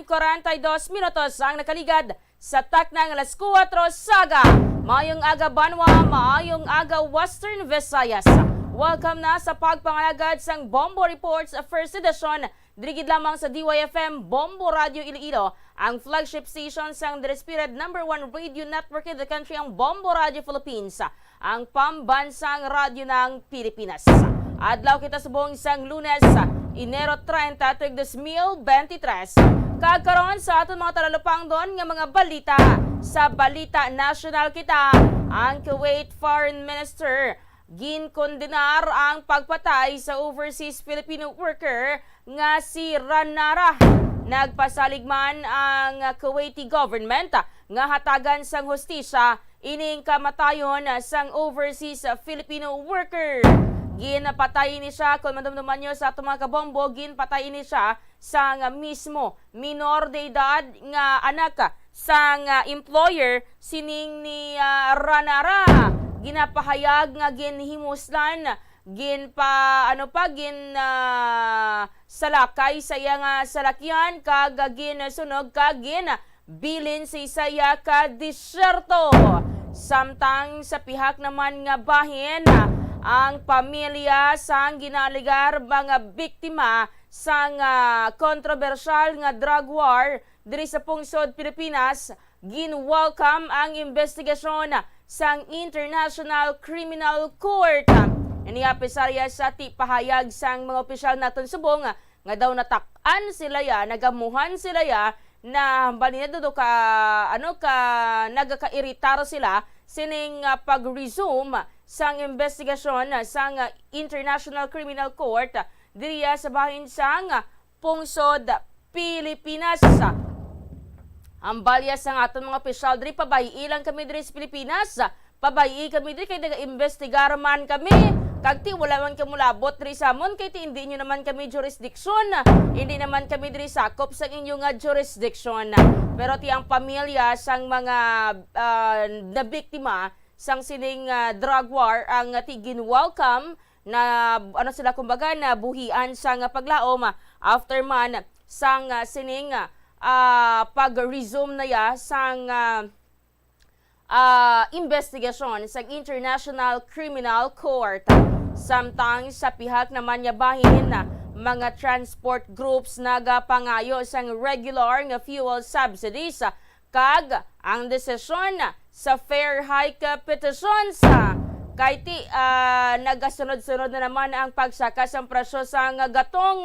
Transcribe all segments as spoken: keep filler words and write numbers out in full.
Kwarenta y dos minutos ang nakaligad sa takna nga alas kuwatro sa aga. Maayong aga, banwa. Maayong aga, Western Visayas. Welcome na sa pagpangalagad sang Bombo Reports First Edition. Diri gid lamang sa D Y F M Bombo Radio Iloilo, ang flagship station sang undisputed number one radio network in the country, ang Bombo Radio Philippines, ang pambansang radyo ng Pilipinas. Adlaw kita subong sang Lunes, Enero treinta, tuig dos mil bente tres. Kag karon sa aton mga talalupangdon nga mga balita, sa Balita Nasyonal kita, ang Kuwait Foreign Minister ginkondenar ang pagpatay sa overseas Filipino worker nga si Ranara. Nagpasalig man ang Kuwaiti government nga hatagan sang hustisya ining kamatayon sang overseas Filipino worker. Ginpatay ni siya, kung madumduman nyo sa atong mga kabombo, ginpatay ni siya sang mismo minor de edad nga anak sang, ah, employer sining ni, ah, Ranara. Ginapahayag nga ginhimuslan, ginpa-, ano pa, gin, ah, salakay sa iya nga salakyan, kag ginsunog kag ginbilin sa isa iya ka disyerto. Samtang sa pihak naman nga bahin, ang pamilya sang ginaalegar mga biktima sang, ah, kontrobersyal nga drug war diri sa pungsod Pilipinas, gin-welcome ang investigasyon sang International Criminal Court. Ini apisarya sa ti pahayag sang mga opisyal naton subong nga daw natak-an sila ya, nagamuhan sila ya, na hambal nila daw ka, ano, ka, nagakairitar sila sining, ah, pag-resume sang investigasyon sang, ah, International Criminal Court diriya sa bahin sang pungsod Pilipinas. Ang balya sang aton mga opisyal diri, pabayi lang kami diri sa Pilipinas, pabayi kami diri kay nagaimbestigar man kami. Kag ti wala man kamo labot diri sa amon kay ti hindi nyo naman kami jurisdiction, hindi naman kami diri sakop sa inyo nga jurisdiction. Pero ti ang pamilya sang mga, ah, nabiktima sang sining, ah, drug war ang ti gin-welcome na, ano, sila, kumbaga, nabuhian sang paglaom, ah, after man sang, ah, sining, ah, pag-resume na ya sang, ah, ah, investigasyon sang International Criminal Court. Samtang sa pihak naman nga bahin, ah, mga transport groups nagapangayo sang regular nga fuel subsidies, ah, kag ang desisyon sa fare hike petitions, ah, kay ti, ah, nagasunod-sunod na naman ang pagsaka sang presyo sang gatong.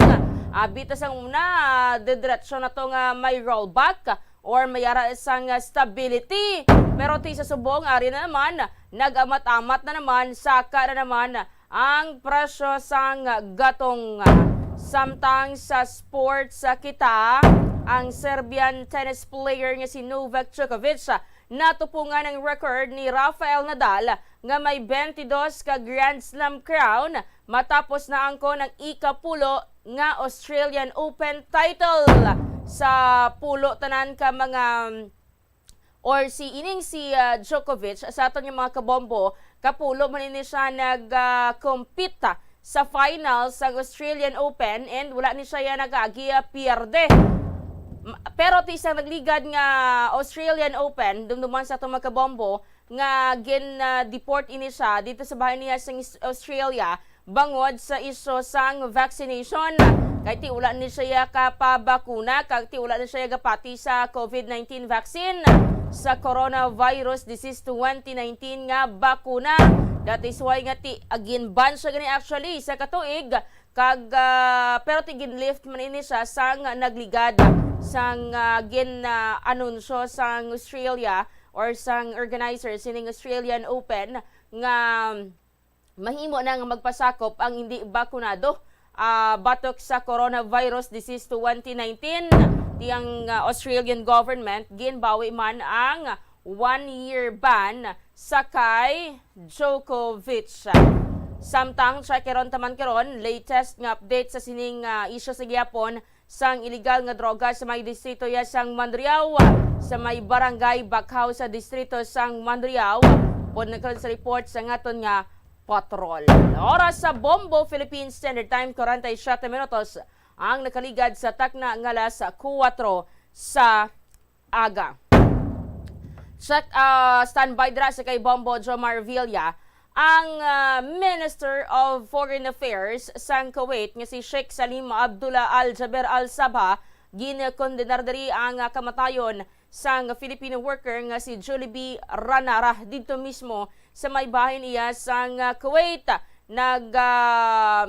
Abi ta sang una, ah, didiretso na to nga may rollback or may ara sang stability. Pero ti sa subong, ari na naman, nag-amat-amat na naman, saka na naman ang presyo sang gatong. Samtang sa sports, ah, kita, ang Serbian tennis player nga si Novak Djokovic, ah, natupungan ang record ni Rafael Nadal nga may twenty-dos ka Grand Slam crown matapos naangkon ang ikapulo nga Australian Open title. Sa pulo tanan ka mga, or si ining si, ah, Djokovic, sa aton nga mga kabombo, kapulo man ini siya nag, ah, compete, ah, sa final sa Australian Open and wala ni siya ya nag-agi, ah, pierde. M-, pero ti isang nagligad nga Australian Open, dumduman sa atong mga kabombo, nga gin, ah, deport ini siya dito sa bahay niya sa Is-, Australia bangod sa isyu sang vaccination. Kay ti wala ni siya kapabakuna, kag ti wala ni siya gapati sa COVID nineteen vaccine, sa coronavirus disease twenty nineteen nga bakuna. That is why nga ti, ah, gin-ban siya gani actually sa katuig, kag, ah, pero ti gin-lift man ini siya sang nagligad sang, ah, gin, ah, anunsyo sang Australia or sang organizer sining Australian Open nga mahimo na nga magpasakop ang hindi bakunado, ah, batok sa coronavirus disease twenty nineteen. Ti ang, ah, Australian government ginbawi man ang one-year ban sa kay Djokovic. Samtang sa karon taman karon, latest nga update sa sining, ah, isyu sa gihapon, sang iligal nga droga sa may distrito ya sang Manriao, sa may barangay Bakhaw sa distrito sang Manriao, pod nagkaroon sa report sa ngaton nga patrol. Oras sa Bombo Philippine Standard Time, kwarenta y siyete minutos ang nakaligad sa takna nga alas kuwatro sa aga. Check, ah, standby dira sa kay Bombo Jomar Villa. Ang, ah, Minister of Foreign Affairs sang Kuwait nga si Sheikh Salim Abdullah Al Jaber Al Sabah, ginkondenar diri ang, ah, kamatayon sang Filipino worker nga si Julie B Ranara didto mismo sa may bahin iya sang, ah, Kuwait. Nag, ah,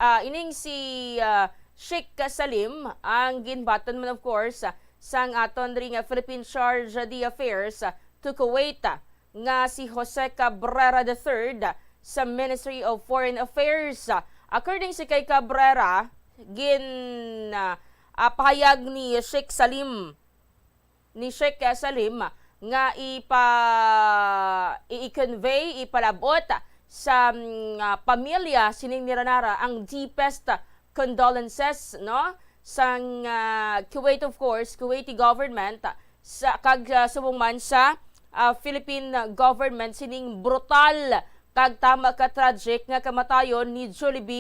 ah, ining si, ah, Sheikh Salim ang ginbaton man, of course, sang aton diri nga Philippine Charge d'Affairs to Kuwait, ah, nga si Jose Cabrera the third sa Ministry of Foreign Affairs. According sa kay Cabrera, gin, ah, ah, pahayag ni Sheikh Salim ni Sheikh, ah, Salim nga ipa-, i-, i-convey, ipalabot sa, mm, ah, pamilya sining ni Ranara ang deepest condolences, no, sang, ah, Kuwait, of course, Kuwaiti government, sa, kag, ah, subong man sa, ah, Philippine government sining brutal kag tama ka tragic nga kamatayon ni Julie B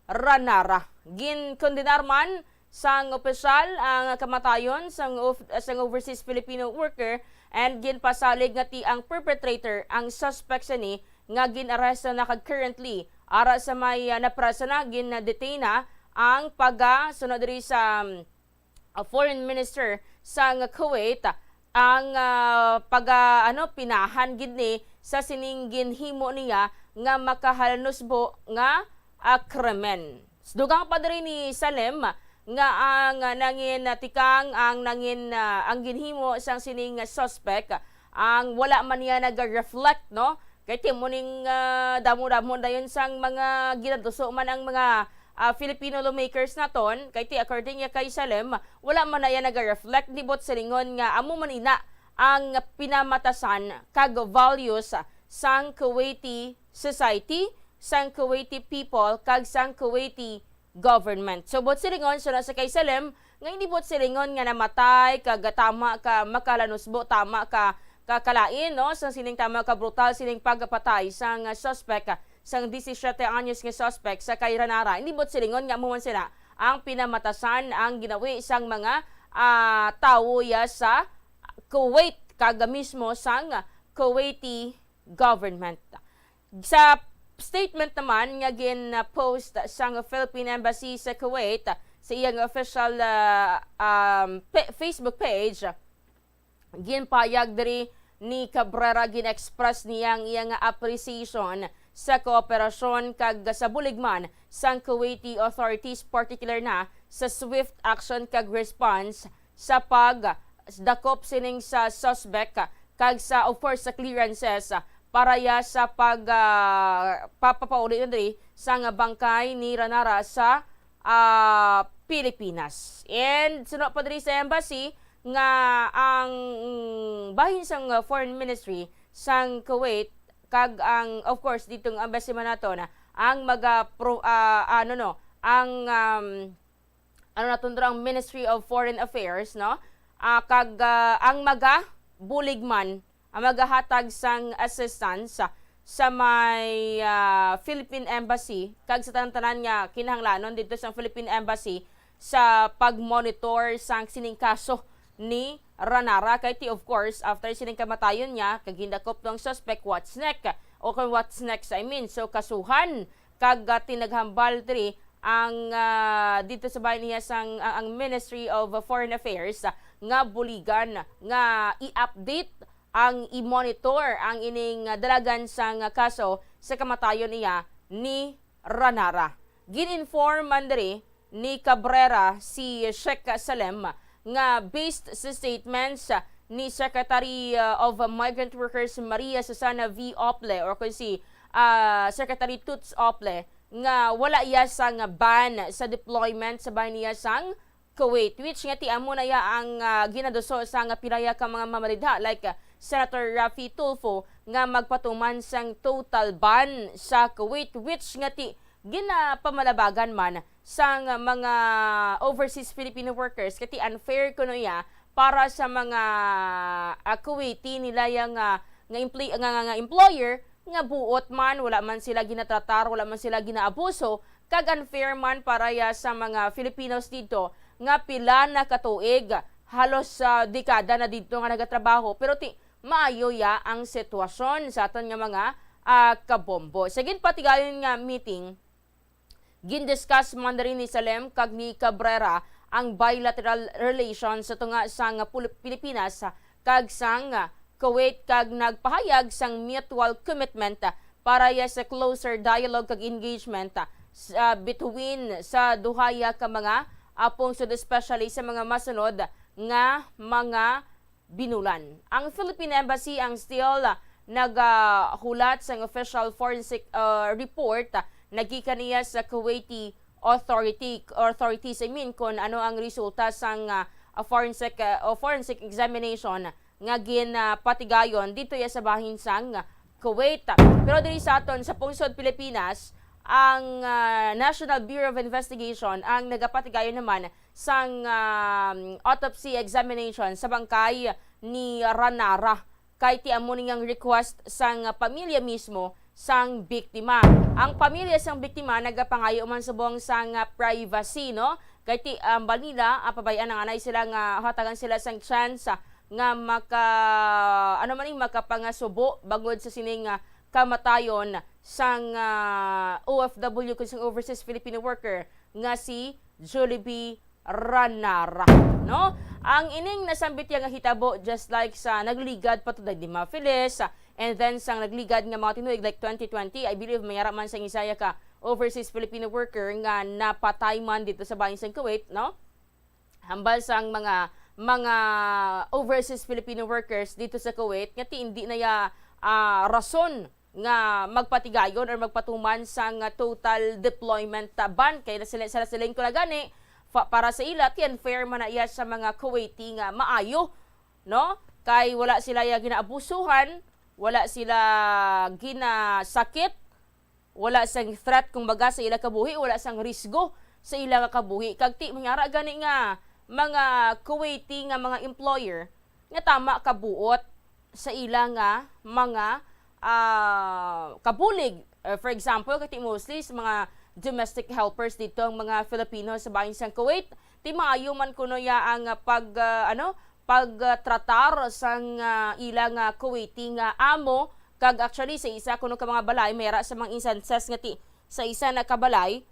Ranara. Ginkondenar man sang opisyal ang kamatayon sang of-, sang overseas Filipino worker, and ginpasalig nga ti ang perpetrator ang suspect sini nga gin-aresto na kag currently ara sa may, ah, napreso na, gin-detain na ang paga-, sunod diri sa, um, ah, foreign minister sang Kuwait ang, ah, paga-, ano, pinahan gid ni sa sining ginhimo niya nga makahalanusbo nga, ah, krimen. Dugang pa diri ni Salem nga ang, ah, nangin, ah, tikang ang nangin, ah, ang ginhimo sang sining suspect, ang wala man niya naga-reflect, no? Kay ti mo ning, ah, damo-damo dayon sang mga ginaduso man ang mga, ah, Filipino lawmakers naton, kay ti according niya kay Salem, wala man na iya naga-reflect, di buot silingon nga amo man ina ang pinamatasan kag values sang Kuwaiti society, sang Kuwaiti people, kag sang Kuwaiti government. So, buot silingon, suna sa kay Salem, nga hindi buot silingon nga namatay kag tama ka makalanusbo, tama ka, ka kalain, no, sa sining tama ka brutal sining pagpatay sang suspect, sang disisiete anyos nga suspect sa kay Ranara. Hindi buot silingon nga amo man sila ang pinamatasan ang ginawi sang mga, ah, tawo ya sa Kuwait kag mismo sang Kuwaiti government. Sa statement naman nga gin-post sang Philippine Embassy sa Kuwait sa iyang official, ah, um, pe-, Facebook page, ginpayag diri ni Cabrera, gin-express niya ang iyang appreciation sa kooperasyon kag sa bulig man sang Kuwaiti authorities, particular na sa swift action kag response sa pagdakop sining sa suspect kag sa, of course, sa clearances para ya sa pag, ah, papapauli na diri sang bangkay ni Ranara sa, ah, Pilipinas. And suno pa diri sa embassy nga ang, mm, bahin sang, ah, foreign ministry sang Kuwait kag ang, of course, dito nga embassy man nato na ang maga pro-, ah, ano, no, ang, um, ano naton dira, ang Ministry of Foreign Affairs, no? Ah, kag, ah, ang maga bulig man, ang magahatag sang assistance sa, sa may, ah, Philippine Embassy kag sa tanan-tanan nga kinahanglanon dito sa Philippine Embassy sa pag-monitor sang sining kaso ni Ranara. Kay ti, of course, after sining kamatayon niya, kag gindakop tong suspect, what's next? O kung what's next, I mean, so kasuhan kag, ah, tinaghambal diri ang, ah, dito sa bahin niya sang, ah, ang Ministry of Foreign Affairs, ah, nga buligan nga i-update ang i-monitor ang ining, ah, dalagan sang, ah, kaso sa kamatayon niya ni Ranara. Gin-inform man diri ni Cabrera si Sheikh Salem nga based sa statements ni Secretary, ah, of Migrant Workers Maria Susana V Ople, or kung si, ah, Secretary Toots Ople, nga wala iya sang ban sa deployment sa bahin niya sang Kuwait, which nga ti amo na iya ang, ah, ginaduso sang pila ya ka mga mamaridha, like, ah, Senator Raffy Tulfo, nga magpatuman sang total ban sa Kuwait, which nga ti ginapamalabagan man sang mga overseas Filipino workers, kay ti unfair kuno iya para sa mga, ah, Kuwaiti nila ya nga, nga employ-, nga, nga, nga employer nga buot man, wala man sila ginatratar, wala man sila ginaabuso, kag unfair man para ya sa mga Filipinos dito nga pila na ka tuig halos, ah, dekada na didto nga nagatrabaho, pero ti maayo ya ang sitwasyon sa aton nga mga, ah, kabombo. Sa ginpatigayon nga meeting, gindiscuss man diri ni Salem kag ni Cabrera ang bilateral relations sa tunga sang Pul-, Pilipinas kag sang Kuwait, kag nagpahayag sang mutual commitment para ya sa closer dialogue kag engagement sa, between sa duha ya ka mga, ah, pungsod, especially sa mga masunod nga mga binulan. Ang Philippine Embassy ang still, ah, nagahulat sang official forensic, ah, report, ah, nagikan niya sa Kuwaiti authority, authorities, I mean, kung ano ang resulta sang, ah, forensic, ah, o forensic examination nga ginpatigayon dito ya sa bahin sang Kuwait. Pero diri sa aton sa pungsod Pilipinas, ang, ah, National Bureau of Investigation ang nagapatigayon naman sang, ah, autopsy examination sa bangkay ni Ranara, kay ti amo ni ang request sang pamilya mismo sang biktima. Ang pamilya sang biktima nagapangayo man subong sang privacy, no? Kay ti, ang Manila, ang pabayaan nga anay sila nga hatagan sila sang chance nga maka, ano man ni, makapangasubo bangod sa sining, ah, kamatayon sang, ah, O F W kag sang overseas Filipino worker nga si Jollibee Ranara, no? Ang ining nasambit ya nga hitabo, just like sa nagligad pa to, di ma Feliz, ah, and then sang nagligad nga mga tinuig, like twenty twenty, I believe, may ara man sang isa ya ka overseas Filipino worker nga napatay man dito sa bahin sang Kuwait, no? Hambal sang mga, mga overseas Filipino workers dito sa Kuwait nga ti hindi na ya, ah, rason nga magpatigayon or magpatuman sang total deployment ban. Kay na sila, sila, siling ko na gani, fa-, para sa ila, ti unfair man na iya sa mga Kuwaiti nga maayo, no? Kay wala sila ya ginaabusuhan, wala sila ginasakit, wala sang threat, kumbaga, sa ila kabuhi, wala sang risgo sa ila nga kabuhi. Kag ti, may ara gani nga mga Kuwaiti nga mga employer nga tama kabuot sa ila nga mga, ah, kabulig. Uh, for example, kay ti mostly sa mga domestic helpers dito ang mga Filipino sa bahin sang Kuwait. Ti maayo man kuno ya ang, ah, pag, ah, ano, pagtratar sang, ah, ila nga Kuwaiti nga amo. Kag actually, sa isa kuno ka mga balay, may ara sa mga instances nga ti sa isa na ka balay,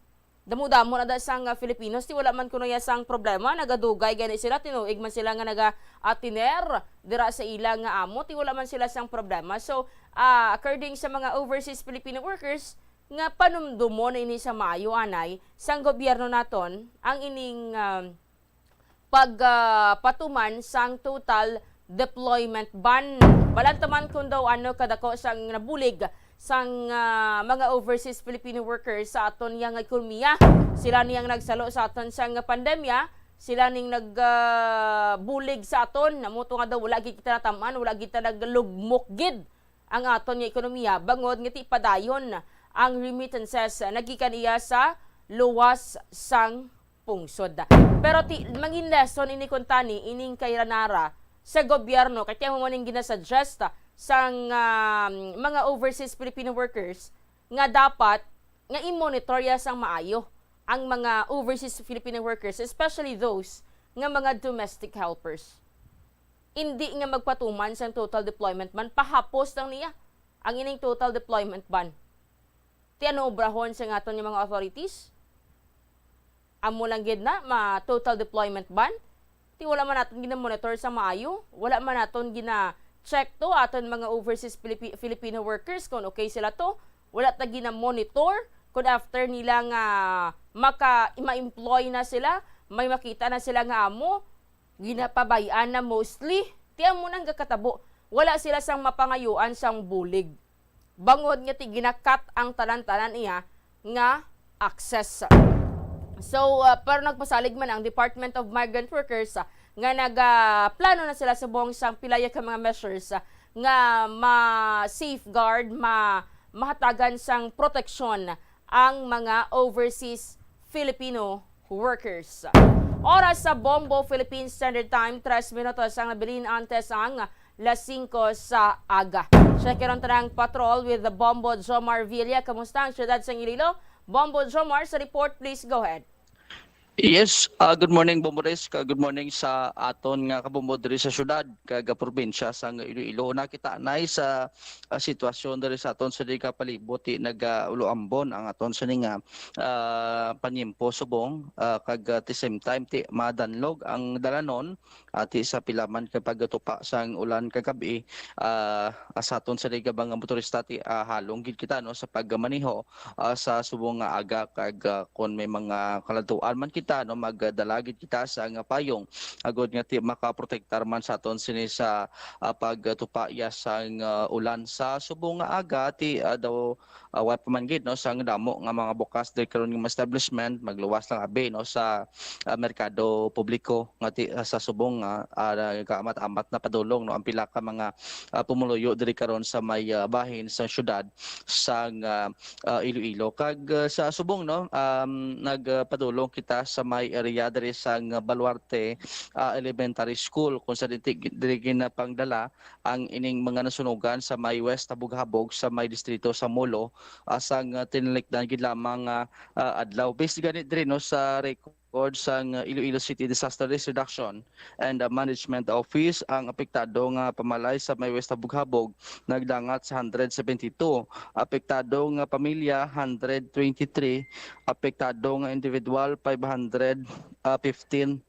damo-damo na da sang, ah, Filipinos, ti wala man kuno ya sang problema, nagadugay gani sila, tinuig man sila nga naga-atiner dira sa ila nga amo, ti wala man sila sang problema. So, ah, according sa mga overseas Filipino workers, nga panumdumon ini sa maayo, anay, sang gobyerno naton ang ining, ah, pag, ah, patuman sang total deployment ban. Balantaman kung daw ano kadako sang nabulig sang, ah, mga overseas Filipino workers sa aton yang ekonomiya. Sila niyang nagsalo sa aton sang pandemya, sila ning nag, ah, bulig sa aton. Amo to nga daw wala gid kita natam-an, wala gid ta naglugmok gid ang aton nga ekonomiya, bangod nga ti padayon ang remittances nagikan iya sa luwas sang pungsod. Pero ti, mangin lesson ini kuntani ining kay Ranara sa gobyerno, kay tiyan mo ning ginasuggest sang, ah, mga overseas Filipino workers nga dapat nga i-monitor ya sang maayo ang mga overseas Filipino workers, especially those nga mga domestic helpers. Indi nga magpatuman sang total deployment ban, pahapos lang niya ang ining total deployment ban. Ti ano obrahon sa aton nga mga authorities? Amo lang gid na ma total deployment ban? Ti wala man naton gina-monitor sa maayo, wala man naton gina-check to aton mga overseas Filipi-, Filipino workers kung okay sila to. Wala ta gina-monitor kung after nila nga maka-, ma-employ na sila, may makita na sila nga amo, ginapabay-an na mostly. Ti amo nang gakatabo, wala sila sang mapangayuan sang bulig. Bangod nga ti gina-cut ang tanan-tanan iya nga access. So, ah, pero nagpasalig man ang Department of Migrant Workers, ah, nga nagaplano na sila subong sang pila ya ka mga measures, ah, nga ma-safeguard, ma-, mahatagan sang proteksyon ang mga overseas Filipino workers. Oras sa Bombo Philippine Standard Time, tres minutos ang nabilin antes ang las singko sa aga. Check ang tanang patrol with the Bombo Jomar Villa. Kamusta ang siyudad sang Iloilo? Bombo Jomar, sa report, please go ahead. Yes, ah, good morning, Bombo Res, kag good morning sa aton nga kabombo diri sa syudad kag probinsya sang Iloilo. Nakita anay sa, ah, sitwasyon diri sa aton sa palibot, ti nagauloambon ang aton sini nga, ah, panyimpo subong, ah, kag, ah, at the same time ti madanlog ang dalanon, ah, ti sa pila man ka pagtupa sang ulan kagab-i, ah, sa aton sini nga mga motorista ti, ah, halong gid kita, no, sa pagmaneho, ah, sa subong nga aga kag, ah, kon may mga kaladtuan man kita, no, magdala gid kita sang payong agod nga ti makaprotektar man sa aton sini sa, ah, pagtupa ya sang, ah, ulan sa subong nga aga ti, ah, daw, ah, wa pa man gid, no, sang damo nga mga bukas diri karon nga mga establishment, magluwas lang abi, no, sa, ah, merkado publiko nga ti, ah, sa subong nga, ah, nagaamat-amat na padulong, no, ang pila ka mga, ah, pumuluyo diri karon sa may, ah, bahin sa syudad sang, ah, ah, Iloilo. Kag, ah, sa subong, no, um, nagpadulong kita sa may area diri sang Baluarte, ah, Elementary School, kung sa diri, diri ginapangdala ang ining mga nasunugan sa may West Habog-Habog sa may distrito sa Molo, ah, sang, ah, tinalikdan gid lamang nga, ah, adlaw. Based gani diri, no, sa record sang, ah, Iloilo City Disaster Risk Reduction and, ah, Management Office, ang apektado nga pamalay sa may West Habog-Habog nagdangat sa hundred seventy-two, apektado nga pamilya hundred twenty-three, apektado nga individual five hundred, ah, fifteen,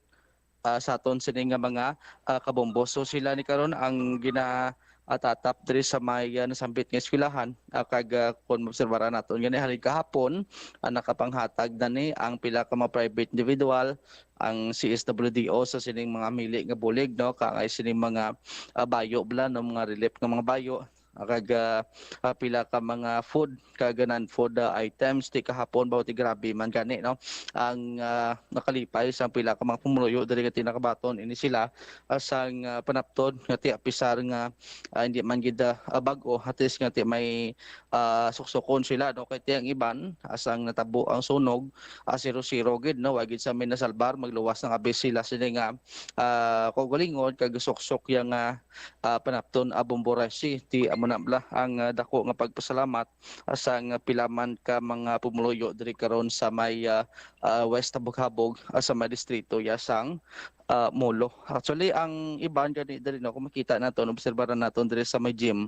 ah, sa aton sini nga mga, ah, kabombo. So sila ni karon ang gina, ah, tatap diri sa may, ah, nasambit nga eskwelahan, ah, kag, ah, kung maobserbaran naton gani halin kahapon, ah, nakapanghatag na ni ang pila ka mga private individual, ang C S W D O sa sining mga mili nga bulig, no, kaangay sining mga, ah, bayo bala, no, mga relief nga mga bayo, ah, kag, ah, ah, pila ka mga food kag non-food, ah, items ti kahapon, bawo ti grabe man gani, no, ang, ah, nakalipay sang pila ka mga pumuluyo diri nga ti nakabaton ini sila, ah, sang, ah, panapton nga ti apisar nga, ah, hindi man gid, ah, ah, bag-o, at least nga ti may, ah, suksukon sila, no, kay ti ang iban, ah, sang natabo ang sunog, ah, zero zero gid, no, wa gid sa may nasalbar, magluwas na nga abi sila sini nga, ah, kaugalingon kag suksok ya nga, ah, panapton, ah, Bombo Res. Ti amo na bala ang, ah, dako nga pagpasalamat, ah, sang pila man ka mga pumuluyo diri karon sa may, ah, ah, West Habog-Habog, ah, sa may distrito ya sang, ah, Molo. Actually, ang iban gani diri, no, kung makita naton, obserbaran naton diri sa may gym,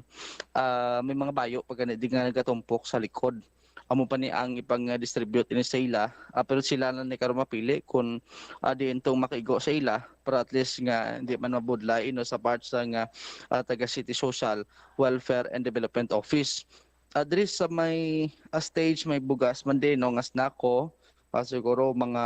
ah, may mga bayo pa gani di nga nagatumpok sa likod. Amo pa ni ang ipang-distribute ini sa ila, ah, pero sila na ni karon mapili kung, ah, diin tong makaigo sa ila para at least nga di man mabudlay, no, sa part sa nga, ah, taga City Social Welfare and Development Office. Ah, diri sa may, ah, stage may bugas man din, no, nga snacko, ah, siguro mga,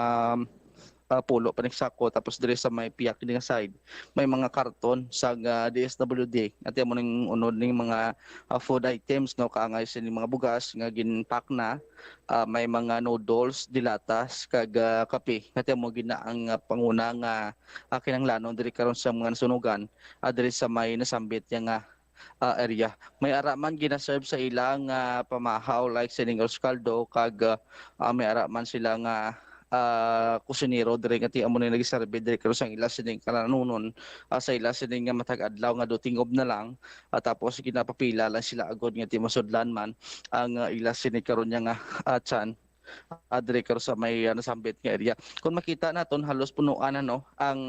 ah, pulo pa ni sako, tapos diri sa may piyak ni nga side may mga karton sa, ah, D S W D. Ati mo ning unod ning mga, ah, food items, no, kaangay sini mga bugas nga gin-pack na, ah, may mga noodles, dilatas kag, ah, kape. Ati mo gina ang, ah, panguna nga, ah, kinahanglanon diri karon sa mga nasunugan, ah, diri sa may nasambit niya nga, ah, area. May ara man gina-serve sa ila nga pamahaw like sining arroz caldo kag, ah, ah, may ara man sila nga, ah, kusinero diri nga ti amo ni nagserbi diri karon sang ila sining kalanunon, ah, sa ila sining nga matag adlaw nga dutingob na lang, ah, tapos ginapapila lang sila agod nga ti masudlan man ang, ah, ila sini karon niya nga, ah, tiyan, ah, diri karon sa may, ah, nasambit nga area. Kung makita naton halos punuan na, no, ang,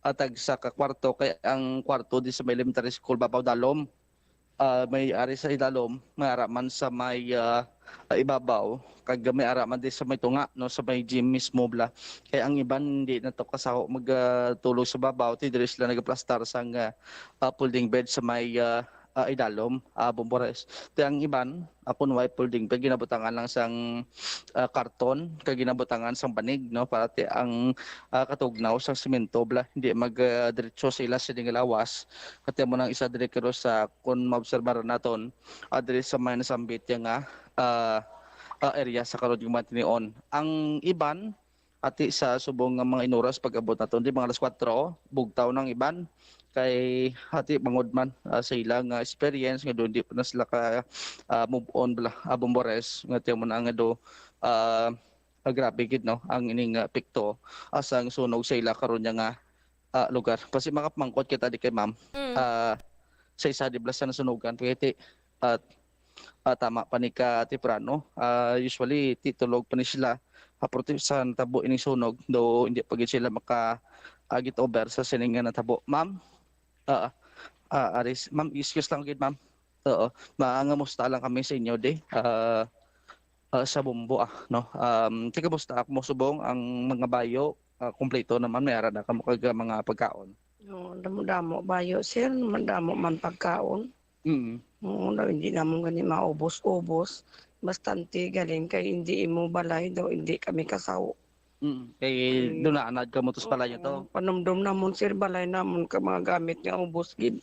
ah, tagsa ka kwarto kay ang kwarto di sa may elementary school babaw dalom. Ah, may ari sa idalom, may ara man sa may, ah, ah, ibabaw, kag may ara man di sa may tunga, no, sa may gym mismo bala. Kay ang iban hindi na to kasaho mag, ah, tulog sa babaw, ti diri sila nagaplastar sang, ah, ah, folding bed sa may, ah, ah, idalom, ah, Bombo Res. Ti ang iban, ah, kun way folding bed, ginabutangan lang sang, ah, karton, kag ginabutangan sang banig, no, para ti ang, ah, katugnaw sang semento bala hindi mag, ah, diretso sa ila sini nga lawas. Kati mo nang isa diri karon sa kun maobserbaran naton, ah, diri sa may nasambit ya nga, ah, ah, area sa karon nga mga tinion. Ang iban, ati sa subong nga mga inuras pag-abot naton, di mga alas kuwatro, bugtaw nang iban. Kay ati bangod man, ah, sa ila nga experience nga doon di pa na sila ka, ah, move on bala, ah, Bombo Res, nga tiyan mo na nga do, ah, ah, grabe gid, no, ang ining, ah, epekto, ah, sang sunog sa ila karon niya nga, ah, lugar. Basi makapamangkot kita di kay ma'am, Mm. ah, sa isa di bala sa nasunugan, kay ti, ah, ah, tama pa ni ka temprano. Ah, usually, ti tulog pa ni sila. ah, prote-, sa natabo ining sunog, do hindi pa gid sila maka, ah, get over sa sining nga natabo. Ma'am, ah, ah, Aris, ma'am, excuse lang gid, ma'am. Oo, mangamusta lang kami sa inyo, di, ah, ah, sa Bombo, ah, no? Um, ti, kamusta mo subong ang mga bayo? Ah, kompleto naman, may ara na kamo kag mga pagkaon. Oo, damo-damo bayo, sir, madamo man pagkaon. Mm. Oo, daw hindi namon gani maubos-ubos. Bastante galing kay hindi imo balay daw, hindi kami kasaw. Mm. Kay Ay, doon naanad ka mo to sa balay niyo to? Oo, panumdom namon, sir, balay namon ka mga gamit nga ubos gid.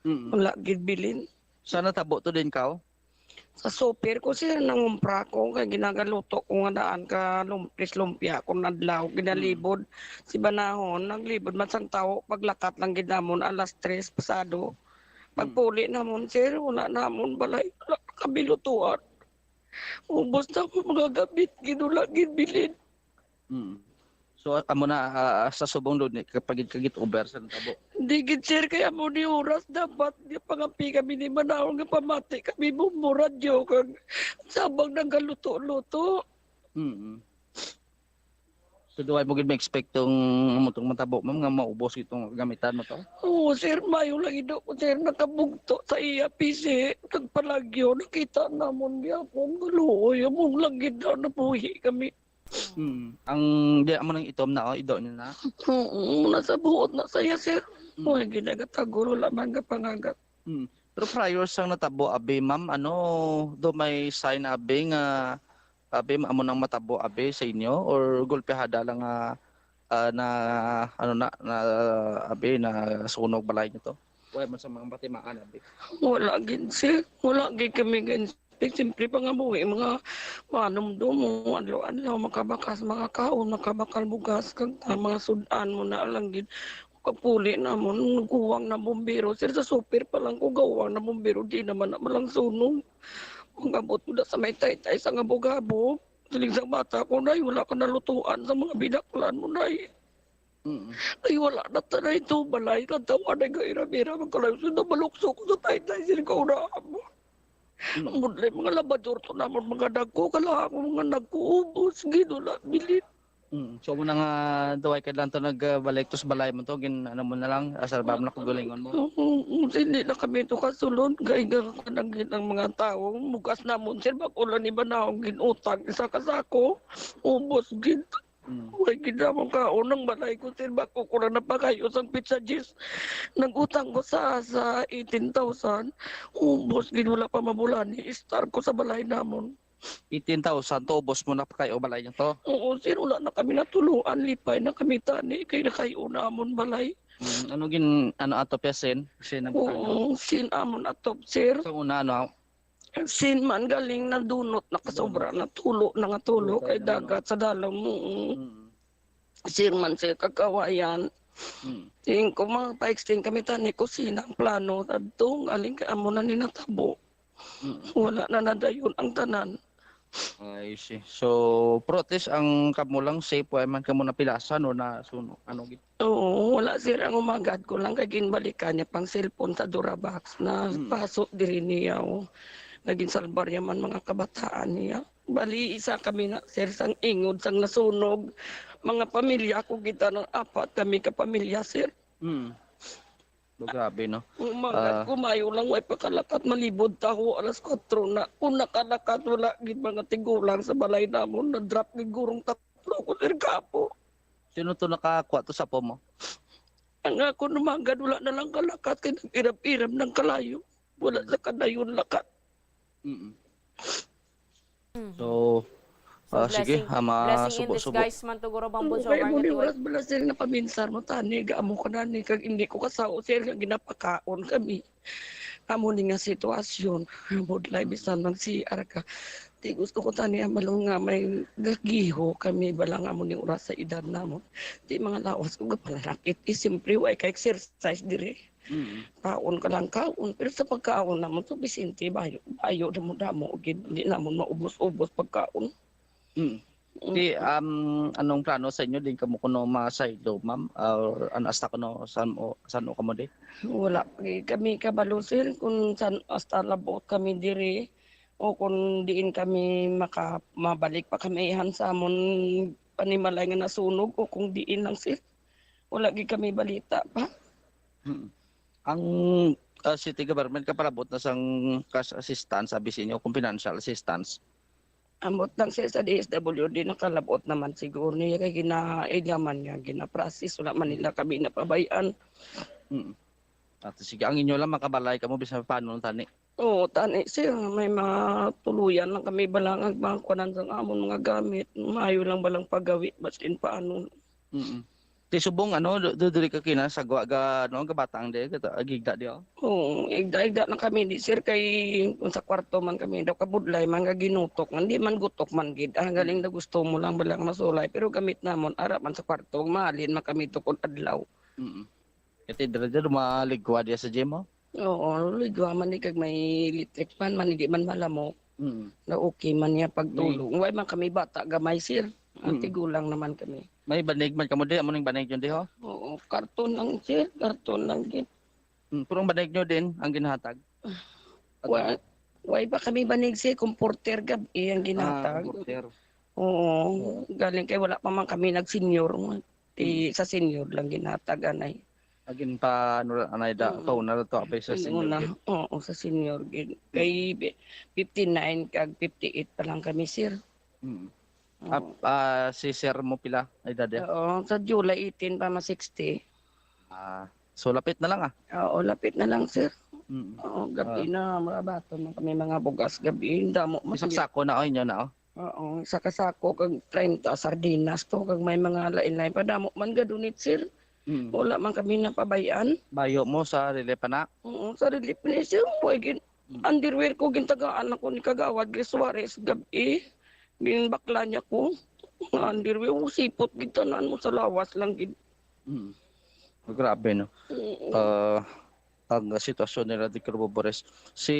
Mm. Wala gid bilin. Sa natabo to din ka, oh? Sa super ko, sir, nangumpra ko kay ginagaluto ko nga daan ka lumpis lumpia akong adlaw, ginalibod. Si banahon, naglibod man sang tawo, paglakat lang gid namon alas tres pasado. Pagpuli namon, sir, wala namon balay, wala kami lutuan. Ubos na ko mga gamit, ginula gid bilin. Mm. So, amo na, ah, sa subong doon, eh, kapag gid ka git-over sa natabo. Di gid, sir, kay amo ni oras dapat nga pangampi kami ni Manaw nga pamati kami mo, mo radyo kag sabang nagaluto-luto. Mm. So, do ay mo gid ma-expect tong, amo tong matabo, ma'am, nga maubos itong gamitan mo to? Oo, sir, mayo lang ido ko, sir, nakabugto sa iya P C, nagpalagyo, nakita namon gyapon, galuoy, among langit na nabuhi kami. Hmm. Ang, di, amo nang itom na, oh, ido niya na. Oo, nasa buot na saya, sir. Hmm. Uy, ginagatagol, wala man gapangagat. Hmm. Pero prior sang natabo, abi, ma'am, ano, do may sign, abi, nga, abi, amo nang matabo, abi, sa inyo? Or gulpihada lang nga, ah, na, ano na, na, abi, na sunog balay niyo to? Wala man sa mga batimaan, abi. Wala gid, sir. Wala gid kami gin-, siyempre, pangabuhi, mga manumdum mo, adlaw-adlaw, makabakas, mga kaon, makabakal bugas, kag ta-, mga sud-an mo na lang gid. Kapuli namon, nagkuwang na bumbero, sir, sa super pa lang ko, gawang na bumbero, di naman na malang sunog. Mag-abot ko na sa may taytay, sa ngabog-abog. Siling sang bata ko, "Nay, wala ka nalutuan sa mga binaklan mo, nay." Mm. Ay, wala na tanay to, balay na tawa na nga ira-ira, magkalayo sa nabalukso ko sa taytay, sila kauraan mo. Mm. Ang budlay, mga labador to namon, mga dagko, kala ako, mga nagkuubos, gid, wala, bilin. Mm. So, mo na nga, duway ka lang to, nagbalik to sa balay mo to, gin, ano mo na lang, asal ba mo na kagalingon mo? Oo, oo, hindi na kami to kasulod, kay nga kanang ang mga tao, mugas namon, sir, bako lang ni ba na akong ginutang, isa ka sako, ubos, gid. Mm. Way gid namon kaon ang balay ko, sir. Bako ko lang napakayo sang pizza juice. Nag-utang ko sa, sa eighteen thousand. Ubos gid, wala pa mabulani. Istar ko sa balay namon. Eighteen thousand to, ubos mo na pa kayo balay niyo to? Oo, sir. Wala na kami natuluan. Lipay na kami tani. Kay nakayo na amon balay. Mm, ano gin, ano ato pa, sin? Sin ang Oo, sin amon atop, sir. Sa una, ano, Sin man galing nadunot, nakasobra, natulo na nga tulo kay dagat sa dalaw mo. Mm. Sir man, sir, kakawayan. Mm. Tingin ko, mga pa-extend kami tani kusina ang plano. Adto, galing kay amo na ni natabo. Mm. Wala na nadayon ang tanan. I see. So, protest ang kamo lang, safe, wa man kamo napilasan o na suno, ano gid? Oo, wala, sir. Ang umagad ko lang kay ginbalikan niya pang cellphone sa Durabox na Mm. paso diri niya, oh. Naging salbar niya man mga kabataan niya. Bali, isa kami na, sir, sang ingod, sang nasunog. Mga pamilya ko, kita na apat kami ka pamilya, sir. Mm. Oh, grabe, no? Ang umagad Ah. ko, mayo lang, way pakalakat, malibod taho, alas kwatro na. Kung nakalakat, wala gid mga tigulang sa balay namon, na-drop gid gurong tatlo ko, sir, kapo. Sino to nakakuha to sa apo mo? Ang ako numagad, wala na lang kalakat, kay nag-irap-irap ng kalayo. Wala sa kadayon lakat. Mm. Mhm. So, So, ah, sige, blessing, ah, blessing in masubo-subo. Disguise man to, Guro Bambol, so Kaya far mo nga ni tiwal- oras bala sila napaminsar mo, tani, gaamo ka na ni, kag hindi ko kasao, sir, nga ginapakaon kami. Amo ni nga sitwasyon, budlay, bisan mag-C R ka. Di gusto ko, tani, ang balon nga may gagiho kami, bala nga amo ni oras sa edad namon. Di mga lawas ko, gapalalakit. Eh, siyempre, way ka exercise dire. Mm. Kaon ka lang, kaon. Pero sa pagkaon namon, to, Vicente, bayo, bayo, damo-damo, gid, hindi namon maubos-ubos pagkaon. Mm. Mm. Di, um, anong plano sa inyo? Din kamo kuno masaylo, ma'am? Or ano, hasta kuno san o, san o kamo di? Wala pa gid kami kabalo, sir, kung san, hasta labot kami diri. o kung diin kami maka-, mabalik pa kami han sa amon panimalay nga nasunog, o kung diin lang, sir. Wala gid kami balita pa. Mm. Ang, ah, city government kapalabot na sang cash assistance, abi sa inyo, kung financial assistance? Ambot lang, sir, sa D S W D, nakalabot naman siguro niya kay ginaigyaman niya, ginaprocess, wala man nila kami napabayan. Mm. At sige, ang inyo lang makabalay kamo bisan paano tani. Oo, tani, sir, may mga tuluyan lang kami, balangag mga kuanan sang amon mga gamit. Maayo lang balang pagawi, basin paano. Mm. Ti subong, ano, do, do, diri ka kina sagwa ga, ano, ga batang di, ga, agigda di, oh. Oo, igda-igda na kami di, sir, kay kung sa kwarto man kami, daw kabudlay man nga ginutok, man, di man gutok man gid. Ah, galing Mm. na gusto mo lang balang masulay, pero gamit namon, ara man sa kwarto, mahalin man kami tukod adlaw. Mm. Kati dira, dira, maligwa diya sa gym, oh. Oo, ligwa man ni kag may electric fan man, hindi man malamok. Mm. Na okay man niya pagtulog. May Way man kami bata gamay, sir. Ang Mm. tigulang naman kami. May banig man kamo di, amo ning banig yun di, ho? Oo, karton lang, sir. Karton lang gid. Mm, pero ang banig nyo din ang ginhatag? Wa-, way pa kami banig, sir. Comforter gab-i ang Ah, ginhatag. Comforter. Oo, Oo. galing kay wala pa man kami nag-senior. Ti-, Mm. sa senior lang ginhatag, anay. Agin pa, ano, anay da, Mm. pauna ra to, apay sa Ang senior una, gid. Oo, sa senior gid. Mm. Kay bi-, fifty-nine kag fifty-eight pa lang kami, sir. Mm. Oo. Ap-, ah, si sir mo pila edad, eh? Oo, sa July eighteen pa, ma sixty. Ah, so lapit na lang, ah. Oo, lapit na lang, sir. Mm. Oo, gabi Ah. na, marabaton man kami mga bugas gabi. Damo man Isang gid. sako na, oh, inyo na, oh. Oo, isa ka sako kag treinta sardinas to, kag may mga lain-lain pa. Damo man gadunit, sir. Mm. Wala man kami napabayan. Bayo mo sa relief, anak? Oo, sa relief ni, sir. Way gin-, Mm. underwear ko, gintagaan ako ni Kagawad Chris Suarez gabi. Ginbakla niya ko. Nga underwear, oh, sipot gid tanan mo sa lawas lang gid. Mm. Grabe, no? Oo. Ah, ang sitwasyon nila di Carbobores. Si,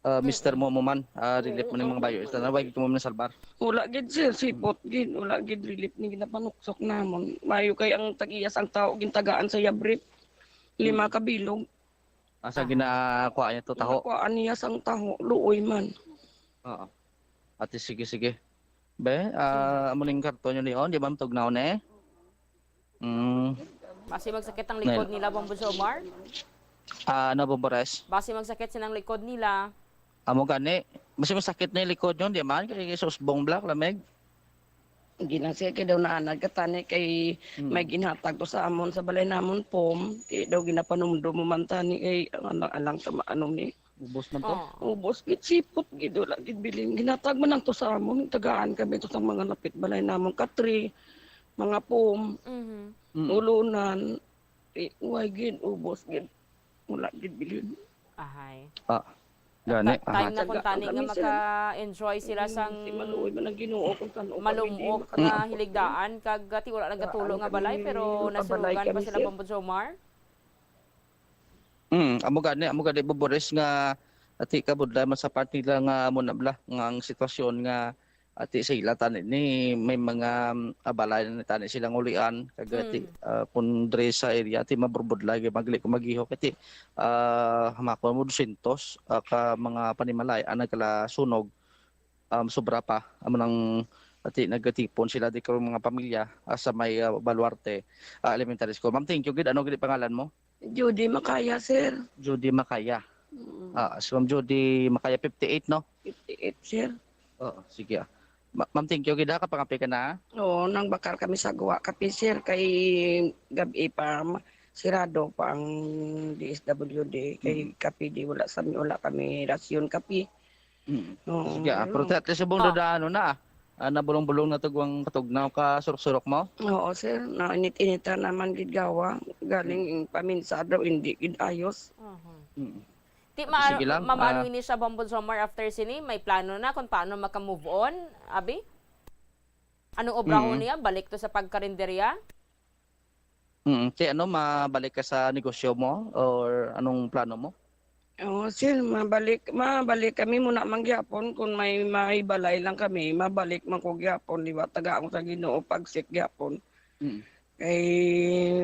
ah, Mm. mister mo, mo man, ah, relief mo ning mga bayo. Ito na, wag mo man salbar. Wala gid, sir. Mm. Sipot gid. Wala gid relief ni ginapanuksok namon. Mayo kay ang tag-iya sang tawo gintagaan sa iya brief. Lima Mm. ka bilog. Asa Ah. ginakuha niya to, taho? Ginakuhaan niya sang taho, luoy man. Oo. Ate, sige, sige. Be, ah, amo ning karton yun, oh, di ba, matugnaw na eh? Mm. Basi magsakit ang likod nila, Bombo Jomar? Ah, ano, Bombo Res? Basi magsakit silang likod nila. Amo gani. Basi masakit na yung likod yun, di man? Kay susbong black, lamig. Ginasya kay daw naanad ka tani kay Mm. may ginhatag to sa amon sa balay namon, pom. Kay daw ginapanumdum mo man tani kay ang alang, alang sa maano ni. Ubos man to? Oh. Ubos gid, sipot gid, wala gid bilin. Ginhatag man lang to sa amon, tagaan kami to sa mga lapit balay namon, katri, mga pom, Mhm. Mm. ulunan. Eh, way gid, ubos gid. Wala gid bilin. Ahay. Ah, gani, Ta-, time aha. na kung Tagaan tani nga kami, sir. maka-enjoy sila Mm, sang si Maluoy man ang Ginoo kung saan o kami di malumok makatapos nga din. hiligdaan, kag, ah, ti wala Tagaan nagatulo nga kami balay, pero hiligdaan, nasunugan balay pa kami, sila, sir. Bombo Jomar? Mm, amo gani, amo gani, Bombo Res, nga ati kabudlay man sa part nila nga amo na bala, nga ang sitwasyon nga ati sa ila tani ni may mga, um, abalay na tani silang ulian, kag ati, Mm. ah, kung dre sa area, ati maburbudlay, kay magli ko mag-ihok, ati, ah, hamakon mo dosyentos, ah, ka mga panimalay ang nagkalasunog, um, sobra pa, amo nang ati nagatipon sila di karon mga pamilya, ah, sa may, ah, Baluarte, ah, Elementary School. Ma'am, thank you gid. Ano gid pangalan mo? Judy Macaya, sir. Judy Macaya. Mm. Ah, si Ma'am Judy Macaya, fifty-eight, no? Fifty-eight, sir. Oo, sige, ah. Ma-, Ma'am, thank you gid, ha, kapangapi ka na, ha? Oo, nang bakal kami sa guwa kape, sir, kay gab-i pa, ma-, sirado pa ang D S W D, kay Mm. kape di wala sa, wala kami rasyon kape. Mm. Oo, Sige, ah, pero pero at least subong Ah. dada, ano na, ah, nabulong-bulong na tugwang katugnaw ka surok-surok mo? Oo, sir. Nainit-initan naman gid gawa. Galing Mm. paminsa daw, hindi gid ayos. Mhm. Mm. Ti, Sige ma-, lang, ma-, maano ah. ini siya, Bombo Jomar, after sini? May plano na kung paano maka-move on, abi? Anong obrahon Mm. niya? Balik to sa pagkarinderya? Mm, ti ano, mabalik ka sa negosyo mo or anong plano mo? Oo, sir, mabalik, mabalik kami muna man gyapon kung may, may balay lang kami, mabalik man ko gyapon, di ba? Tagaan ko sa Ginoo pagsik gyapon. Mm. Kay,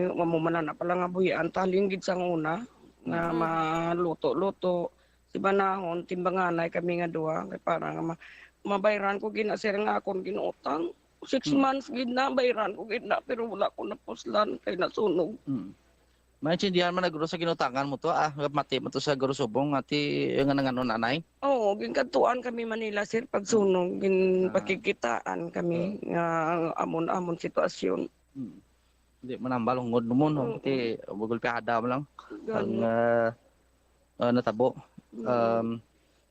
amo man na pala nga buhian, taling gid sang una, nga Mm. maluto-luto, Si banahon, timbanganay kami nga duha, kay para nga ma-, mabayran ko gina, sir, nga akon ginutang. Six Hmm. months gid na, bayran ko gid na, pero wala ko napuslan kay nasunog. Mm. Maintindihan man na guro sa ginutangan mo to, ah, nga mati mo to sa guro subong, ati, nga nangano nanay? Oo, ginkadtuan kami Manila, sir, pagsunog, Ah. ginpakigkitaan kami Ah. nga amon-amon sitwasyon. Mm. Di man ang balungod mo, no? Oo. Pati gulpihada mo lang ang, Gani. ah, ah, natabo. Mm. Um,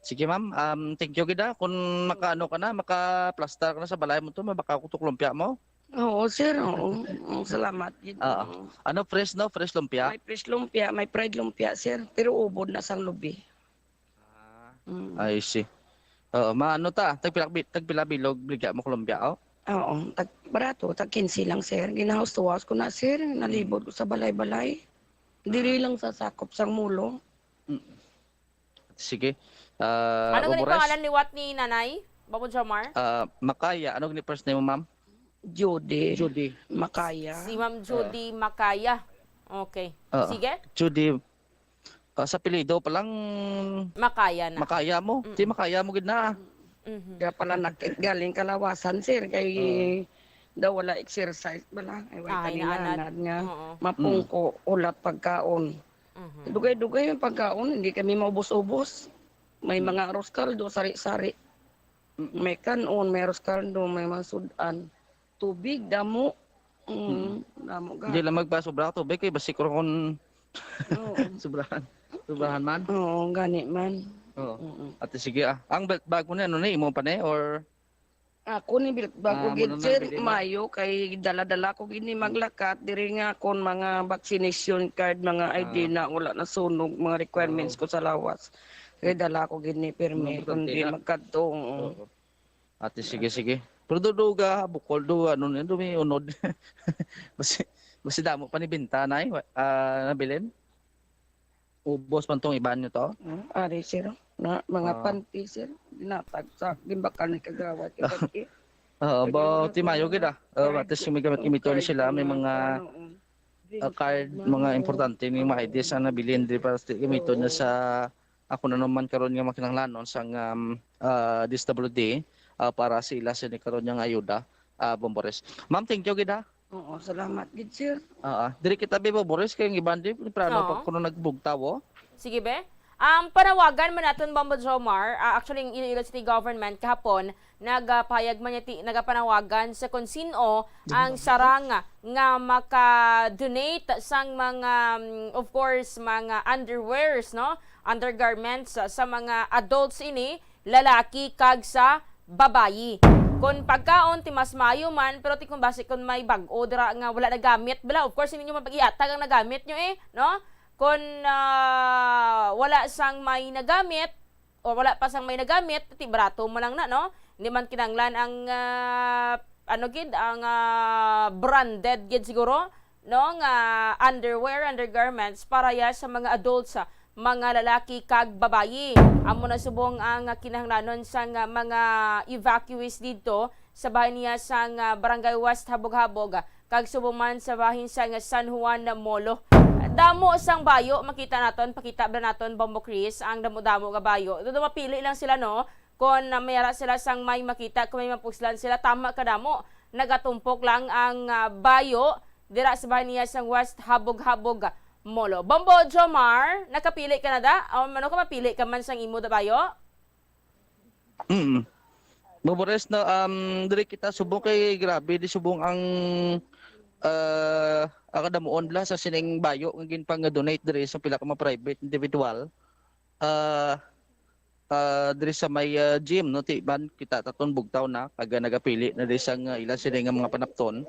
sige, ma'am. Um, thank you gid, ah. Kung makaano ka na, makaplastar ka na sa balay mo to, mabaka ko to kulumpya mo. Oo, sir. Oo. Mm, salamat gid. Oo. Oo. Ano, fresh, no? Fresh lumpia? May fresh lumpia, may fried lumpia, sir. Pero ubod na sang lubi. Ah, Mm. I see. Oo, maano ta? Tagpila bi-, tagpila bilog baligya mo, Colombia, oh? Oo, tag, barato, tag quince lang, sir. Ginahaus-tuhaus ko na, sir. Nalibot Mm. ko sa balay-balay. Diri Ah. lang sa sakop sang Molo. Mm. Sige. Ah, Ano gani Obores? pangalan liwat ni Nanay? Babo Jomar? Ah, Makaya. Ano gani first name mo, ma'am? Judy Judy. Makaya. Si Ma'am Judy Makaya. Okay. Oo. Sige. Judy, ah, sa apelyido pa lang Makaya na. Makaya mo. Mm. Di Makaya mo gid na. Mhm. Kaya pala nag-, galing kalawasan, sir, kay Oo. daw wala exercise bala. Ay, way Ay, kaninanad naanad. nga Oo. mapungko, Mm. ulat pagkaon. Mhm. Dugay-dugay yung pagkaon, hindi kami maubos-ubos. May Mm. mga arroz caldo, sari-sari. Mm. May kanon, may arroz caldo, may mga sudan. Tubig, damo. Mm, Mm. damo ga. Hindi lang magpasobra tubig kay basi ko kung Oo. sobrahan. Sobrahan man. Oo, gani man. Oo. Mm-mm. Ate, sige, ah. Ang belt bag mo na, ano ni, imo pa ni, or? Ako ni belt bag ko Ah, gid, mo na sir, nabili na. Mayo kay dala-dala ko gid ni maglakat diri nga kon mga vaccination card, mga I D Ah. na wala nasunog, mga requirements Oo. ko sa lawas. Kay dala ko gid ni pirmi Mga kung di importante na. magkadto, oo. Oo. Ate, sige, sige. Pero do, do ga, bukol do, ano na, do may unod. Basi, basi damo pa ni binta na, eh, wa-, ah, nabilin? Ubos man tong iban nyo to? Hmm, ari, sir. Na, mga Ah. panty, sir. Ginatag sa, gimbakal ni kagawad, kay pag-, Oo, Pwede ba, mga ti mayo gid, ah. Oh, card, at least may gamit, oh, imito na card, sila, may mga mga, ano, oh. ah, card, Mga mga importante, may mga I D sa nabilin, di ba? Ti-, imito na Oo. sa ako na naman karon nga makinahanglanon sang, um, ah, D S W D, ah, para sa ila sini karon nga ayuda, ah, Bombores. Ma'am, thank you gid, ha. Oo, salamat gid, sir. Oo, diri kita, Bombores, kay ang iban di, temprano pa Oo. kuno nagbugtaw, oh. Sige, be. Ang panawagan man naton, Bombo Jomar, ah, actually, ang Iloilo City Government kahapon, nagapahayag man niya ti-, nagapanawagan sa kung sino ang sarang nga maka-donate sang mga, mm, of course, mga underwears, no? Undergarments, ah, sa mga adults ini, lalaki kag sa babayi. Kon pagkaon, ti mas maayo man, pero ti kung basi kon may bag-o dira nga wala nagamit, bala, of course, hindi nyo mapag-ihatag ang nagamit nyo eh, no? Kon, ah, wala sang may nagamit, o wala pa sang may nagamit, ti barato mo lang na, no? Hindi man kinahanglan ang, ah, ano gid, ang, ah, branded gid siguro, no, nga underwear, undergarments para ya sa mga adults, ah, mga lalaki kag babayi. Amo na subong ang, ah, kinahanglanon sang, ah, mga evacuees didto sa bahin niya sang, ah, Barangay West Habog-Habog, ah, kag subong man sa bahin sang, ah, San Juan Molo. Damo sang bayo makita naton, pakita ba naton, Bombo Chris, ang damo-damo nga bayo. Dito mapili lang sila, no? Kon, ah, may ara sila sang may makita, kung may mapuslan sila, tama kadamo. Nagatumpok lang ang, ah, bayo dira sa bahin niya sang West Habog-Habog Molo. Bombo Jomar, nakapili ka na da? O, ano ka, mapili ka man sang imo da bayo? Mm. Mabores na, um, diri kita subong kay grabe, di subong ang, ah, ang kadamuon bala sa sining bayo nga ginpang-donate diri sa pila ka mga private individual. Ah, ah, diri sa may, ah, gym, no, ti man kita taton bugtaw na, kag nagapili na diri sa nga ila sini nga mga panapton,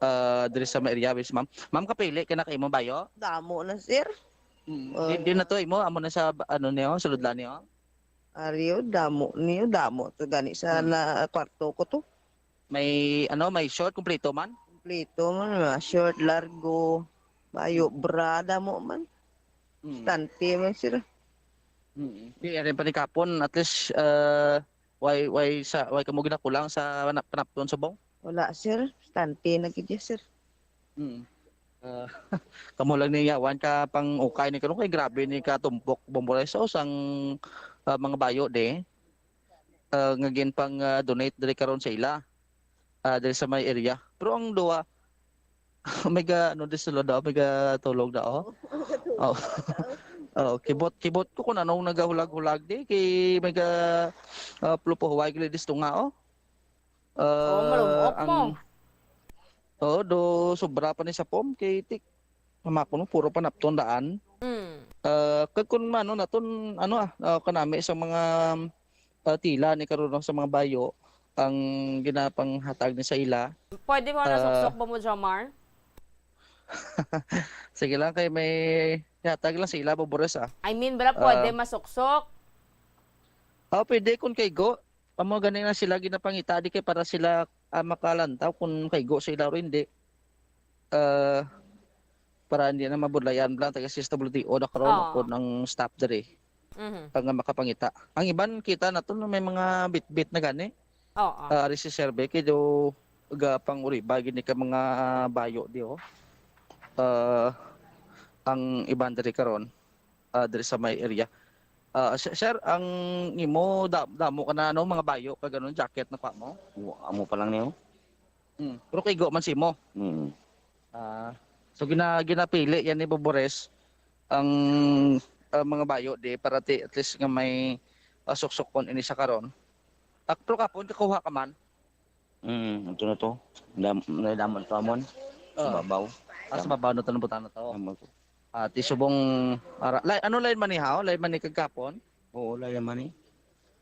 ah, diri sa may area, bis, ma'am. Ma'am, kapili ka na kay imong bayo? Damo na, sir. Mm. Oh. Di, di na to imo, amo na sa ba-, ano niyo, sulod lang niyo? Ariyo, damo niyo, damo to gani sa Hmm. na kwarto ko to. May, ano, may short, kompleto man? Kompleto man, mga short, largo, bayo, bra, damo man. Mm. Bastante man sila. Mm. Di, ari pa ni kapon, at least, uh, way, way sa, way kamo ginakulang sa panap-, panapton subong? Wala, sir. Bastante na gid, sir. Mm. Ah, kamo lang ni yawan ka pang ukay ni karon kay grabe ni ka tumpok, Bombo Rey, sang, ah, mga bayo di, ah, nga ginpang, ah, donate diri karon sa ila, ah, diri sa may area. Pero ang duwa, may ga, ano, di sila daw, may ga tulog na, oh. Oh. Oh, kibot, kibot ko kung anong nagahulag-hulag di, kay may ga, ah, plupo huwag gili dis tunga, oh. Oh, malumok mo. Ang, oo, do sobra pa ni sa pom, kay tik, mamakon mo, puro panapton daan. Mm. Ah, kag kun ano naton, ano, ah, ah, kanami sa mga, ah, tila ni karon, no, sa mga bayo, ang ginapanghatag ni sa ila. Pwede mo na Ah. suksok ba mo, Jomar? Sige lang, kay may hatag lang sa ila, Bombo Rey, ah. I mean, bala, pwede Ah. masuksok? Ah, pwede kung kaigo. Amo gani na sila ginapangita, di kay para sila, ah, makalantaw kung kaigo sila o hindi. Ah, para hindi na mabudlayan lang taga S W D O na karon Oo. Kung ang staff diri Mhm. ang makapangita. Ang iban kita naton may mga bitbit na gani. Oo. Ah, ari si Sir Becky do ga pang uriba gini ka mga bayo di, oh. Ah, ang iban diri karon, ah, diri sa may area. Ah, si-, sir, ang imo da-, damo ka na, no, mga bayo ka ganun, jacket na pa mo? Wa-, amo pa lang niyo. Hmm. Pero kaigo man si mo. Mm. Ah, so gina-, ginapili yan ni Bombo Rey ang, ah, mga bayo di para ti, at least nga may, ah, suksukon ini sa karon. Ah, pero kapon kakuha ka man. Mm, ito na to. Dam-, nadamot to amon. Sa Oo. Babaw. Ah, sa babaw na to, nabutan na to. Tama to. Ah, ti subong, ara-, lay-, ano lain man ni, ha? Lain man ni kagkapon? Oo, lain man ni.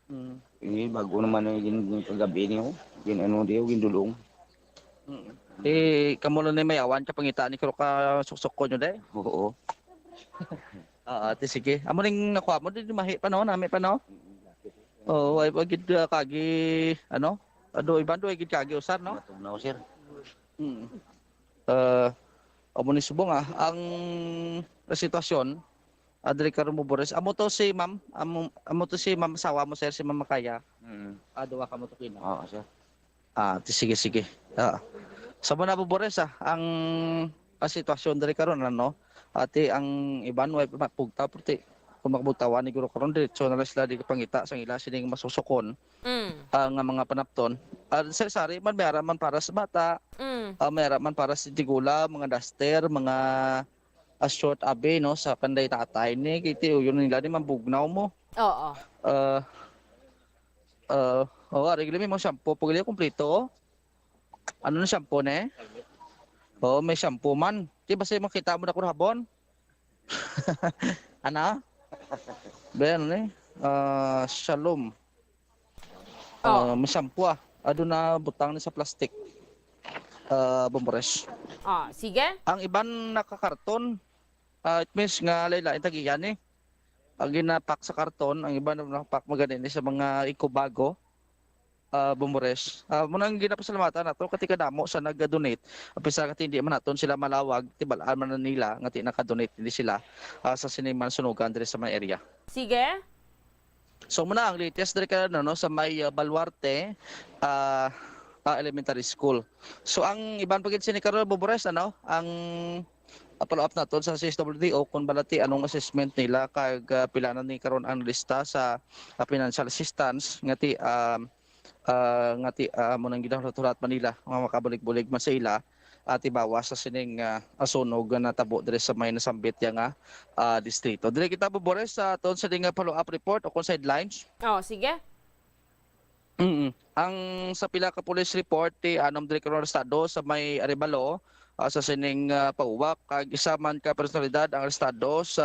Mm. Eh, bago naman ang gin-, gin-, kagabi niyo. Gin-, ano diyo, gindulong. Mm. Eh, kamo lang ni mayawan ka pangita ni karo ka suksok ko nyo, day? Oo. Ah, ti sige. Amo ning nakuha mo, di mahi pa, no? Nami pa, no? Oo, ay, pag gid, ah, kagi, ano? Ado, iban do, ay gid kagi usar, no? Matugnaw, sir. Mm. Ah, amo ni subong, ah. Ang sitwasyon, ah, diri karon mo, Boris. Amo to si ma'am, amo, amo to si ma'am, asawa mo, sir, si Ma'am Makaya. Mm. Ah, duwa ka mo to kina. Oo, sir. Ah, ti-, sige, sige. Ah. Sa mo na, Boris, ah, ang, ang sitwasyon diri karon, ano? Ati ang iban, way pa makapugtaw, puti. Kung makabugtawan ni guro karon, diretso na lang sila di pangita sang ila sining masusukon, Mm. ah, nga mga panapton. Ah, sa sari man, may ara man para sa bata, Mm. ah, may ara man para sa tigulang, mga duster, mga, ah, short abi, no, sa kanday tatay ni, kay ti-, yun nila ni mambugnaw mo. Oo. Ah, ah, oh, ari gili mo shampoo, pag kompleto, oh. Ano na shampoo, ne? Oh, may shampoo man. Di ba siya makita mo na kung habon? Ana? Ba, ano ni? Ah, Shalom. Oh. Ah, may shampoo, ah. Ado na butang ni sa plastic. Ah, Bombo Rey. Ah, sige. Ang iban nakakarton, ah, it means nga lain-lain tagihan ni. Ang ginapak sa karton, ang iban nakapak magani ni sa mga eco bag, oh. Ah, Bombo Rey. Ah, mo nang ginapasalamatan nato kati kadamo sa nag-donate. Apisa kati hindi man naton sila malawag, tibalaan man na nila nga ti naka-donate din sila, ah, sa sini man sunugan diri sa may area. Sige. So, muna ang latest diri ka, no, no, sa may, ah, Baluarte, ah, ah, Elementary School. So, ang iban pa gid sini karon, Bombo Rey, ano, ang, ah, follow up naton sa C S W D O kung balati anong assessment nila kag, ah, pila na ni karon ang lista sa, ah, financial assistance nga ti, ah, ah, nga ti, ah, mo nang ginahulat-hulat man nila nga makabulig-bulig man sa ila, ah, tibawa sa sining, ah, asunog nga natabo diri sa may nasambit ya nga, ah, distrito. Diri kita, Bombo Rey, sa aton sa nga follow-up report o kung sidelines. Oh, sige. Mm. Ang sa pila ka police report, ti anom diri karon arestado sa may Arevalo, ah, sa sining, ah, pag-uwak, kag isa man ka personalidad ang arestado sa,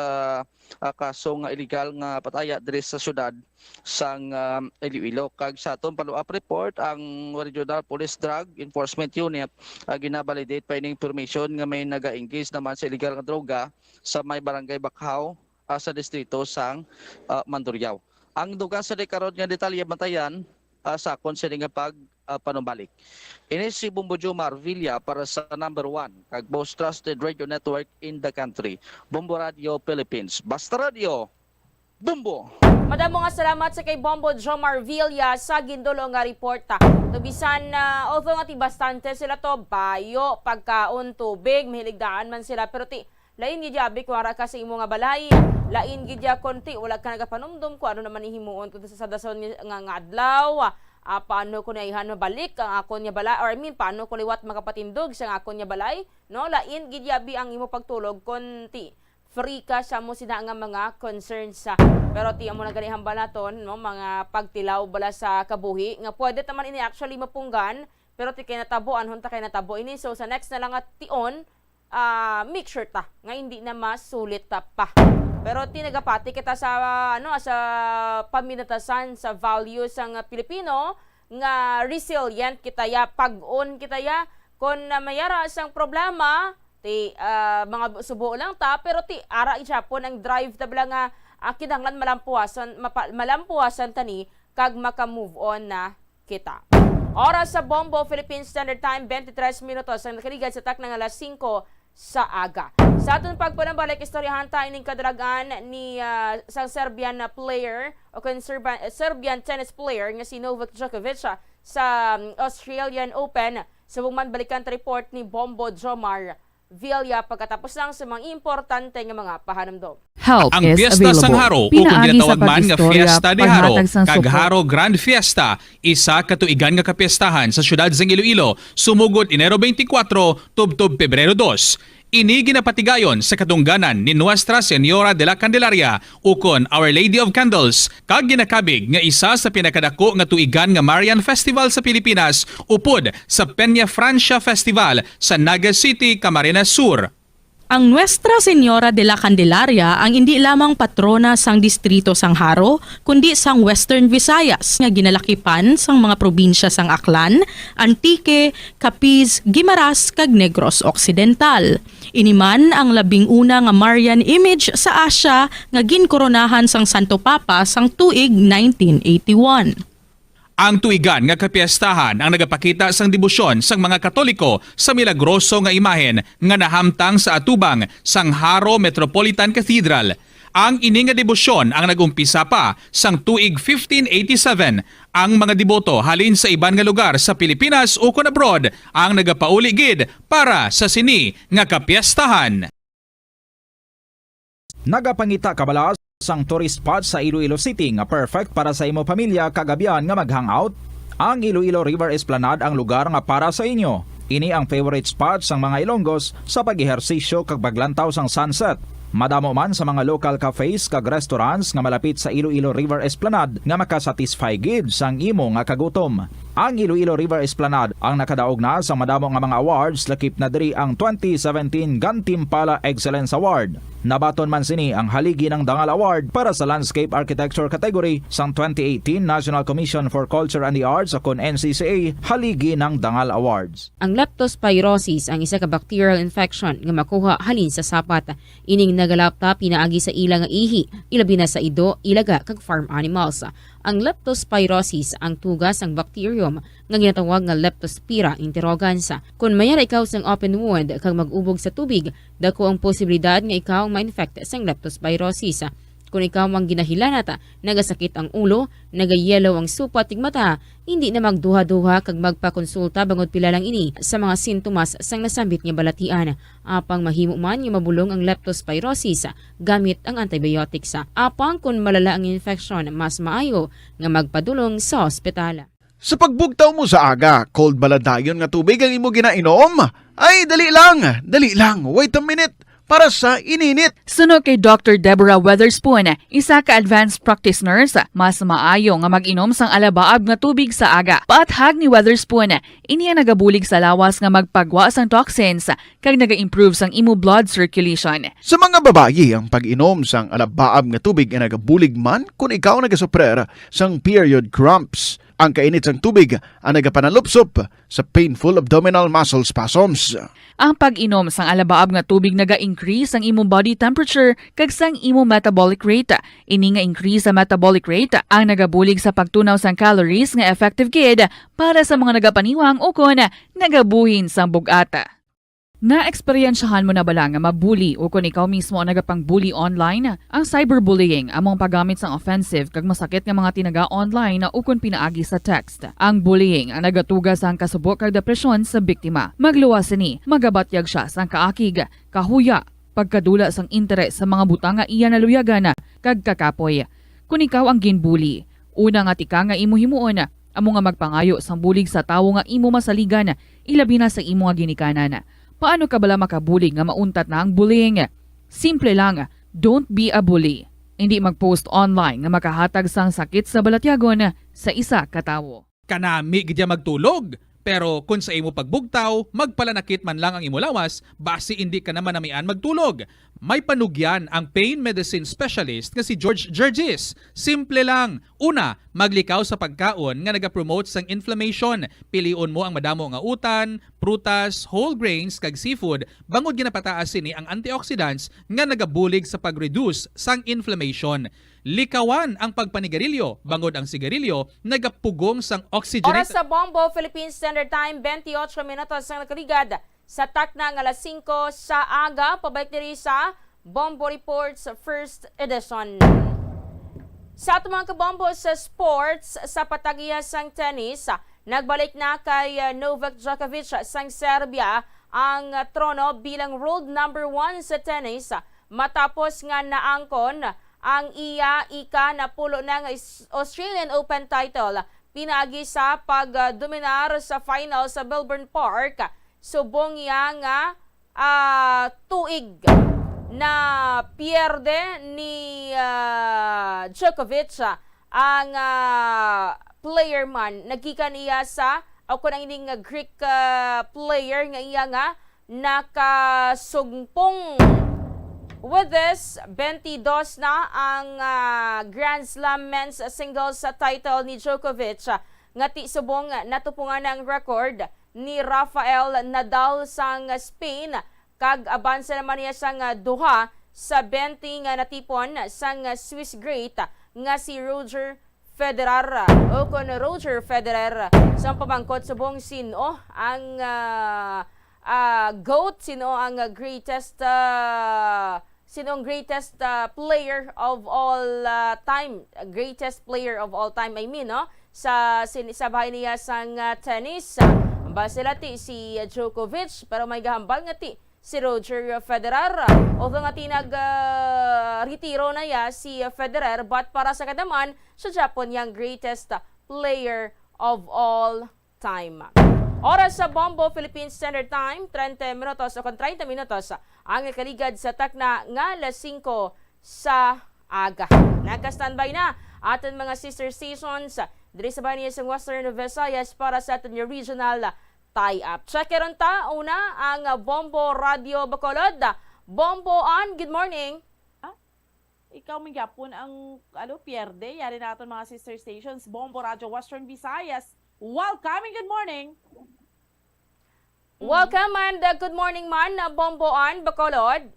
ah, kaso nga illegal nga pataya diri sa syudad sang, ah, Iloilo. Kag sa aton follow-up report, ang Regional Police Drug Enforcement Unit, ah, ginabalidate pa ining impormasyon nga may naga-engage naman sa illegal nga droga sa may Barangay Bakhaw, ah, sa distrito sang, ah, Mandurriao. Ang dugang sa karon nga detalye bantayan, ah, sa akon sini nga pag, ah, panumbalik. Ini si Bombo Jomar Villa para sa number one kag most trusted radio network in the country, Bombo Radio Philippines. Basta Radio, Bombo! Madamo nga salamat sa kay Bombo Jomar Villa sa gindulo nga report, ah. To bisan, ah, although nga ti bastante sila to, bayo, pagkaon, tubig, mahilig daan man sila, pero ti lain gid ya, abi, kung ara ka sa imo nga balay. Lain gid ya, kung ti wala ka nagapanumdom kung ano naman ang himuon kung sa, sa dason nga, nga, nga adlaw. Ah, paano ko na ihan mabalik ang akon nga balay? Or I mean, paano ko liwat makapatindog sa akon nga balay? No, lain gid ya, abi, ang imo pagtulog kung ti free ka sa mo sina nga mga concerns, ah. Pero ti amo na gani hambal naton, no, mga pagtilaw bala sa kabuhi nga pwede ta man ini actually mapunggan, pero ti kay natabo, anhon ta kay natabo ini. So sa next na lang nga tion, ah, make sure ta nga hindi na masulit ta pa. Pero ti nagapati kita sa, ano, sa paminatasan sa values sang Pilipino nga resilient kita ya, pag-on kita ya. Kon na mayara sang problema, ti, ah, mga subo lang ta, pero ti ara gihapon ang drive ta bala nga, ah, kinahanglan malampuasan, mapa-, malampuasan ta ni kag maka-move on na kita. Oras sa Bombo, Philippine Standard Time, twenty-three minutos ang nakaligad sa takna nga alas singko sa aga. Sa aton pagpanambalik, istoryahan ta ining kadalagan ni, ah, sang Serbian na player o kon Serba-, Serbian tennis player nga si Novak Djokovic, ah, sa, um, Australian Open. Subong man, balikan ta report ni Bombo Jomar Villa pagkatapos lang sa mga importante nga mga pahanumdom. Help Ang is Piyesta sang available. Haro, o kung Pinaagi sa ginatawag man nga pag-istorya, Fiesta de Haro, paghatag sang kag support. Haro Grand Fiesta, isa ka tuigan nga kapiestahan sa siyudad sang Iloilo, sumugod Enero twenty-four tubtob Pebrero dos. Ini ginapatigayon sa katungganan ni Nuestra Señora de la Candelaria, ukon Our Lady of Candles, kag ginakabig nga isa sa pinakadako nga tuigan nga Marian Festival sa Pilipinas, upod sa Peña Francia Festival sa Naga City, Camarines Sur. Ang Nuestra Señora de la Candelaria ang indi lamang patrona sang distrito sang Jaro, kundi sang Western Visayas, nga ginalakipan sang mga probinsya sang Aklan, Antique, Capiz, Guimaras, kag Negros Occidental. Ini man ang labing una nga Marian image sa Asia nga ginkoronahan sang Santo Papa sang tuig nineteen eighty-one. Ang tuigan nga kapiestahan ang nagapakita sang debosyon sang mga Katoliko sa milagroso nga imahen nga nahamtang sa atubang sang Jaro Metropolitan Cathedral. Ang ini nga debosyon ang nag-umpisa pa sang tuig fifteen eighty-seven. Ang mga deboto halin sa iban nga lugar sa Pilipinas ukon abroad ang nagapauli gid para sa sini nga kapiestahan. Nagapangita ka bala sang tourist spot sa Iloilo City nga perfect para sa imo pamilya kag abyan nga mag-hangout? Ang Iloilo River Esplanade ang lugar nga para sa inyo. Ini ang favorite spot sang mga Ilonggos sa pag-ehersisyo kag paglantaw sang sunset. Madamo man sa mga local cafes kag restaurants nga malapit sa Iloilo River Esplanade nga makasatisfy gid sang imo nga kagutom. Ang Iloilo River Esplanade ang nakadaog na sang madamo nga mga awards, lakip na diri ang twenty seventeen Gantimpala Excellence Award. Nabaton man sini ang Haligi ng Dangal Award para sa Landscape Architecture category sang twenty eighteen National Commission for Culture and the Arts, o kon N C C A, Haligi ng Dangal Awards. Ang leptospirosis ang isa ka bacterial infection nga makuha halin sa sapat. Ining nagalapta pinaagi sa ila nga ihi, ilabi na sa ido, ilaga, kag farm animals. Ang leptospirosis ang tuga sang bacterium nga ginatawag nga Leptospira interrogans. Kon mayara ikaw sang open wound kag mag-ubog sa tubig, dako ang posibilidad nga ikaw ma-infect sang leptospirosis. Kon ikaw ang ginahilanat, nagasakit ang ulo, nagayellow ang supat ning mata, hindi na magduha-duha kag magpakonsulta bangod pila lang ini sa mga sintomas sang nasambit nga balatian. Apang mahimo man nga mabulong ang leptospirosis gamit ang antibiotics. Apang kon malala ang infeksyon, mas maayo nga magpadulong sa ospital. Sa pagbugtaw mo sa aga, cold bala dayon nga tubig ang imo ginainom? Ay, dali lang, dali lang, wait a minute, para sa ininit. Suno kay Doctor Deborah Weatherspoon, isa ka advanced practice nurse, mas maayo nga mag-inom sang alabaab nga tubig sa aga. Paathag ni Weatherspoon, ini ang nagabulig sa lawas nga magpagwa sang toxins kag naga-improve sang imo blood circulation. Sa mga babayi, ang pag-inom sang alabaab nga tubig ay nagabulig man kon ikaw nagasuprer sang period cramps. Ang kainit sang tubig ang nagapanalupsop sa painful abdominal muscle spasms. Ang pag-inom sang alabaab nga tubig naga-increase sang imo body temperature kag sang imo metabolic rate. Ini nga increase sa metabolic rate ang nagabulig sa pagtunaw sang calories nga effective gid para sa mga nagapaniwang ukon nagabuhin sang bug-at. Naeksperyensyahan mo na bala nga mabuli o kon ikaw mismo ang nagapang-bully online? Ang cyberbullying amo ang paggamit sang offensive kag masakit nga mga tinaga online o kon pinaagi sa text. Ang bullying ang nagatuga sang kasubo kag depresyon sa biktima. Magluwas sini, magabatyag sia sang kaakig, kahuya, pagkadula sang interes sa mga butang nga iya naluyagan kag kakapoy. Kon ikaw ang ginbully, una nga tikang nga imo himuon amo nga magpangayo sang bulig sa tawo nga imo masaligan, ilabi na sa imo nga ginikanan. Paano ka bala makabulig nga mauntat na ang bullying? Simple lang, don't be a bully. Indi mag-post online nga makahatag sang sakit sa balatyagon sa isa ka tawo. Kanami gid ya magtulog. Pero kon sa imo pagbugtaw, magpalanakit man lang ang imo lawas, basi indi ka na manamian magtulog. May panugyan ang pain medicine specialist nga si George Gergis. Simple lang. Una, maglikaw sa pagkaon nga nagapromote sang inflammation. Pilion mo ang madamo nga utan, prutas, whole grains, kag seafood, bangod ginapataas sini ang antioxidants nga nagabulig sa pag-reduce sang inflammation. Likawan ang pagpanigarilyo, bangod ang sigarilyo nagapugong sang oxygenate. Oras sa Bombo, Philippine Standard Time, twenty-eight minutos ang nakaligad sa takna nga alas singko sa aga. Pabalik diri sa Bombo Reports First Edition. Sa ato mga kabombo sa sports, sa patagiya sang tennis, nagbalik na kay, uh, Novak Djokovic sang Serbia ang trono bilang world number one sa tennis matapos nga naangkon ang iya ika-napulo na nga is-, Australian Open title pinaagi sa pagdominar sa final sa Melbourne Park subong iya nga, ah, tuig. Na pierde ni, ah, Djokovic, ah, ang, ah, player man naggikan iya sa, o kon ang ining Greek, ah, player nga iya nga nakasugpong. With this, twenty-dos na ang, ah, Grand Slam men's singles title ni Djokovic, ah, nga ti subong natupungan ang record ni Rafael Nadal sang Spain, kag abanse naman niya sang duha sa twenty nga natipon sang Swiss great nga si Roger Federer, o kon Roger Federer. Sa pamangkot subong sin-o ang, ah, ah, goat, sin-o ang greatest, ah, sin-o ang greatest, ah, player of all, ah, time, greatest player of all time, I mean, no? Sa sin-, sa bahin niya sang, ah, tennis, ah, basi la ti si Djokovic, pero may gahambal nga ti si Roger Federer. Although nga ti nag, ah, retiro na ya si Federer, but para sa kadam-an, siya gyapon yang greatest player of all time. Oras sa Bombo Philippine Standard Time, treinta minutos o kon treinta minutos ang nakaligad sa takna nga alas singko sa aga. Naka-standby na aton mga sister stations diri sa bahin niya sa Western Visayas para sa aton nga regional tie-up. Check ron ta, una, ang Bombo Radio Bacolod. Bombo Ann, good morning. Ah, ikaw man gyapon ang, ano, pierde. Yari na aton mga sister stations. Bombo Radio Western Visayas. Welcome and good morning. Mm. Welcome and, uh, good morning man, uh, Bombo Ann, Bacolod.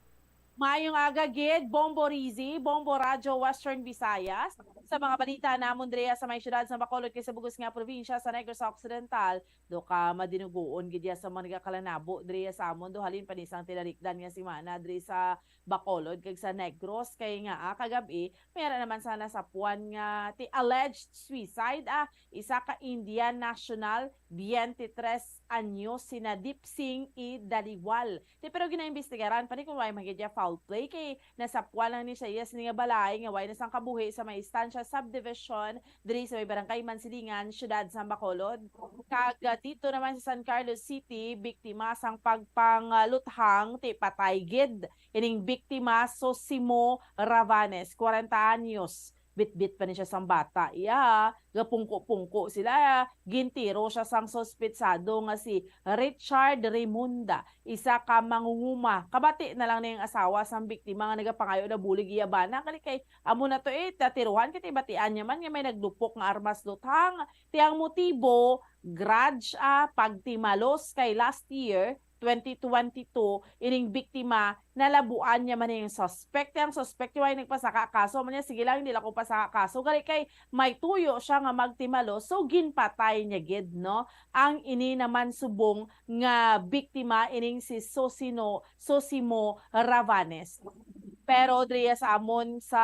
Maayong aga gid, Bombo Rizzy, Bombo Radyo Western Visayas. Sa mga balita namon diri sa may siyudad sa Bacolod kag sa bug-os nga probinsya sa Negros Occidental, do ka madinuguon gid ya sa mga nagakalanabo diri sa amon, do halin pa ni sang tinalikdan nga semana diri sa Bacolod kag sa Negros. Kay nga, ah, kagab-i, may ara naman sa nasapuan nga ti alleged suicide, ah, isa ka Indian national, twenty-tres anyos, si Nadeep Singh E. Dhaliwal. Ti, pero ginaimbestigaran pa ni kung way man gid ya foul play, kay nasapuan lang ni siya iya sini nga balay nga way na sang kabuhi sa may Estancia Subdivision, diri sa may Barangay Mansilingan, siyudad sa Bacolod. Kag, ah, dito naman sa San Carlos City, biktima sang pagpangaluthang ti patay gid ining biktima, Sosimo Ravanes, kwarenta anyos. Bitbit pa ni siya sang bata iya, gapungko-pungko sila, gintiro siya sang suspetsado nga si Richard Remunda, isa ka mangunguma. Kabati na lang ni ang asawa sang biktima nga nagapangayo na bulig iya bana, kali kay amo na to, eh, tatiruhan kay ti batian niya man nga may naglupok nga armas luthang. Ti ang motibo, grudge, ah, pagtimalos kay last year, twenty twenty-two, ining biktima, nalabuan niya man ang suspect. Ang suspect, way nagpasaka kaso, man niya, sige lang, hindi lang ko pasaka kaso. Gali kay may tuyo siya nga magtimalo, so ginpatay niya gid, no? Ang ini naman subong nga biktima, ining si Sosino, Sosimo Ravanes. Pero diri sa amon sa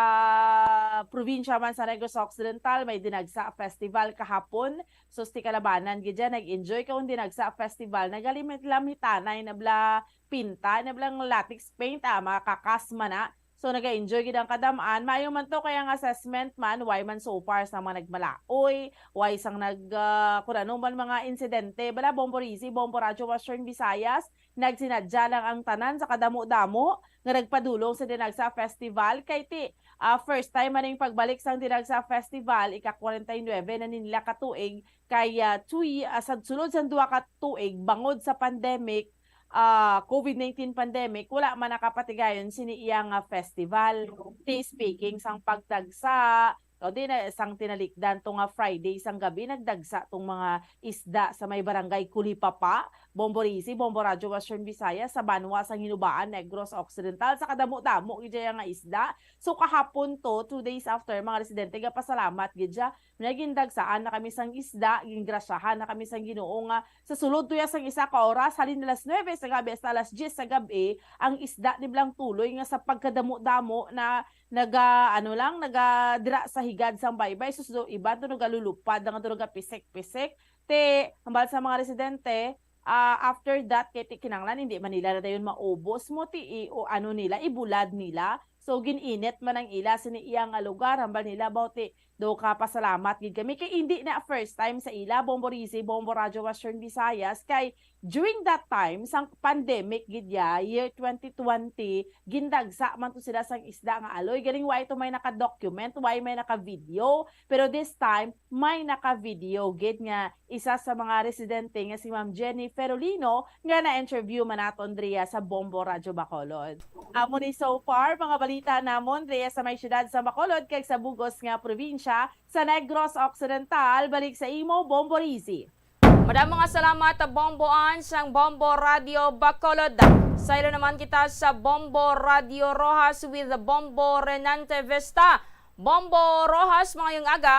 probinsya man sa Negros Occidental, may Dinagsa Festival kahapon. Sus, ti kalabanan gid dyan, nag-enjoy ka kung Dinagsa Festival. Nagalimit-lamitanay na bla pinta, na blang latex paint, ah, mga kakas man na. So, nag-enjoy gid ang kadam-an. Maayo man to, kaya ang assessment man, way man so far sa mga nagmalaoy, way sang nag, ah, kung ano man mga insidente. Bala, Bombo Rizzi, Bombo Radyo Western Visayas, nagsinadya lang ang tanan sa kadamo-damo nga nagpadulong sa Dinagsa Festival. Kay ti, ah, first time man ang pagbalik sang Dinagsa Festival, ika-kwarenta y nuebe na nila ka tuig, kay, ah, two ye-, ah, sa sulod sang duha ka tuig, bangod sa pandemic, ah, COVID nineteen pandemic, wala man nakapatigayon sini iya nga festival. Ti speaking sang pagdagsa, o di na sang tinalikdan to nga Friday sang gabi, nagdagsa tong mga isda sa may barangay Kulipapa, Bombo Rizzi, Bombo Radyo Western Visayas, sa banwa sang Hinubaan, Negros Occidental, sa kadamo-damo gid dyan nga isda. So kahapon to, two days after, mga residente gapasalamat gid siya, nga gindagsaan na kami sang isda, gingrasyahan na kami sang Ginoo nga sa sulod tuya sang isa ka oras, halin alas nuebe sa gabi hasta alas diyes sa gabi, ang isda ni blang tuloy nga sa pagkadamo-damo na naga, ano lang, naga dira sa higad sang baybay. Sus, do, iban to nagalulupad, ang to nagapisik-pisik. Te, hambal sa mga residente, ah, after that, kay ti kinanglan, hindi man nila na dayon maubos mo, ti i-, o ano nila, ibulad nila. So, gin-init man ang ila sini iya nga lugar, hambal nila, baw ti, do ka pasalamat gid kami. Kay hindi na first time sa ila, Bombo Rizzi, Bombo Radyo Western Visayas, kay during that time, sang pandemic gid ya, year twenty twenty, gindagsa man to sila sang isda nga aloy. Galing, why to may naka-document, why may naka-video, pero this time, may naka-video gid nga isa sa mga residente nga si Ma'am Jenny Ferolino nga na-interview man naton diriya sa Bombo Radyo Bacolod. Amo ni so far, mga balita namon diriya sa may siyudad sa Bacolod kag sa bugos nga probinsya sa Negros Occidental. Balik sa imo, Bombo Rizzi. Madamo nga salamat, Bombo Ann, sang Bombo Radio Bacolod. Saylo naman kita sa Bombo Radio Roxas with Bombo Renante Vesta. Bombo Roxas, maayong aga.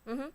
Mhm.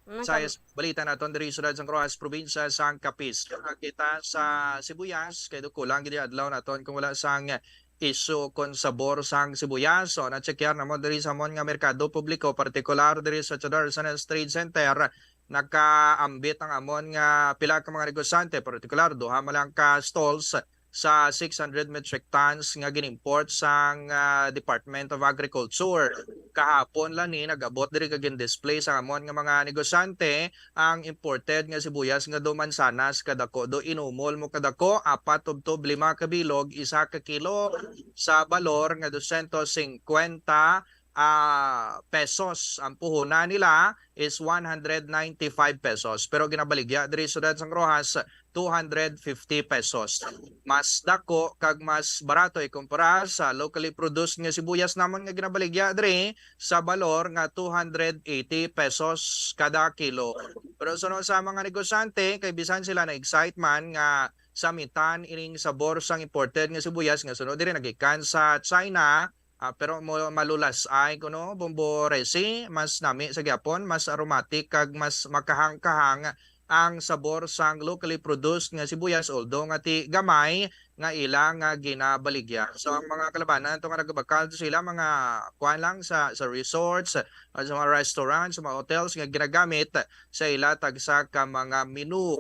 Ano Sa ka- is-, balita naton diri sa Sudad sang Roxas, probinsya sang Capiz. Kita sa Sibuyas, kay do kulang gid adlaw naton kung wala sang isu kon sabor sang sibuyas. So, na-checkar namon diri sa amon nga merkado publiko, partikular diri sa Chedar Sanes Trade Center, nakaambit ang amon nga pila ka mga negosyante, partikular duha man lang ka stalls sa six hundred metric tons nga gin-import sang, ah, Department of Agriculture. Kahapon lang ni nag-abot diri kag gin-display sa amon nga mga negosyante ang imported nga sibuyas nga do mansanas kadako, do inumol mo kadako, apat tubtob lima ka bilog, isa ka kilo, sa balor nga dosyentos singkwenta, ah, pesos. Ang puhunan nila is one hundred ninety-five pesos, pero ginabaligya diri sa Sudad sang Roxas, two hundred fifty pesos. Mas dako kag mas barato ikumpara sa locally produced nga sibuyas namon nga ginabaligya diri sa balor nga two hundred eighty pesos kada kilo. Pero suno sa mga negosyante, kay bisan sila na-excite man nga samitan ining sabor sang imported nga sibuyas nga suno diri nagikan sa China, ah, pero mo-, malulas-ay kuno, Bombo Resi, mas nami sa gyapon, mas aromatic kag mas makahang-kahang ang sabor sang locally produced nga sibuyas, although nga ti gamay nga ila nga ginabaligya. So, ang mga kalabanan ato nga nagabakal sa ila, mga kuan lang sa, sa resorts, ah, sa mga restaurants, sa mga hotels nga ginagamit sa ila tagsa ka mga menu.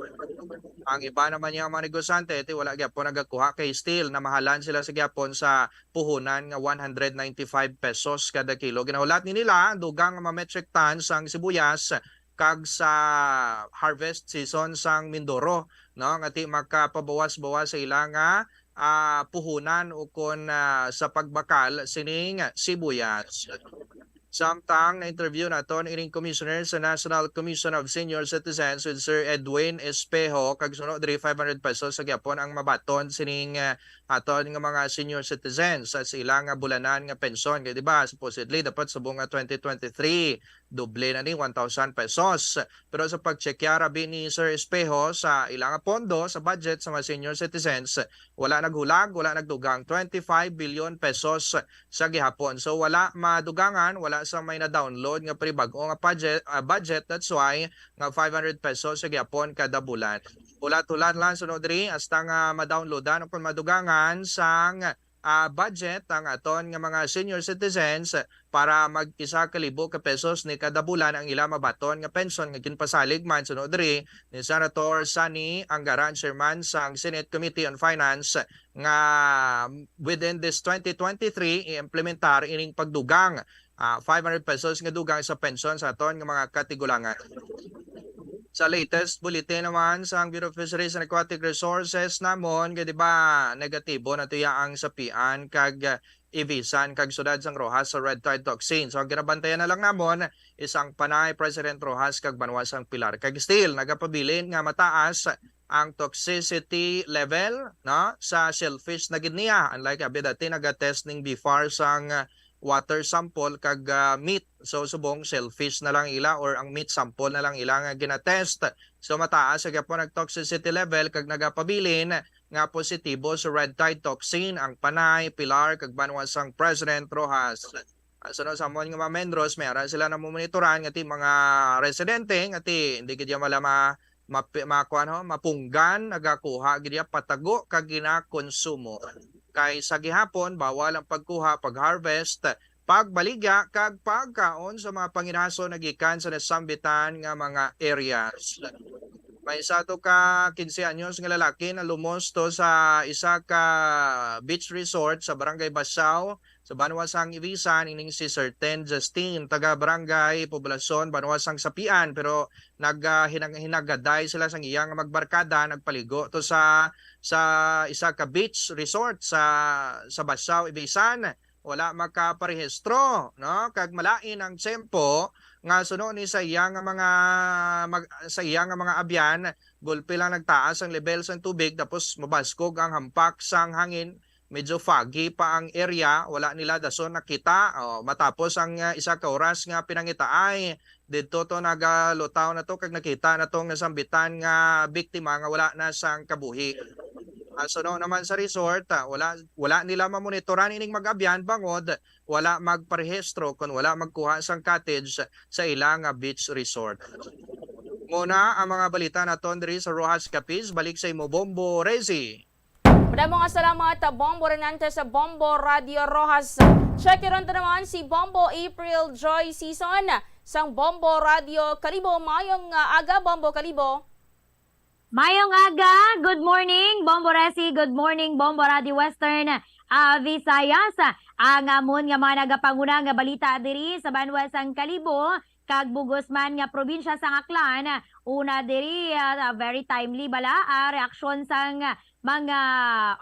Ang iba naman nga mga negosyante, ti wala gyapon nagakuha kay still namahalan sila sa gyapon sa puhunan nga one hundred ninety-five pesos kada kilo. Ginahulat ni nila, dugang nga mga metric tons ang sibuyas kag sa harvest season sang Mindoro, no, nga ti makapabawas-bawas sa ila nga, ah, puhunan ukon, ah, sa pagbakal sining sibuyas. Samtang na-interview naton ining commissioner sa National Commission of Senior Citizens with Sir Edwin Espejo, kag suno diri five hundred pesos sa gyapon ang mabaton sining, ah, aton nga mga senior citizens sa ila nga bulanan nga pensyon. Kay, di ba, supposedly dapat subong nga twenty twenty-three, doble na ni, one thousand pesos. Pero sa pagtsekya rabi ni Sir Espejo sa ila nga pondo sa budget sa mga senior citizens, wala naghulag, wala nagdugang twenty-five billion pesos sa gihapon. So, wala madugangan, wala sa may na-download nga panibag-o nga budget, ah, budget. That's why nga five hundred pesos sa gihapon kada bulan. Hulat-hulat lang sunod diri, hasta nga ma-downloadan o kung madugangan sang, ah, budget ang aton nga mga senior citizens para mag isa ka libo ka pesos ni kada bulan ang ila mabaton nga pensyon nga ginpasalig man sunod diri ni Senator Sonny Angara, chairman sang Senate Committee on Finance, nga within this twenty twenty-three i-implementar ining pagdugang, ah, five hundred pesos nga dugang sa pensyon sa aton nga mga katigulangan. Sa latest bulletin naman sang Bureau of Fisheries and Aquatic Resources namon, kay, di ba, negatibo na tuya ang Sapian kag, ah, Ibisan kag Sudad sang Roxas sa red tide toxin. So, ang ginabantayan na lang namon is ang Panay, President Roxas kag Banwa sang Pilar. Kag still nagapabilin nga mataas ang toxicity level, no, sa shellfish na gid niya. Unlike abi dati, naga-test ning BFAR sang, ah, water sample kag, ah, meat. So, subong shellfish na lang ila or ang meat sample na lang ila nga gina-test. So, mataas sa gyapon ang toxicity level kag nagapabilin nga positibo sa red tide toxin ang Panay, Pilar, kag Banwa sang President Roxas. Ah, sunod sa amon nga mga membros, may ara sila namomonitoran nga ti mga residente nga ti hindi gid ya mala ma-, mapi-, makuan ho, mapunggan, nagakuha gid ya patago kag ginakonsumo. Kay sa gihapon, bawal ang pagkuha, pag-harvest, pagbaligya, kag pagkaon sa mga panginason nagikan sa nasambitan nga mga areas. May isa to ka quince anyos nga lalaki na lumos to sa isa ka beach resort sa Barangay Basiao, sa Banwa sang Ibisan, ining si Sir Ten Justin, taga Barangay Poblacion, Banwa sang Sapian, pero nag, ah, hinag-, hinagaday sila sang iya nga magbarkada, nagpaligo to sa, sa isa ka beach resort sa, sa Basiao, Ibisan. Wala makaparehistro, no? Kag malain ang tiyempo nga suno ni sa iya nga mga mag-, sa iya nga mga abyan, gulpi lang nagtaas ang level sang tubig, tapos mabaskog ang hampak sang hangin. Medyo foggy pa ang area, wala nila dason nakita. Oh, matapos ang, ah, isa ka oras nga pinangitaay, didto to nagalutaw na to kag nakita na tong nasambitan nga biktima nga wala na sang kabuhi. Ah, suno naman sa resort, ah, wala, wala nila mamonitoran ining mag-abyan bangod wala magparehistro kon wala magkuha sang cottage sa ila nga beach resort. Muna ang mga balita naton diri sa Roxas Capiz. Balik sa imo, Bombo Rezi. Madamo nga salamat, Bombo Renante sa Bombo Radio Roxas. Check ron ta naman si Bombo April Joy Season sang Bombo Radio Kalibo. Mayong, ah, aga, Bombo Kalibo. Mayong aga, good morning, Bombo Resi, good morning, Bombo Radio Western, ah, Visayas. Ang amon nga mga nagapanguna nga balita diri sa banwa sang Kalibo, kag bugos man nga probinsya sang Aklan. Una diri, ah, very timely bala, ah, reaksyon sang mga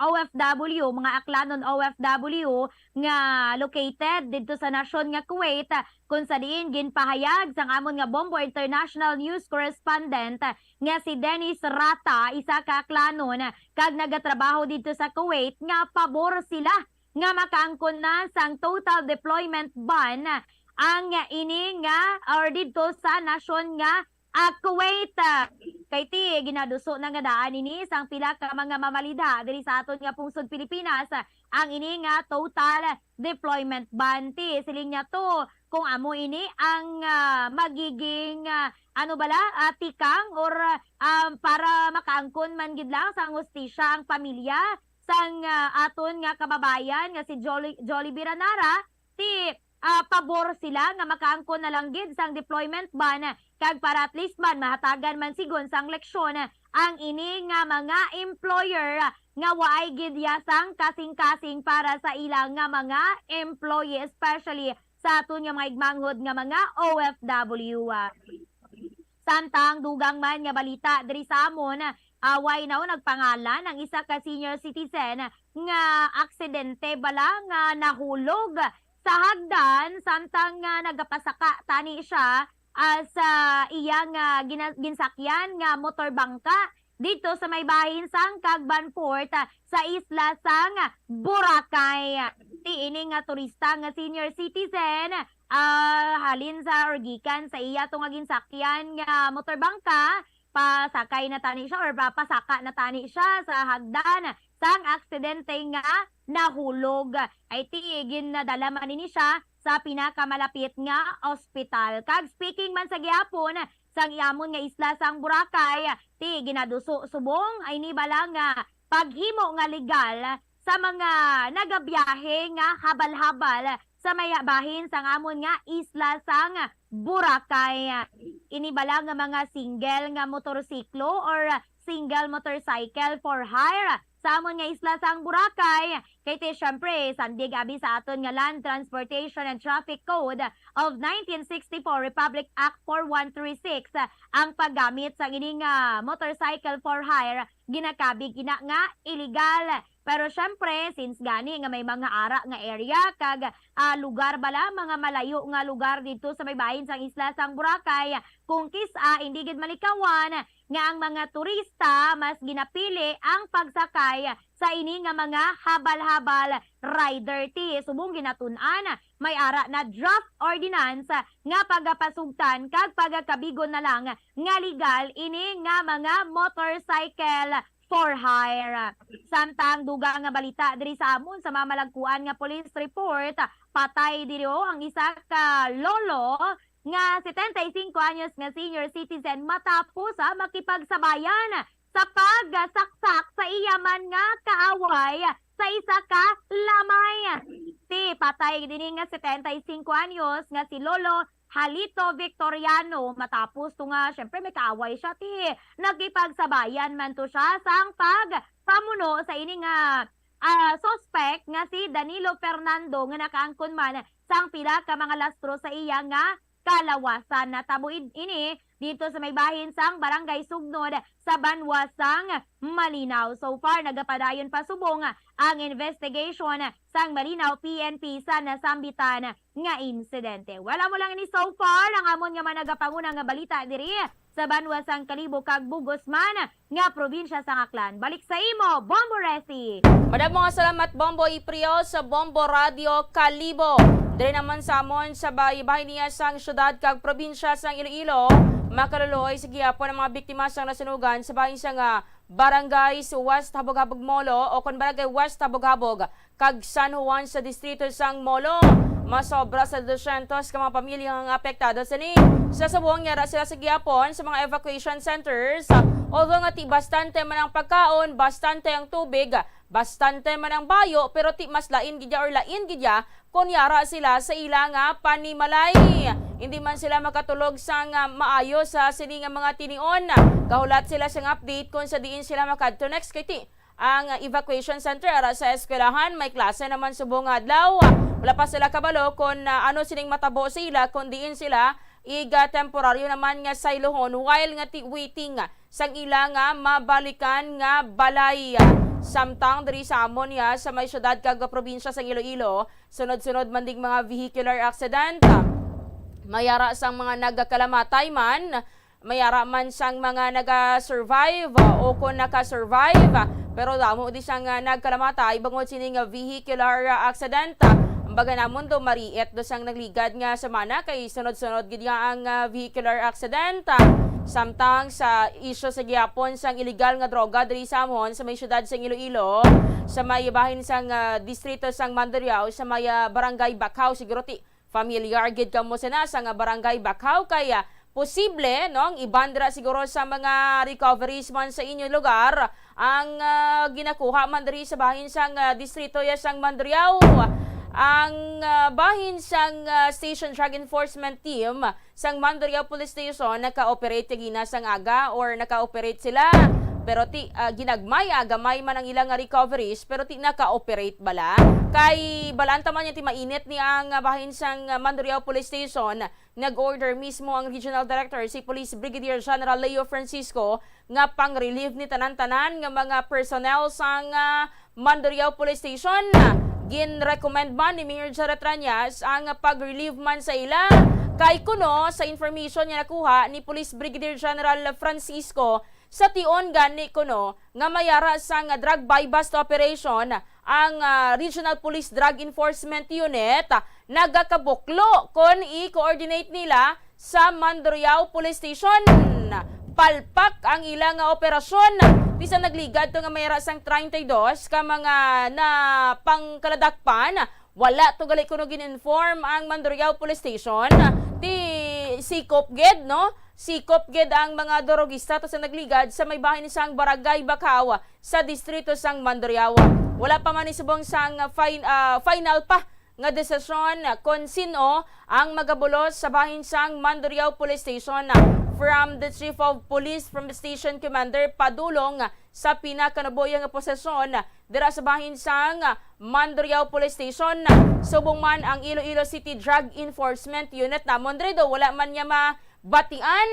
O F W, mga Aklanon O F W nga located didto sa nasyon nga Kuwait, kung sa diin ginpahayag sang amon nga Bombo International News Correspondent nga si Dennis Rata, isa ka Aklanon kag nagatrabaho didto sa Kuwait, nga pabor sila nga makaangkon na sang total deployment ban ang ini nga, or didto sa nasyon nga, ah, Kuwait. Kay ti ginaduso na nga daan ini sang pila ka mga mamalidha diri sa aton nga pungsod Pilipinas ang ini nga total deployment ban. Ti siling niya to, kung amo ini ang, ah, magiging, ah, ano bala, ah, tikang or, ah, para makaangkon man gid lang sang hustisya ang pamilya sang, ah, aton nga kababayan nga si Jolly, Jolly Biranara, ti, ah, pabor sila nga makaangkon na lang gid sang deployment ban, kag para at least man mahatagan man sigon sang leksyon ang ini nga mga employer nga waay gid ya sang kasing-kasing para sa ila nga mga employee, especially sa aton nga mga igmanghod nga mga O F W. Samtang dugang man nga balita diri sa amon, away na nagpangalan ang isa ka senior citizen nga aksidente bala nga nahulog sa hagdan samtang nga nagapasaka tani siya, ah, sa iya nga gina-, ginsakyan nga motor bangka. didto sa may bahin sang Cagban Fort, ah, sa isla sang Boracay. Ti ini nga turista nga senior citizen, ah, halin sa or gikan sa iya to nga ginsakyan nga motorbangka, pasakay na tani siya or pa-, pasaka na tani siya sa hagdan sang aksidente nga nahulog. Ay ti, ginadala man ini siya sa pinakamalapit nga ospital. Kag speaking man sa gihapon sang iamon nga isla sang Boracay, ti ginaduso subong ay ni bala nga paghimo nga legal sa mga nagabiyahe nga habal-habal sa may bahin sang amon nga isla sang Boracay. Ini bala nga mga single nga motorsiklo or single motorcycle for hire sa amon nga isla sang Boracay. Kay ti, syempre, sandig abi sa aton nga Land Transportation and Traffic Code of nineteen sixty-four, Republic Act four one three six, ang paggamit sang ini nga motorcycle for hire ginakabig ina nga illegal. Pero syempre, since gani nga may mga ara nga area kag, ah, lugar bala, mga malayo nga lugar didto sa may bahin sang isla sang Boracay, kung kis-a hindi gid malikawan nga ang mga turista mas ginapili ang pagsakay sa ini nga mga habal-habal rider. Ti subong ginatun-an, may ara na draft ordinance nga pagapasugtan kag pagakabigon na lang nga legal ini nga mga motorcycle for hire. Samtang dugang nga balita diri sa amon, sa mamalagkuan nga police report, patay diri ang isa ka lolo nga setenta y cinco anyos nga senior citizen matapos, ah, makipagsabayan sa pagsaksak sa iya man nga kaaway sa isa ka lamay. Ti patay dini nga setenta y cinco anyos nga si Lolo Halito Victoriano, matapos to nga, syempre, may kaaway siya, ti nagkipagsabayan man to siya sang pagpamuno sa ini nga, ah, suspect nga si Danilo Fernando, nga nakaangkon man sang pila ka mga lastro sa iya nga kalawasan. Natabo id-, ini dito sa may bahin sang Barangay Sugnod sa banwa sang Malinaw. So far, nagapadayon pa subong ang investigation sang Malinaw P N P sa nasambitan nga insidente. Wala mo lang ini so far ang amon nga managapanguna nga balita diri sa banwa sang Kalibo kag Bug-os man nga probinsya sang Aklan. Balik sa imo, Bombo Resi. Madamo nga salamat, Bombo Iprio, sa Bombo Radio Kalibo. Diri naman sa amon sa bay-, bahin niya sang syudad kag probinsya sang Iloilo, makaluluoy sa gihapon ang mga biktima sang nasunugan sa bahin sang, ah, Barangay sa West Habog-Habog Molo o kon Barangay West Habog-Habog kag San Juan sa distrito sang Molo. Masobra sa dosyentos ka mga pamilya ang apektado sini. Sa subong, yara sila sa gihapon sa mga evacuation centers. Although nga ti bastante man ang pagkaon, bastante ang tubig, bastante man ang bayo, pero ti mas lain gid ya or lain gid ya kon yara sila sa ila nga panimalay. Hindi man sila makatulog sang, ah, maayo sa sini nga mga tinion. Gahulat sila sang update kon sa diin sila makadto next, kay ti ang evacuation center ara sa eskwelahan, may klase naman subong nga adlaw. Wala pa sila kabalo kon, ah, ano sining matabo sa ila, kon diin sila iga temporaryo naman nga saylohon, while nga ti waiting sang ila nga mabalikan nga balay. Samtang diri sa amon ya sa may syudad kag probinsya sang Iloilo, sunod-sunod man ding mga vehicular accident. May ara sang mga nagkalamatay man, may ara man sang mga naga-survive, uh, o kon naka-survive, uh, pero damo di sang, uh, nagkalamatay bangod sini nga vehicular, uh, accident. Uh, ang baga namon do mariit do sang nagligad nga semana kay sunod-sunod gid nga ang, uh, vehicular accident. Uh, samtang sa isyu sa gihapon sang iligal nga droga diri sa amon sa may syudad sang Iloilo, sa may bahin sang, uh, distrito sang Mandurriao, sa may, uh, barangay Bacau, siguro ti familiar gid kamo sina sa nga Barangay Bacau, kay, ah, posible, no, ang iban dira siguro sa mga recoveries man sa inyo lugar ang, ah, ginakuha man diri sa bahin sang, ah, distrito ya sang Mandurriao. Ang, ah, bahin sang, ah, Station Drug Enforcement Team sang Mandurriao Police Station naka-operate kagina sang aga or naka-operate sila. Pero ti, ah, ginagmay, ah, gamay man ang ilang nga recoveries, pero ti naka-operate bala. Kay balaan ta man yan ti mainit ni ang, ah, bahin sang, ah, Mandurriao Police Station. Nag-order mismo ang Regional Director, si Police Brigadier General Leo Francisco, nga pang-relieve ni tanan-tanan nga mga personnel sang, ah, Mandurriao Police Station. Gin-recommend man ni Mayor Jarret Rañas ang pag-relieve man sa ila. Kay kuno, sa information nga nakuha ni Police Brigadier General Francisco, Sa tion gani kuno nga may ara sang drug buy-bust operation ang, ah, Regional Police Drug Enforcement Unit, ah, nagakabuklo kon i-coordinate nila sa Mandurriao Police Station. Palpak ang ila nga operasyon. Bisan nagligad to nga may ara sang treinta y dos ka mga napangkaladakpan, wala to gali kuno gin-inform ang Mandurriao Police Station. Ti sikop gid, no? Sikop gid ang mga durogista to sa nagligad sa may bahin sang Barangay Bacao sa distrito sang Mandurriao. Wala pa man ni subong sang fin-, ah, final pa nga desisyon kon sin-o ang magabulos sa bahin sang Mandurriao Police Station, from the Chief of Police, from the Station Commander, padulong sa pinakanubo iya nga posisyon dira sa bahin sang Mandurriao Police Station. Subong man ang Iloilo City Drug Enforcement Unit namon diri, do wala man niya mabatian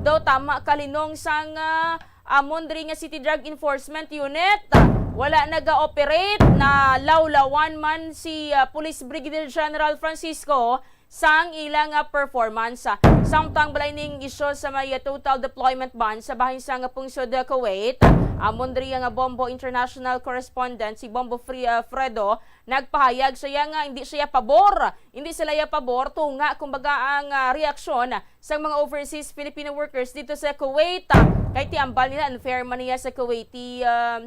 do tama kalinong sang, ah, amon diri nga City Drug Enforcement Unit. Wala naga-operate, na lawlawan man si, ah, Police Brigadier General Francisco sang ila nga performance. Samtang balay ning isyu sa may total deployment ban sa bahin sang pungsod Kuwait, amon diri nga Bombo International Correspondent si Bombo Fri-, ah, Fredo nagpahayag siya nga hindi siya pabor, hindi sila ya pabor tunga kumbaga ang, ah, reaksyon sang mga overseas Filipino workers dito sa Kuwait. Kay ti ambal nila unfair man niya sa Kuwaiti, ah,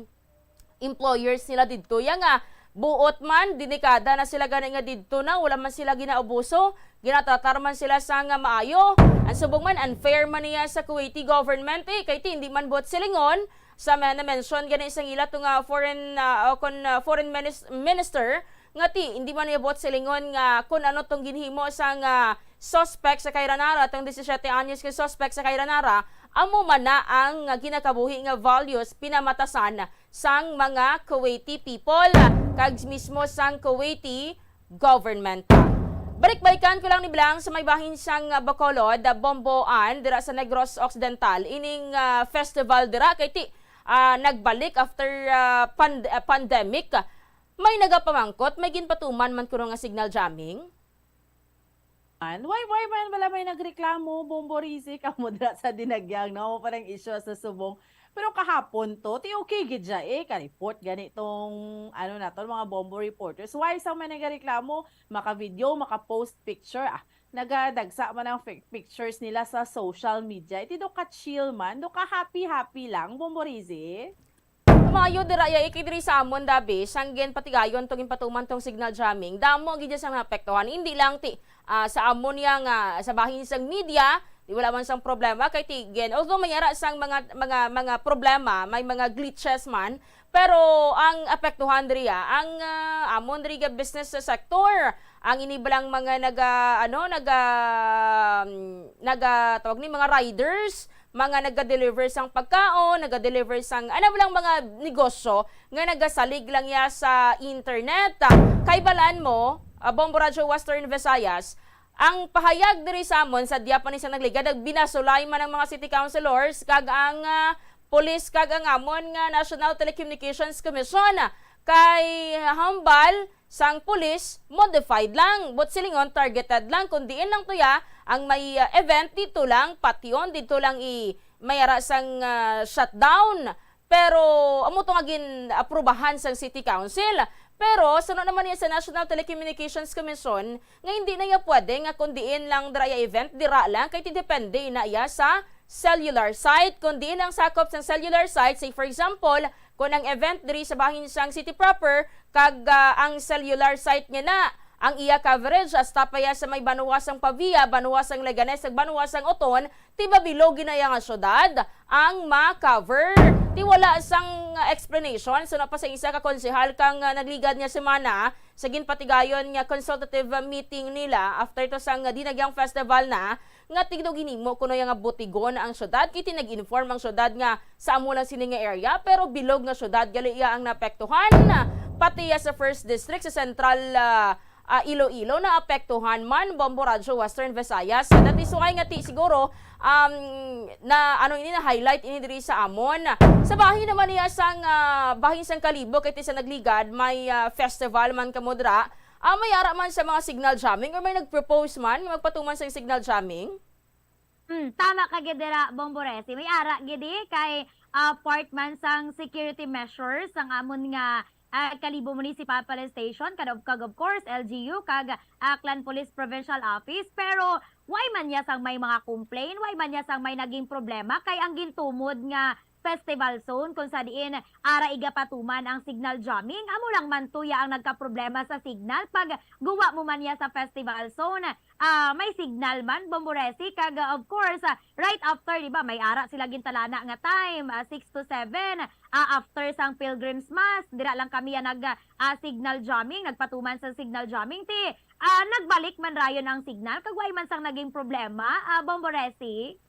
employers nila didto. Ya nga, buot man, dinikada na sila gani nga didto na, wala man sila ginaabuso, ginatratar man sila sa nga maayo. Ang subong man, unfair man niya sa Kuwaiti government, eh, kay ti hindi man buot silingon sa mga na-mention gani sang ila to nga foreign, ah, o kon, ah, foreign minis-, minister, nga ti hindi man niya buot silingon nga kun ano tong ginhimo sang, ah, suspect sa kay Ranara, tong disisiete anyos nga suspect sa kay Ranara, amo man na ang, ah, ginakabuhi nga values pinamatasan sang mga Kuwaiti people kag mismo sang Kuwaiti government. Balik-balikan ko lang ni Blang sa may bahin sang, ah, Bacolod, ah, Bomboan, dira sa Negros Occidental, ining, ah, festival dira kay ti, ah, nagbalik after, ah, pand-, ah, pandemic. May nagapamangkot, may ginpatuman man kuno nga signal jamming? Man, why, why man wala may nagreklamo, Bombo Rizzi, kamo dira sa Dinagyang, no? Parang issue sa Subong. Pero kahapon to, ti okay gid siya eh, ka-report gani tong, ano na to, mga Bombo reporters. Why sa may nagareklamo, maka-video, maka-post picture, ah, nagadagsa man ang fi-, pictures nila sa social media. Iti do ka-chill man, do ka-happy-happy lang, Bombo Rizzi. Maayo dira ya, iki diri sa amon, dabi, sang ginpatigayon tong ginpatuman tong signal jamming. Damo gid sang naapektuhan. Hindi lang ti, ah, sa amon ya nga, sa bahin sang media, di wala man sang problema kay ti gin-, although may ara sang mga, mga, mga problema, may mga glitches man, pero ang apektuhan diri ya, ang, ah, amon diri nga business sector, ang ini bala nga mga naga, ano, naga, mm, naga, tawag ni, mga riders, mga naga-deliver sang pagkaon, naga-deliver sang, ano lang, mga negosyo nga nagasalig lang ya sa internet. Kay balaan mo, ah, Bombo Radyo Western Visayas, ang pahayag diri sa amon, sa diya pa ni sa nagligad, nagbinasulay man ang mga city councilors kag ang, ah, pulis kag ang amon nga National Telecommunications Commission. Kay hambal, sang pulis, modified lang, buot silingon, targeted lang, kun diin lang tuya ang may, ah, event dito lang, patyon dito lang i-, may ara sang, ah, shutdown. Pero amo to nga gin-aprubahan sang City Council. Pero suno naman niya sa National Telecommunications Commission nga hindi na iya pwede nga kun diin lang dira iya event, dira lang, kay ti depende na iya sa cellular site. Kun diin ang sakop sang cellular site, say for example, kon ang event diri sa bahin sang city proper, kag, ah, ang cellular site niya na, ang iya coverage hasta pa iya sa may banwa sang Pavia, banwa sang Leganes, kag banwa sang Oton, ti mabilog gid na iya nga syudad ang ma-cover. Ti wala sang, ah, explanation sa pa sa isa ka konsehal kang, ah, nagligad nga semana sa ginpatigayon nga consultative, ah, meeting nila after to sang, ah, Dinagyang Festival na, nga tigdo ginimo kuno iya nga butigon ang syudad, kay ti nag-inform ang syudad nga sa amo lang sini nga area, pero bilog nga syudad gali iya ang naapektuhan. Pati iya sa First District sa Central, ah, ah, Iloilo naapektuhan man, Bombo Radyo Western Visayas. Dati sungay nga ti siguro, um, na ano ini, na highlight ini diri sa amon. Sa bahin naman niya sang, ah, bahin sang Kalibo, kay ti sa nagligad may, ah, festival man kamo dira. Ah, may ara man sa mga signal jamming or may nag-propose man nga magpatuman sang signal jamming? Hmm, tama ka gid dira, Bombo Resi. May ara gid eh, kay, ah, part man sang security measures sang amon nga, ah, Kalibo Municipal Police Station, kag of, kag of course, L G U, kag Aklan Police Provincial Office. Pero why man niya sang may mga complain, why man niya sang may naging problema, kay ang gintumod nga festival zone kung sa diin ara igapatuman ang signal jamming, amo lang man tuya ang nagkaproblema sa signal pag guwa mo man niya sa festival zone. Ah, may signal man, Bombo Resi, kag, ah, of course, ah, right after, di ba, may ara sila gintalana nga time, ah, six to seven, ah, after sang Pilgrim's Mass, dira lang kami ang nag, ah, signal jamming, nagpatuman sa signal jamming, ti, ah, nagbalik man rayon ang signal, kag way man sang naging problema, ah, Bombo Resi?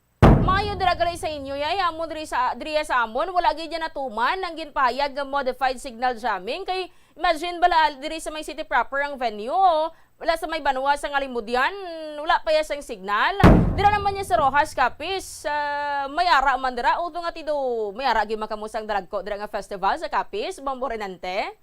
Maayo dira gali sa inyo, yay. Amo diri sa, diri sa amon, wala gid yan natuman ang ginpahayag nga modified signal jamming. Kay imagine bala, diri sa may city proper ang venue, wala sa may banwa sa Ngalimudyan, wala pa ya sang signal. Dira naman niya sa Roxas, Capiz, ah, may ara man dira. Uto nga tido, may ara gid man kamo sang dalagko dira nga festival sa Capiz, Bombo Renante.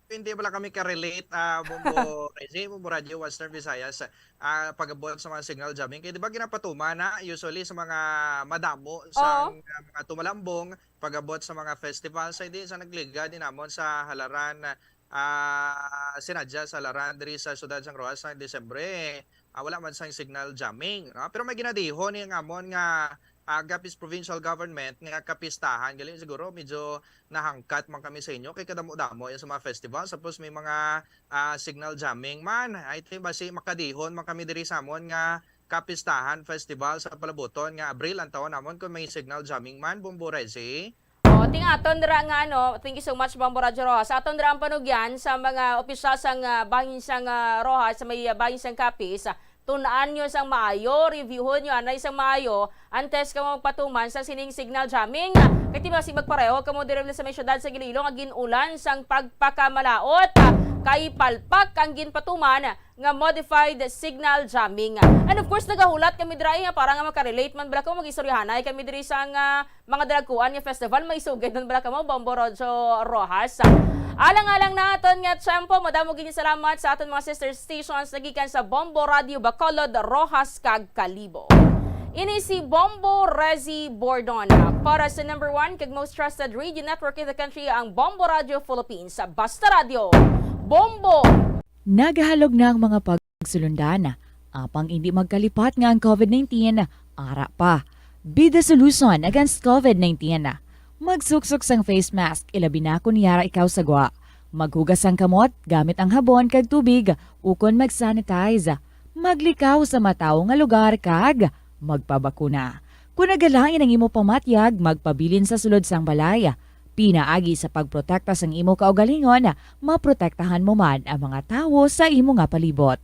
Hindi bala kami ka-relate, ah, Bombo Resi, Bombo Radyo, Western Visayas, ah, pag-abot sa mga signal jamming. Kaya di ba ginapatuman na usually sa mga madamo Oo. sang, ah, mga tumalambong, pag-abot sa mga festival, sa hindi sa nagligad din namon sa Halaran, ah, sinadya sa Halaran diri sa siyudad sang Roxas sa Disyembre, ah, wala man sang signal jamming, no? Pero may ginadihon ni ang amon nga, ah, Capiz Provincial Government nga kapistahan. Galing siguro medyo nahangkat man kami sa inyo kay kadamo-damo yan sa mga festival. Tapos may mga, ah, signal jamming man. I think basi makadihon man kami diri sa amon nga kapistahan festival sa palabuton nga Abril ang taon namon kung may signal jamming man, Bombo Resi. Oh, ting aton dira nga ano, thank you so much, Bombo Radyo Roxas. Sa aton dira ang panugyan sa mga opisyal sang, ah, bahin sang, ah, Roxas, sa may, ah, bahin sang Capiz, ah, tun-an nyo sang maayo, reviewhon nyo anay sang maayo, antes kamo magpatuman sa sining signal jamming. Kay ti basi magpareho kamo diri sa may syudad sa Iloilo nga gin-ulan sang pagpakamalaot, ah, kay palpak ang ginpatuman nga modified signal jamming. And of course, nagahulat kami dira, eh, para nga makarelate man bala ko, mag-istoryahanay kami diri sa nga mga dalagkuan nga festival, may sugid man bala kamo, Bombo Radyo Roxas. Alang-alang naton nga tiyempo, madamo gid salamat sa aton mga sister stations nagikan sa Bombo Radyo Bacolod, Roxas, kag Kalibo. Ini si Bombo Resi Bordon para sa number one kag most trusted radio network in the country, ang Bombo Radyo Philippines. Basta Radyo, Bombo! Nagahalog na ang mga pagsulundan, apang indi magkalipat nga ang COVID nineteen ara pa. Be the solution against COVID nineteen. Magsuksok sang face mask, ilabi na kon yara ikaw sa gwa. Maghugas sang kamot gamit ang habon kag tubig, ukon mag-sanitize. Maglikaw sa matawo nga lugar kag magpabakuna. Kon nagalain ang imo pamatyag, magpabilin sa sulod sang balay. Pinaagi sa pagprotekta sang imo kaugalingon, maprotektahan mo man ang mga tawo sa imo nga palibot.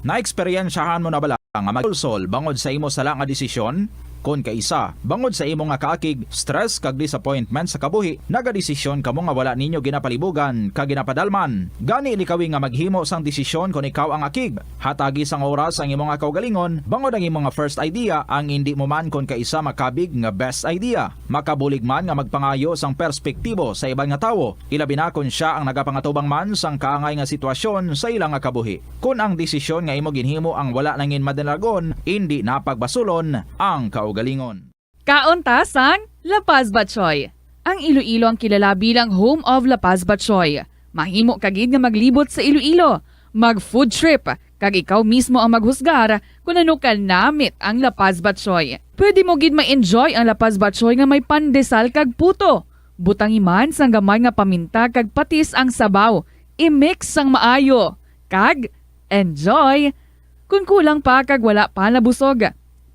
Naeksperyensyahan mo na bala nga magsulsol bangod sa imo sala nga desisyon? Kon kaisa, bangod sa imo nga kaakig, stress kag disappointment sa kabuhi, nagadesisyon kamo nga wala ninyo ginapalibugan kag ginapadalman. Gani likawi nga maghimo sang desisyon kon ikaw ang akig. Hatagi sang oras ang imo nga kaugalingon bangod ang imo nga first idea ang indi mo man kon kaisa makabig nga best idea. Makabulig man nga magpangayo sang perspektibo sa iban nga tawo, ilabi na kon sia ang nagapangatubang man sang kaangay nga sitwasyon sa ila nga kabuhi. Kon ang desisyon nga imo ginhimo ang wala nangin madalagon, indi na pagbasulon ang kaugalingon. Kaon ta sang La Paz Batchoy. Ang Iloilo ang kilala bilang home of La Paz Batchoy. Mahimo ka gid nga maglibot sa Iloilo, mag food trip, kag ikaw mismo ang maghusgar kon ano kanamit ang La Paz Batchoy. Pwede mo gid ma-enjoy ang La Paz Batchoy nga may pandesal kag puto. Butangi man sang gamay nga paminta kag patis ang sabaw. I-mix sang maayo. Kag enjoy! Kon kulang pa kag wala pa nabusog,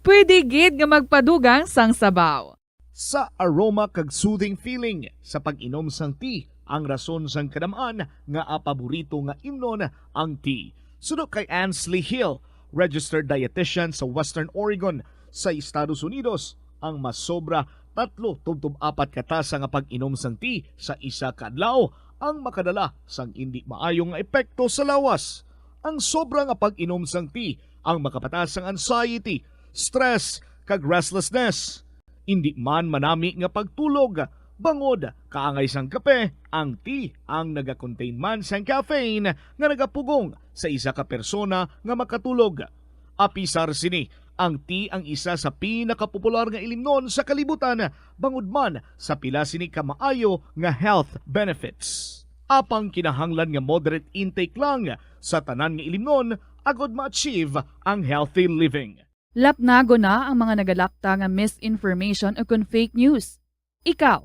pwede gid nga magpadugang sang sabaw. Sa aroma kag soothing feeling sa pag-inom sang tea ang rason sang kadam-an nga paborito nga imnon ang tea. Suno kay Ansley Hill, registered dietitian sa Western Oregon sa Estados Unidos, ang masobra tatlo tubtob apat ka tasa nga pag-inom sang tea sa isa ka adlaw ang makadala sang indi maayo nga epekto sa lawas. Ang sobra nga pag-inom sang tea ang makapataas sang anxiety, stress, kag restlessness. Indi man manami nga pagtulog, bangod kaangay sang kape, ang tea ang nagakontain man sang caffeine nga nagapugong sa isa ka persona nga makatulog. Apisar sini, Ang tea ang isa sa pinakapopular nga ilimnon sa kalibutan, bangod man sa pila sini ka maayo nga health benefits. Apang kinahanglan nga moderate intake lang sa tanan nga ilimnon agod ma-achieve ang healthy living. Lapnagon na ang mga nagalakta nga misinformation o kon fake news. Ikaw,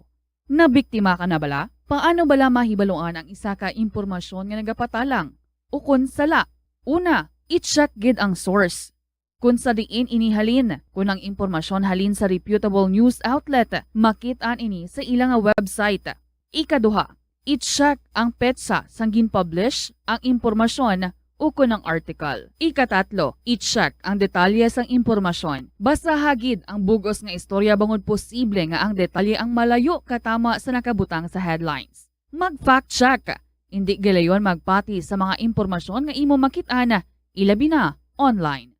nabiktima ka na bala? Paano bala mahibaluan ang isa ka impormasyon nga nagapatalang o kon sala? Una, i-check gid ang source. Kon sa diin ini halin, kon ang impormasyon halin sa reputable news outlet, makit-an ini sa ila nga website. Ikaduha, i-check ang petsa sang gin-publish ang impormasyon ukon ang article. Ikatatlo, i-check ang detalye sang impormasyon. Basaha gid ang bug-os nga istorya bangod posible nga ang detalye ang malayo katama sa nakabutang sa headlines. Mag-fact check. Indi gilayon magpati sa mga impormasyon nga imo makit-an, ilabi na online.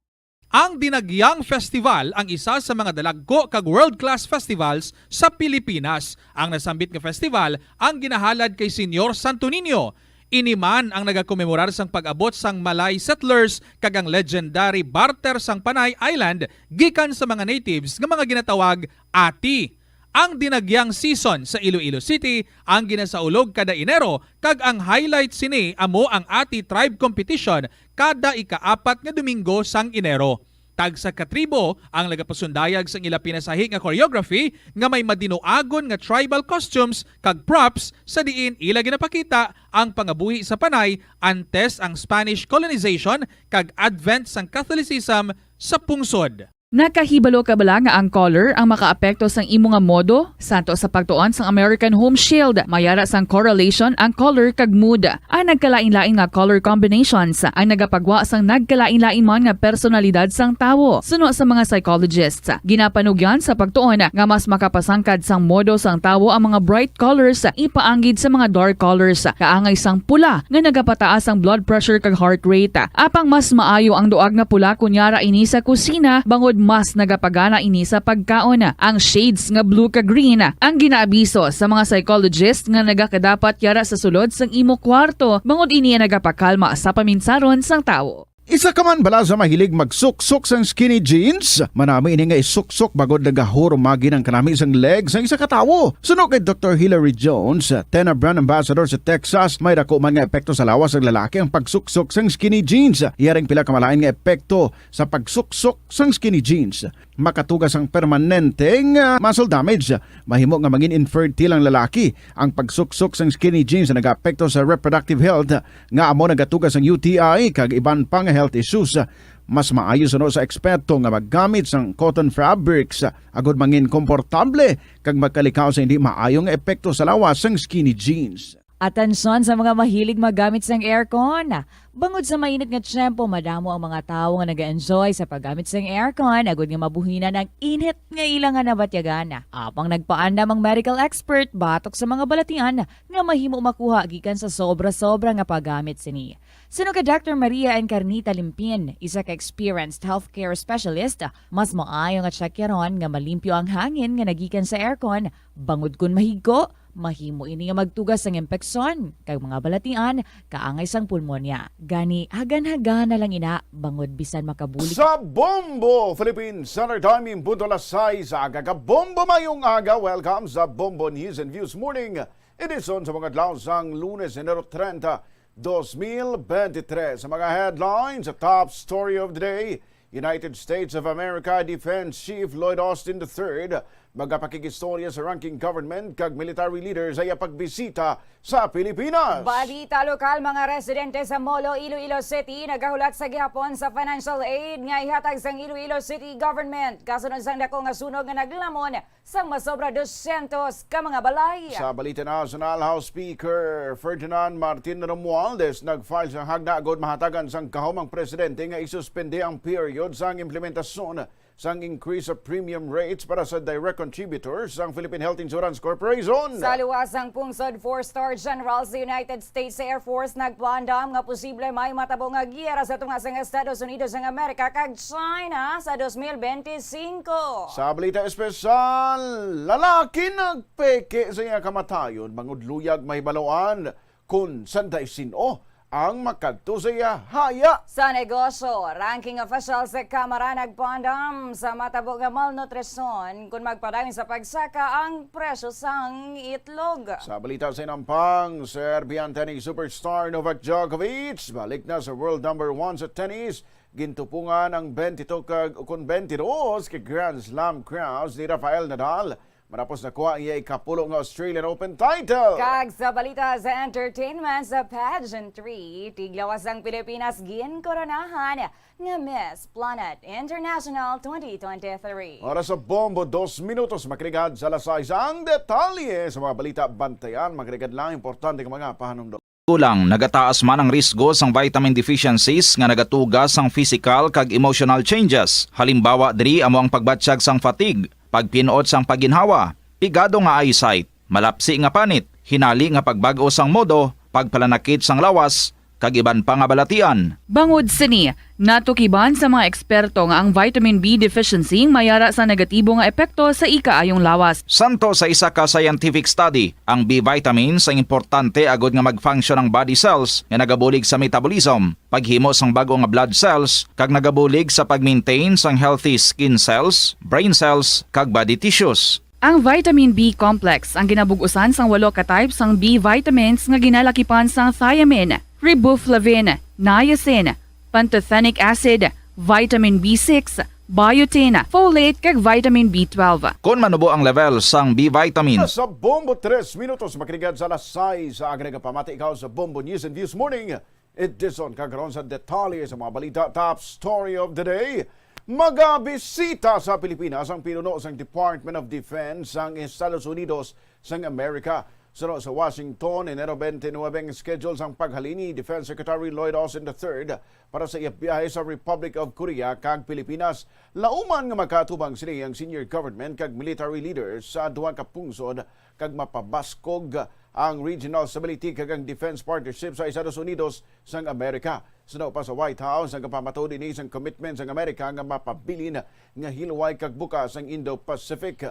Ang Dinagyang Festival ang isa sa mga dalagko kag world-class festivals sa Pilipinas. Ang nasambit nga festival ang ginahalad kay Señor Santo Niño. Ini man ang nagakomemorar sang pag-abot sang Malay settlers kag ang legendary barter sang Panay Island gikan sa mga natives nga mga ginatawag ati. Ang Dinagyang Season sa Iloilo City ang ginasaulog kada Enero, kag ang highlight sini amo ang Ati Tribe Competition kada ikaapat nga Domingo sang Enero. Tagsa ka tribo ang nagapasundayag sang ila pinasahi nga choreography nga may madinuagon nga tribal costumes kag props, sa diin ila ginapakita ang pangabuhi sa Panay antes ang Spanish colonization kag advent sang Catholicism sa pungsod. Nakahibalo ka bala nga ang color ang makaapekto sang imo nga modo? Santo sa pagtuon sang American Home Shield, may ara sang correlation ang color kag mood. Ang nagkalain-lain nga color combinations ang nagapagwa sang nagkalain-lain man nga personalidad sang tawo. Suno sa mga psychologists, ginapanugyan sa pagtuon nga mas makapasangkad sang modo sang tawo ang mga bright colors ipaanggid sa mga dark colors, kaangay sang pula nga nagapataas ang blood pressure kag heart rate. Apang mas maayo ang duag nga pula kon yara ini sa kusina, bangod mas nagapagana ini sa pagkaon. Ang shades nga blue kag green ang ginaabiso sa mga psychologist nga nagakadapat yara sa sulod sang imo kwarto, bangod ini ang nagapakalma sa paminsaron sang tawo. Isa ka man bala sa mahilig magsuksok sang skinny jeans? Manami ini nga isuksok bangod nagahurumagi ang kanami sang leg sang isa ka tawo. Suno kay Doktor Hilary Jones, Tena brand ambassador sa Texas, may dako man nga epekto sa lawas sang lalaki ang pagsuksok sang skinny jeans. Iya ring pila ka malain nga epekto sa pagsuksok sang skinny jeans. Makatuga sang permanente nga muscle damage. Mahimo nga mangin infertile ang lalaki. Ang pagsuksok sang skinny jeans nagaapekto sa reproductive health, nga amo nagatuga sang U T I kag iban pa nga health issues. Mas maayo suno sa eksperto nga maggamit sang cotton fabrics agod mangin komportable kag makalikaw sa hindi maayo nga epekto sa lawas sang skinny jeans. Atensyon sa mga mahilig maggamit sang aircon. Bangod sa mainit nga tiyempo, madamo ang mga tawo nga nag-enjoy sa paggamit sang aircon agud nga mabuhinan ang init nga ila nga nabatyagan. Apang nagpaandam ang medical expert batok sa mga balatian nga mahimo makuha gikan sa sobra-sobra nga paggamit sini. Suno kay Doctor Maria Encarnita Limpin, isa ka experienced healthcare specialist, mas maayo nga tsekyaron nga malimpyo ang hangin nga nagikan sa aircon, bangod kon mahigko, mahimo ini nga magtuga sang impeksyon kag mga balatian kaangay sang pulmonya. Gani, hagan-hagan na lang ina, bangod bisan makabulig. Sa Bombo Philippine Standard Time, in punto alas sais sa aga. Kabombo, mayong aga. Welcome sa Bombo News and Views Morning Edition sa mga adlaw sang Lunes, Enero treinta, dos mil veintitrés. Sa mga headlines, sa top story of the day, United States of America Defense Chief Lloyd Austin the third magapakig-istorya sa ranking government kag military leader sa iya pagbisita sa Pilipinas. Balita lokal, mga residente sa Molo, Iloilo City, nagahulat sa gihapon sa financial aid nga ihatag sang Iloilo City Government kasunod sang dako nga sunog nga naglamon sang masobra dosyentos ka mga balay. Sa balita nasyonal, House Speaker Ferdinand Martin Romualdez nag-file sang hagna agud mahatagan sang gahom ang presidente nga isuspende ang period sang implementasyon sang increase sa premium rates para sa direct contributors sang Philippine Health Insurance Corporation. Sa luwas sang pungsod, four-star general sa United States Air Force nagpaandam nga posible may matabo nga giyera sa tunga sang Estados Unidos sang Amerika kag China sa dos mil benti singko. Sa balita espesyal, lalaki nagpeke sa iya kamatayon bangod luyag mahibaluan kon sanday sin-o ang makadto sa iya haya. Sa negosyo, ranking official sa Kamara nagpaandam sa matabo nga malnutrisyon kon magpadayon sa pagsaka ang presyo sang itlog. Sa balita sa inampang, Serbian tennis superstar Novak Djokovic balik na sa world number one sa tennis. Gintupungan ang twenty-two ka, ukon twenty-two ka Grand Slam crowns ni Rafael Nadal matapos nakuha ang iya ikapulo nga Australian Open title. Kag sa balita sa entertainment, sa pageantry, tiglawas ang Pilipinas ginkoronahan nga Miss Planet International twenty twenty-three. Oras sa bombo, dos minutos, makiligad sa alas sais ang detalye sa mga balita. Bantayan, makiligad lang, importante nga mga pahanumdom. Kulang, nagataas man ang risgo sang vitamin deficiencies nga nagatuga sang physical kag emotional changes. Halimbawa diri amo ang pagbatyag sang fatigue, pagpin-ot sang pagginhawa, pigado nga eyesight, malapsi nga panit, hinali nga pagbag-o sang modo, pagpalanakit sang lawas, kag iban pa nga balatian. Bangod sini, natukiban sa mga eksperto nga ang vitamin B deficiency may ara sa negatibo nga epekto sa ikaayong lawas. Santo sa isa ka scientific study, ang B vitamins ang importante agod nga mag-function ang body cells nga nagabulig sa metabolism, paghimo sang bag-o nga blood cells, kag nagabulig sa pag-maintain sang healthy skin cells, brain cells, kag body tissues. Ang vitamin B complex ang ginabug-usan sang walo ka type sang B vitamins nga ginalakipan sang thiamine, riboflavin, niacin, pantothenic acid, vitamin B six, biotin, folate, kag vitamin B twelve. Kon manubo ang level sang B vitamins. Sa Bombo tres minutos, makinig sa alas sais sa aga, nagapamati ikaw sa Bombo News and Views Morning. Edison, kag karon sa detalye sa mga balita, top story of the day. Magabisita sa Pilipinas ang pinuno sang Department of Defense sang Estados Unidos sang Amerika. Suno sa Washington, Enero twenty-nine ang schedule sang paghalin ni Defense Secretary Lloyd Austin the third para sa iya biyahe sa Republic of Korea kag Pilipinas. Lauman nga makaatubang sini ang senior government kag military leaders sa duha ka pungsod kag mapabaskog ang regional stability kag ang defense partnership sa Estados Unidos sang Amerika. Suno pa sa White House, nagapamatuod ini sang commitment sang Amerika nga mapabilin nga hilway kag bukas ang Indo-Pacific.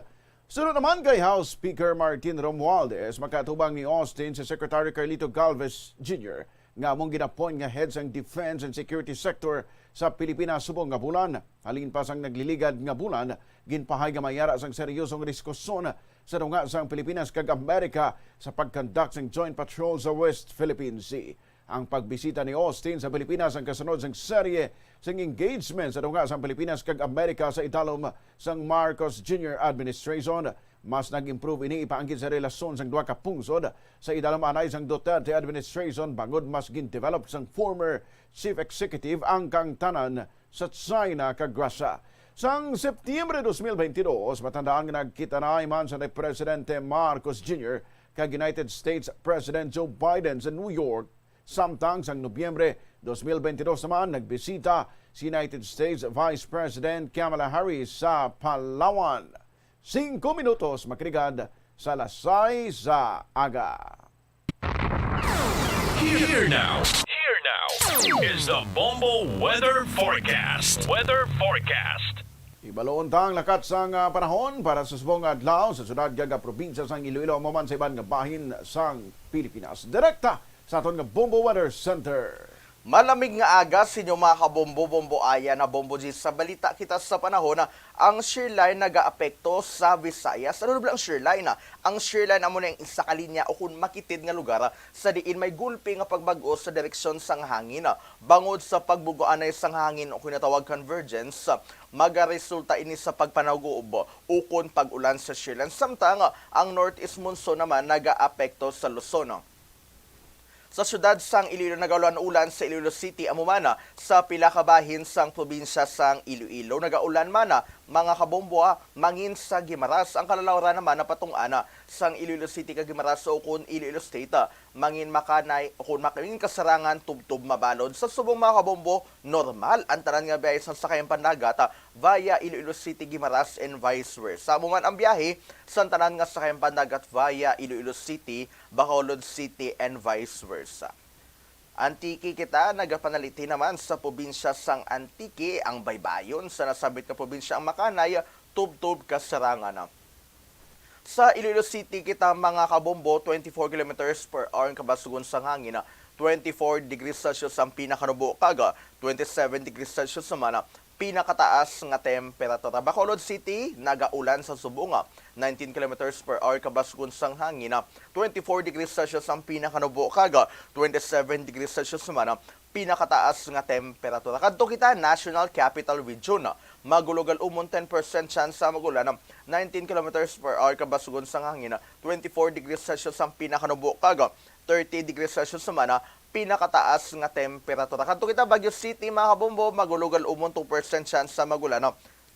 Suno naman kay House Speaker Martin Romualdez, makaatubang ni Austin si Secretary Carlito Galvez Junior nga among gin-appoint nga head sang defense and security sector sa Pilipinas subong nga bulan. Halin pa sang nagliligad nga bulan, ginpahay nga may ara sang seryosong diskusyon sa tunga sang Pilipinas kag Amerika sa pag-conduct sang joint patrol sa West Philippine Sea. Ang pagbisita ni Austin sa Pilipinas ang kasunod sang serye sang engagement sa tunga sang Pilipinas kag Amerika sa idalom sang Marcos Junior administration. Mas nag-improve ini ipaangkit sa relasyon sang duha ka pungsod sa idalom anay sang Duterte administration, bangod mas gin-develop sang former chief executive ang kaangtanan sa China kag Russia. Sang Septyembre dos mil bentidós, matandaan nga nagkita na man sa ni Presidente Marcos Junior kag United States President Joe Biden sa New York. Samtang sang Nobyembre dos mil bentidós naman, nagbisita si United States Vice President Kamala Harris sa Palawan. Singko minutos, makiligad sa alas sais sa aga. Here now. Here now is the Bombo Weather Forecast. Weather Forecast. Ibaloon ta ang lakat sang, ah, panahon para sa subong nga adlaw sa syudad kag probinsya sang Iloilo, amo man sa iban nga bahin sang Pilipinas. Direkta sa aton nga Bombo Weather Center. Malamig nga aga sa inyo, mga kabombo-bombo. Aya na, Bombo G, sa balita kita sa panahon. Ang shear line nagaapekto sa Visayas. Ano na ba ang shear line? Ang shear line amo na ang isa ka linya o kung makitid nga lugar sa diin may gulpi nga pagbag-o sa direksyon sang hangin. Bangod sa pagbugo anay sang hangin o kinatawag convergence, magaresulta ini sa pagpanaguob ukon pag-ulan sa shear line. Samtang ang northeast monsoon naman nagaapekto sa Luzon. Sa siyudad sang Iloilo, nagaulan-ulan sa Iloilo City, amo man sa pila ka bahin sang probinsya sang Iloilo. Nagaulan man, mga kabombo, mangin sa Guimaras. Ang kalalawran naman napatung-an sang Iloilo City kag Guimaras ukon Iloilo State, mangin Makanay ukon mangin Kasarangan tubtob Mabalod. Sa subong, mga kabombo, normal ang tanan nga biyahe sang sakayan pandagat via Iloilo City, Guimaras, and vice versa. Amo man ang biyahe sang tanan nga sakayan pandagat via Iloilo City, Bacolod City, and vice versa. Antique kita, nagapanaliti naman sa probinsya sang Antique ang baybayon sa nasambit nga probinsya ang Makanay, tubtob Kasarangan. Sa Iloilo City kita, mga kabombo, twenty-four kilometers per hour ang kabasugon sang hangin, twenty-four degrees Celsius ang pinakanubo, kag twenty-seven degrees Celsius naman ang pinakataas nga temperatura. Bacolod City, nagaulan sa subong nga nineteen kilometers per hour kabasgon sang hangin, twenty-four degrees Celsius ang pinakanubo, kag twenty-seven degrees Celsius naman ang pinakataas nga temperatura. Kadto kita National Capital Region, magulogal umon, ten percent chance sa magulan, nineteen kilometers per hour kabasgon sang hangin, twenty-four degrees Celsius ang pinakanubo, kag thirty degrees Celsius naman ang pinakataas nga temperatura. Kadto kita Baguio City, mga kabombo, magulogal umon, two percent chance sa magulan,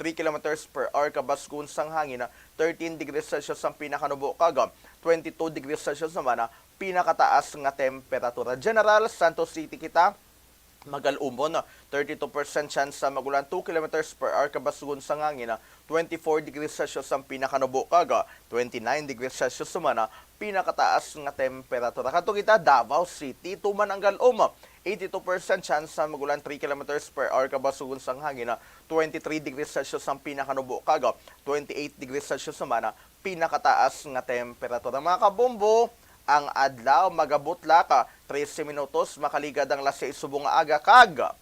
three kilometers per hour kabasgon sang hangin, thirteen degrees Celsius ang pinakanubo, kag twenty-two degrees Celsius naman ang pinakataas nga temperatura. General Santos City kita, magal-umon, thirty-two percent chance sa magulan, two kilometers per hour kabasgon sang hangin, twenty-four degrees Celsius ang pinakanubo, kag twenty-nine degrees Celsius naman ang pinakataas nga temperatura. Kadto kita Davao City, tuman ang gal-om, eighty-two percent chance sa magulan, three kilometers per hour kabasgon sang hangin, twenty-three degrees Celsius ang pinakanubo, kag twenty-eight degrees Celsius naman ang pinakataas nga temperatura. Mga kabombo, ang adlaw magabutlak, trese minutos makaligad ang alas sais subong nga aga, kag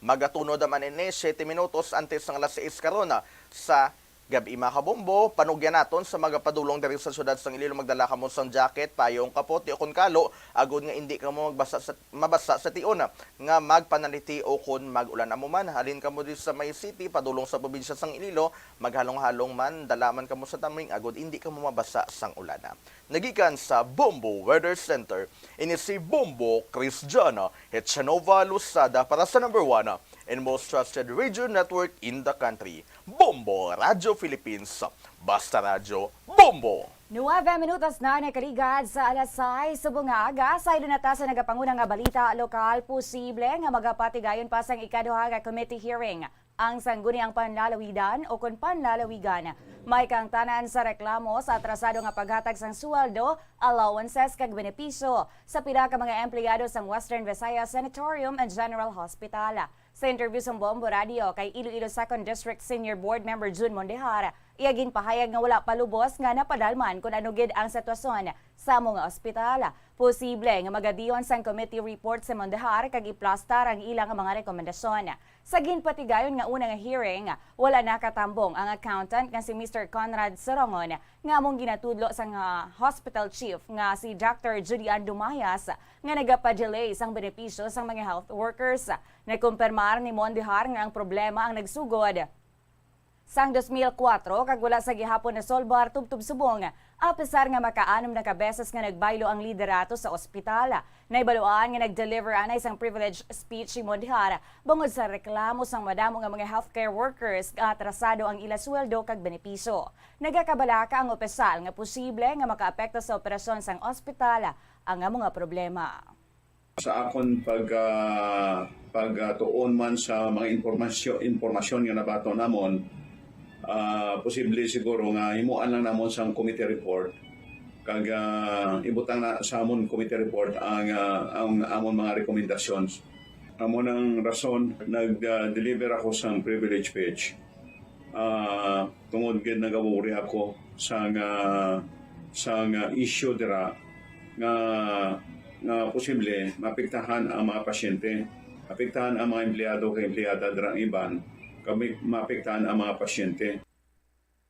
magatunod naman ini siyete minutos antes sang alas sais karon sa gab-i. Mga kabombo, panugyan naton sa magapadulong diri sa siyudad sang Iloilo, magdala kamo sang jacket, payong, kapote, o kon kalo, agod nga indi kamo magbasa sa, mabasa sa tion nga magpanaliti o kon mag-ulan. Amo man, halin kamo diri sa may city, padulong sa probinsya sang Iloilo, maghalong-halong man, dala man kamo sa taming agod indi kamo mabasa sang ulan. Nagikan sa Bombo Weather Center, ini si Bombo Cristiano Hechanova Losada para sa number one and most trusted radio network in the country, Bombo Radyo Philippines. Basta Radyo, Bombo! Nuebe minutos na nakaligad sa alas sais subong nga aga. Saylo na ta sa nagapanguna nga balita lokal. Posible nga magapatigayon pa sang ikaduha nga committee hearing ang Sangguniang Panlalawidan o kon Panlalawigan. May kaangtanan sa reklamo sa atrasado nga paghatag sang sweldo, allowances, kag benepisyo sa pila ka mga empleyado sang Western Visayas Sanatorium and General Hospital. Sa interview sang Bombo Radio kay Iloilo Second District Senior Board Member Jun Mondejar, iya ginpahayag nga wala pa lubos nga napadalman kon ano gid ang sitwasyon sa amo nga ospital. Posible nga magadihon sang committee report si Mondejar kag iplastar ang ila nga mga rekomendasyon. Sa ginpatigayon nga una nga hearing, wala nakatambong ang accountant nga si Mister Conrad Sorongon nga among ginatudlo sang, ah, hospital chief nga si Doctor Judy Ann Dumayas nga nagapa-delay sang benepisyo sang mga health workers. Nakumpirmar ni Mondejar nga ang problema ang nagsugod sang dos mil kuwatro kag wala sa gihapon nasolbar tubtob subong, apesar nga makaanom na ka beses nga nagbaylo ang liderato sa ospital. Nahibaluan nga nag-deliver anay sang privilege speech si Mondejar bangod sa reklamo sang madamo nga mga healthcare workers nga atrasado ang ila sweldo kag benepisyo. Nagakabalaka ang opisyal nga posible nga makaapekto sa operasyon sang ospital ang amo nga problema. Sa akon pag, ah, pagtuon man sa mga impormasyo-, impormasyon nga nabaton namon, ah, posible siguro nga himuan lang namon sang committee report. Kag, ah, ibutang na sa amon committee report ang, ah, ang amon mga recommendations. Amo nang rason nag, ah, deliver ako sang privilege speech. Ah, tungod gid nagaworry ako sang, ah, sang, ah, issue dira nga, nga posible maapektahan ang mga pasyente, apektahan ang mga empleyado kag empleyada dira ang iban, kag may maapektahan ang mga pasyente.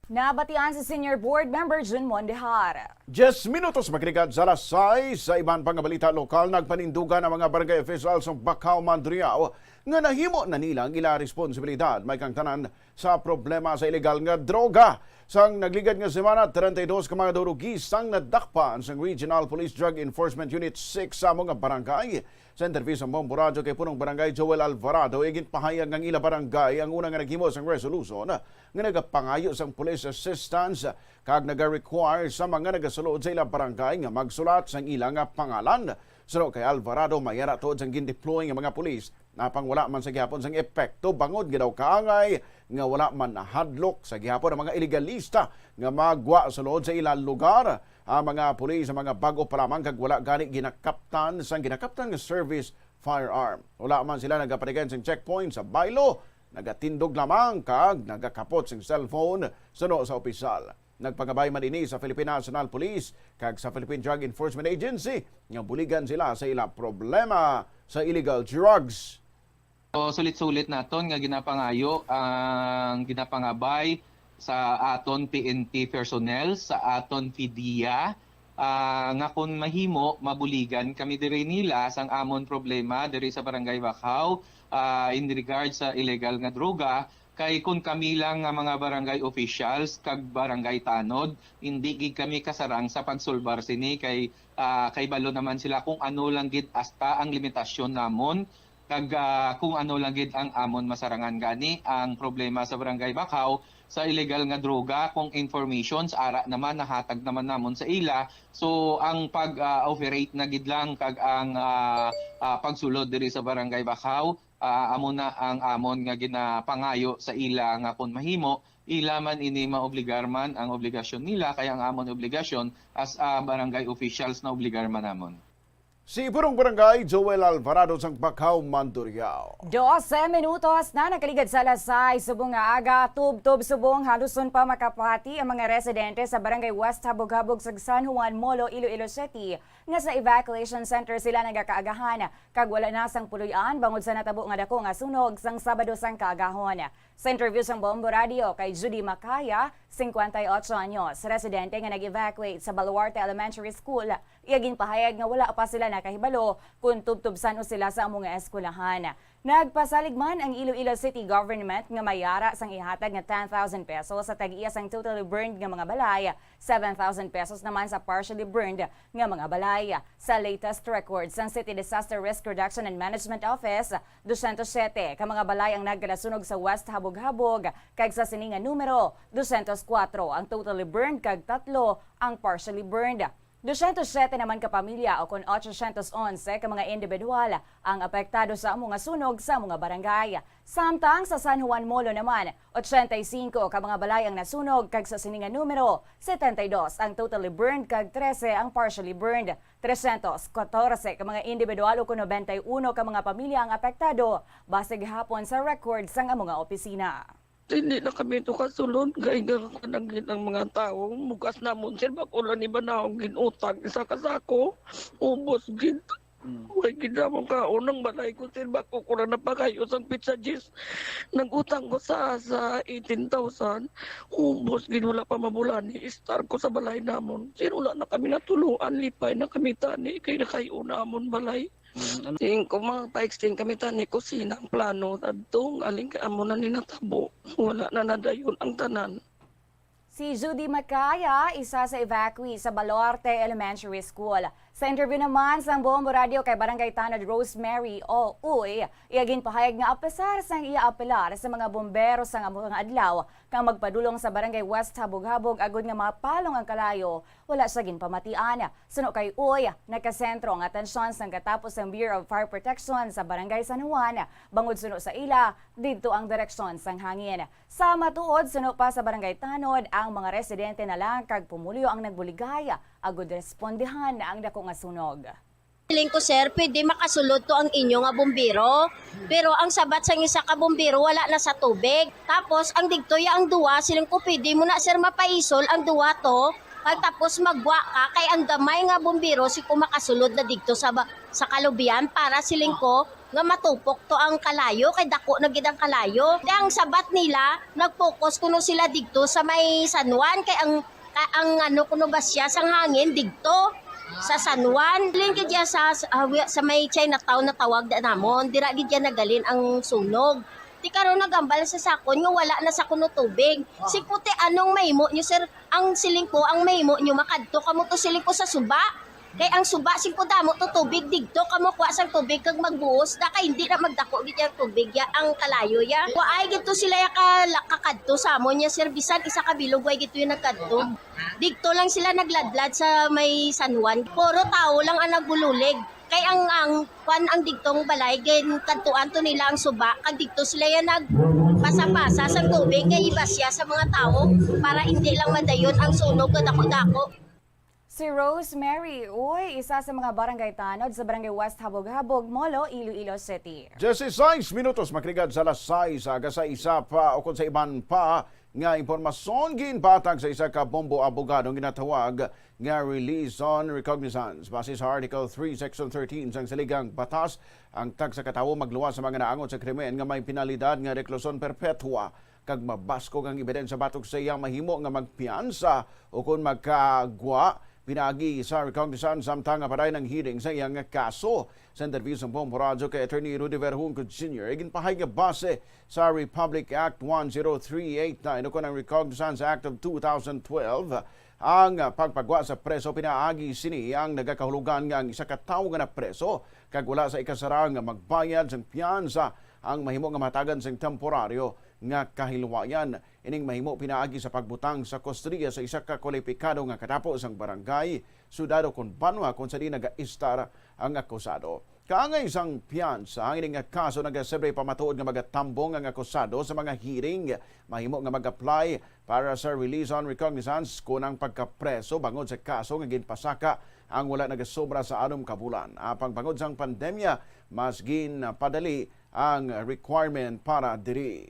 Nabatian si Senior Board Member Jun Mondejar. Diyes minutos makaligad sa alas sais. Sa iban pa nga balita lokal, nagpanindugan ang mga barangay officials sa Bacau, Mandurriao nga nahimo na nila ang ila responsibilidad may kaangtanan sa problema sa ilegal nga droga. Sang nagligad nga semana, treinta y dos ka mga durugis ang nadakpan sang Regional Police Drug Enforcement Unit six sa amo nga barangay. Sa interview sa Bombo Radyo kay Punong Barangay Joel Alvarado, ginpahayag nga ang ila barangay ang una nga naghimo sang resolution nga nagapangayo sang police assistance kag naga-require sa mga nagasulod sa ila barangay nga magsulat sang ila nga pangalan. Suno kay Alvarado, may ara tuod sang gindeploy nga mga pulis, napang wala man sa gihapon sang epekto bangod nga daw kaangay nga wala man nahadlok sa gihapon ang mga ilegalista nga magwa sulod sa ila lugar. Ang mga pulis, ang mga bag-o pa lamang kag wala gani ginakaptan sang ginakaptan nga service firearm. Wala man sila nagapatigayon sang checkpoint sa baylo, nagatindog lamang kag nagakapot sing cellphone suno sa opisyal. Nagpangabay man ini sa Philippine National Police kag sa Philippine Drug Enforcement Agency nga buligan sila sa ila problema sa illegal drugs. So, sulit-sulit naton nga ginapangayo ang ginapangabay sa aton P N P personnel, sa aton PDEA, ah, nga kung mahimo, mabuligan kami diri nila sang amon problema diri sa Barangay Bacaw, ah, in regard sa illegal nga droga. Kay kung kami lang nga mga barangay officials kag barangay tanod, hindi gid kami kasarang sa pagsulbar sini kay, ah, kay balo naman sila kung ano lang gid asta ang limitasyon namon kag, ah, kung ano lang gid ang amon masarangan. Gani ang problema sa Barangay Bacaw sa illegal nga droga, kung informations ara naman nahatag naman namon sa ila. So ang pag, ah, operate na gid lang kag ang, ah, ah, pagsulod diri sa Barangay Bacaw, ah, amo na ang amon nga ginapangayo sa ila nga kun mahimo, ila man ini maobligar man ang obligasyon nila, kay ang amon obligasyon as, ah, barangay officials na obligar man namon. Si Purong Barangay Joel Alvarado sang Bacaw, Mandurriao. Dose minutos na nakaligad sa alas sais subong nga aga, tubtob subong haluson pa makapati ang mga residente sa Barangay West Habog-Habog sa San Juan Molo, Iloilo City, nga sa evacuation center sila nagakaagahan, kag wala na sang puloy-an bangod sa natabo nga dako nga sunog sang Sabado sang kaagahon. Sa interview sang Bombo Radio kay Judy Macaya, singkwenta y ocho anyos, residente nga nag-evacuate sa Baluarte Elementary School, iya ginpahayag nga wala pa sila nakahibalo kon tubtob san-o sila sa amo nga eskwelahan. Nagpasalig man ang Iloilo City Government nga may ara sang ihatag nga ten thousand pesos sa tag-iya sang totally burned nga mga balay, seven thousand pesos naman sa partially burned nga mga balay. Sa latest records sang City Disaster Risk Reduction and Management Office, dosyentos siyete ka mga balay ang nagkadasunog sa West Habog-Habog, kag sa sini nga numero, dosyentos kuwatro ang totally burned kag tatlo ang partially burned. Dosyentos siyete naman ka pamilya, o kon ochosyentos onse ka mga individual, ang apektado sa amo nga sunog sa amo nga barangay. Samtang sa San Juan Molo naman, ochenta y cinco ka mga balay ang nasunog, kag sa sini nga numero, setenta y dos ang totally burned kag trese ang partially burned. Tresyentos katorse ka mga individual o kon nobenta y uno ka mga pamilya ang apektado, base gihapon sa record sang amo nga opisina. Hindi na kami ito kasulod, kay gagakuan ang, ang mga tao. Mugas namon, sir, bako lang ni banahong ginutang, isa ka sako, ubos gid. Mm. Way gid namon kaon ang balay ko, sir, bako ko lang napakayo sang pizza jis. Nag-utang ko sa, sa eighteen thousand, ubos gid, wala pa mabulani, istar ko sa balay namon. Sir, wala na kami natuluan, lipay na kami tani, kay nakayo namon balay. Mm, ano? Tingin ko, mga pa-extend kami tani kusina ang plano. Adto, ang aling ka amo na ni natabo. Wala na nadayon ang tanan. Si Judy Macaya, isa sa evacuee sa Baluarte Elementary School. Sa interview naman sang Bombo Radio kay Barangay Tanod Rosemary O. Uy, iya ginpahayag nga apesar sang iya apelar sa mga bombero sang amo nga adlaw kang magpadulong sa Barangay West Habog-Habog agud nga mapalong ang kalayo, wala siya ginpamatian. Suno kay Uy, nakasentro ang atensyon sang katapos sang Bureau of Fire Protection sa Barangay San Juan, bangod suno sa ila, didto ang direksyon sang hangin. Sa matuod, suno pa sa Barangay Tanod, ang mga residente na lang kag pumuluyo ang nagbuligay, agud respondihan ang dako nga sunog. Siling ko, sir, pwede makasulod to ang inyo nga bombero. Pero ang sabat sang isa ka bombero, wala na sa tubig. Tapos, ang digto ya ang duwa, siling ko, pwede mo na, sir, mapaisol ang duwa to. Pagtapos, maggwa ka, kay ang gamay nga bombero, si ko makasulod na digto sa, ba- sa kalubian para, siling ko, nga matupok to ang kalayo, kay dako na gid ang kalayo. Kay ang sabat nila, nag-focus kuno sila digto sa may San Juan, kay ang Ka-, ang ano kuno ba siya, sang hangin digto sa San Juan. Lin gid siya sa, sa, ah, wi-, sa may Chinatown na tawag da namon. Dira gid siya nagalin ang sunog. Ti karon nagambal sa sakon nga wala na sa kuno tubig. Si puti, anong mahimo nyo, sir? Ang siling ko, ang mahimo nyo, makadto kamo to, siling ko, sa suba. Kay ang suba, sing ko, damo to tubig digto, kamo kuha sang tubig kag magbuhos na, kay hindi na magdako gid ang tubig ya, ang kalayo ya. Waay gid to sila ya ka-, kakadto sa amon ya, sir, bisan isa ka bilog way gid to yung nagkadto. Digto lang sila nagladlad sa may San Juan. Puro tawo lang ang nagululig. Kay ang, ang kwan, ang digtong balay, gin kadtuan to nila ang suba, kag digto sila ya nagpasa-pasa sang tubig nga ibasya sa mga tawo para hindi lang madayon ang sunog nga dako-dako. Si Rosemary Uy, isa sa mga barangay tanod sa Barangay West Habog-Habog, Molo, Iloilo City. Diyesisais minutos makrigad sa alas sais, aga sa isa pa ukon sa iban pa nga impormasyon ginbatag sa isa ka bombo abogado nga ginatawag nga release on recognizance. Base sa Article three, Section thirteen sang saligang batas, ang tagsa ka tawo magluwas sa mga naangot sa krimen nga may penalidad nga reklusyon perpetua kag mabaskog ang ebidensya batok sa iya, mahimo nga magpiyansa o kon magkagwa pinaagi sa recognizance samtang nga padayon ang hearing sa iyang kaso. Sa interview sa Bombo Radyo kay Attorney Rudy Verhunco Junior, iginpahay nga base sa Republic Act one zero three eight nine o kon ang Recognizance Act of two thousand twelve, ang pagpagwa sa preso pinaagi sini ang nagakahulugan nga ang isa ka tawo nga napreso kag wala sa ikasarang nga magbayad sang piyansa ang mahimo nga mahatagan sing temporaryo nga kahilwayan. Ining mahimo pinaagi sa pagbutang sa kustodiya sa isa ka kwalipikado nga katapo sang barangay, syudad o kon banwa kon sa diin nagaistar ang akusado. Kaangay sang piyansa, ang ini nga kaso nagaserbi pamatuod nga magatambong ang akusado sa mga hearing. Mahimo nga mag-apply para sa release on recognizance kon ang pagkapreso bangod sa kaso nga ginpasaka ang wala nagasobra sa anom ka bulan. Apang bangod sang pandemya, mas ginpadali ang requirement para diri.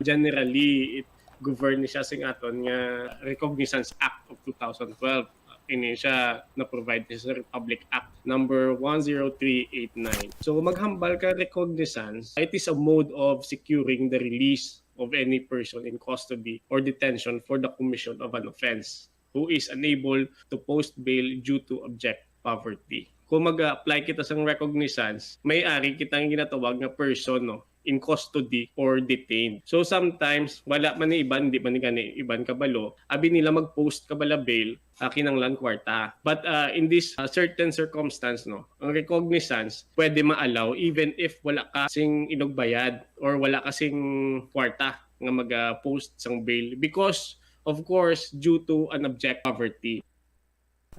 Generally, it govern siya sing aton nga Recognizance Act of two thousand twelve. Ini siya na-provide sa Republic Act number one zero three eight nine. So, maghambal ka recognizance, it is a mode of securing the release of any person in custody or detention for the commission of an offense who is unable to post bail due to abject poverty. Kung mag-apply kita sang recognizance, may ari kita nga ginatawag nga person, no, in custody or detained. So sometimes, wala man ni iban, di man ni gani iban kabalo, abi nila mag-post ka bala bail, ah, kinanglan kwarta. But, ah, in this, ah, certain circumstance, no, ang recognizance pwede ma-allow even if wala ka sing inugbayad or wala ka sing kwarta nga mag-post sang bail because, of course, due to an abject poverty.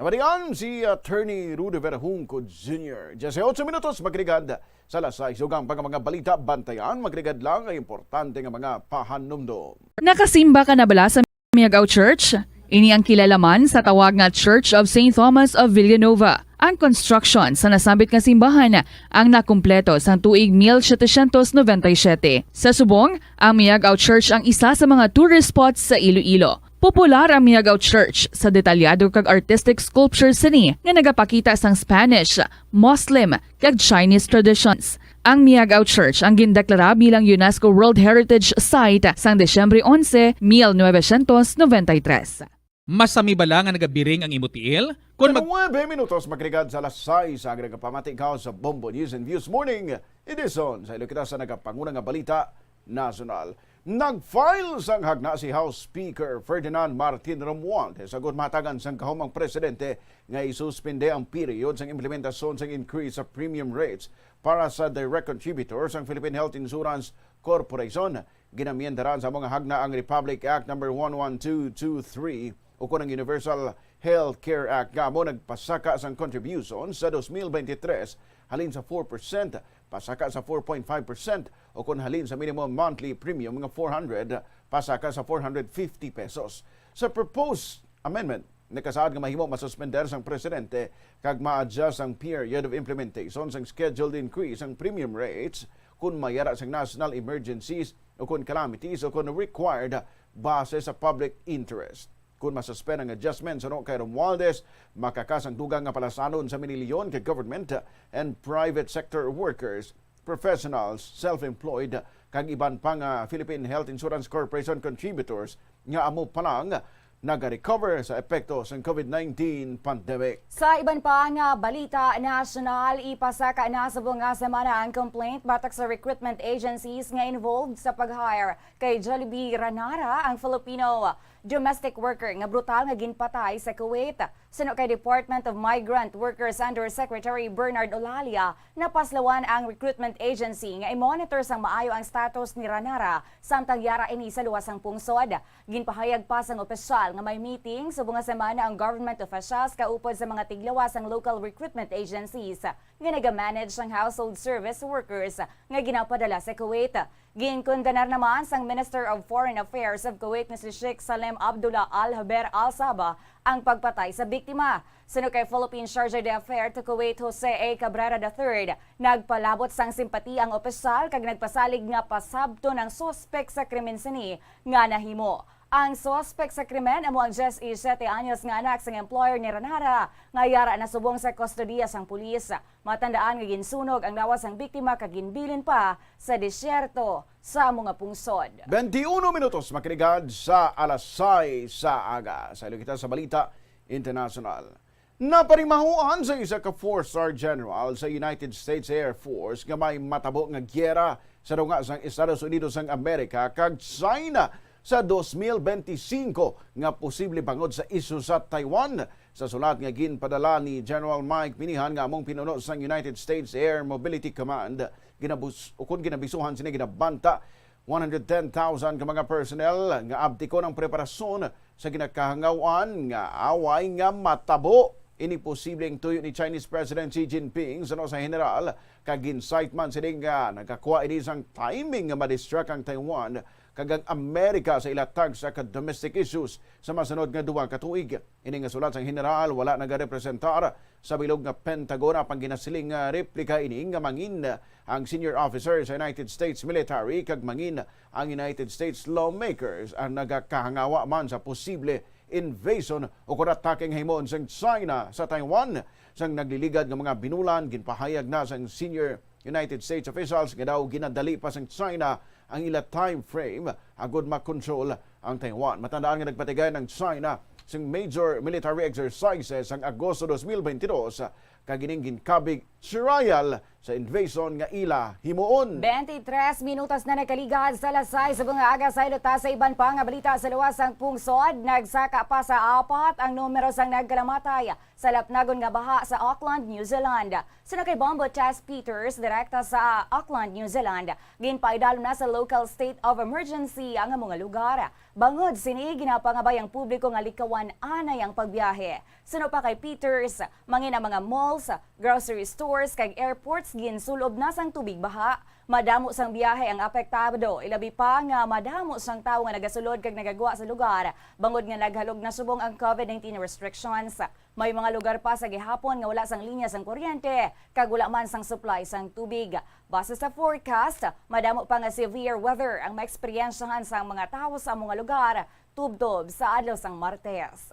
Nabatian si Attorney Rudy Verhunco Junior. Diyesiyotso minutos magrigad sa alas sais. Dugang pa nga mga balita, bantayan, magrigad lang ang importante nga mga pahanumdom. Nakasimba ka na bala sa Miagao Church? Ini ang kilala man sa tawag nga Church of Saint Thomas of Villanueva. Ang construction sa nasambit nga simbahan ang nakumpleto sang tuig mil setecientos noventa y siete. Sa subong, ang Miagao Church ang isa sa mga tourist spots sa Iloilo. Popular ang Miagao Church sa detalyado kag artistic sculpture sini nga nagapakita sang Spanish, Muslim, kag Chinese traditions. Ang Miagao Church ang gindeklara bilang UNESCO World Heritage Site sang Disyembre onse, mil novecientos noventa y tres. Masami bala nga nagabiring ang imo tiil? Kon mag- Nuebe minutos magrigad sa alas sais, ang nagapamati ka sa Bombo News and Views Morning Edition. Sa ilo kita sa nagapanguna nga balita nasyonal. Nag-file sang hagna si House Speaker Ferdinand Martin Romualdez agud mahatagan sang gahom ang presidente nga isuspende ang period sang implementasyon sang increase sa premium rates para sa direct contributors sang Philippine Health Insurance Corporation. Ginamyendaran sa mga hagna ang Republic Act number one one two two three ukon ang Universal Health Care Act nga amo nagpasaka sang contribution sa dos mil bente tres halin sa four percent pasaka sa four point five percent, o kon halin sa minimum monthly premium nga four hundred, pasaka sa four hundred fifty pesos. Sa proposed amendment, nakasaad nga mahimo masuspender sang presidente kag ma-adjust ang period of implementation sang scheduled increase sang premium rates kon may ara sang national emergencies o kon calamities o kon required base sa public interest. Kon masuspend ang adjustment suno kay Romualdez, makakas ang dugang nga palasanon sa minilyon ka government and private sector workers, professionals, self-employed, kag iban pa nga Philippine Health Insurance Corporation contributors nga amo pa lang nagarecover sa epekto sang COVID nineteen pandemic. Sa iban pa nga balita nasyonal, ipasaka na subong nga semana ang complaint batok sa recruitment agencies nga involved sa pag-hire kay Jollibee Ranara, ang Filipino domestic worker nga brutal nga ginpatay sa Kuwait. Suno kay Department of Migrant Workers Undersecretary Bernard Olalia, napaslawan ang recruitment agency nga i-monitor sang maayo ang status ni Ranara samtang yara ini sa luwas sang pungsod. Ginpahayag pa sang opisyal nga may meeting subong nga semana ang government officials kaupod sa mga tiglawas sang local recruitment agencies. nga nagamanage sang household service workers nga ginapadala sa Kuwait. Ginkondenar naman sang Minister of Foreign Affairs of Kuwait nga si Sheikh Salem Abdullah Al Haber Al Sabah ang pagpatay sa biktima. Suno kay Philippine Charge d'Affaires to Kuwait Jose A. Cabrera the third, nagpalabot sang simpatiya ang opisyal kag nagpasalig nga pasabton ang suspek sa krimen sini nga nahimo. Ang suspek sa krimen amo ang diyes y siyete anyos nga anak sang employer ni Ranara nga yara na subong sa kustodiya sang pulis. Matandaan nga ginsunog ang lawas sang biktima kag ginbilin pa sa disyerto sa amo nga pungsod. Twenty-one minutos makiligad sa alas sais sa aga. Saylo kita sa balita internasyonal. Naparimahuan sa isa ka four-star general sa United States Air Force nga may matabo nga giyera sa dunga sang Estados Unidos sang Amerika kag China sa dos mil benti singko nga posible bangod sa isyu sa Taiwan. Sa sulat nga ginpadala ni General Mike Minihan nga among pinuno sang United States Air Mobility Command, ginabus-, ukon ginabisuhan sini ginabanta one hundred ten thousand ka mga personnel nga abtikon ang preparasyon sa ginakahangawan nga away nga matabo. Ini posibleng tuyo ni Chinese President Xi Jinping suno sa general, kag gin-cite man sini nga nagakwa ini sang timing nga ma-distract ang Taiwan kag ang Amerika sa ila tagsa ka domestic issues sa masunod nga duha ka tuig. Ini nga sulat sang general wala nagarepresentar sa bilog nga Pentagon, apang ginasiling nga replika ini nga mangin ang senior officer sa United States military kag mangin ang United States lawmakers ang nagakahangawa man sa posible invasion o kon atake nga himuon sang China sa Taiwan. Sang nagliligad nga mga binulan, ginpahayag na sang senior United States officials nga daw ginadali pa sang China ang ila time frame agud makontrol ang Taiwan. Matandaan nga nagpatigay ang China sing major military exercises sang Agosto dos mil benti dos, kag ining ginkabig trial sa invasion nga ila himuon. Twenty-three minutos na nagkaligad sa alas sais sa bunga aga. Saylo ta sa iban pa nga balita sa luwas sang pungsod. Nagsaka pa sa apat ang numero sang nagkalamatay sa lapnagon nga baha sa Auckland, New Zealand. Suno kay Bombo Tess Peters, direkta sa Auckland, New Zealand, ginpaidalom na sa local state of emergency ang amo nga lugar. Bangod sini, ginapangabay ang publiko nga likawan anay ang pagbiyahe. Suno pa kay Peters, mangin ang mga malls, grocery stores, kag airports ginsul-ob na sang tubig baha. Madamo sang biyahe ang apektado, ilabi pa nga madamo sang tawo nga nagasulod kag nagagwa sa lugar bangod nga naghalog na subong ang covid nineteen restrictions. May mga lugar pa sa gihapon nga wala sang linya sang kuryente kag wala man sang supply sang tubig. Base sa forecast, madamo pa nga severe weather ang maeksperyensyahan sang mga tawo sa amo nga lugar tubtob sa adlaw sang Martes.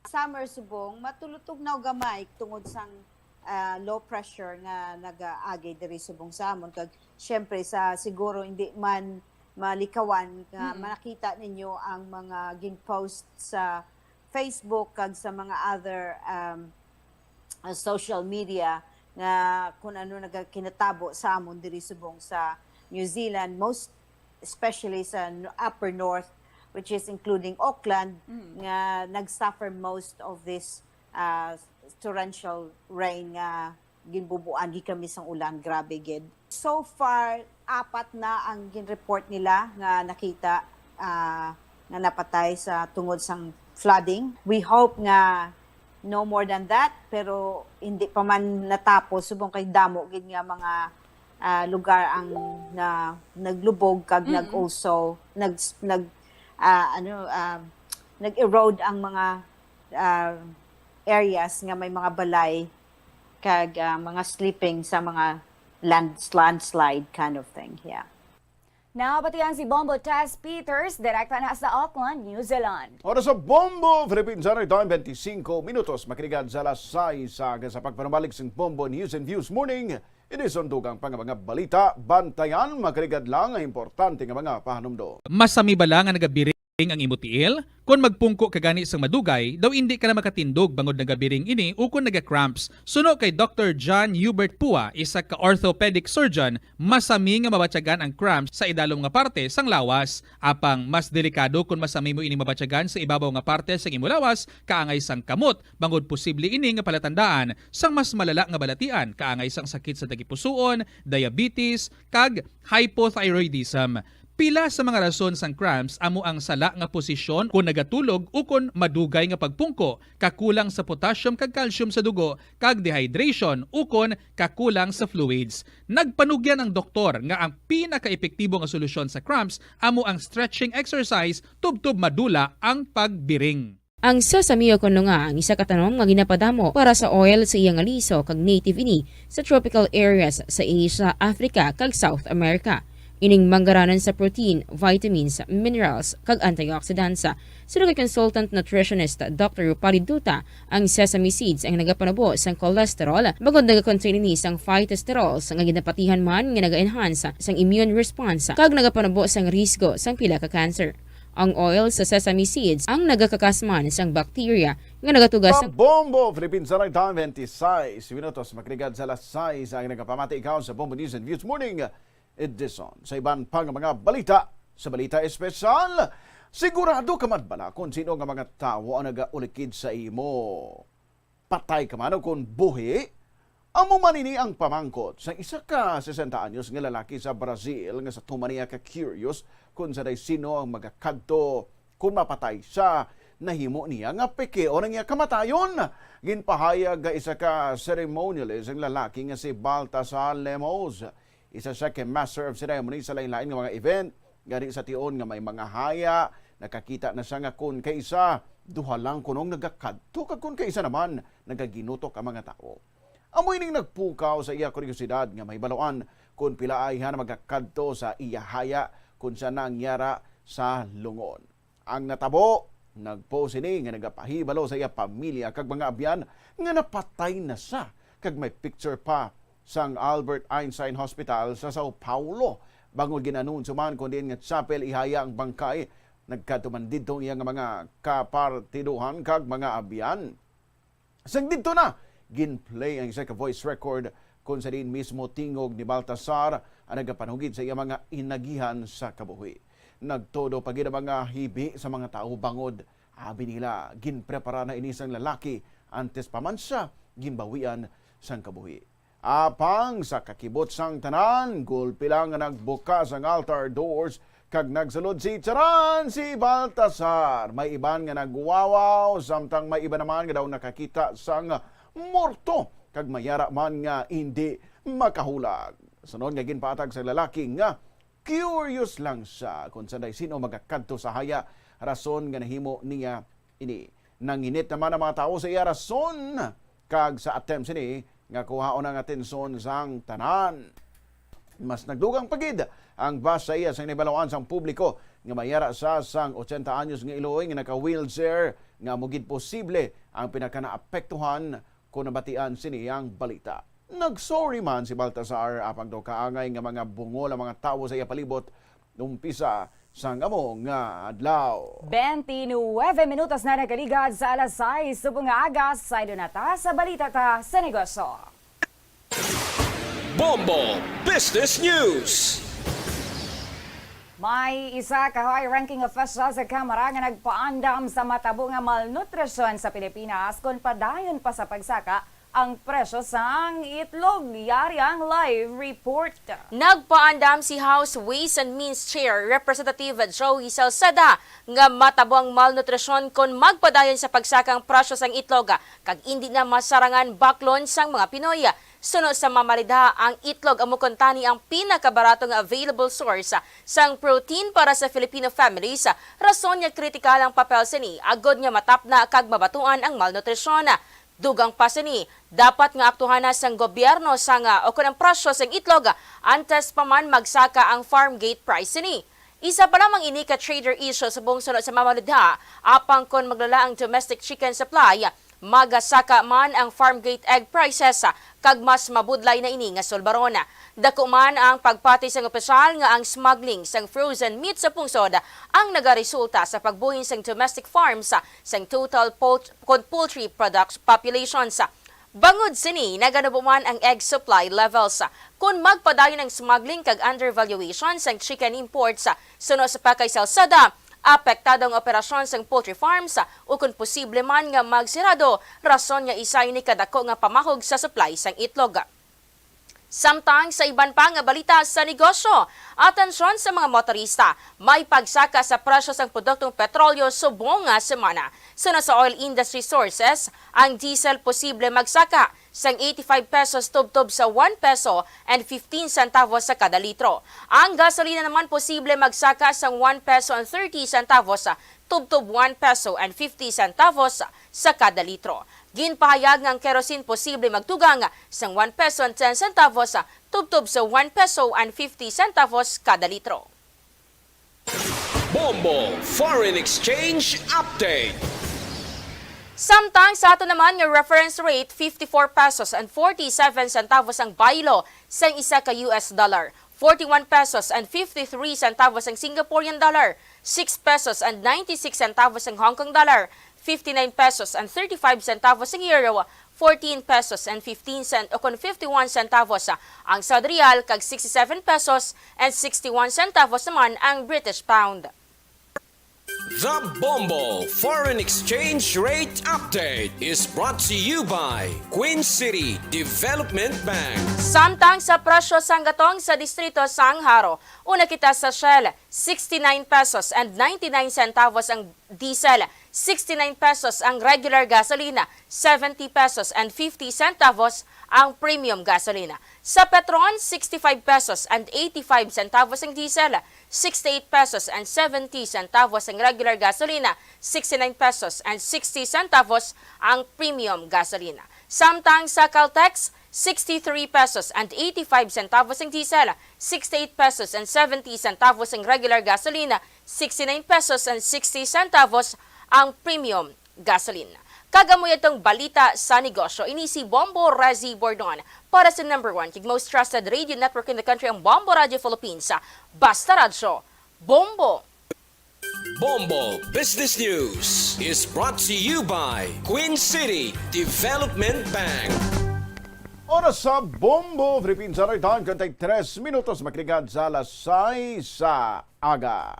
Summer subong, matulutog na gamay tungod sang, ah, low pressure nga nagaagi diri subong sa amon. Kag, syempre, sa siguro hindi man malikawan nga Mm. manakita ninyo ang mga gin-post sa Facebook kag sa mga other, um, uh, social media nga kung ano nagakinatabo sa amon diri subong sa New Zealand, most especially sa n-, upper north, which is including Auckland, Mm. nga nag-suffer most of this, uh, torrential rain nga ginbubuan gikan misang ulan. Grabe gid. So far, apat na ang gin-report nila nga nakita, ah, nga napatay sa tungod sang flooding. We hope nga no more than that, pero hindi pa man natapos subong kay damo gid nga mga, ah, lugar ang na naglubog kag Mm. nag-also nag nag, ah, ano, ah, nag-erode ang mga, ah, areas nga may mga balay kag, ah, mga sleeping sa mga land-, landslide kind of thing. Yeah. Nabatian si Bombo Tess Peters, direkta na sa Auckland, New Zealand. Oras sa Bombo Philippines Summer Time, twenty-cinco minutos. Makiligad sa alas sais sa aga sa pagpanumalik sang Bombo News and Views Morning. Ini sang dugang pa nga mga balita. Bantayan, makiligad lang ang importante nga mga pahanumdom. Masami bala nga nagabiring ang imo tiil? Kon magpungko ka gani sang madugay, daw indi ka na makatindog bangod nagabiring ini ukon naga-cramps. Suno kay Doktor John Hubert Pua, isa ka orthopedic surgeon, masami nga mabatyagan ang cramps sa idalom nga parte sang lawas. Apang mas delikado kon masami mo ini mabatyagan sa ibabaw nga parte sang imo lawas, kaangay sang kamot, bangod posible ini nga palatandaan sang mas malala nga balatian, kaangay sang sakit sa tagipusoon, diabetes, kag hypothyroidism. Pila sa mga rason sang cramps amo ang sala nga posisyon kon nagatulog ukon madugay nga pagpungko, kakulang sa potassium kag calcium sa dugo, kag dehydration ukon kakulang sa fluids. Nagpanugyan ang doktor nga ang pinakaepektibo nga solusyon sa cramps amo ang stretching exercise tubtob madula ang pagbiring. Ang sesame o kon nga ang isa ka tanom nga ginapadamo para sa oil sa iya nga liso kag native ini sa tropical areas sa Asia, Africa, kag South America. Ining manggaranan sa protein, vitamins, minerals, kag antioxidants. Suno kay consultant nutritionist Doctor Rupali Duta, ang sesame seeds ang nagapanubo sang cholesterol bangod nagakontain ini sang phytosterols nga ginapatihan man nga naga-enhance sang immune response kag nagapanubo sang risgo sang pila ka cancer. Ang oil sa sesame seeds ang nagakakas man sang bacteria nga nagatugas sang Bombo Philippines, sa nagdaan twenty-six minutos, magrigad sa alas sais ang nagapamati ikaw sa Bombo News and Views Morning Edition. Sa iban pa nga mga balita, sa balita espesyal, sigurado ka man bala kung sino nga mga tawo ang nagaulikid sa imo? Patay ka man o kon buhi? Amo man ini ang pamangkot sa isa ka sesenta anyos nga lalaki sa Brazil nga sa tuman niya ka-curious kung sa daw sino ang magakadto kung mapatay siya, nahimo niya nga pikion ang iya kamatayon. Ginpahayag nga isa ka ceremonialist ang lalaki nga si Baltasar Lemos. Isa siya ka master of ceremony sa lain-lain nga mga event. Gani sa tion nga may mga haya, nakakita na siya nga kun kaisa, duha lang kunong nagakadto, kag kun kaisa naman, nagaginutok ang mga tawo. Amo ining nagpukaw sa iya kuryosidad nga mahibaluan kun pila ayhan magakadto sa iya haya kun siya nangyara sa lungon. Ang natabo, nagpost ini nga nagapahibalo sa iya pamilya kag mga abyan nga napatay na siya, kag may picture pa sang Albert Einstein Hospital sa Sao Paulo, bangod gin-anunsyo man kon diin nga chapel ihaya ang bangkay. Nagkadto man didto ang iya nga mga kapartiduhan kag mga abyan. Sang didto na, gin-play ang isa ka voice record kon sa diin mismo tingog ni Baltasar ang nagapanugid sa iya mga inagihan sa kabuhi. Nagtudo pa gid ang mga hibi sa mga tawo bangod, abi nila, ginprepara na ini sang lalaki antes pa man siya ginbawian sang kabuhi. Apang sa kakibot sang tanan, gulpi lang nga nagbukas ang altar doors kag nagsulod si, charan, si Baltasar. May iban nga nagwawaw, samtang may iba naman nga daw nakakita sang morto, kag may ara man nga indi makahulag. Sunod nga ginpaatag sa lalaki nga curious lang siya kon sanday sino magakadto sa haya, rason nga nahimo niya ini. Nanginit naman ang mga tawo sa iya rason kag sa attempt sini nga kuhaon ang atensyon sang tanan. Mas nagdugang pa gid ang bus sa iya sang nahibaluan sang publiko nga may ara sa sang ochenta anyos nga iloy nga naka-wheelchair nga amo gid posible ang pinakanaapektuhan kon nabatian sini ang balita. Nag-sorry man si Baltasar, apang daw kaangay nga mga bungol ang mga tawo sa iya palibot umpisa sang amo nga adlaw. Twenty-nine minutos na nakaligad sa alas sais subong nga aga. Saylo na ta sa balita ta sa negosyo. Bombo Business News. May isa ka high-ranking official sa Kamara nga nagpaandam sa matabo nga malnutrisyon sa Pilipinas kon padayon pa sa pagsaka ang presyo sang itlog. Yari ang live report. Nagpaandam si House Ways and Means Chair Representative Joey Salceda nga matabo ang malnutrisyon kon magpadayon sa pagsaka ang presyo sang itlog, kag indi na masarangan baklon sang mga Pinoy. Suno sa Mama Lidha, ang itlog amo kuntani ang pinakabarato nga available source sang protein para sa Filipino families, rason nga kritikal ang papel sini agod nga matapna kag mabatuan ang malnutrisyon. Dugang pa sini, dapat nga aktuhan na sang gobyerno sang, ah, o kon ang presyo sang itlog, ah, antes pa man magsaka ang farm gate price sini. Isa pa lamang ini ka trader issue subong suno sa Mama Lidha, apang kon maglala ang domestic chicken supply, magasaka man ang farm gate egg prices, ah, kag mas mabudlay na ini nga sulbaron. Dako man ang pagpati sang opisyal nga ang smuggling sang frozen meat sa pungsod ang nagaresulta sa pagbuhin sang domestic farms sang total poult-, kon poultry products populations. Bangod sini, naganubo man ang egg supply levels. Kon magpadayon ang smuggling kag undervaluation sang chicken imports, suno sa pakay Salceda, apektado ang operasyon sang poultry farms, ukon posible man nga magsirado, rason nga isa ini kadako nga pamahog sa supply sang itlog. Samtang sa iban pa nga balita sa negosyo, atensyon sa mga motorista, may pagsaka sa presyo sang produktong petrolyo subong nga semana. Suno sa oil industry sources, ang diesel posible magsaka sang eighty-five pesos tubtob sa one peso and fifteen centavos sa kada litro. Ang gasolina naman posible magsaka sang one peso and thirty centavos tubtob one peso and fifty centavos sa kada litro. Ginpahayag nga ang kerosene posible magtugang sang one peso and ten centavos tubtob sa one peso and fifty centavos kada litro. Bombo Foreign Exchange Update. Samtang sa ato naman nga reference rate, fifty-four pesos and forty-seven centavos ang baylo sang isa ka U S dollar, forty-one pesos and fifty-three centavos ang Singaporean dollar, six pesos and ninety-six centavos ang Hong Kong dollar, fifty-nine pesos and thirty-five centavos ang euro, fourteen pesos and fifteen cent o kon fifty-one centavos ang Saudi Riyal, kag sixty-seven pesos and sixty-one centavos naman ang British Pound. The Bombo Foreign Exchange Rate Update is brought to you by Queen City Development Bank. Samtang sa presyo sang gatong sa distrito sang Jaro, una kita sa Shell, sixty-nine pesos and ninety-nine centavos ang diesel, sixty-nine pesos ang regular gasolina, seventy pesos and fifty centavos ang premium gasolina. Sa Petron, sixty-five pesos and eighty-five centavos ang diesel, sixty-eight pesos and seventy centavos ang regular gasolina, sixty-nine pesos and sixty centavos ang premium gasolina. Samtang sa Caltex, sixty-three pesos and eighty-five centavos ang diesel, sixty-eight pesos and seventy centavos ang regular gasolina, sixty-nine pesos and sixty centavos ang premium gasoline. Kag amo yadtong balita sa negosyo, ini si Bombo Rezi Bordon para sa number one kag most trusted radio network in the country, ang Bombo Radio Philippines. Basta Radyo, Bombo! Bombo Business News is brought to you by Queen City Development Bank. Oras sa Bombo Philippines, aray, dahan ka trinta'y tres minutos, makiligad sa alas sais sa aga.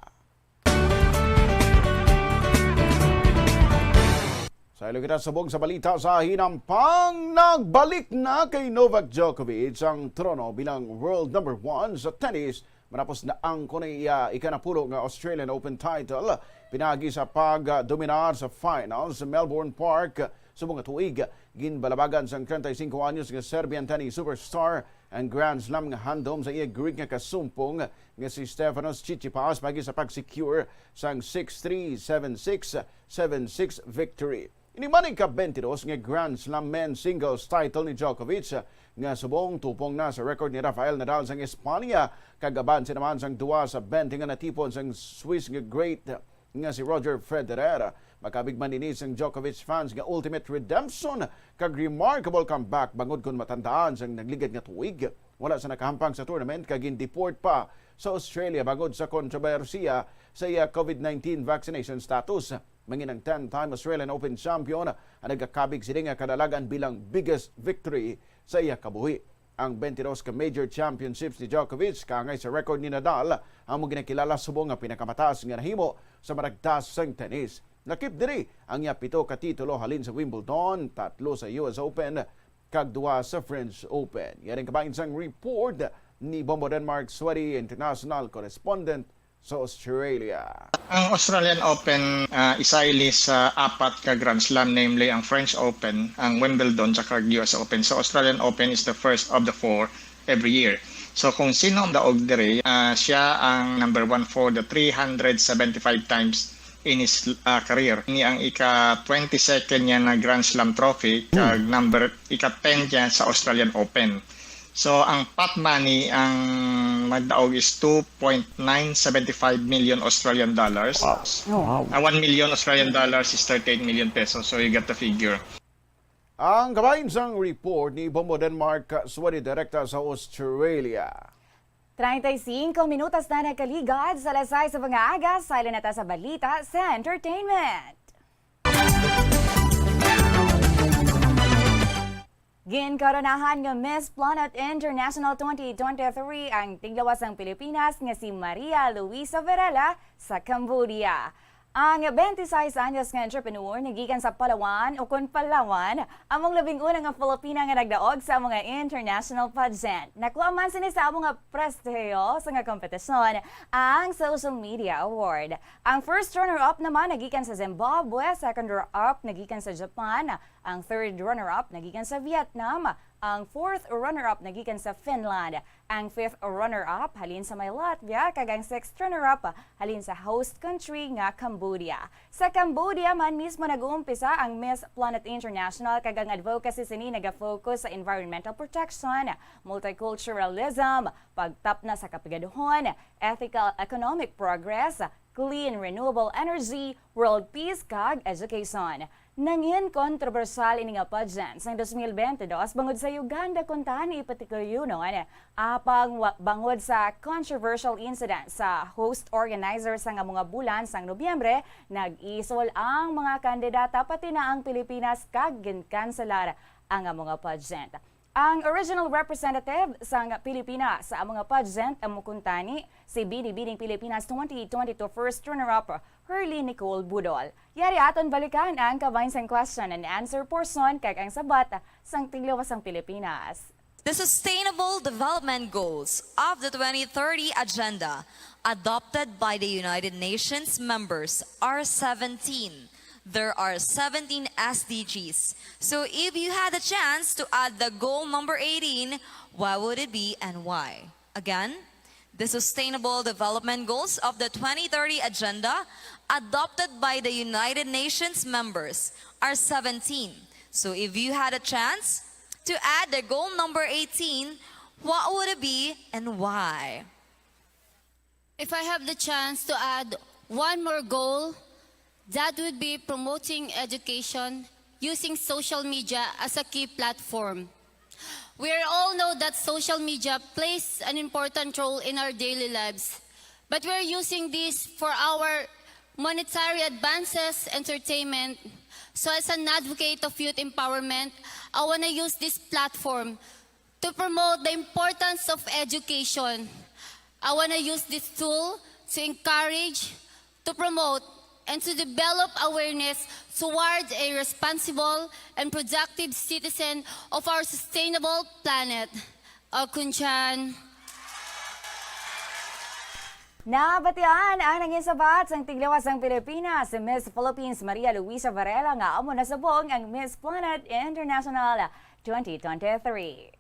Sa ilo kita subong sa balita sa hinampang, nagbalik na kay Novak Djokovic ang trono bilang world number one sa tennis matapos naangkon ang iya ikanapulo nga Australian Open title pinaagi sa pagdominar sa finals sa Melbourne Park subong nga tuig. Ginbalabagan sang treinta y cinco anyos nga Serbian tennis superstar ang Grand Slam nga handom sa iya Greek nga kasumpong nga si Stefanos Tsitsipas paagi sa pag-secure sang six three, seven six, seven six victory. Ini man ang ika-twenty-dos nga Grand Slam men's singles title ni Djokovic nga subong tupong na sa record ni Rafael Nadal sang Espanya kag abanse naman sang duwa sa twenty nga natipon sang Swiss nga great nga si Roger Federer. Makabig man ini sang Djokovic fans nga ultimate redemption kag remarkable comeback bangod kon matandaan sang nagligad nga tuig wala sa nakahampang sa tournament kag gin-deport pa sa Australia bangod sa kontrobersiya sa iya COVID nineteen vaccination status. Mangin ang ten-time Australian Open champion ang nagakabig sini nga kadalagan bilang biggest victory sa iya kabuhi. Ang twenty-dos ka major championships ni Djokovic kaangay sa record ni Nadal amo ginakilala subong nga pinakamataas nga nahimo sa maragtas sang tennis. Lakip diri ang iya pito ka titulo halin sa Wimbledon, tatlo sa U S Open, kag duha sa French Open. Yari ang kabahin sang report ni Bombo Denmark Sweaty, international correspondent sa Australia. Ang Australian Open, ah, isa ini sa apat ka Grand Slam, namely ang French Open, ang Wimbledon, tsaka U S Open. So, Australian Open is the first of the four every year. So, kung sino ang daog diri, ah, siya ang number one for the three hundred seventy-five times in his, ah, career. Ini ang ika twenty-second niya na Grand Slam trophy, kag number ika ten niya sa Australian Open. So, ang pot money, ang magdaog is two point nine seven five million Australian dollars. Wow. Ah, one million Australian dollars is thirty-eight million pesos. So, you get the figure. Ang kabahin sang report ni Bombo Denmark, Sweaty, direkta sa Australia. Treinta y cinco minutos na nakaligad sa alas sais sa mga aga, sa ilo na ta sa balita sa entertainment. Ginkoronahan nga Miss Planet International twenty twenty-three ang tiglawas sang Pilipinas nga si Maria Luisa Varela sa Cambodia. Ang twenty-six anyos nga entrepreneur nagikan sa Palawan, o kon Palawan, among labing una nga Filipina nga nagdaog sa mga international pageant. Nakuha man sini sa among nga prestihiyoso nga kompetisyon, ang Social Media Award. Ang first runner-up naman nagikan sa Zimbabwe, second runner-up nagikan sa Japan, ang third runner-up nagikan sa Vietnam, ang fourth runner-up nagikan sa Finland, ang fifth runner-up halin sa may Latvia, kag ang sixth runner-up halin sa host country nga Cambodia. Sa Cambodia man mismo nag-uumpisa ang Miss Planet International, kag ang advocacy sini nagafocus sa environmental protection, multiculturalism, pagtapna sa kapigaduhon, ethical economic progress, clean renewable energy, world peace, kag education. Nangin kontrobersyal ini nga pageant sang twenty twenty-two bangod sa Uganda kuntani, patikuyunon. Apang wa-, bangod sa controversial incident sa host organizer sang amo nga bulan sang Nobyembre, nag-isol ang mga kandidata, pati na ang Pilipinas, kag ginkanselar ang amo nga pageant. Ang original representative sang Pilipinas sa amo nga pageant amo kuntani si Binibining Pilipinas twenty twenty-two first runner-up, Hurley Nicole Budol. Yari aton balikan ang kabahin sang question and answer portion kag ang sabat sang Tigluwas sang Pilipinas. The Sustainable Development Goals of the twenty thirty Agenda, adopted by the United Nations members, are seventeen. There are seventeen S D Gs. So if you had a chance to add the goal number eighteen, what would it be and why? Again, the Sustainable Development Goals of the twenty thirty Agenda, adopted by the United Nations members, are seventeen. So if you had a chance to add the goal number eighteen, what would it be and why? If I have the chance to add one more goal, that would be promoting education using social media as a key platform. We all know that social media plays an important role in our daily lives, but we're using this for our monetary advances, entertainment. So as an advocate of youth empowerment, I want to use this platform to promote the importance of education. I want to use this tool to encourage, to promote, and to develop awareness toward a responsible and productive citizen of our sustainable planet. Akon dyan. Nabatian ang nangin sabat sang Tigluwas sang Pilipinas, si Miss Philippines Maria Luisa Varela, nga amo na subong ang Miss Planet International twenty twenty-three.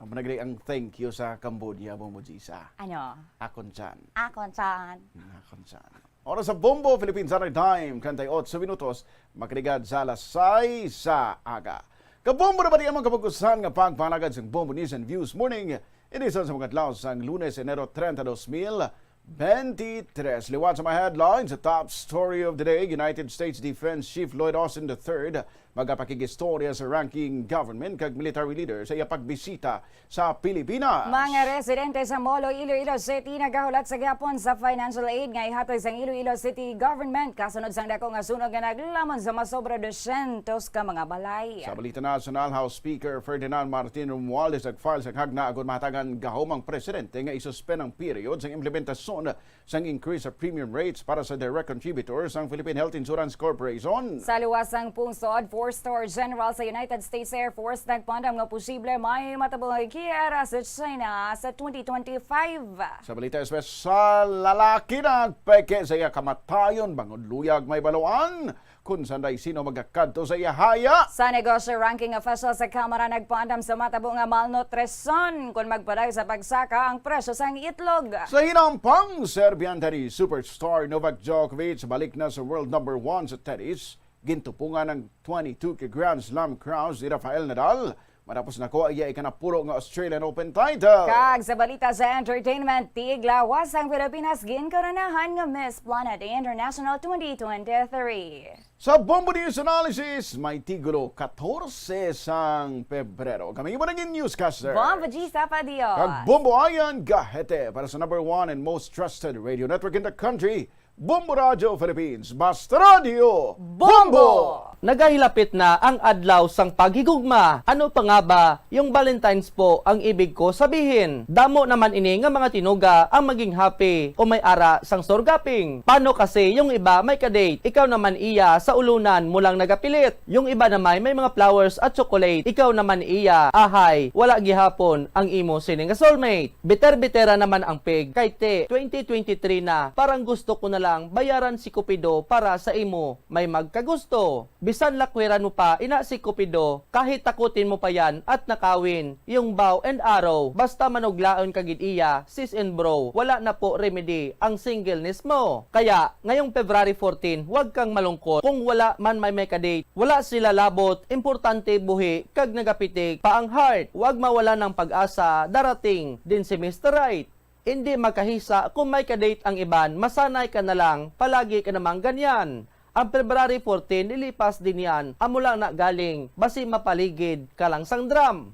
Amo na gid ang thank you sa Cambodia, Bombo Gisa. Ano? Akon dyan. Akon dyan. Akon dyan. Oras sa Bombo, Philippine Standard Time, treinta y ocho minutos, makaligad sa alas sais sa aga. Kabombo, nabatian mo ang kapugusan nga pagpanagad sang Bombo News and Views Morning Edition sa mga adlaw sang Lunes, Enero treinta, dos mil veintitrés. Liwat sa mga headlines, the top story of the day, United States Defense Chief Lloyd Austin the third magapakig-istorya sa ranking government kag military leader sa iya pagbisita sa Pilipinas. Mga residente sa Molo, Iloilo City, nagahulat sa gihapon sa financial aid nga ihatod sang Iloilo City Government kasunod sang dako nga sunog nga naglamon sa masobra dosyentos ka mga balay. Sa balita nasyonal, House Speaker Ferdinand Martin Romualdez nag-file sa kagna agon mahatagan gahom ang presidente nga isuspend ang period sang implementasyon sang increase sa premium rates para sa direct contributors sang Philippine Health Insurance Corporation. Sa luwas sang pungsod, four-star general sa United States Air Force nagpaandam nga posible may matabo nga giyera sa China sa twenty twenty-five. Sa balita espesyal, lalaki nagpeke sa iya kamatayon bangod luyag may baluan kon sanday sino magakadto sa iya haya. Sa negosyo ranking, official sa Kamara nagpaandam sa matabo nga malnutrisyon kon magpadayon sa pagsaka ang presyo sang itlog. Sa hinampang, Serbian tennis superstar Novak Djokovic balik na sa world number one sa tennis. Gintupungan ang twenty-two ka Grand Slam crown si Rafael Nadal matapos nakuha iya ikanapulo nga Australian Open title. Kag sa balita sa entertainment, tiglawas ang Pilipinas ginkoronahan nga Miss Planet International twenty twenty-three. Sa Bombo News Analysis, may tigulo katorse sang Pebrero. Kami imo naging newscaster, Bombo G Sapadio. Kag Bombo Ayan Gahete para sa number one and most trusted radio network in the country, Bombo Radyo Philippines, Basta Radyo Bombo! Nagahilapit na ang adlaw sang paghigugma. Ano pa nga ba yung Valentine's po ang ibig ko sabihin? Damo naman ini nga mga tinuga ang maging happy o may ara sang surgaping. Paano kasi yung iba may kadate, ikaw naman iya sa ulunan mo lang nagapilit? Yung iba naman may mga flowers at chocolate, ikaw naman iya, ahay, wala gihapon ang imo sini nga soulmate. Biter-bitera naman ang pig, kay te, twenty twenty-three na, parang gusto ko na lang bayaran si Cupido para sa imo may magkagusto. Bisan lakwiran mo pa ina si Cupido, kahit takutin mo pa yan at nakawin yung bow and arrow, basta manuglaon ka gid iya, sis and bro, wala na po remedy ang singleness mo. Kaya, ngayong February fourteen, huwag kang malungkot kung wala man may may kadate. Wala sila labot, importante buhi, kag nagapitik pa ang heart. Huwag mawala ng pag-asa, darating din si Mister Right. Hindi makahisa kung may kadate ang iban, masanay ka na lang, palagi ka namang ganyan. Ang February fourteen, lilipas din yan, amo lang na galing, basi mapaligid ka lang sang drum.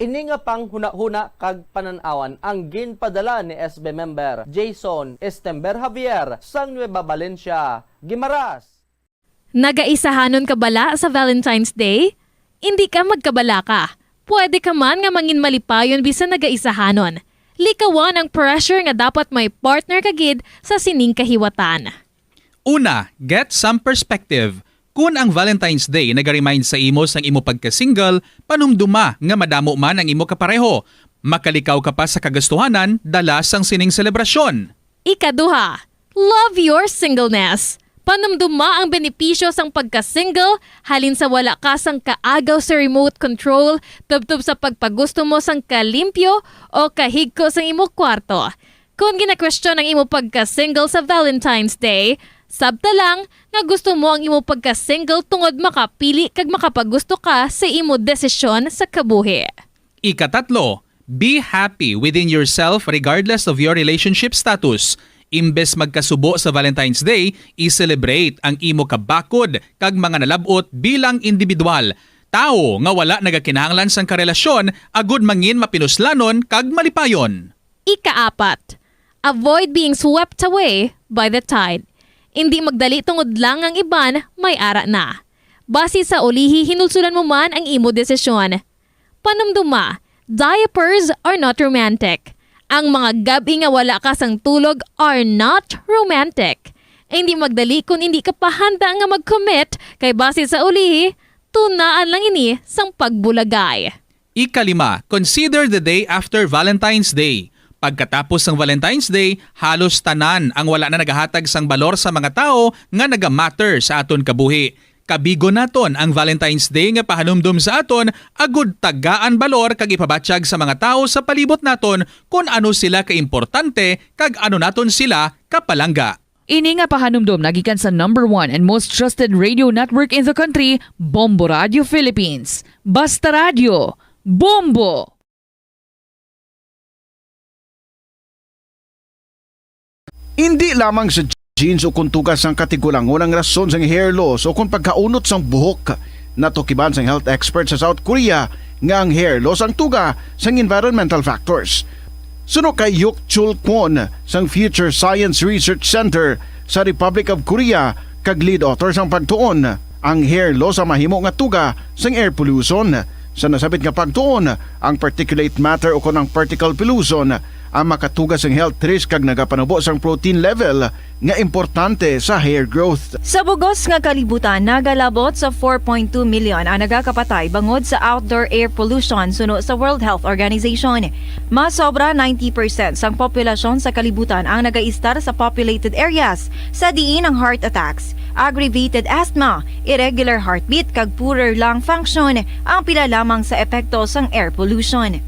Ini nga panghuna-huna kag panan-awan ang ginpadala ni S B member Jason Estember Javier sang Nueva Valencia, Guimaras. Nagaisahanon ka bala sa Valentine's Day? Indi ka magkabalaka. Pwede ka man nga mangin malipayon bisan nagaisahanon. Likawan ang pressure nga dapat may partner ka gid sa sining kahiwatan. Una, get some perspective. Kun ang Valentine's Day naga-remind sa imo sang imo pagka-single, panumduma nga madamo man ang imo kapareho. Makalikaw ka pa sa kagastuhanan dala sang sining selebrasyon. Ikaduha, love your singleness. Panumduma ang benepisyo sang pagka-single, halin sa wala ka sang kaagaw sa remote control, tubtob sa pagpagusto mo sang kalimpyo o kahigko sang imo kwarto. Kon ginakwestiyon ang imo pagka-single sa Valentine's Day, sabta lang nga gusto mo ang imo pagka-single tungod makapili kag makapagusto ka sa imo desisyon sa kabuhi. Ikatatlo, be happy within yourself regardless of your relationship status. Imbes magkasubo sa Valentine's Day, i-celebrate ang imo kabakod kag mga nalab-ot bilang individual, tawo nga wala nagakinahanglan sang karelasyon agud mangin mapinuslanon kag malipayon. Ikaapat, avoid being swept away by the tide. Indi magdali tungod lang ang iban may ara na. Basi sa ulihi, hinulsulan mo man ang imo desisyon. Panumduma, diapers are not romantic. Ang mga gab-i nga wala ka sang tulog are not romantic. Indi magdali kon indi ka pa handa nga mag-commit, kay basi sa ulihi, tunaan lang ini sang pagbulagay. Ikalima, consider the day after Valentine's Day. Pagkatapos sang Valentine's Day, halos tanan ang wala na nagahatag sang balor sa mga tawo nga nagamatter sa aton kabuhi. Kabigon naton ang Valentine's Day nga pahanumdom sa aton agud tagaan balor kag ipabatyag sa mga tawo sa palibot naton kon ano sila kaimportante kag ano naton sila kapalangga. Ini nga pahanumdom nagikan sa number one and most trusted radio network in the country, Bombo Radio Philippines. Basta Radyo, Bombo! Indi lamang sa genes o kon tuga sang katigulangon ang rason sang hair loss o kon pagkaunot sang buhok. Natukiban sang health expert sa South Korea nga ang hair loss ang tuga sang environmental factors. Suno kay Yuk Chul Kwon sang Future Science Research Center sa Republic of Korea kag lead author sang pagtuon, ang hair loss ang mahimo nga tuga sang air pollution. Sa nasabit nga pagtuon, ang particulate matter o kon ang particle pollution ang makatuga sang health risk kag nagapanubo sang protein level nga importante sa hair growth. Sa bugos nga kalibutan, nagalabot sa four point two million ang nagakapatay bangod sa outdoor air pollution suno sa World Health Organization. Mas sobra ninety percent sang populasyon sa kalibutan ang nagaistar sa populated areas, sa diin ang heart attacks, aggravated asthma, irregular heartbeat, kag poorer lung function ang pila lamang sa epekto sang air pollution.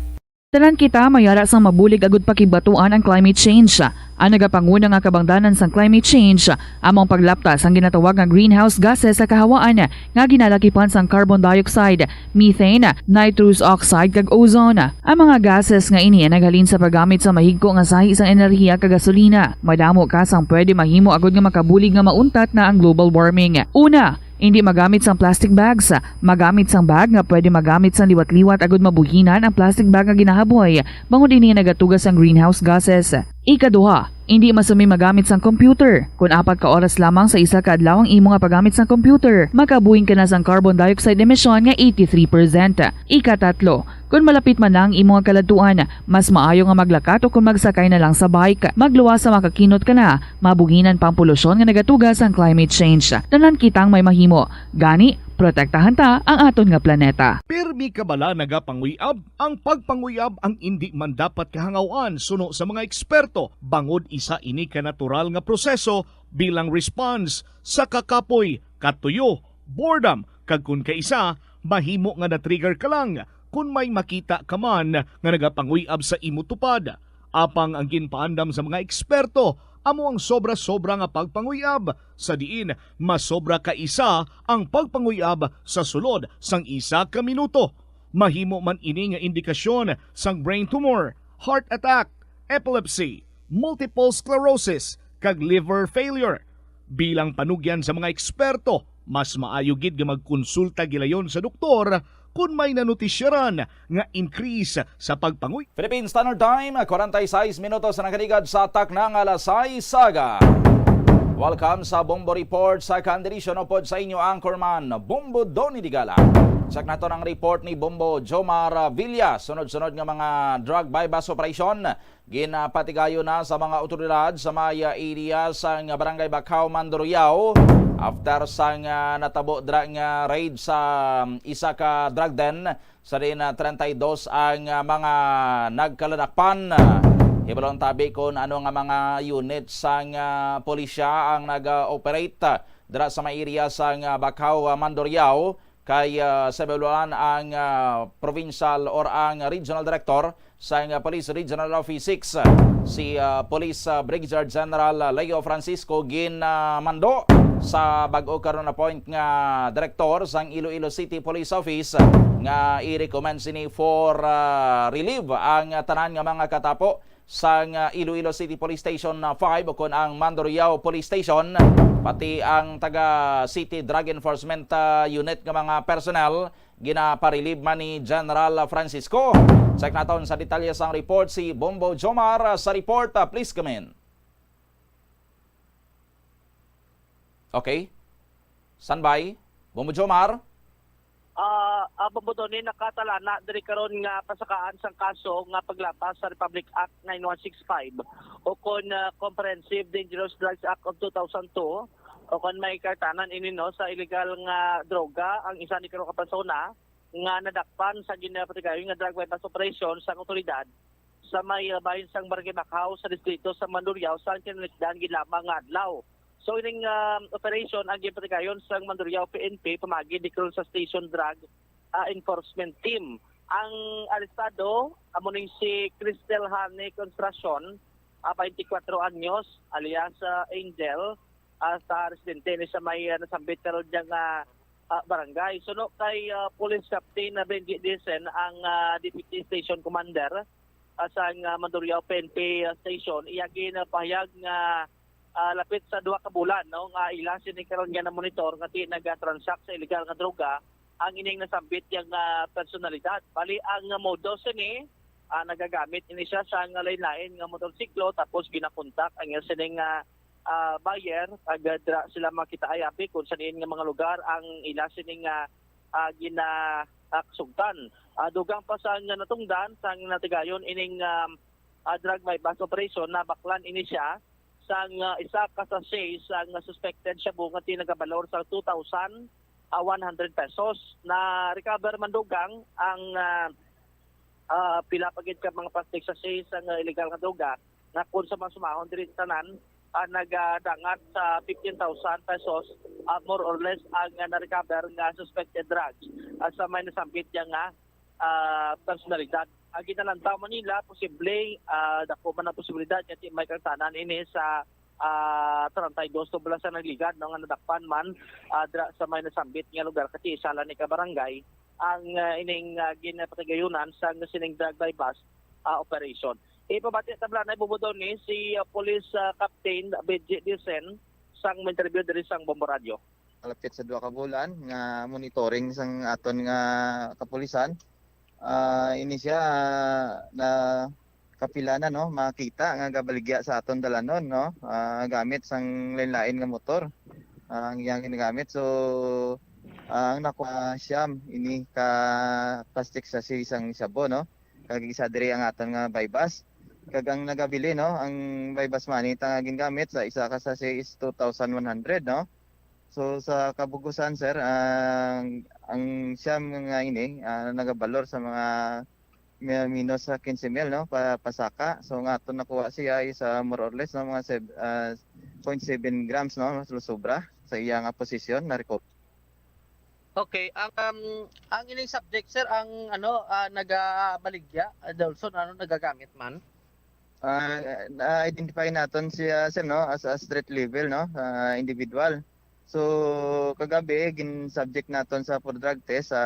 Tanan kita may ara sang mabulig agud pakigbatuan ang climate change. Ang nagapanguna nga kabangdanan sang climate change amo ang paglapta sang ginatawag nga greenhouse gases sa kahawaan nga ginalakipan sang carbon dioxide, methane, nitrous oxide, kag ozone. Ang mga gases nga ini naghalin sa paggamit sa mahigko nga sahi sang enerhiya kag gasolina. Madamo ka sang pwede mahimo agud nga makabulig nga mauntat na ang global warming. Una, indi magamit sang plastic bags. Magamit sang bag nga pwede magamit sang liwat-liwat agud mabuhinan ang plastic bag nga ginahaboy, bangod ini nagatuga sang greenhouse gases. Ikaduha, indi masumi magamit sang computer. Kon apat ka oras lamang sa isa ka adlaw ang imo nga paggamit sang computer, makabuhing ka na sang carbon dioxide emission nga eighty-three percent. Ikatatlo, kon malapit man na ang imo nga kaladtuan, mas maayo nga maglakat o kon magsakay na lang sa bike. Magluwas sa makakinot ka na, mabuhinan pa ang polusyon nga nagatuga sang climate change. Tanan kitang may mahimo. Gani, protektahan ta ang aton nga planeta. Pirmi ka bala nagapanguyab? Ang pagpanguyab ang indi man dapat kahangawan suno sa mga eksperto, bangod isa ini ka natural nga proseso bilang response sa kakapoy, katuyo, boredom, kag kon kaisa, mahimo nga na-trigger ka lang kon may makita ka man nga nagapanguyab sa imo tupad. Apang ang ginpaandam sa mga eksperto amo ang sobra-sobra nga pagpanguyab, sa diin masobra ka isa ang pagpanguyab sa sulod sang isa ka minuto. Mahimo man ini nga indikasyon sang brain tumor, heart attack, epilepsy, multiple sclerosis, kag liver failure. Bilang panugyan sa mga eksperto, mas maayo gid nga magkonsulta gilayon sa doktor kon may nanotisyaran nga increase sa pagpanguy. Philippine Standard Time, forty-six minutos na nakaligad sa takna nga alas sais aga. Welcome sa Bombo Report sa Condition, upod sa inyo anchorman, Bombo Donny Digala. Check naton ang report ni Bombo Jomar Villa. Sunod-sunod nga mga drug buy-bust operation ginapatigayon na sa mga awtoridad sa may area sang Barangay Bacau, Mandurriao, after sang, ah, natabo dira nga raid sa, um, isa ka drug den sa diin, ah, treinta y dos ang, ah, mga nagkaladakpan. Hibalon tabi kon ano nga mga unit sang, ah, pulisya ang nag-operate dira sa may area sang, ah, Bacau, ah, Mandurriao. Kay, ah, sa Baluan ang, ah, provincial or ang regional director sang, ah, Police Regional Office six, si, ah, Police, ah, Brigadier General Leo Francisco ginamando sa bag-o karon appoint nga direktor sang Iloilo City Police Office nga i-recommend sini for, ah, relieve ang tanan nga mga katapo sang, ah, Iloilo City Police Station, ah, five, ukon ang Mandurriao Police Station, pati ang taga City Drug Enforcement, ah, Unit nga mga personnel, ginaparelieve man ni General Francisco. Check naton sa detalye sang report si Bombo Jomar, ah, sa report. Ah, please come in. Okay. Standby. Bombo Jomar. Ah, ah, Bombo Donny, nakatalana diri karon nga pasakaan sang kaso nga paglabas sa Republic Act nine one six five o kon, ah, Comprehensive Dangerous Drugs Act of two thousand two, o kon may kartanan ini, no, sa illegal nga droga ang isa ni karon ka persona nga nadakpan sa ginapatigayon nga drug buy-bust operation sang awtoridad sa may, ah, bahin sang Barangay Bacau sa distrito sa Mandurriao sa kinalikdan gid lamang nga adlaw. So, ining, ah, operation ang ginpatigayon sang Mandurriao P N P pamagi ni karon sa Station Drug, ah, Enforcement Team. Ang arestado amo ning si Cristel Honey Construction, ah, twenty-four anyos, alias, ah, Angel, ah, sa residente ni sa may, ah, nasambit karon diyang, ah, ah, barangay. Suno kay, ah, Police Captain, ah, Benji Dicen, ang, ah, Deputy Station Commander, ah, sang, ah, Mandurriao P N P, ah, Station, iya ginapahayag nga, ah, lapit sa duha ka bulan, no, nga ila sini karon nga na-monitor nga ti naga-transact sa illegal nga droga ang ining nasambit yang, ah, personalidad. Bali, ang, ah, modus sini, ah, nagagamit ini siya sa nga lain-lain nga motorsiklo, tapos ginakontak ang iya sining, ah, ah, buyer, ag, ah, dira sila makita ay abi kung sa diin nga mga lugar ang ila sining, ah, ah, gina, ah, kasugtan. Ah, dugang pa sa nga natungdan, sa nga natigayon ining, ah, ah, drug buy-bust operation, nabaklan ini siya sang, ah, isa ka sachet sang suspected shabu nga ti nagabalor sa two thousand, ah, one hundred pesos. Na-recover man dugang ang, ah, ah, pila pa gid ka mga plastic sachet sang, ah, illegal nga droga nga kung suma-sumahon diri tanan, ah, nagadangat sa fifteen thousand pesos, ah, more or less ang, ah, na-recover nga suspected drugs, ah, sa may nasambit niya nga, ah, personalidad. Ang ginalantaw man nila, posible, ah, dako man ang posibilidad nga ti may kartanan ini sa, ah, treinta y dos tubulan sa nagligad, no, nga nadakpan man, ah, dira sa may nasambit nga lugar, kati isa lang ni ka barangay ang, ah, ining, ah, ginapatigayonan sang sining drug buy-bust, ah, operation. Ipabati tabla na ibubudon ni si, ah, Police, ah, Captain Benji Dicen sang interview diri sang Bombo Radio. Malapit sa duha ka bulan nga monitoring sang aton nga kapulisan. Ah, ini siya, ah, na kapila na, no, makita nga gabaligya sa aton dalanon, no, ah, gamit sang lain-lain nga motor, ah, ang iyang ginagamit. So, ah, ang nakuha, siyam ini ka plastic sachet sang shabu, no, kag isa diri ang aton nga buy-bust. Kag ang nagabili, no, ang buy-bust money ta nga gingamit sa isa ka sachet is two thousand one hundred, no. So, sa kabugusan, sir, ang, ang siyam nga ini, ah, nagabalor sa mga mi-, minus sa quince mil, no, pa, pasaka. So, ang aton nakuha siya is, ah, more or less, no, mga sev-, ah, point seven grams, no, mas sobra sa iya nga posisyon na record. Okay, ang, um, ang ining subject, sir, ang ano, ah, nagabaligya, ah, Dolson, ano, nagagamit man? Ah, na-identify naton siya, sir, no, as a street level, no, ah, individual. So, kagabi, gin-subject naton sa for drug test sa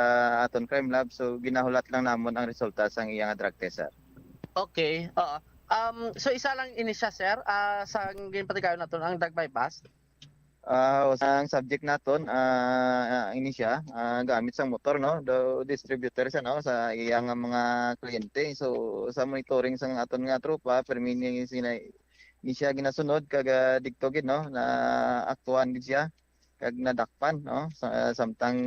aton crime lab. So, ginahulat lang namon ang resulta sang iya nga drug test, sir. Okay, oo. Um, so, isa lang ini siya, sir, ah, sa ginpatigayon naton, ang drug buy-bust? Ah, o, ang subject naton, ah, ini siya, ah, gamit sang motor, no? Do distributor siya, no, sa iya nga mga kliyente. So, sa monitoring sang aton nga tropa, permi ni sina-, ni siya ginasunod kag, ah, digto gid, no, naaktuhan gid siya kag nadakpan, no, sa, samtang,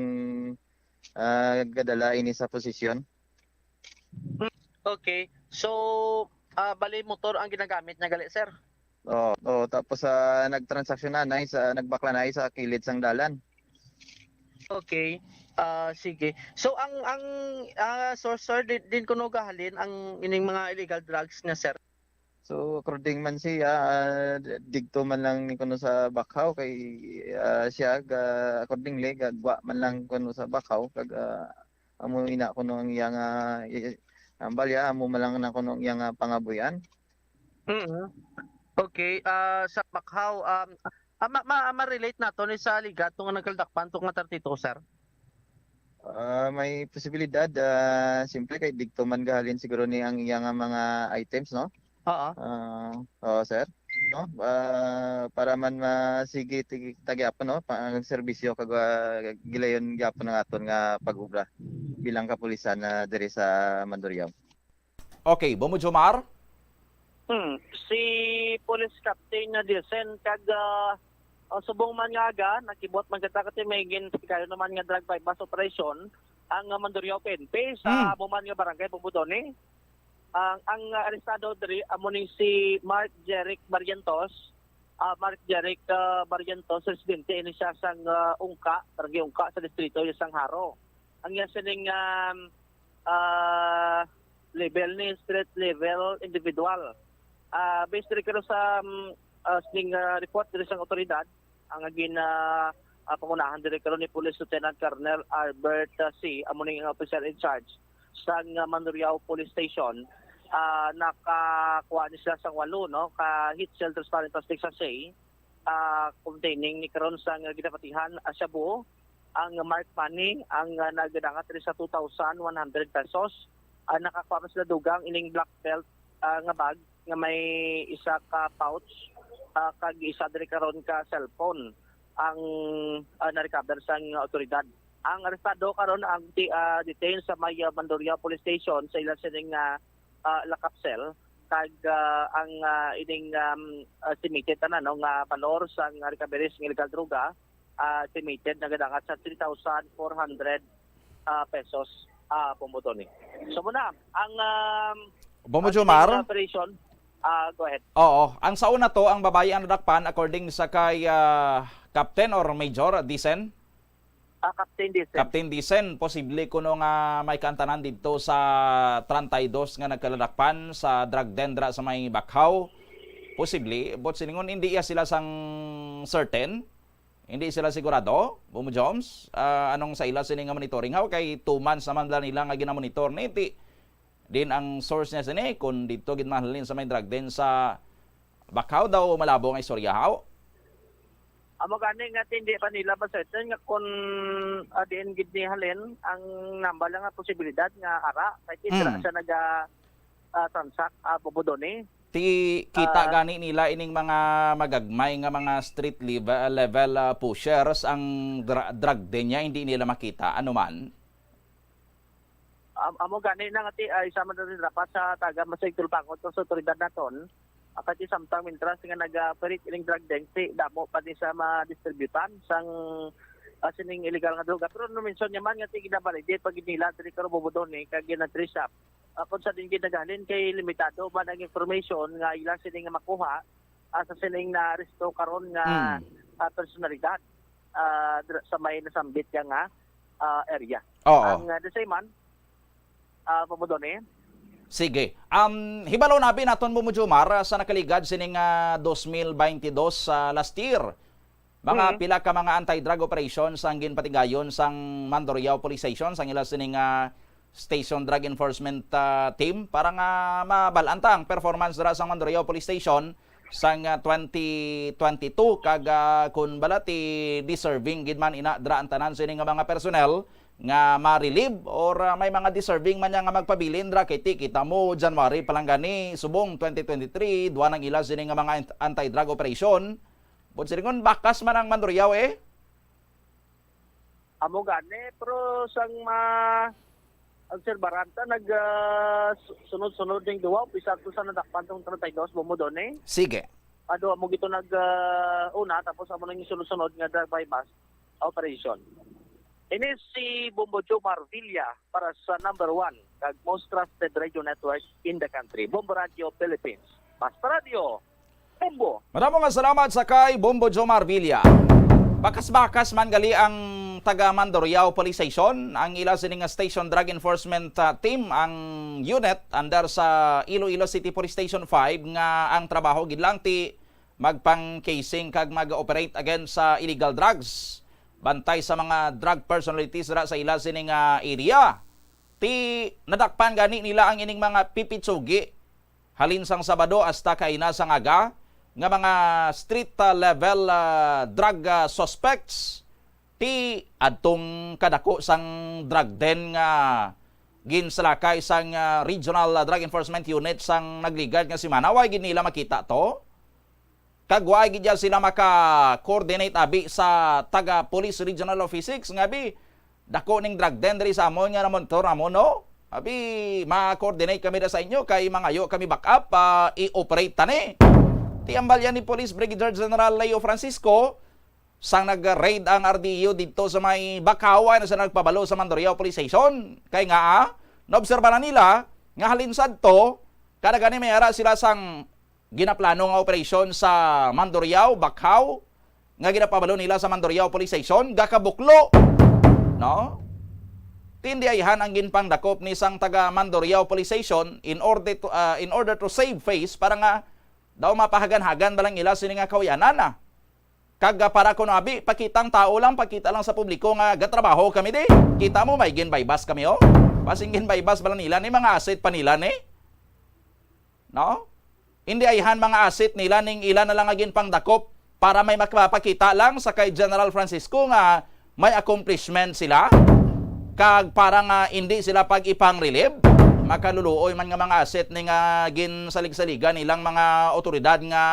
ah, gadala ini sa posisyon. Hmm, okay. So, ah, bali motor ang ginagamit niya gali, sir? Oo, oo. Tapos, ah, nagtransaksyon na, nay, sa, nagbakla na sa kilid sang dalan. Okay. Ah, sige. So, ang, ang, ah, source, sir, din, din kuno gahalin ang ining mga illegal drugs niya, sir? So, according man siya, ah, d-, digto man lang ni kuno sa Bacau kay, ah, siya ga, accordingly, gagwa man lang kuno sa Bacau kag, ah, amo ina kuno ang iya nga, i-, ang balya, amo man lang na kuno ang iya nga pangabuyan. Mm. Okay, ah, sa Bacau, um, ah, ma-, ma-, ma-relate nato ni sa ligat to nga nagkaldakpan to nga thirty-two, sir? Ah, may posibilidad, ah, siyempre kay digto man gahalin siguro ni ang iya nga mga items, no? Oo. Ah, oo, sir. No? Ah, para man masigi ti-, ta gyapon, no, pa-, ang serbisyo kag, ah, gilayon gyapon ang aton nga pag-obra bilang kapulisan na diri sa Mandurriao. Okay, Bomo Jomar? Hmm, si Police Captain na Dicen kag, ah, ah, subong man nga aga, nakibuhat man kita kasi may ginpatigayon naman nga drug buy-bust operation ang, ah, Mandurriao P N P sa Hmm. amo man nga barangay, Bombodone. Ang, ang, ah, arestado diri amo ni si Mark Jeric Barrientos. Ah, Mark Jeric, ah, Barrientos, residente ini siya sang, ah, Ungka, Barangay Ungka sa distrito sang Jaro. Ang iya sining, um, ah, level ni street level individual. Ah, based diri karon sa, um, ah, sining, ah, report diri sang awtoridad, ang gin, ah, ah, pangunahan diri karon ni Police Lieutenant Colonel Albert, ah, C, amo ning officer in charge sang, ah, Mandurriao Police Station. Ah, nakakuha ni sila sang walo, no, ka heat-sealed transparent plastic sachet, ah, containing ni karon sang ginapatihan, ah, shabu, ang marked money, ang, ah, nagadangat diri sa two thousand one hundred pesos. Ah, nakakuha man sila dugang ining black felt, ah, nga bag nga may isa ka pouch, ah, kag isa diri karon ka cellphone ang, ah, na-recover sang awtoridad. Ang arestado karon ang ti-, ah, detained sa may, ah, Mandurriao Police Station sa ila sining, ah, ah, lock-up cell, kag, ah, ang, ah, ining, um, ah, estimated tanan, no, nga balor sang recovery sang illegal droga, ah, estimated nagadangat sa three thousand four hundred, ah, pesos, ah, Bombodone. So muna ang, um, Bomo ah, Jomar? Operation. Ah, go ahead. Oo. Ang sa una to, ang babayi ang nadakpan according sa kay, ah, Captain or Major Dicen? Ah, Captain Dicen. Captain Dicen, posible kuno nga may kaantanan didto sa treinta y dos nga nagkaladakpan sa drug den dira sa may Bacau. Posible, but silingon hindi iya sila sang certain. Hindi sila sigurado, Bomo Joms. Ah, anong sa ila sini nga monitoring? Haw kay two months naman bala nila nga ginamonitor ni ti din ang source niya sini, kung dito gid mahalin sa may drug den sa Bacau daw malabo nga istorya, haw? Amo gani nga hindi pa nila ba certain nga kung, ah, diin gid ni halin ang nambal nga posibilidad nga ara kay ti dira Hmm. siya naga, ah, transact, ah, Bombodone. Ti kita Ah. gani nila ining mga magagmay nga mga street level, level, ah, pushers ang dra-, drug den niya, hindi nila makita. Ano man? Am-, amo gani na nga ti, ay, sama na rin dapat sa taga masig tulpangon to sa otoridad naton. Ah, kay samtang mintras nga nag-operate ining drug den, ti damo pa ni sa madistributan sang, ah, sining illegal nga droga. Pero no mention niya man nga ti ginabalidate pag nila diri karon bubudon ni kag ginatrace up. Ah, kung sa din ginagalin kay limitado man ang information nga ila sini nga makuha, ah, sa sining naaresto karon nga, Hmm. ah, personalidad, ah, dra-, sa may nasambit niya nga, ah, area. Oo. Ang, ah, the same man, ah, Bombo Donnie. Sige. Um, hibalo na bi naton, Bombo Jomar, ah, sa nakaligad sining, ah, dos mil baynte dos, ah, last year. Mga Mm. pila ka mga anti-drug operations ang ginpatigayon sang Mandurriao Police Station sang ila sining, ah, Station Drug Enforcement, ah, Team para nga mabal-an ta ang performance dira sa Mandurriao Police Station sang, ah, twenty twenty-two, kag, ah, kun bala ti deserving gid man ina dira ang tanan sini nga mga personnel nga ma-relieve or, ah, may mga deserving man niya nga magpabilin dira kay ti kita mo January pa lang gani subong twenty twenty-three, duwa nang ila sini nga mga ant-, anti-drug operation. Bot silingon, bakas man ang Mandurriao, eh. Amo gani, pero sang ma-, obserbaran ta, nag, ah, su-, sunod-sunod ning duwa, umpisa to sa nadakpan tong treinta y dos, Bombo Donnie. Sige. Ado, amo gito nag, ah, una, tapos amo nang sunod-sunod nga drug buy-bust operation. Ini si Bombo Jomar Villa para sa number one kag most trusted radio network in the country, Bombo Radio Philippines. Basta Radio, Bombo. Madamo nga salamat sa kay Bombo Jomar Villa. Bakas-bakas man gali ang taga Mandurriao Police Station, ang ila sini nga Station Drug Enforcement, ah, Team, ang unit under sa Iloilo City Police Station five nga ang trabaho gid lang ti magpang-casing kag mag-operate against sa illegal drugs. Bantay sa mga drug personalities ra sa ila sini nga area. Ti nadakpan gani nila ang ining mga pipitsugi halin sang Sabado hasta kaina sang aga nga mga street, ah, level, ah, drug, ah, suspects. Ti adtong kadako sang drug den nga ginsalakay sang, ah, Regional, ah, Drug Enforcement Unit sang nagligad nga semana, way gid nila makita to. Kag way gid ya sila maka-coordinate abi sa taga Police Regional Office six nga abi, dako ning drug den diri sa amon nga namontor amon, no? Abi, ma-coordinate kami da sa inyo kay mangayo kami backup, ah, i-operate ta ni. Ti ambal yan ni Police Brigadier General Leo Francisco, sang nag-raid ang R D E U didto sa may Bacau, na sa nagpabalo sa Mandurriao Police Station. Kay nga, ah, naobserbahan nila nga halin sadto, kada gani may ara sila sang ginaplano nga operasyon sa Mandurriao, Bacau, nga ginapabalo nila sa Mandurriao Police Station, gakabuklo. No? Ti indi ayhan ang ginpangdakop ni sang taga Mandurriao Police Station in order to, ah, in order to save face para nga daw mapahagan-hagan ba lang ila sini nga kahuyanan, ah. Kag, ah, para kuno abi, pakitang tao lang, pakita lang sa publiko nga gatrabaho kami di. Kita mo, may ginbaybas kami, oh. Basing ginbaybas bala nila ni, mga asset pa nila ni. No? Hindi ayhan mga asset nila ning ila na lang nga ginpangdakop para may makapakita lang sa kay General Francisco nga may accomplishment sila. Kag para nga hindi sila pag ipang-relieve, makaluluoy man nga mga asset ni nga ginsalig-saligan nilang mga otoridad nga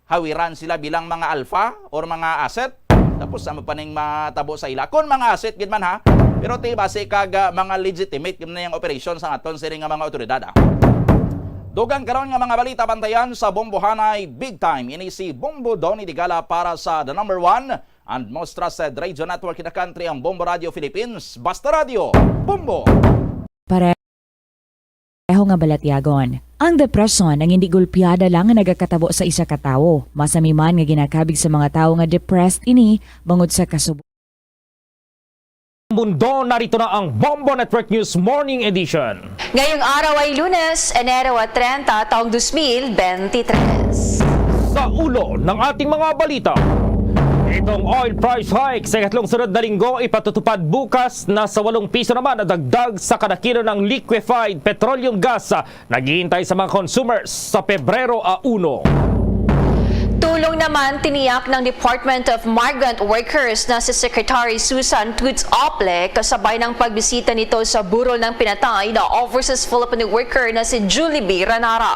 hawiran sila bilang mga alpha or mga asset. Tapos ano pa ning matabo sa ila? Kung mga asset gid man ha, pero ti basi kag, ah, mga legitimate gid man ang operasyon sa aton sini nga mga otoridad, ah. Dugang karon nga mga balita bantayan sa Bombohanay Big Time. Ini si Bombo Donny Digala para sa the number one and most trusted radio network in the country, ang Bombo Radio Philippines. Basta Radio, Bombo! Pare- Pareho nga balatyagon. Ang depresyon ang hindi gulpiada lang nga nagakatabo sa isa ka tawo. Masami man nga ginakabig sa mga tawo nga depressed ini bangod sa kasubong. Mundo, narito na ang Bombo Network News Morning Edition. Ngayong araw ay Lunes, Enero treinta, taong dos mil bente tres. Sa ulo ng ating mga balita, itong oil price hike sa ikatlong sunod na linggo ipatutupad bukas na sa walong piso naman ang dagdag sa kada kilo ng liquefied petroleum gas na naghihintay sa mga consumers sa Pebrero a uno. Tulong naman tiniyak ng Department of Migrant Workers na si Secretary Susan Toots Ople kasabay ng pagbisita nito sa burol ng pinatay na overseas Filipino worker na si Julie B. Ranara.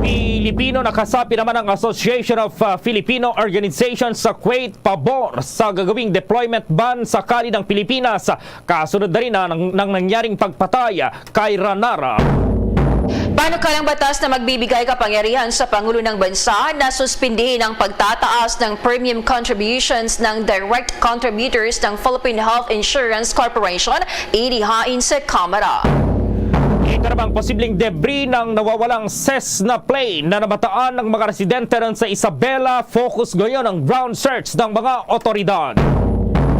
Pilipino, nakasapi naman ang Association of, uh, Filipino Organizations sa Kuwait pabor sa gagawing deployment ban sa kali ng Pilipinas, kasunod na rin na ng, ng nangyaring pagpatay kay Ranara. Panukalang batas na magbibigay kapangyarihan sa Pangulo ng Bansa na suspindihin ang pagtataas ng premium contributions ng direct contributors ng Philippine Health Insurance Corporation, inihain sa Kamara. Ito namang posibleng debris ng nawawalang Cessna plane na namataan ng mga residente ron sa Isabela. Focus ngayon ang ground search ng mga otoridad.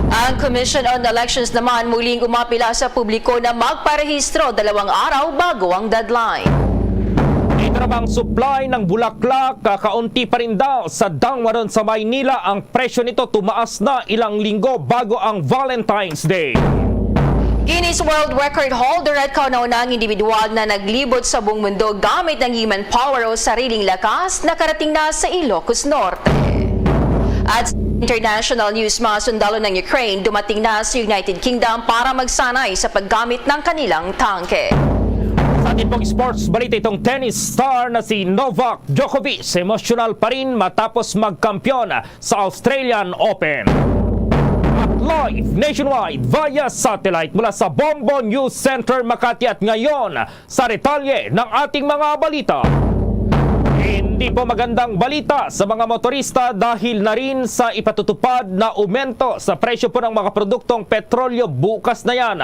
Ang Commission on Elections naman muling umapila sa publiko na magparehistro dalawang araw bago ang deadline. Ito namang supply ng bulaklak, kakaunti pa rin daw sa dangwa ron sa Maynila. Ang presyo nito tumaas na ilang linggo bago ang Valentine's Day. Guinness World Record holder at kauna-unahang individual na naglibot sa buong mundo gamit ang human power o sariling lakas nakarating na sa Ilocos Norte. At sa international news, mga sundalo ng Ukraine dumating na sa United Kingdom para magsanay sa paggamit ng kanilang tangke. Sa ating pong sports balita, itong tennis star na si Novak Djokovic emotional pa rin matapos magkampiyon sa Australian Open. At live nationwide via satellite mula sa Bombo News Center, Makati, at ngayon sa detalye ng ating mga balita. Hindi po magandang balita sa mga motorista dahil na rin sa ipatutupad na aumento sa presyo po ng mga produktong petrolyo bukas na yan.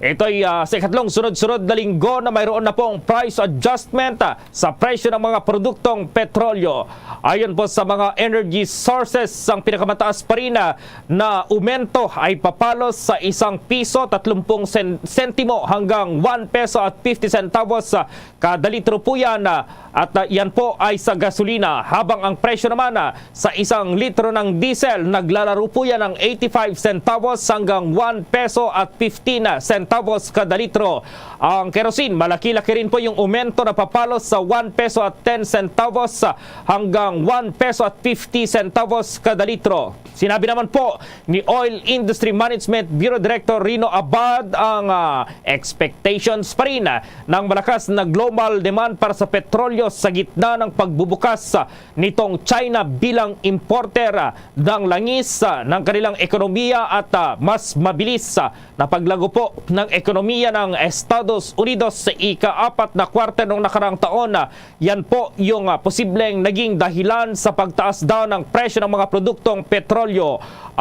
Ito'y, ah, sa ikatlong sunod-sunod na linggo na mayroon na pong price adjustment, ah, sa presyo ng mga produktong petrolyo. Ayon po sa mga energy sources, ang pinakamataas pa rin, ah, na aumento ay papalos sa isang piso tatlumpung sen-, sentimo hanggang one peso at fifty centavos, ah, kada litro po yan, ah, at, ah, yan po ay sa gasolina, habang ang presyo naman, ah, sa isang litro ng diesel, naglalaro po yan ng eighty-five centavos hanggang one peso at fifteen centavos kada litro. Ang kerosene, malaki-laki rin po yung aumento na papalos sa one peso at ten centavos hanggang one peso at fifty centavos kada litro. Sinabi naman po ni Oil Industry Management Bureau Director Rino Abad ang, ah, expectations pa rin, ah, ng malakas na global demand para sa petrolyo sa gitna ng pagbubukas, ah, nitong China bilang importer, ah, ng langis, ah, ng kanilang ekonomiya at, ah, mas mabilis, ah, na paglago po ng ekonomiya ng Estados Unidos sa ika-apat na kwarter ng nakaraang taon. Ah, yan po yung, ah, posibleng naging dahilan sa pagtaas daw ng presyo ng mga produktong petrolyo.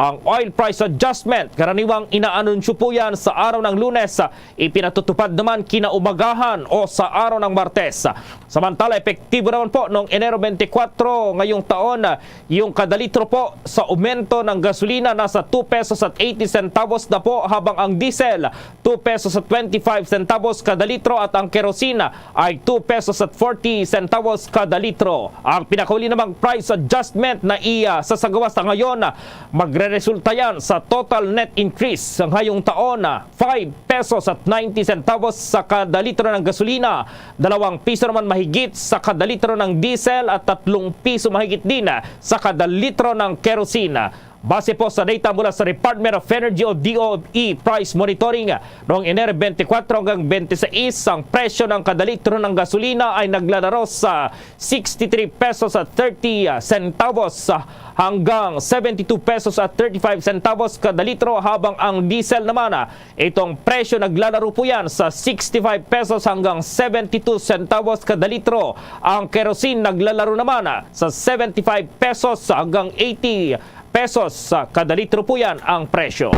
Ang oil price adjustment, karaniwang inaanunsyo po yan sa araw ng Lunes, ah, ipinatutupad naman kinaumagahan o sa araw ng Martes. Samantala, epektibo naman po noong Enero twenty-four ngayong taon, yung kada litro po sa aumento ng gasolina nasa two pesos at eighty centavos na po, habang ang diesel two pesos at twenty-five centavos kada litro at ang kerosene ay two pesos at forty centavos kada litro. Ang pinakauli namang price adjustment na iya sasagawa sa ngayon, magreresulta yan sa total net increase sa ngayong taon, five pesos at ninety centavos sa kada litro ng gasolina, dalawang piso naman mahigit sa kada litro ng diesel at tatlong piso mahigit din sa kada litro ng kerosene. Base po sa data mula sa Department of Energy o D O E Price Monitoring, noong Enero twenty-four hanggang twenty-six, ang presyo ng kada litro ng gasolina ay naglalaro sa sixty-three pesos at thirty centavos hanggang seventy-two pesos at thirty-five centavos kada litro, habang ang diesel naman, ah, itong presyo naglalaro po yan sa sixty-five pesos hanggang seventy-two centavos kada litro. Ang kerosene naglalaro naman, ah, sa seventy-five pesos hanggang eighty pesos, ah, kada litro po yan ang presyo.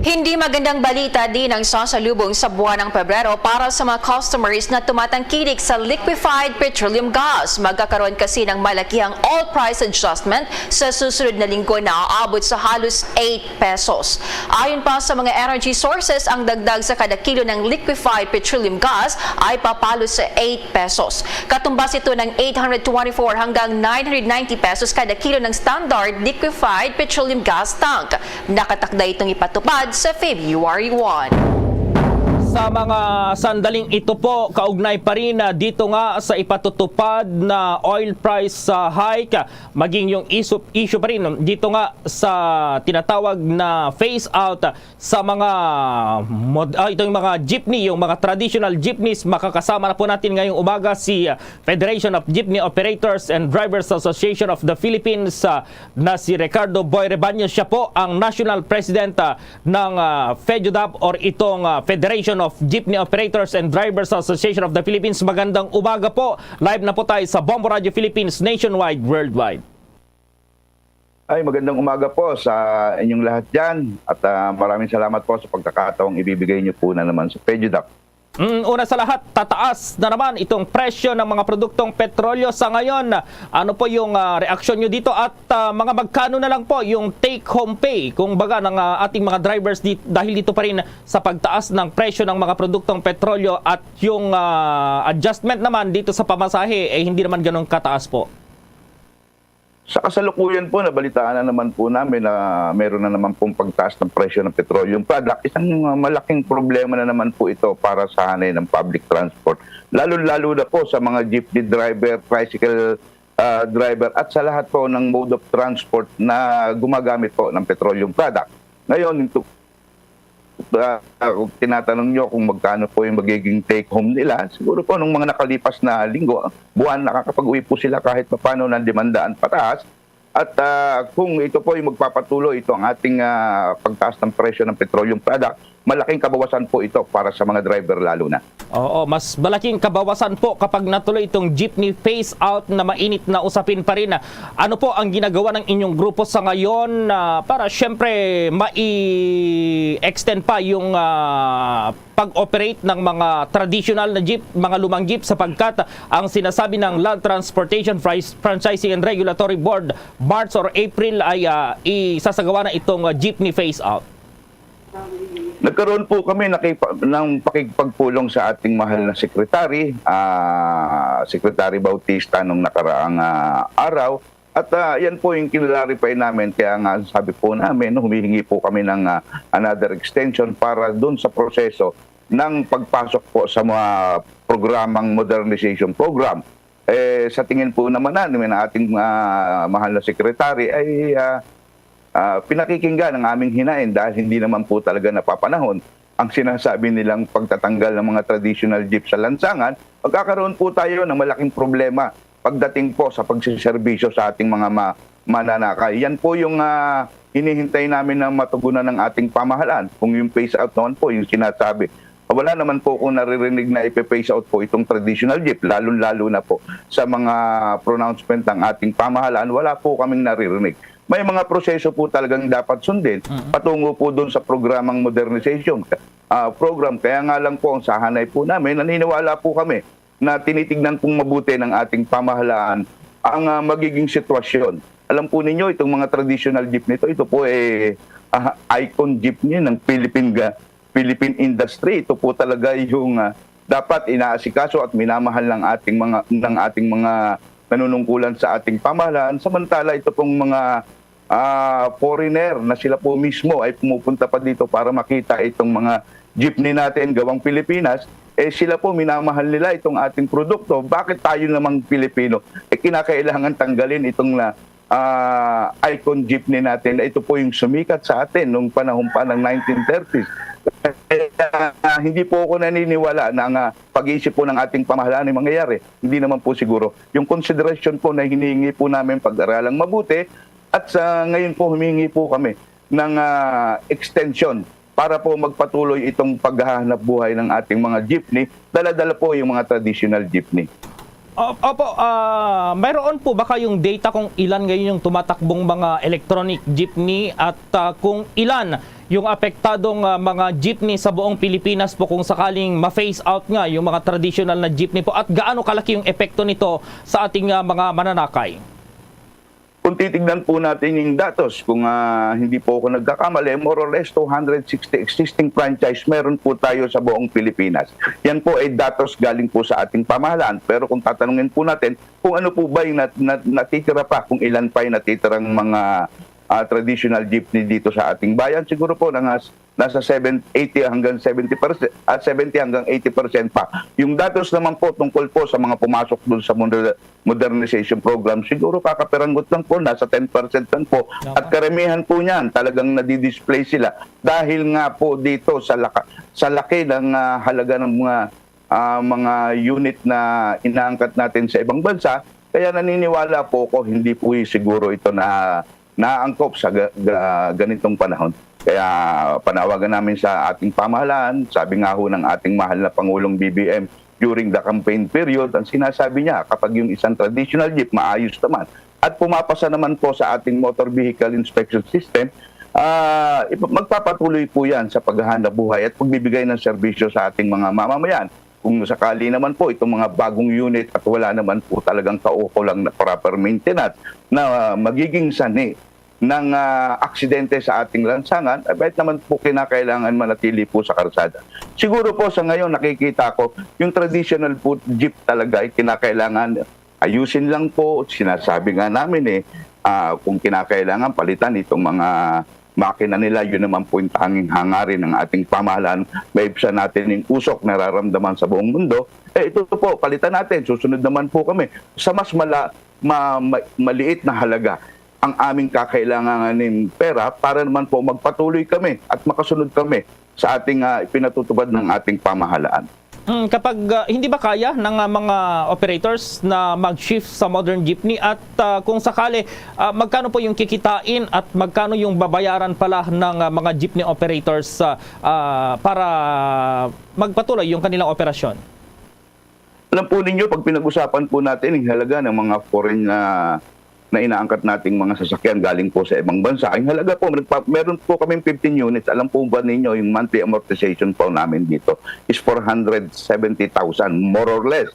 Hindi magandang balita din ang sasalubong sa buwan ng Pebrero para sa mga customers na tumatangkilik sa liquefied petroleum gas. Magkakaroon kasi ng malakihang oil price adjustment sa susunod na linggo na aabot sa halos eight pesos. Ayon pa sa mga energy sources, ang dagdag sa kada kilo ng liquefied petroleum gas ay papalo sa eight pesos. Katumbas ito ng eight hundred twenty-four hanggang nine hundred ninety pesos kada kilo ng standard liquefied petroleum gas tank. Nakatakda itong ipatupad sa February one. Sa mga sandaling ito po, kaugnay pa rin, ah, dito nga sa ipatutupad na oil price, ah, hike, ah, maging yung isu-, issue pa rin dito nga sa tinatawag na phase out, ah, sa mga mod-, ah, itong mga jeepney, yung mga traditional jeepneys. Makakasama na po natin ngayong umaga si, ah, Federation of Jeepney Operators and Drivers Association of the Philippines, ah, na si Ricardo Boy Rebaño. Siya po ang National President, ah, ng, ah, FEJUDAP or itong, ah, Federation of Jeepney Operators and Drivers Association of the Philippines. Magandang umaga po. Live na po tayo sa Bombo Radio Philippines, nationwide, worldwide. Ay, magandang umaga po sa inyong lahat dyan. At, ah, maraming salamat po sa pagkakataong ibibigay niyo po na naman sa FEJUDAP. Mm, una sa lahat, tataas na naman itong presyo ng mga produktong petrolyo sa ngayon. Ano po yung, ah, reaksyon nyo dito? At, ah, mga magkano na lang po yung take-home pay, kung baga, ng, ah, ating mga drivers di-, dahil dito pa rin sa pagtaas ng presyo ng mga produktong petrolyo at yung, ah, adjustment naman dito sa pamasahe, eh, hindi naman ganun kataas po? Sa kasalukuyan po, nabalitaan na naman po namin na meron na naman pong pagtaas ng presyo ng petroleum product. Isang, uh, malaking problema na naman po ito para sa hanay ng public transport. Lalo-lalo na po sa mga jeepney driver, tricycle, uh, driver, at sa lahat po ng mode of transport na gumagamit po ng petroleum product. Ngayon, ito, uh, kung tinatanong nyo kung magkano po yung magiging take home nila, siguro po nung mga nakalipas na linggo, buwan, nakakapag-uwi po sila kahit paano ng demandaan pataas. At, uh, kung ito po yung magpapatuloy, ito ang ating, uh, pagtaas ng presyo ng petroleum product, malaking kabawasan po ito para sa mga driver lalo na. Oo, mas malaking kabawasan po kapag natuloy itong jeepney phase out na mainit na usapin pa rin. Ano po ang ginagawa ng inyong grupo sa ngayon, ah, para siyempre mai-extend pa yung, ah, pag-operate ng mga traditional na jeep, mga lumang jeep, sapagkat ang sinasabi ng Land Transportation Fri-, Franchising and Regulatory Board, March or April ay, ah, isasagawa na itong, ah, jeepney phase out? Nagkaroon po kami nakipa-, ng pakigpagpulong sa ating mahal na secretary, ah, Secretary Bautista, nung nakaraang, ah, araw. At, ah, yan po yung kinlarify namin. Kaya nga, sabi po namin, humihingi po kami ng, ah, another extension para dun sa proseso ng pagpasok po sa mga programang modernization program. Eh, sa tingin po naman namin, ang ating, ah, mahal na secretary ay, ah, ah, pinakikinggan ang aming hinaing dahil hindi naman po talaga napapanahon ang sinasabi nilang pagtatanggal ng mga traditional jeep sa lansangan. Magkakaroon po tayo ng malaking problema pagdating po sa pagsiserbisyo sa ating mga ma-, mananakay. Yan po yung, ah, hinihintay namin na matugunan ng ating pamahalaan. Kung yung phase out naman po, yung sinasabi, wala naman po akong naririnig na ipe-phase out po itong traditional jeep, lalong-lalo na po sa mga pronouncement ng ating pamahalaan, wala po kaming naririnig. May mga proseso po talagang dapat sundin, mm, patungo po doon sa programang modernization, ah, program. Kaya nga lang po, ang sahanay po namin, naniniwala po kami na tinitignan pong mabuti ng ating pamahalaan ang, ah, magiging sitwasyon. Alam po ninyo, itong mga traditional jeep nito, ito po, eh, ah, icon jeepney ng Philippine ga-, Philippine industry. Ito po talaga yung, ah, dapat inaasikaso at minamahal ng ating mga, ng ating mga nanunungkulan sa ating pamahalaan. Samantala, ito pong mga, ah, foreigner na sila po mismo ay pumupunta pa dito para makita itong mga jeepney natin gawang Pilipinas, eh, sila po, minamahal nila itong ating produkto. Bakit tayo namang Pilipino, eh, kinakailangan tanggalin itong na, ah, icon jeepney natin na ito po yung sumikat sa atin nung panahon pa ng nineteen thirties? Eh, ah, hindi po ako naniniwala na ang, ah, pag-iisip po ng ating pamahalaan ay mangyayari. Hindi naman po siguro. Yung consideration po na hinihingi po namin, pag-aralang mabuti, at sa ngayon po, humingi po kami ng, ah, extension para po magpatuloy itong paghahanap buhay ng ating mga jeepney. Dala-dala po yung mga traditional jeepney. O-, opo, ah, mayroon po ba kayong data kung ilan ngayon yung tumatakbong mga electronic jeepney at, ah, kung ilan yung apektadong, ah, mga jeepney sa buong Pilipinas po kung sakaling ma-phase out nga yung mga traditional na jeepney po, at gaano kalaki yung epekto nito sa ating, ah, mga mananakay? Kung titignan po natin yung datos, kung, ah, hindi po ako nagkakamali, more or less two hundred sixty existing franchise meron po tayo sa buong Pilipinas. Yan po ay datos galing po sa ating pamahalaan. Pero kung tatanungin po natin kung ano po ba yung nat-, nat-, natitira pa, kung ilan pa yung natitirang mga, ah, traditional jeepney dito sa ating bayan, siguro po nang, ah, nasa seven, eighty hanggang seventy percent, at seventy hanggang eighty percent pa. Yung datos naman po tungkol po sa mga pumasok dun sa moder-, modernization program, siguro kakaperanggot lang po, nasa ten percent lang po. At karamihan po niyan, talagang nadidisplay sila dahil nga po dito sa laka-, sa laki ng, ah, halaga ng mga, ah, mga unit na inaangkat natin sa ibang bansa. Kaya naniniwala po ako, hindi po siguro ito na naangkop sa ga-, ga-, ganitong panahon. Kaya panawagan namin sa ating pamahalaan, sabi nga ho ng ating mahal na Pangulong B B M during the campaign period, ang sinasabi niya, kapag yung isang traditional jeep maayos naman at pumapasa naman po sa ating motor vehicle inspection system, ah, ipa-, magpapatuloy po yan sa paghahanap buhay at pagbibigay ng serbisyo sa ating mga mamamayan. Kung sakali naman po itong mga bagong unit at wala naman po talagang kaukulang na proper maintenance na magiging sanhi ng, ah, aksidente sa ating lansangan, eh, bakit naman po kinakailangan manatili po sa karsada? Siguro po sa ngayon nakikita ko, yung traditional po jeep talaga ay kinakailangan ayusin lang po. Sinasabi nga namin, eh, ah, kung kinakailangan palitan itong mga makina nila, yun naman po yung tanging hangarin ng ating pamahalaan. Maibsan natin yung usok nararamdaman sa buong mundo. Eh, ito po, palitan natin. Susunod naman po kami sa mas mala-, ma-, ma-, maliit na halaga ang aming kakailanganin pera para naman po magpatuloy kami at makasunod kami sa ating, ah, ipinatutupad ng ating pamahalaan. Mm, kapag, ah, hindi ba kaya ng, ah, mga operators na mag-shift sa modern jeepney at, ah, kung sakali, ah, magkano po yung kikitain at magkano yung babayaran pala ng, ah, mga jeepney operators, ah, ah, para magpatuloy yung kanilang operasyon? Alam po ninyo, pag pinag-usapan po natin ang halaga ng mga foreign na, na inaangkat nating mga sasakyan galing po sa ibang bansa, ang halaga po, nagpa-, meron po kaming fifteen units. Alam po ba ninyo, yung monthly amortization po namin dito is four hundred seventy thousand, more or less.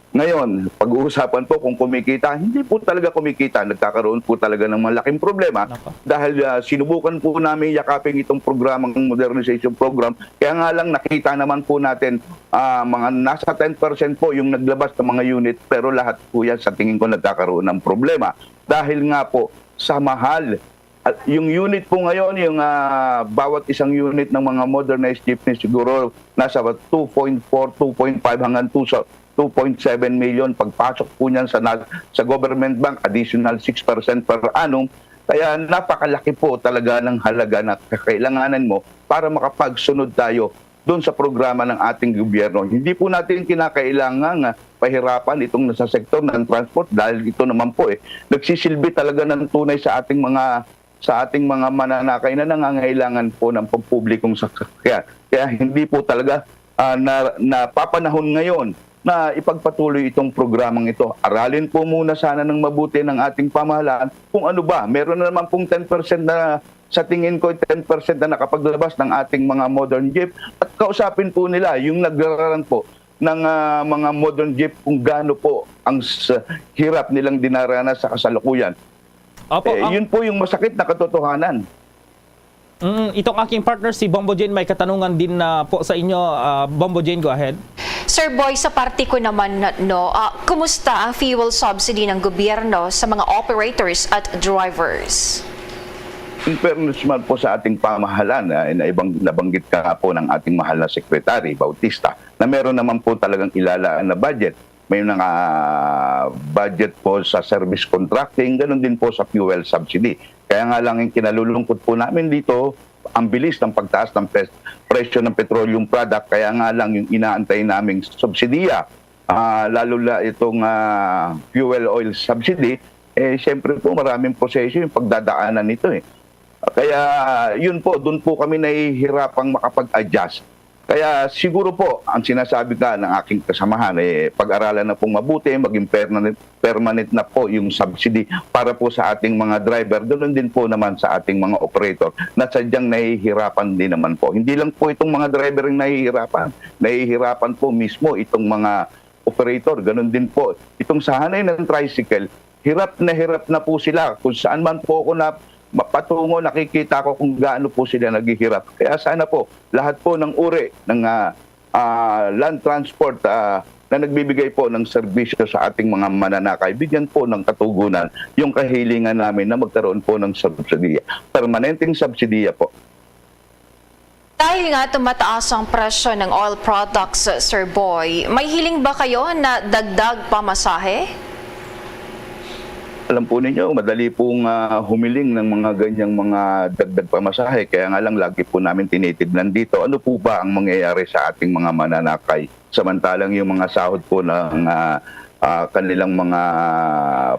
Ngayon, pag-uusapan po kung kumikita, hindi po talaga kumikita. Nagkakaroon po talaga ng malaking problema. Nako. Dahil, ah, sinubukan po namin yakapin itong programang modernization program. Kaya nga lang, nakita naman po natin, ah, mga nasa ten percent po yung naglabas ng mga unit, pero lahat po yan sa tingin ko nagkakaroon ng problema dahil nga po sa mahal. At yung unit po ngayon, yung, ah, bawat isang unit ng mga modernized jeepney siguro nasa two point four, two point five hanggang two sa two point seven million. Pagpasok po niyan sa na-, sa government bank, additional six percent per annum. Kaya napakalaki po talaga ng halaga na kakailanganan mo para makapagsunod tayo doon sa programa ng ating gobyerno. Hindi po natin kinakailangan nga pahirapan itong nasa sektor ng transport dahil ito naman po, eh, nagsisilbi talaga ng tunay sa ating mga, sa ating mga mananakay na nangangailangan po ng pampublikong sasakyan. Kaya hindi po talaga, ah, na, napapanahon ngayon na ipagpatuloy itong programang ito. Aralin po muna sana ng mabuti ng ating pamahalaan kung ano ba. Meron na naman pong ten percent na, sa tingin ko, ten percent na nakapaglabas ng ating mga modern jeep. At kausapin po nila yung nagraran po ng, ah, mga modern jeep kung gaano po ang s-, hirap nilang dinaranas sa kasalukuyan. Opo, Eh, ang yun po yung masakit na katotohanan. Mm, itong aking partner, si Bombo Jane, may katanungan din na po sa inyo. Ah, Bombo Jane, go ahead. Sir Boy, sa parte ko naman, no, ah, kumusta ang fuel subsidy ng gobyerno sa mga operators at drivers? In fairness man po sa ating pamahalaan, ah, na ibang, nabanggit ka nga po ng ating mahal na Secretary Bautista, na meron naman po talagang ilalaan na budget. May mga budget po sa service contracting, ganun din po sa fuel subsidy. Kaya nga lang, yung kinalulungkot po namin dito, ang bilis ng pagtaas ng pres-, presyo ng petroleum product. Kaya nga lang, yung inaantay naming subsidiya, ah, lalo na itong, ah, fuel oil subsidy, eh, siyempre po, maraming proseso yung pagdadaanan nito, eh. Kaya yun po, dun po kami nahihirapang makapag-adjust. Kaya siguro po, ang sinasabi nga ng aking kasamahan, eh, pag-aralan na pong mabuti, maging permanent, permanent na po yung subsidy para po sa ating mga driver. Ganun din po naman sa ating mga operator na sadyang nahihirapan din naman po. Hindi lang po itong mga driver yung nahihirapan. Nahihirapan po mismo itong mga operator. Ganun din po. Itong sa hanay ng tricycle, hirap na hirap na po sila. Kung saan man po ako na mapatungo, nakikita ko kung gaano po sila naghihirap. Kaya sana po, lahat po ng uri ng, ah, ah, land transport, ah, na nagbibigay po ng serbisyo sa ating mga mananakay, bigyan po ng katugunan yung kahilingan namin na magkaroon po ng subsidiya. Permanenteng subsidiya po. Dahil nga tumataas ang presyo ng oil products, Sir Boy, may hiling ba kayo na dagdag pamasahe? Alam po ninyo, madali pong ah, humiling ng mga ganyang mga dagdag pamasahe. Kaya nga lang, lagi po namin tinitignan dito, ano po ba ang mangyayari sa ating mga mananakay? Samantalang yung mga sahod po ng ah, ah, kanilang mga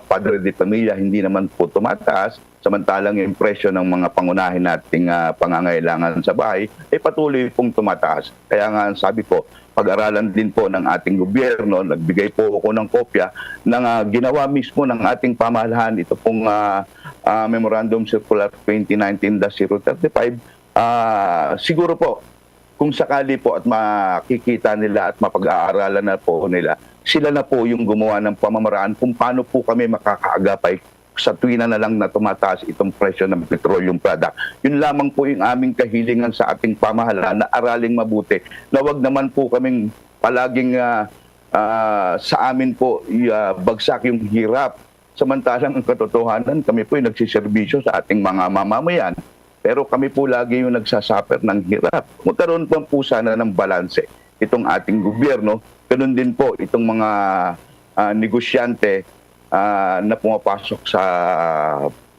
padre de pamilya hindi naman po tumataas, samantalang yung presyo ng mga pangunahin nating ah, pangangailangan sa bahay ay patuloy pong tumataas. Kaya nga, sabi ko, pag-aralan din po ng ating gobyerno. Nagbigay po ako ng kopya ng ah, ginawa mismo ng ating pamahalaan. Ito pong ah, ah, Memorandum Circular twenty nineteen dash zero thirty-five. Ah, siguro po, kung sakali po at makikita nila at mapag-aaralan na po nila, sila na po yung gumawa ng pamamaraan kung paano po kami makakaagapay sa tuwina na lang na tumataas itong presyo ng petroleum product. Yun lamang po yung aming kahilingan sa ating pamahalaan, na araling mabuti, na wag naman po kaming palaging ah, ah, sa amin po i- ah, bagsak yung hirap. Samantalang ang katotohanan, kami po ay nagsiservisyo sa ating mga mamamayan. Pero kami po lagi yung nagsasuffer ng hirap. Magkaroon po, po sana ng balanse itong ating gobyerno. Ganun din po itong mga ah, negosyante ah, na pumapasok sa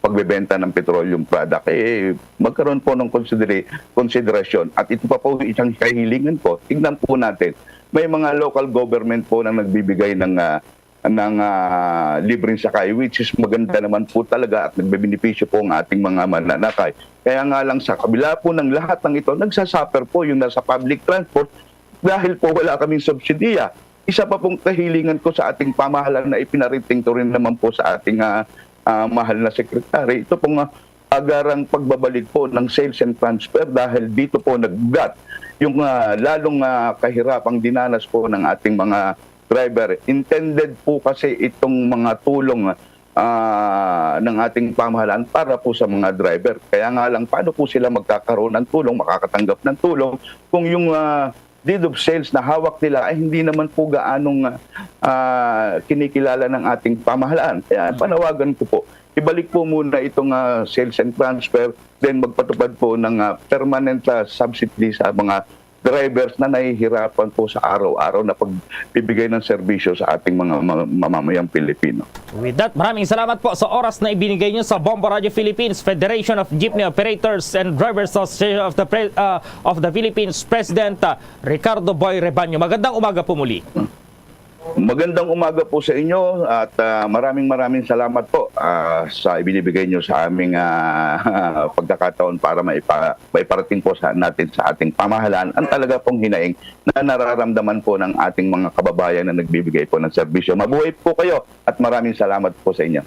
pagbebenta ng petroleum product, eh, magkaroon po ng considera- consideration. At ito pa po isang kahilingan ko, tignan po natin. May mga local government po na nagbibigay ng ah, ng ah, libreng sakay, which is maganda naman po talaga at nagbebenepisyo po ang ating mga mananakay. Kaya nga lang, sa kabila po ng lahat ng ito, nagsasuffer po yung nasa public transport dahil po wala kaming subsidiya. Isa pa pong kahilingan ko sa ating pamahalaan na ipinarating ko rin naman po sa ating ah, ah, mahal na secretary, ito pong ah, agarang pagbabalik po ng sales and transfer, dahil dito po nag-, yung ah, lalong ah, kahirapang dinanas po ng ating mga driver. Intended po kasi itong mga tulong ah, ng ating pamahalaan para po sa mga driver. Kaya nga lang, paano po sila magkakaroon ng tulong, makakatanggap ng tulong kung yung ah, deed of sales na hawak nila ay hindi naman po gaanong ah, kinikilala ng ating pamahalaan? Kaya panawagan ko po, ibalik po muna itong ah, sales and transfer, then magpatupad po ng ah, permanent ah, subsidy sa mga drivers na nahihirapan po sa araw-araw na pagbibigay ng serbisyo sa ating mga ma- mamamayang Pilipino. With that, maraming salamat po sa oras na ibinigay niyo sa Bombo Radio Philippines, Federation of Jeepney Operators and Drivers Association of the, Pre- uh, of the Philippines, President uh, Ricardo Boy Rebaño. Magandang umaga po muli. Magandang umaga po sa inyo at ah, maraming maraming salamat po ah, sa ibinibigay niyo sa aming ah, pagkakataon para maipa, maiparating po sa natin sa ating pamahalaan ang talaga pong hinaing na nararamdaman po ng ating mga kababayan na nagbibigay po ng serbisyo. Mabuhay po kayo at maraming salamat po sa inyo.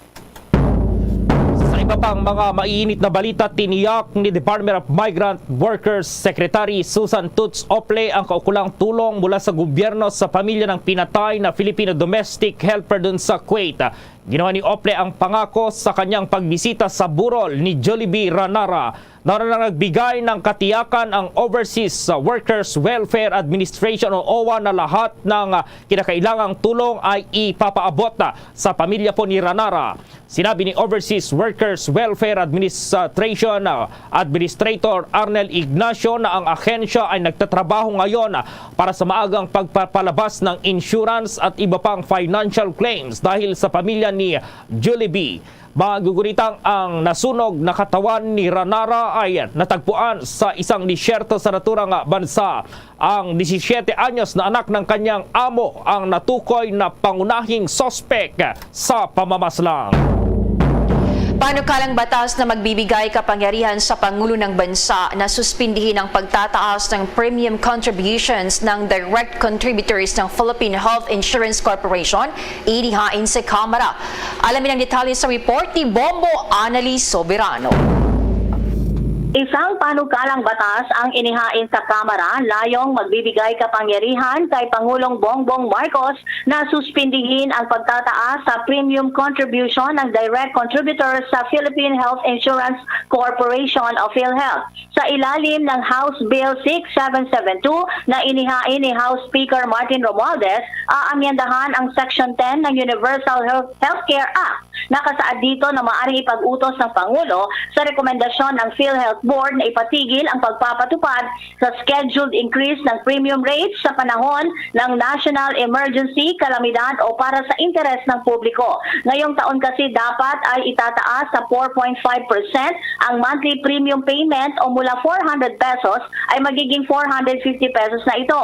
Sa iba pang mga maiinit na balita, tiniyak ni Department of Migrant Workers Secretary Susan Toots Ople ang kaukulang tulong mula sa gobyerno sa pamilya ng pinatay na Filipino domestic helper dun sa Kuwait. Ginawa ni Ople ang pangako sa kanyang pagbisita sa burol ni Jollibee Ranara. Nauna nang nagbigay ng katiyakan ang Overseas Workers Welfare Administration o OWWA na lahat ng kinakailangang tulong ay ipapaabot sa pamilya po ni Ranara. Sinabi ni Overseas Workers Welfare Administration Administrator Arnel Ignacio na ang ahensya ay nagtatrabaho ngayon para sa maagang pagpapalabas ng insurance at iba pang financial claims dahil sa pamilya ni Julie B. Magugunitang ang nasunog na katawan ni Ranara ay natagpuan sa isang disyerto sa naturang bansa. Ang disisiete anyos na anak ng kanyang amo ang natukoy na pangunahing suspek sa pamamaslang. Panukalang batas na magbibigay kapangyarihan sa Pangulo ng Bansa na suspindihin ang pagtataas ng premium contributions ng direct contributors ng Philippine Health Insurance Corporation, inihain sa Kamara. Alamin ang detalye sa report ni Bombo Annalise Soberano. Isang panukalang batas ang inihain sa Kamara layong magbibigay kapangyarihan kay Pangulong Bongbong Marcos na suspindihin ang pagtataas sa premium contribution ng direct contributors sa Philippine Health Insurance Corporation o PhilHealth. Sa ilalim ng House Bill six seven seven two na inihain ni House Speaker Martin Romualdez, aamyendahan ang Section ten ng Universal Health Healthcare Act. Nakasaad dito na maaaring ipag-utos ng Pangulo sa rekomendasyon ng PhilHealth Board na ipatigil ang pagpapatupad sa scheduled increase ng premium rates sa panahon ng national emergency, kalamidad o para sa interes ng publiko. Ngayong taon kasi dapat ay itataas sa four point five percent ang monthly premium payment o mula four hundred pesos ay magiging four hundred fifty pesos na ito.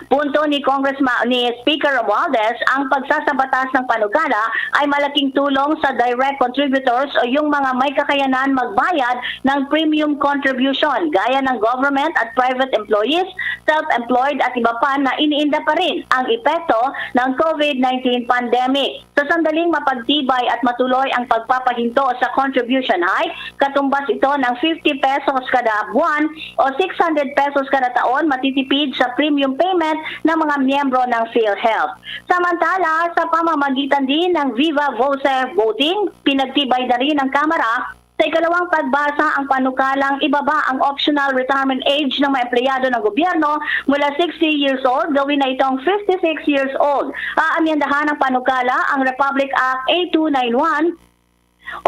Punto ni Congressma-, ni Speaker Romualdez, ang pagsasabatas ng panukala ay malaking tulong sa direct contributors o yung mga may kakayanan magbayad ng premium contribution, gaya ng government at private employees, self-employed at iba pa na iniinda pa rin ang epekto ng COVID nineteen pandemic. Sa sandaling mapagtibay at matuloy ang pagpapahinto sa contribution hike, katumbas ito ng fifty pesos kada buwan o six hundred pesos kada taon matitipid sa premium payment ng mga miyembro ng PhilHealth. Samantala, sa pamamagitan din ng Viva Voce voting, pinagtibay na rin ng Kamara sa ikalawang pagbasa ang panukalang ibaba ang optional retirement age ng mga empleyado ng gobyerno mula sixty years old gawin na itong fifty-six years old. Aamyendahan ng panukala ang Republic Act eight two nine one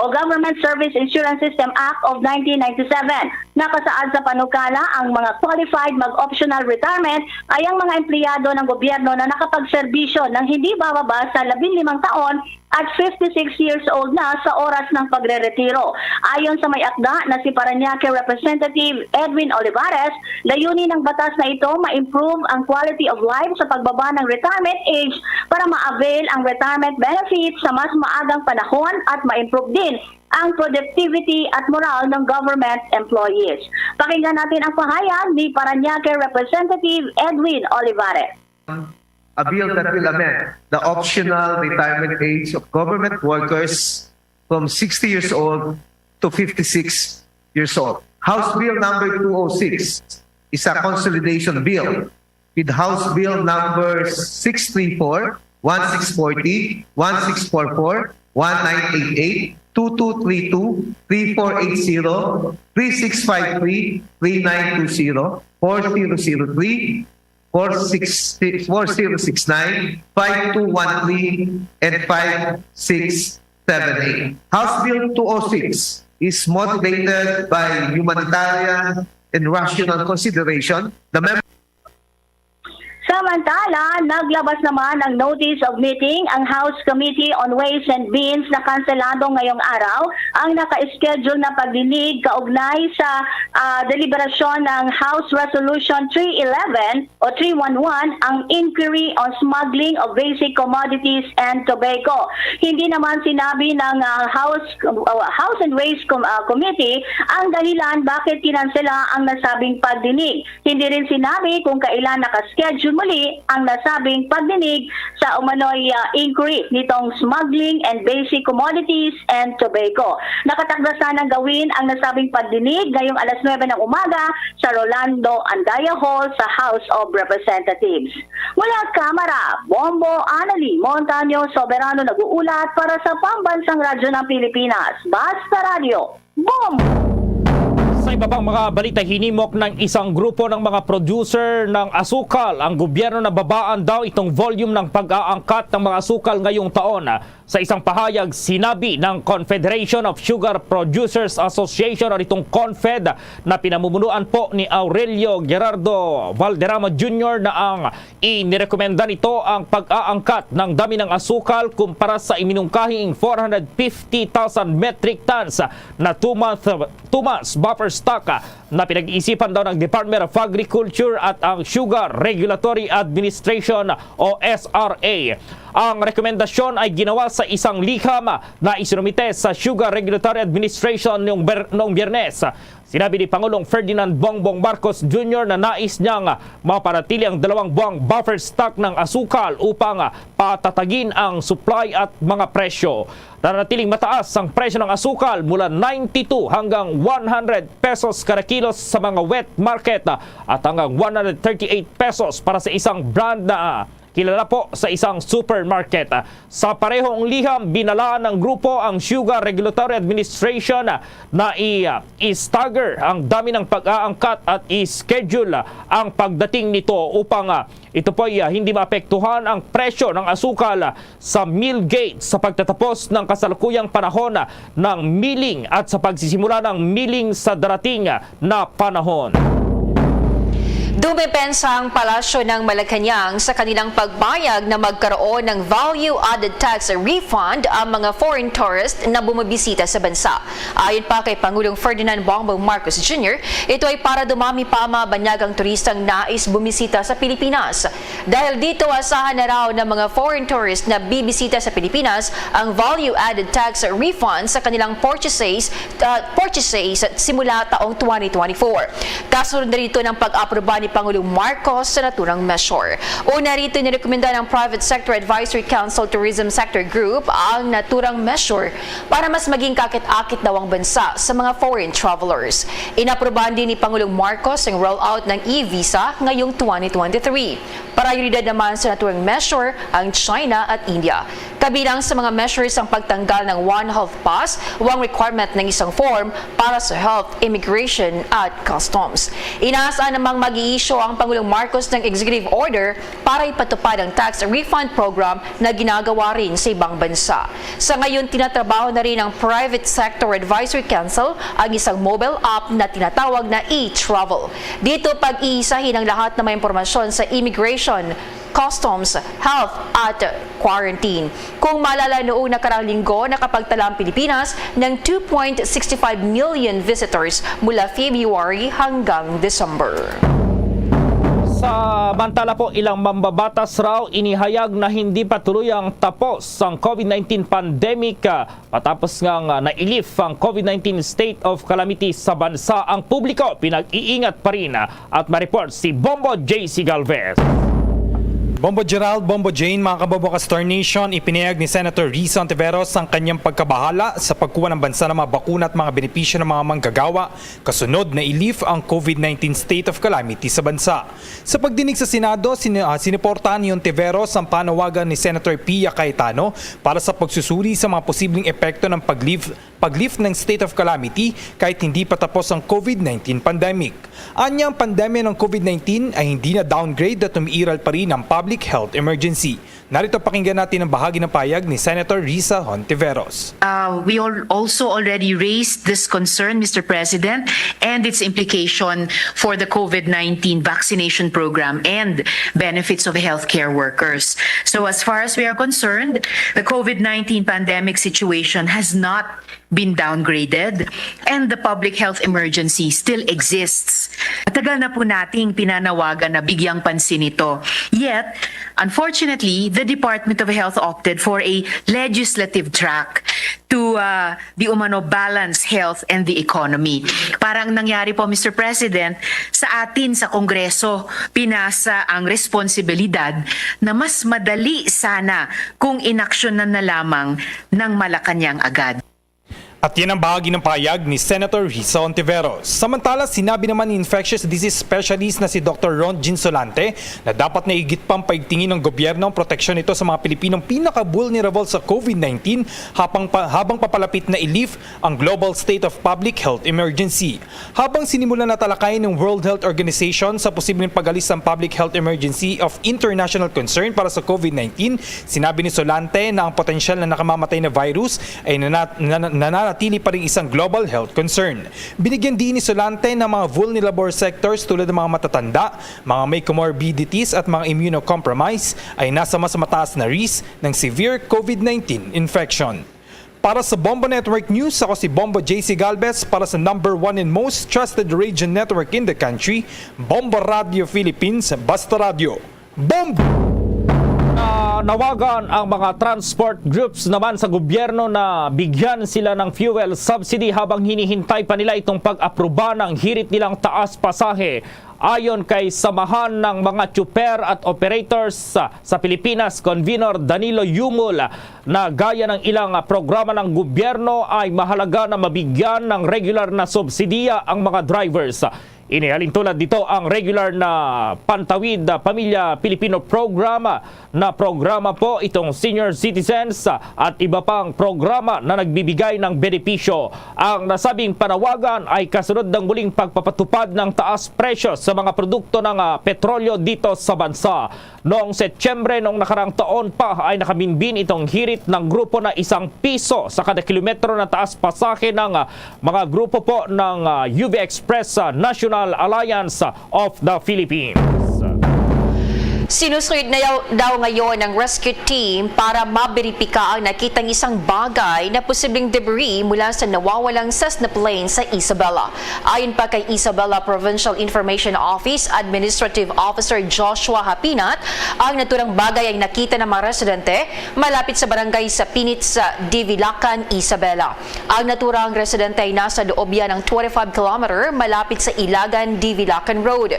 o Government Service Insurance System Act of nineteen ninety-seven. Nakasaad sa panukala, ang mga qualified mag-optional retirement ay ang mga empleyado ng gobyerno na nakapagserbisyo ng hindi bababa sa labing limang taon at fifty-six years old na sa oras ng pagreretiro. Ayon sa may akda na si Parañaque Representative Edwin Olivares, layunin ng batas na ito ma-improve ang quality of life sa pagbaba ng retirement age para ma-avail ang retirement benefits sa mas maagang panahon at ma-improve din ang productivity at moral ng government employees. Pakinggan natin ang pahayag ni Parañaque Representative Edwin Olivares. A bill that will amend the optional retirement age of government workers from sixty years old to fifty-six years old. House Bill Number two oh six is a consolidation bill with House Bill Number six three four, one six forty, one six four four, one nine eight eight, two two three two, three four eight zero, three six five three, three nine two zero, four zero zero three, four six, four zero six nine, five two one three, and five six seven eight. House Bill two oh six is motivated by humanitarian and rational consideration. The mem- Samantala, naglabas naman ng notice of meeting ang House Committee on Ways and Means na kanselado ngayong araw ang naka-schedule na pagdinig kaugnay sa ah, deliberasyon ng House Resolution three eleven o three one one ang inquiry on smuggling of basic commodities and tobacco. Hindi naman sinabi ng ah, House ah, House and Ways Com- ah, Committee ang dahilan bakit kinansela ang nasabing pagdinig. Hindi rin sinabi kung kailan naka-schedule muli ang nasabing pagdinig sa umano'y ah, inquiry nitong smuggling and basic commodities and tobacco. Nakatakda sanang gawin ang nasabing pagdinig ngayong alas nuebe ng umaga sa Rolando Andaya Hall sa House of Representatives. Mula Kamara, Bombo Anali Montaño Soberano nag-uulat para sa Pambansang Radyo ng Pilipinas, Basta Radyo. Bombo! Sa iba pang mga balita, hinimok ng isang grupo ng mga producer ng asukal ang gobyerno na babaan daw itong volume ng pag-aangkat ng mga asukal ngayong taon. Sa isang pahayag, sinabi ng Confederation of Sugar Producers Association o itong CONFED na pinamumunuan po ni Aurelio Gerardo Valderrama Junior na ang inirekomenda nito ang pag-aangkat ng dami ng asukal kumpara sa iminungkahing four hundred fifty thousand metric tons na two-month two months buffer stock na pinag-iisipan daw ng Department of Agriculture at ang Sugar Regulatory Administration o S R A. Ang rekomendasyon ay ginawa sa isang liham na isinumite sa Sugar Regulatory Administration noong, ber- noong Biyernes. Sinabi ni Pangulong Ferdinand Bongbong Marcos Junior na nais niyang mapanatili ang dalawang buwang buffer stock ng asukal upang patatagin ang supply at mga presyo. Nanatiling mataas ang presyo ng asukal mula ninety-two hanggang one hundred pesos kada kilos sa mga wet market at hanggang one hundred thirty-eight pesos para sa isang brand na kilala po sa isang supermarket. Sa parehong liham, binalaan ng grupo ang Sugar Regulatory Administration na i-, i-stagger ang dami ng pag-aangkat at i-schedule ang pagdating nito upang, ah, ito po ay, ah, hindi maapektuhan ang presyo ng asukal sa mill gate sa pagtatapos ng kasalukuyang panahon ng milling at sa pagsisimula ng milling sa darating na panahon. Dumepensa ang Palasyo ng Malacañang sa kanilang pagpayag na magkaroon ng value-added tax refund ang mga foreign tourist na bumibisita sa bansa. Ayon pa kay Pangulong Ferdinand Bongbong Marcos Junior, ito ay para dumami pa ang mga banyagang turistang nais bumisita sa Pilipinas. Dahil dito, asahan na raw ng mga foreign tourist na bibisita sa Pilipinas ang value-added tax refund sa kanilang purchases, uh, purchases simula taong twenty twenty-four. Kasunod na rito ng pag-aproba ni Pangulong Marcos sa naturang measure. Una rito, nirekomenda ng Private Sector Advisory Council Tourism Sector Group ang naturang measure para mas maging kakit-akit daw ang bansa sa mga foreign travelers. Inaprubahan din ni Pangulong Marcos ang rollout ng e-visa ngayong twenty twenty-three. Prioridad naman sa naturang measure ang China at India. Kabilang sa mga measures ang pagtanggal ng One Health Pass o ang requirement ng isang form para sa health, immigration at customs. Inaasahan namang mag-i-issue ang Pangulong Marcos ng executive order para ipatupad ang tax refund program na ginagawa rin sa ibang bansa. Sa ngayon, tinatrabaho na rin ng Private Sector Advisory Council ang isang mobile app na tinatawag na e-travel. Dito, pag-iisahin ang lahat ng mga impormasyon sa immigration, customs, health, at quarantine. Kung maalala, noong nakaraang linggo, nakapagtala ang Pilipinas ng two point six five million visitors mula February hanggang December. Samantala po, ilang mambabatas raw inihayag na hindi pa tuluyang tapos ang COVID nineteen pandemic, ah, matapos nga, ah, na-i-lift ang COVID nineteen state of calamity sa bansa. Ang publiko pinag-iingat pa rin, ah, at ma-report si Bombo J C Galvez. Bombo Gerald, Bombo Jane, mga kababayan, Star Nation, ipinahayag ni Senator Risa Ontiveros ang kanyang pagkabahala sa pagkuha ng bansa ng mga bakuna at mga benepisyo ng mga manggagawa kasunod na i-lift ang COVID nineteen state of calamity sa bansa. Sa pagdinig sa Senado, sini-, ah, sinuportahan ni Ontiveros ang panawagan ni Senator Pia Cayetano para sa pagsusuri sa mga posibleng epekto ng pag-lift, pag-lift ng state of calamity kahit hindi pa tapos ang COVID nineteen pandemic. Anya, ang pandemya ng COVID nineteen ay hindi na downgrade at umiiral pa rin ang public health emergency. Narito, pakinggan natin ang bahagi ng pahayag ni Senator Risa Hontiveros. Uh, we al-, also already raised this concern, Mister President, and its implication for the COVID nineteen vaccination program and benefits of healthcare workers. So, as far as we are concerned, the COVID nineteen pandemic situation has not been downgraded, and the public health emergency still exists. Matagal na po nating pinanawagan na bigyang pansin ito. Yet, unfortunately, the Department of Health opted for a legislative track to, uh, di umano, balance health and the economy. Parang nangyari po, Mister President, sa atin sa Kongreso, pinasa ang responsibilidad na mas madali sana kung inaksyonan na lamang ng Malacañang agad. At yan ang bahagi ng pahayag ni Senator Risa Ontiveros. Samantala, sinabi naman ni infectious disease specialist na si Doktor Ron Ginsolante na dapat na higit pang paigtingin ng gobyerno ang proteksyon nito sa mga Pilipinong pinaka-vulnerable sa COVID nineteen habang pa, habang papalapit na i-lift ang global state of public health emergency. Habang sinimulan na talakayin ng World Health Organization sa posibleng pag-alis ng public health emergency of international concern para sa COVID nineteen, sinabi ni Solante na ang potensyal na nakamamatay na virus ay nana-, nana-, nananatili pa rin isang global health concern. Binigyan din ni Solante ng mga vulnerable sectors tulad ng mga matatanda, mga may comorbidities at mga immunocompromised ay nasa mas mataas na risk ng severe COVID nineteen infection. Para sa Bombo Network News, ako si Bombo J C Galvez para sa number one and most trusted radio network in the country, Bombo Radio Philippines, Basta Radio. Bombo! Nanawagan ang mga transport groups naman sa gobyerno na bigyan sila ng fuel subsidy habang hinihintay pa nila itong pag-aproba ng hirit nilang taas pasahe. Ayon kay Samahan ng mga Tsuper at Operators sa, sa Pilipinas, Convenor Danilo Yumul, na gaya ng ilang, ah, programa ng gobyerno ay mahalaga na mabigyan ng regular na subsidiya ang mga drivers. Inihalin tulad dito ang regular na Pantawid, ah, Pamilya Pilipino Program, ah, na programa po itong senior citizens, ah, at iba pang programa na nagbibigay ng benepisyo. Ang nasabing panawagan ay kasunod ng muling pagpapatupad ng taas presyo sa mga produkto ng, ah, petrolyo dito sa bansa. Noong Setyembre noong nakaraang taon pa ay nakabinbin itong hirit ng grupo na isang piso sa kada kilometro na taas pasahe ng, ah, mga grupo po ng, ah, U V Express, ah, National Alliance of the Philippines. Sinusuyod na yaw-, daw ngayon ng rescue team para maberipika ang nakitang isang bagay na posibleng debris mula sa nawawalang Cessna plane sa Isabela. Ayon pa kay Isabela Provincial Information Office Administrative Officer Joshua Hapinat, ang naturang bagay ay nakita ng mga residente malapit sa barangay Sapinit sa Divilacan, Isabela. Ang naturang residente ay nasa loob yan ng twenty-five kilometer malapit sa Ilagan, Divilacan Road.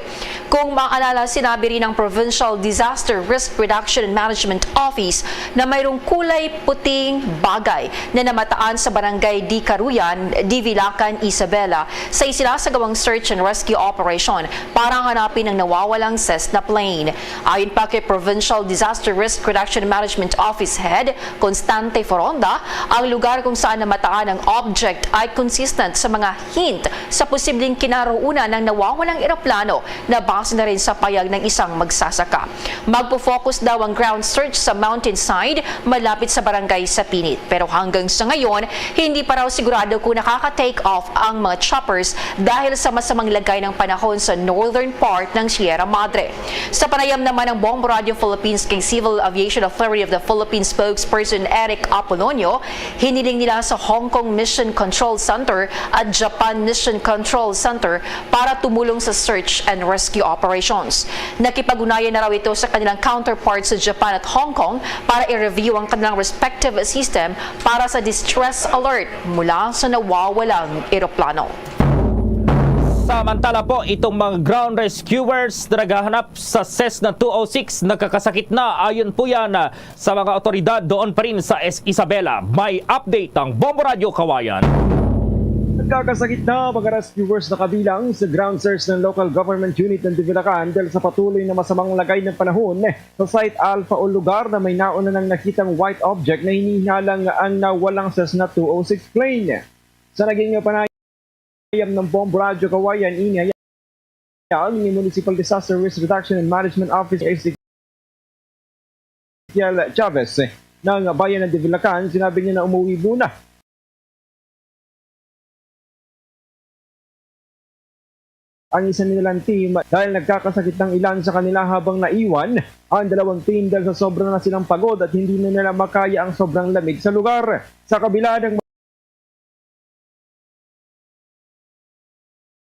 Kung maaalala, sinabi rin ng Provincial Disaster Risk Reduction and Management Office na mayroong kulay puting bagay na namataan sa barangay Dicaruyan, Divilacan, Isabela, sa isinasagawang search and rescue operation para hanapin ang nawawalang Cessna plane. Ayon pa kay Provincial Disaster Risk Reduction Management Office Head Constante Foronda, ang lugar kung saan namataan ang object ay consistent sa mga hint sa posibleng kinaroonan ng nawawalang eroplano na base na rin sa payag ng isang magsasaka. Magpo-focus daw ang ground search sa mountainside malapit sa barangay Sapinit. Pero hanggang sa ngayon, hindi pa raw sigurado kung nakaka-take off ang mga choppers dahil sa masamang lagay ng panahon sa northern part ng Sierra Madre. Sa panayam naman ng Bombo Radio Philippines kay Civil Aviation Authority of the Philippines spokesperson Eric Apolonio, hiniling nila sa Hong Kong Mission Control Center at Japan Mission Control Center para tumulong sa search and rescue operations. Nakipag-unayan na raw ito sa kanilang counterparts sa Japan at Hong Kong para i-review ang kanilang respective system para sa distress alert mula sa nawawalang eroplano. Samantala po, itong mga ground rescuers na naghahanap sa Cessna two oh six nagkakasakit na. Ayon po yan, ah, sa mga otoridad doon pa rin sa Es-, Isabela. May update ang Bombo Radyo Kawayan. Nagkakasakit na ang mga rescuers na kabilang sa ground search ng local government unit ng Divilacan dahil sa patuloy na masamang lagay ng panahon sa Site Alpha o lugar na may nauna nang nakitang white object na hinihinalang ang nawalang Cessna two oh six plane. Sa naging panayam ng Bombo Radyo Kawayan, inihayag ni Municipal Disaster Risk Reduction and Management Officer Ezekiel Chavez ng bayan ng Divilacan, sinabi niya na umuwi muna ang isa nilang team dahil nagkakasakit ng ilan sa kanila habang naiwan ang dalawang team dahil sa sobra na silang pagod at hindi na nila makaya ang sobrang lamig sa lugar. Sa kabila ng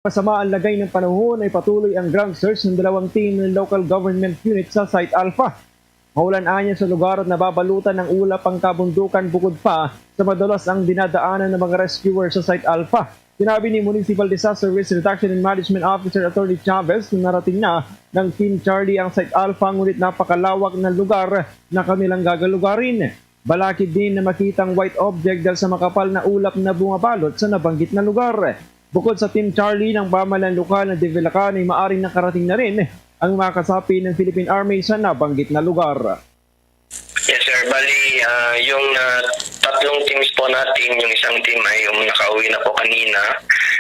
masama ang lagay ng panahon, ay patuloy ang ground search ng dalawang team ng local government unit sa Site Alpha. Maulan anya sa lugar at nababalutan ng ulap ang kabundukan bukod pa sa madalas ang dinadaanan ng mga rescuer sa Site Alpha. Sinabi ni Municipal Disaster Risk Reduction and Management Officer Attorney Chavez na narating na ng Team Charlie ang Site Alpha, ngunit napakalawak ng lugar na kanilang gagalugarin. Balakid din na makita ang white object dahil sa makapal na ulap na bumabalot sa nabanggit na lugar. Bukod sa Team Charlie, ng pamahalaan lokal ng Divilacan ay maaring nakarating na rin ang mga kasapi ng Philippine Army sa nabanggit na lugar. Yes, sir. Bali, ah, yung, ah, tatlong teams po natin, yung isang team ay um, nakauwi na po kanina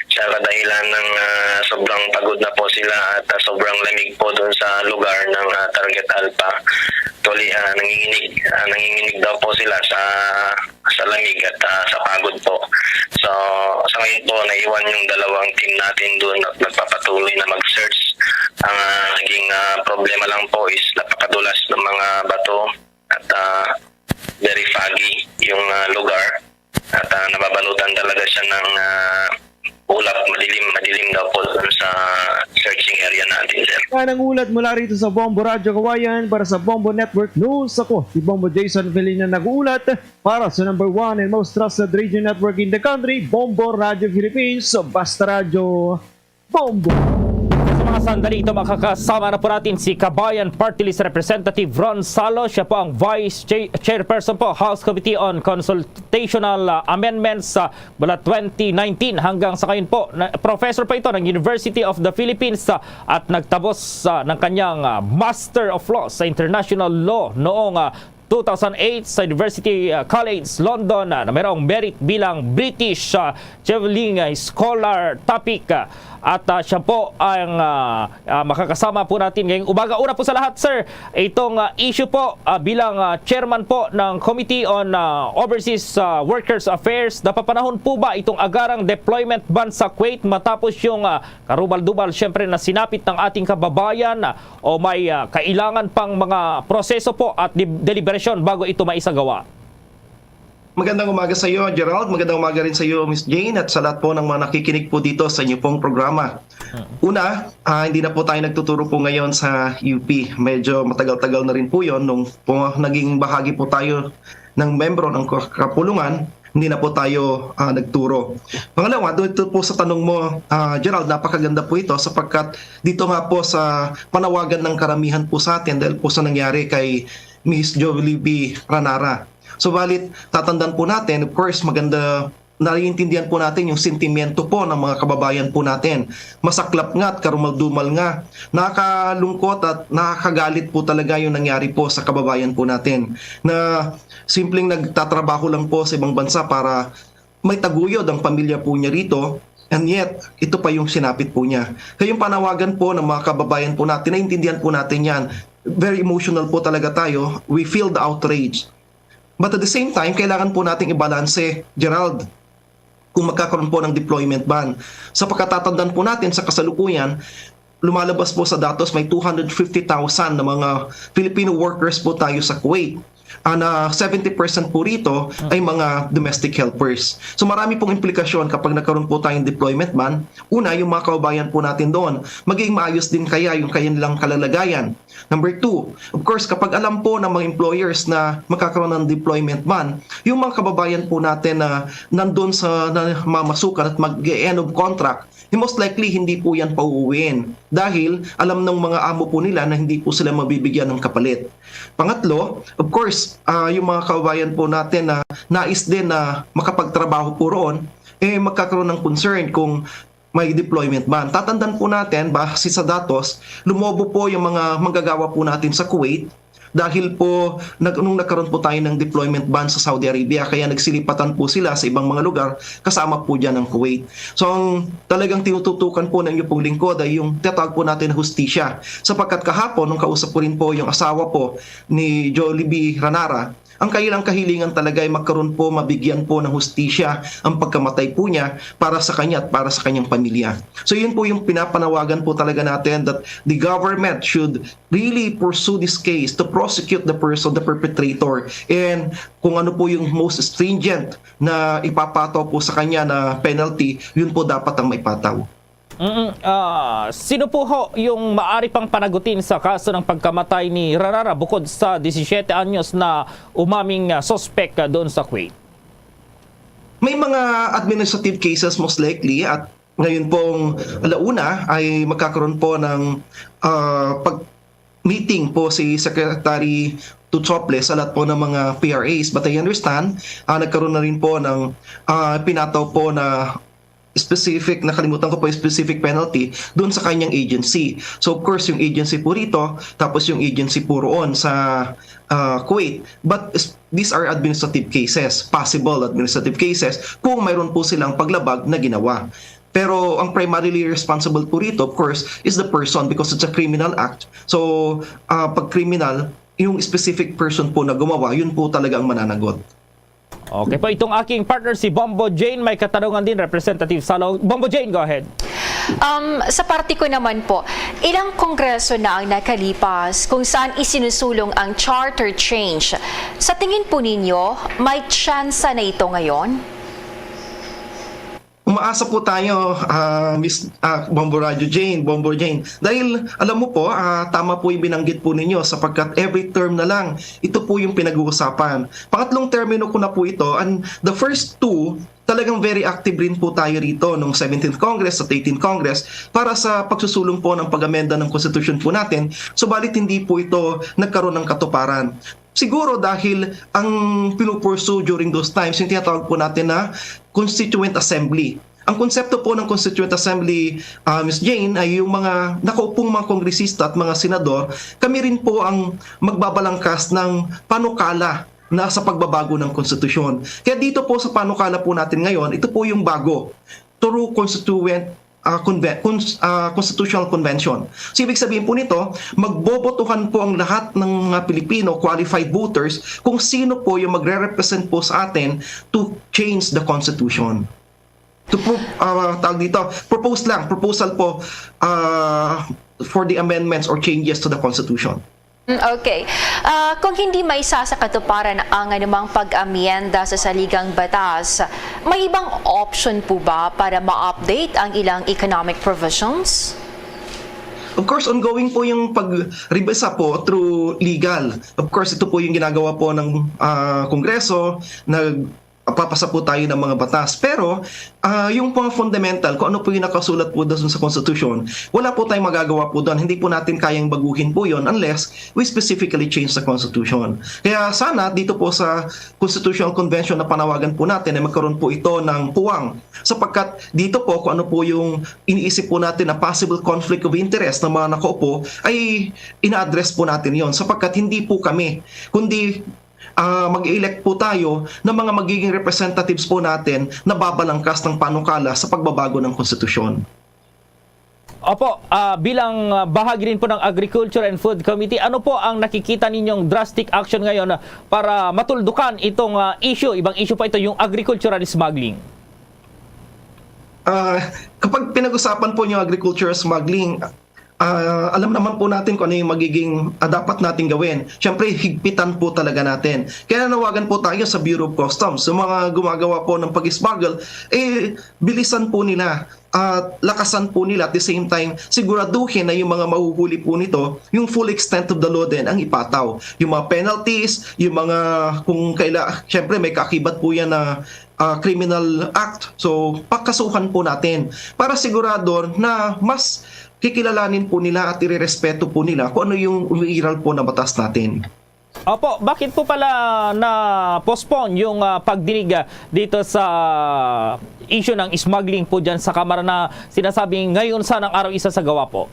sa kadahilan ng, ah, sobrang pagod na po sila at, ah, sobrang lamig po doon sa lugar ng, ah, Target Alpha. Actually, ah, nanginginig, ah, nanginginig daw po sila sa sa lamig at, ah, sa pagod po. So, sa ngayon po, naiwan yung dalawang team natin doon at nagpapatuloy na mag-search. Ang, ah, naging, ah, problema lang po is napakadulas ng mga bato at, ah, very foggy yung, ah, lugar. At, ah, nababalutan talaga siya ng, ah, ulap, madilim, madilim daw po dun sa searching area natin, sir. Yan ang ulat mula rito sa Bombo Radyo Kawayan. Para sa Bombo Network News, ako si Bombo Jason Felina nag-uulat para sa number one and most trusted radio network in the country, Bombo Radyo Philippines. Basta Radyo, Bombo! Sa Sandali ito, makakasama na po natin si Kabayan Party List Representative Ron Salo. Siya po ang Vice Chair- Chairperson po, House Committee on Consultational uh, Amendments uh, mula twenty nineteen hanggang sa ngayon po. Na, professor po ito ng University of the Philippines uh, at nagtapos uh, ng kanyang uh, Master of Laws sa International Law noong uh, two thousand eight sa University uh, College London uh, na mayroong merit bilang British uh, Chevening uh, Scholar Topic uh, at uh, siya po ang uh, uh, makakasama po natin ngayong umaga. Una po sa lahat, sir, itong uh, issue po uh, bilang uh, chairman po ng Committee on uh, Overseas uh, Workers Affairs, napapanahon po ba itong agarang deployment ban sa Kuwait matapos yung uh, karumal-dumal siyempre na sinapit ng ating kababayan uh, o may uh, kailangan pang mga proseso po at de- deliberasyon bago ito maisagawa? Magandang umaga sa iyo, Gerald. Magandang umaga rin sa iyo, Miss Jane, at sa lahat po ng mga nakikinig po dito sa inyo pong programa. Una, ah, hindi na po tayo nagtuturo po ngayon sa U P. Medyo matagal-tagal na rin po yon nung po naging bahagi po tayo ng membro ng kapulungan, hindi na po tayo ah, nagturo. Pangalawa, dito po sa tanong mo, ah, Gerald, napakaganda po ito sapagkat dito nga po sa panawagan ng karamihan po sa atin dahil po sa nangyari kay Miss Jollibee Ranara. Subalit, tatandaan po natin, of course, maganda, naiintindihan po natin yung sentimiento po ng mga kababayan po natin. Masaklap nga at karumal-dumal nga, nakakalungkot at nakakagalit po talaga yung nangyari po sa kababayan po natin na simpleng nagtatrabaho lang po sa ibang bansa para may taguyod ang pamilya po niya rito, and yet, ito pa yung sinapit po niya. Kaya yung panawagan po ng mga kababayan po natin, naiintindihan po natin yan. Very emotional po talaga tayo. We feel the outrage. But at the same time, kailangan po nating ibalanse, Gerald, kung magkakaroon po ng deployment ban. Sa pagkatatandaan po natin sa kasalukuyan, lumalabas po sa datos may two hundred fifty thousand na mga Filipino workers po tayo sa Kuwait. Ana, seventy percent po rito ay mga domestic helpers. So marami pong implikasyon kapag nagkaroon po tayong deployment ban. Una, yung mga kababayan po natin doon, magiging maayos din kaya yung kanilang kalalagayan? Number two, of course, kapag alam po ng mga employers na magkakaroon ng deployment ban, yung mga kababayan po natin na nandun sa namamasukan at mag-end of contract, eh, most likely hindi po yan pauuwiin dahil alam ng mga amo po nila na hindi po sila mabibigyan ng kapalit. Pangatlo, of course, ah, yung mga kababayan po natin na nais din na makapagtrabaho po roon, eh magkakaroon ng concern kung may deployment ban. Tatandaan po natin, base sa datos, lumobo po yung mga manggagawa po natin sa Kuwait dahil po nag, nung nagkaroon po tayo ng deployment ban sa Saudi Arabia, kaya nagsilipatan po sila sa ibang mga lugar, kasama po dyan ang Kuwait. So ang talagang tinututukan po ng inyo pong lingkod ay yung tinatawag po natin na hustisya. Sapagkat kahapon, nung kausap ko rin po yung asawa po ni Jollibee Ranara, ang kailang kahilingan talaga ay magkaroon po, mabigyan po ng hustisya ang pagkamatay po niya para sa kanya at para sa kanyang pamilya. So yun po yung pinapanawagan po talaga natin, that the government should really pursue this case to prosecute the person, the perpetrator, and kung ano po yung most stringent na ipapataw po sa kanya na penalty, yun po dapat ang maipataw. Mm, ah, sino po ho yung maari pang panagutin sa kaso ng pagkamatay ni Ranara bukod sa disisiete anyos na umaming ah, suspek ah, doon sa Kuwait? May mga administrative cases most likely, at ngayon pong alauna ay magkakaroon po ng ah, pag meeting po si Secretary Tuchoples sa lahat po ng mga P R As. But I understand, ah, nagkaroon na rin po ng ah, pinataw po na specific, nakalimutan ko po yung specific penalty doon sa kanyang agency. So of course, yung agency po rito, tapos yung agency po roon sa ah, Kuwait. But s- these are administrative cases, possible administrative cases, kung mayroon po silang paglabag na ginawa. Pero ang primarily responsible po rito, of course, is the person because it's a criminal act. So, ah, pag criminal, yung specific person po na gumawa, yun po talaga ang mananagot. Okay po, itong aking partner si Bombo Jane, may katanungan din, Representative Salo. Bombo Jane, go ahead. Um, sa parte ko naman po, ilang kongreso na ang nakalipas kung saan isinusulong ang charter change. Sa tingin po ninyo, may tsansa na ito ngayon? Umaasa po tayo, ah, Miss ah, Bombo Radio Jane, Bombo Jane. Dahil alam mo po, ah, tama po yung binanggit po ninyo sapagkat every term na lang, ito po yung pinag-uusapan. Pangatlong termino ko na po ito, and the first two, talagang very active rin po tayo rito nung seventeenth Congress at eighteenth Congress para sa pagsusulong po ng pag-amenda ng Constitution po natin, subalit hindi po ito nagkaroon ng katuparan. Siguro dahil ang pinupursue during those times, yung tinatawag po natin na Constituent Assembly. Ang konsepto po ng Constituent Assembly, ah, Miss Jane, ay yung mga nakaupong mga kongresista at mga senador, kami rin po ang magbabalangkas ng panukala na sa pagbabago ng konstitusyon. Kaya dito po sa panukala po natin ngayon, ito po yung bago, through constituent, ah, conve-, cons-, ah, constitutional convention. So, ibig sabihin po nito, magbobotohan po ang lahat ng mga Pilipino, qualified voters, kung sino po yung magre-represent po sa atin to change the constitution. To pro-, ah, tawag dito, propose lang, proposal po, ah, for the amendments or changes to the constitution. Mm, okay. Ah, kung hindi maisa sa katuparan ang anumang pag-amyenda sa saligang batas, may ibang option po ba para ma-update ang ilang economic provisions? Of course, ongoing po yung pag-revisa po through legal. Of course, ito po yung ginagawa po ng, ah, Kongreso. Nagpapasa po tayo ng mga batas. Pero, ah, yung mga fundamental, kung ano po yung nakasulat po doon sa konstitusyon, wala po tayong magagawa po doon. Hindi po natin kayang baguhin po yon unless we specifically change the constitution. Kaya sana dito po sa constitutional convention na panawagan po natin ay magkaroon po ito ng puwang. Sapagkat dito po, kung ano po yung iniisip po natin na possible conflict of interest ng mga nakaupo, ay ina-address po natin yon. Sapagkat hindi po kami, kundi, ah, mag-elect po tayo ng mga magiging representatives po natin na babalangkas ng panukala sa pagbabago ng konstitusyon. Opo, ah, bilang, ah, bahagi rin po ng Agriculture and Food Committee, ano po ang nakikita ninyong drastic action ngayon, ah, para matuldukan itong, ah, issue? Ibang issue pa ito, yung agricultural smuggling. Ah, kapag pinag-usapan po yung agricultural smuggling, ah, alam naman po natin kung ano yung magiging, ah, dapat nating gawin. Siyempre, higpitan po talaga natin. Kaya nanawagan po tayo sa Bureau of Customs. Sa mga gumagawa po ng pag-smuggle, eh, bilisan po nila at lakasan po nila. At the same time, siguraduhin na yung mga mahuhuli po nito, yung full extent of the law din ang ipataw. Yung mga penalties, yung mga, kung kaila, siyempre, may kaakibat po yan na, ah, criminal act. So, pakasuhan po natin para sigurado na mas kikilalanin po nila at irerespeto po nila kung ano yung umiiral po na batas natin. Opo, bakit po pala na-postpone yung, ah, pagdinig, ah, dito sa issue ng smuggling po dyan sa Kamara na sinasabing ngayon sana ang araw isasagawa po?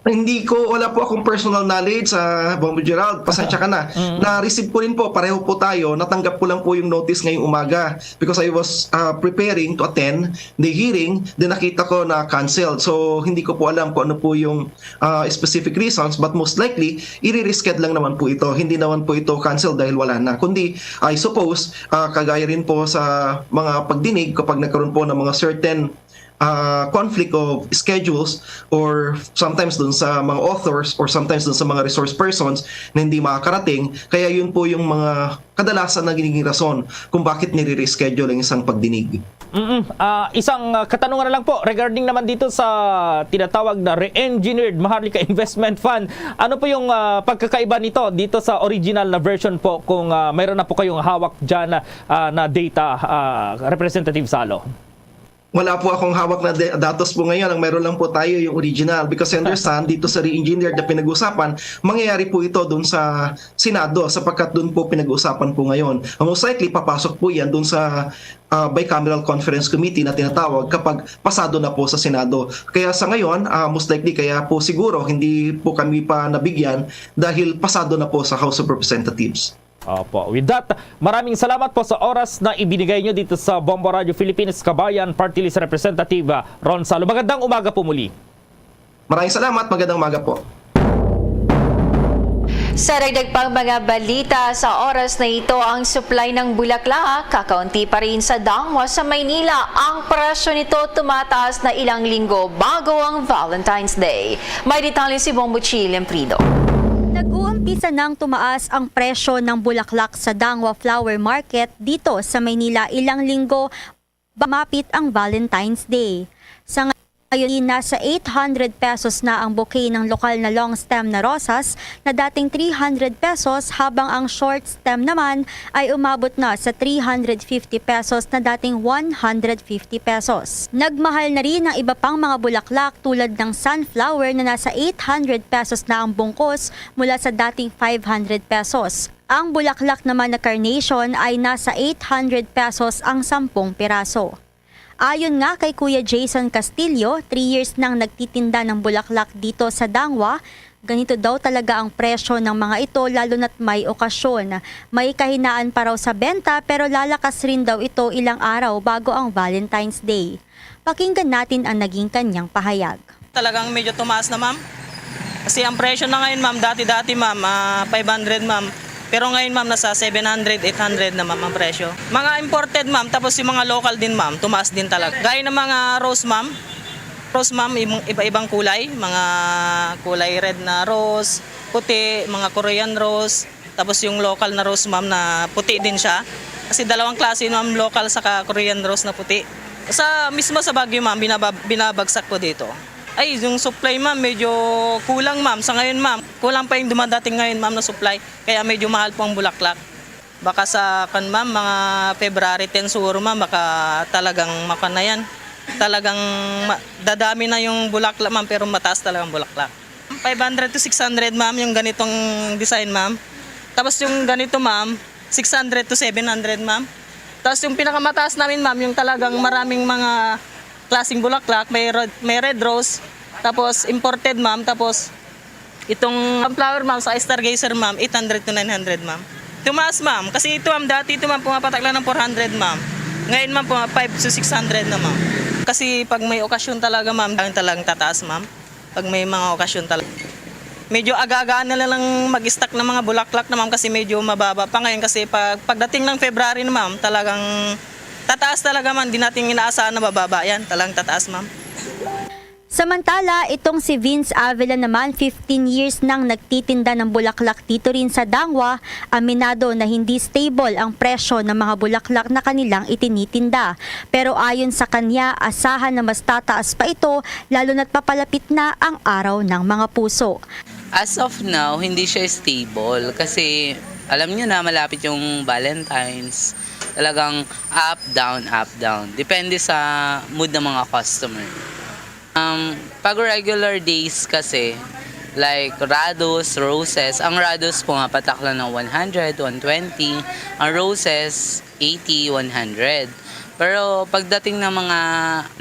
Hindi ko, wala po akong personal knowledge sa Bombo Gerald. Pasensya ka na. Na-receive ko rin po, pareho po tayo. Natanggap ko lang po yung notice ngayong umaga because I was, ah, preparing to attend the hearing. Then nakita ko na canceled. So, hindi ko po alam kung ano po yung, ah, specific reasons, but most likely, i-reschedule lang naman po ito. Hindi naman po ito cancel dahil wala na. Kundi, I suppose, ah, kagaya rin po sa mga pagdinig, kapag nagkaroon po ng mga certain, ah, conflict of schedules or sometimes dun sa mga authors or sometimes dun sa mga resource persons na hindi makakarating, kaya yun po yung mga kadalasan na giniging rason kung bakit nire-reschedule ang isang pagdinig. Mm-mm. Ah, isang, ah, katanungan na lang po regarding naman dito sa tinatawag na re-engineered Maharlika Investment Fund. Ano po yung, ah, pagkakaiba nito dito sa original na version po kung, ah, mayroon na po kayong hawak dyan na, ah, na data, ah, Representative Salo? Wala po akong hawak na de-, datos po ngayon. Ang meron lang po tayo yung original because I understand dito sa re-engineered na pinag-usapan, mangyayari po ito doon sa Senado sapagkat doon po pinag-usapan po ngayon. Ang most likely, papasok po yan doon sa, ah, bicameral conference committee na tinatawag kapag pasado na po sa Senado. Kaya sa ngayon, ah, most likely, kaya po siguro hindi po kami pa nabigyan dahil pasado na po sa House of Representatives. Opo. With that, maraming salamat po sa oras na ibinigay nyo dito sa Bombo Radio Philippines, Kabayan Party List Representative, ah, Ron Salo. Magandang umaga po muli. Maraming salamat. Magandang umaga po. Sa dagdag pang mga balita sa oras na ito, ang supply ng bulaklak kakaunti pa rin sa Dangwa sa Maynila. Ang presyo nito tumataas na ilang linggo bago ang Valentine's Day. May detalye si Bombo Chi Lemprido. Nag-uumpisa nang tumaas ang presyo ng bulaklak sa Dangwa Flower Market dito sa Maynila ilang linggo ba mapit ang Valentine's Day. Sa nga-, Ngayon, nasa eight hundred pesos na ang bouquet ng lokal na long stem na rosas na dating three hundred pesos, habang ang short stem naman ay umabot na sa three hundred fifty pesos na dating one hundred fifty pesos. Nagmahal na rin ang iba pang mga bulaklak tulad ng sunflower na nasa eight hundred pesos na ang bungkos mula sa dating five hundred pesos. Ang bulaklak naman na carnation ay nasa eight hundred pesos ang sampung piraso. Ayon nga kay Kuya Jason Castillo, three years nang nagtitinda ng bulaklak dito sa Dangwa, ganito daw talaga ang presyo ng mga ito, lalo na't may okasyon. May kahinaan pa raw sa benta, pero lalakas rin daw ito ilang araw bago ang Valentine's Day. Pakinggan natin ang naging kanyang pahayag. Talagang medyo tumaas na, ma'am. Kasi ang presyo na ngayon, ma'am, dati-dati, ma'am, ah, five hundred, ma'am. Pero ngayon, ma'am, nasa seven hundred, eight hundred na, ma'am, ang presyo. Mga imported, ma'am, tapos yung mga local din, ma'am, tumaas din talaga. Gaya ng mga rose, ma'am. Rose, ma'am, im-, iba-ibang kulay. Mga kulay red na rose, puti, mga Korean rose. Tapos yung local na rose, ma'am, na puti din siya. Kasi dalawang klase, ma'am, local saka Korean rose na puti. Sa mismo sa Baguio, ma'am, binaba-, binabagsak ko dito. Ay, yung supply, ma'am, medyo kulang, ma'am. Sa ngayon, ma'am, kulang pa yung dumadating ngayon, ma'am, na supply. Kaya medyo mahal po ang bulaklak. Baka sa, kan, ma'am, mga February ten siguro, ma'am, baka talagang maka na yan. Talagang ma-, dadami na yung bulaklak, ma'am, pero mataas talagang bulaklak. Five hundred to six hundred, ma'am, yung ganitong design, ma'am. Tapos yung ganito, ma'am, six hundred to seven hundred, ma'am. Tapos yung pinakamataas namin, ma'am, yung talagang maraming mga klaseng bulaklak, may red, may red rose, tapos imported, ma'am, tapos itong sunflower, ma'am, sa stargazer, ma'am, eight hundred to nine hundred, ma'am. Tumaas, ma'am, kasi ito, ma'am, dati ito, ma'am, pumapatak lang ng four hundred, ma'am. Ngayon, ma'am, puma five to six hundred na, ma'am. Kasi pag may okasyon talaga, ma'am, talagang tataas, ma'am. Pag may mga okasyon talaga. Medyo aga-agaan na lang mag-stock ng mga bulaklak na, ma'am, kasi medyo mababa pa ngayon. Kasi pag, pagdating ng February na, ma'am, talagang tataas talaga, ma'am. Di natin inaasahan na bababa yan. Talagang tataas, ma'am. Samantala, itong si Vince Avila naman, fifteen years nang nagtitinda ng bulaklak dito rin sa Dangwa, aminado na hindi stable ang presyo ng mga bulaklak na kanilang itinitinda. Pero ayon sa kanya, asahan na mas tataas pa ito, lalo na't papalapit na ang araw ng mga puso. As of now, hindi siya stable kasi alam niyo na malapit yung Valentine's. Talagang up, down, up, down. Depende sa mood ng mga customer. Um, pag regular days kasi, like rados, roses, ang rados pumapatak lang ng one hundred, one twenty, ang roses, eighty, one hundred. Pero pagdating ng mga,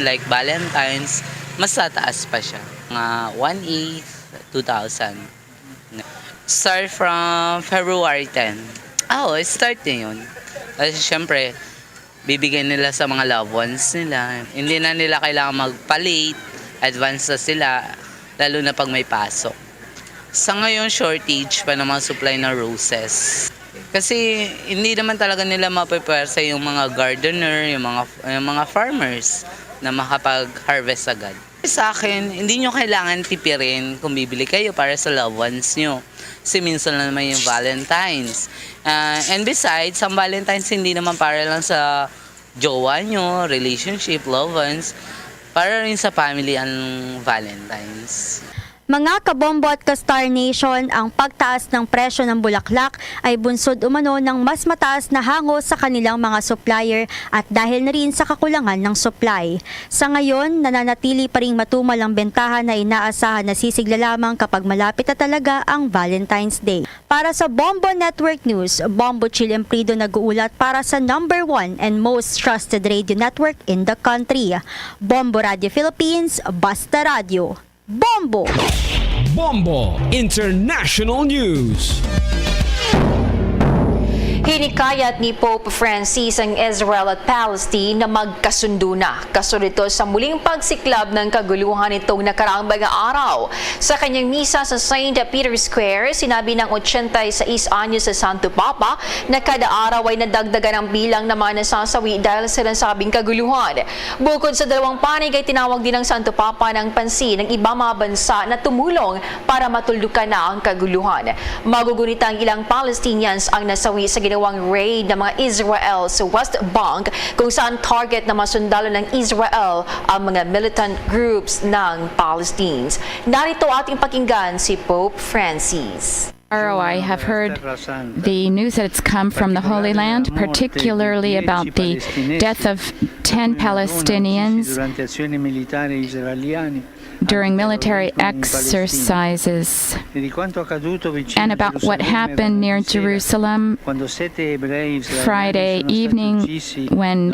like, Valentine's, mas tataas pa siya. Mga one eight, two thousand. Start from February ten. Ah, oo, start na yun. Kasi syempre, bibigay nila sa mga loved ones nila. Hindi na nila kailangan magpa-late, advance na sila, lalo na pag may pasok. Sa ngayon, shortage pa ng mga supply ng roses. Kasi hindi naman talaga nila mapipwersa yung mga gardener, yung mga, yung mga farmers na makapag-harvest agad. Sa akin, hindi nyo kailangan tipirin kung bibili kayo para sa loved ones nyo. Kasi minsan lang naman yung Valentine's. Ah, and besides, ang Valentine's hindi naman para lang sa jowa nyo, relationship, loved ones. Para rin sa family ang Valentine's. Mga kabombo at ka-Star Nation, ang pagtaas ng presyo ng bulaklak ay bunsod umano ng mas mataas na hango sa kanilang mga supplier at dahil na rin sa kakulangan ng supply. Sa ngayon, nananatili pa ring matumal ang bentahan na inaasahan na sisigla lamang kapag malapit na talaga ang Valentine's Day. Para sa Bombo Network News, Bombo Chill Emprido nag-uulat para sa number one and most trusted radio network in the country, Bombo Radio Philippines, Basta Radyo. Bombo! Bombo International News. Hinikayat ni Pope Francis ang Israel at Palestine na magkasundo na, kasunod ito sa muling pagsiklab ng kaguluhan nitong nakaraang mga araw. Sa kanyang misa sa Saint Peter's Square, sinabi ng ochenta y seis anyos sa Santo Papa na kada araw ay nadagdagan ang bilang ng mga nasasawi dahil sa nasabing kaguluhan. Bukod sa dalawang panig ay tinawag din ng Santo Papa ng pansin ang iba mga bansa na tumulong para matuldukan na ang kaguluhan. Magugunita ang ilang Palestinians ang nasawi sa ginawa Ang raid ng mga Israel sa West Bank, kung saan target ng mga sundalo ng Israel ang mga militant groups ng Palestinians. Narito ating pakinggan si Pope Francis. Tomorrow, I have heard the news that it's come from the Holy Land, particularly about the death of ten Palestinians during military exercises, and about what happened near Jerusalem Friday evening when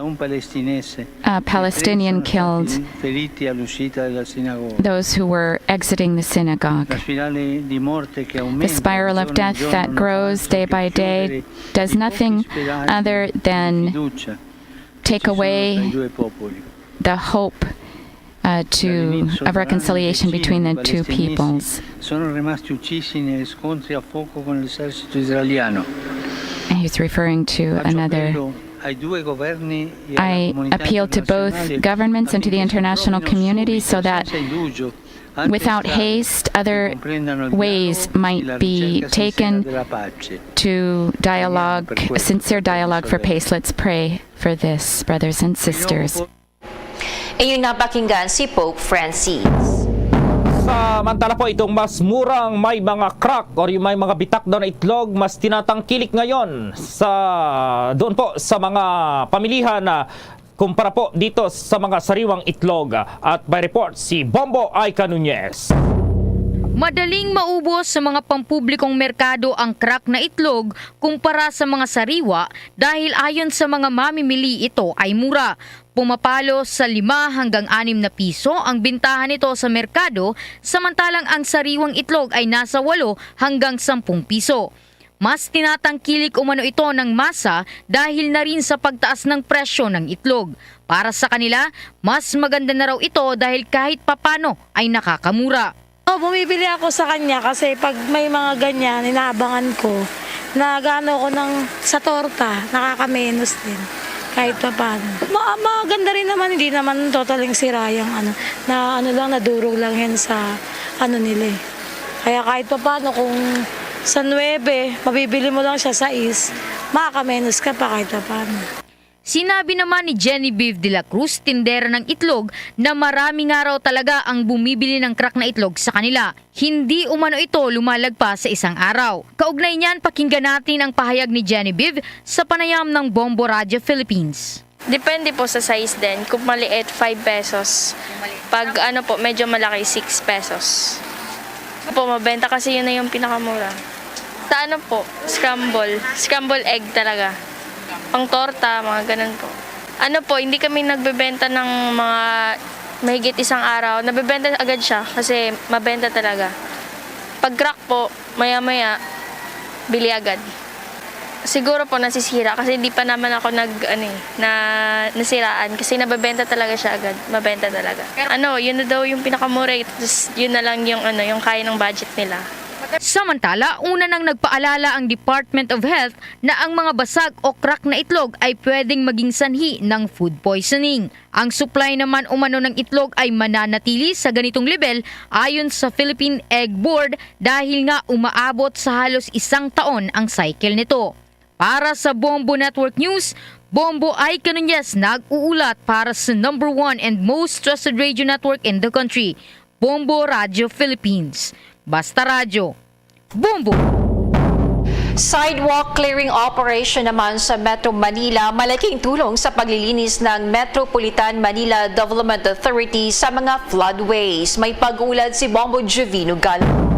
a Palestinian killed those who were exiting the synagogue. The spiral of death that grows day by day does nothing other than take away the hope uh, to of reconciliation between the two peoples. Sono rimasti uccisi negli scontri a fuoco con l'esercito israeliano. And he's referring to another. I appeal to both governments and to the international community so that without haste, other ways might be taken to dialogue, sincere dialogue for peace. Let's pray for this, brothers and sisters. Inyong napakinggan si Pope Francis. Samantala po, itong mas murang may mga crack or yung may mga bitak daw na itlog, mas tinatangkilik ngayon sa, doon po sa mga pamilihan na kumpara po dito sa mga sariwang itlog. At may report si Bombo Aika Nunez. Madaling maubos sa mga pampublikong merkado ang crack na itlog kumpara sa mga sariwa dahil ayon sa mga mamimili ito ay mura. Pumapalo sa lima hanggang anim na piso ang bintahan nito sa merkado, samantalang ang sariwang itlog ay nasa walo hanggang sampung piso. Mas tinatangkilik umano ito ng masa dahil na rin sa pagtaas ng presyo ng itlog. Para sa kanila, mas maganda na raw ito dahil kahit papano ay nakakamura. Oh, bumibili ako sa kanya kasi pag may mga ganyan, inaabangan ko. Nag-ano ako ng, sa torta, nakakamenos din. Kahit pa paano. Ma maganda rin naman, hindi naman totaling sira yung ano, na ano lang, nadurog lang yan sa ano nila eh. Kaya kahit pa paano, kung sa nuwebe, mabibili mo lang siya sais, makakamenos ka pa kahit pa paano. Sinabi naman ni Genevieve de la Cruz, tindera ng itlog, na marami nga raw talaga ang bumibili ng crack na itlog sa kanila. Hindi umano ito lumalagpas sa isang araw. Kaugnay niyan, pakinggan natin ang pahayag ni Genevieve sa panayam ng Bombo Radio Philippines. Depende po sa size din. Kung maliit, five pesos. Pag ano po, medyo malaki, six pesos. Po, mabenta kasi yun na yung pinakamura. Sa ano po, scramble. Scramble egg talaga. Pang torta, mga ganun po. Ano po, hindi kami nagbebenta ng mga mahigit isang araw. Nabebenta agad siya kasi mabenta talaga. Pag crack po, maya-maya, bili agad. Siguro po nasisira kasi di pa naman ako nag ano eh, na nasiraan kasi nabebenta talaga siya agad, mabenta talaga. Ano, yun na daw yung pinakamura eh. Tapos yun na lang yung ano, yung kaya ng budget nila. Samantala, una nang nagpaalala ang Department of Health na ang mga basag o crack na itlog ay pwedeng maging sanhi ng food poisoning. Ang supply naman umano ng itlog ay mananatili sa ganitong level ayon sa Philippine Egg Board dahil nga umaabot sa halos isang taon ang cycle nito. Para sa Bombo Network News, Bombo Aika Nunez nag-uulat para sa number one and most trusted radio network in the country, Bombo Radio Philippines. Basta Radyo, Bombo! Sidewalk clearing operation naman sa Metro Manila, malaking tulong sa paglilinis ng Metropolitan Manila Development Authority sa mga floodways. May pag-ulat si Bombo Jovino Galo.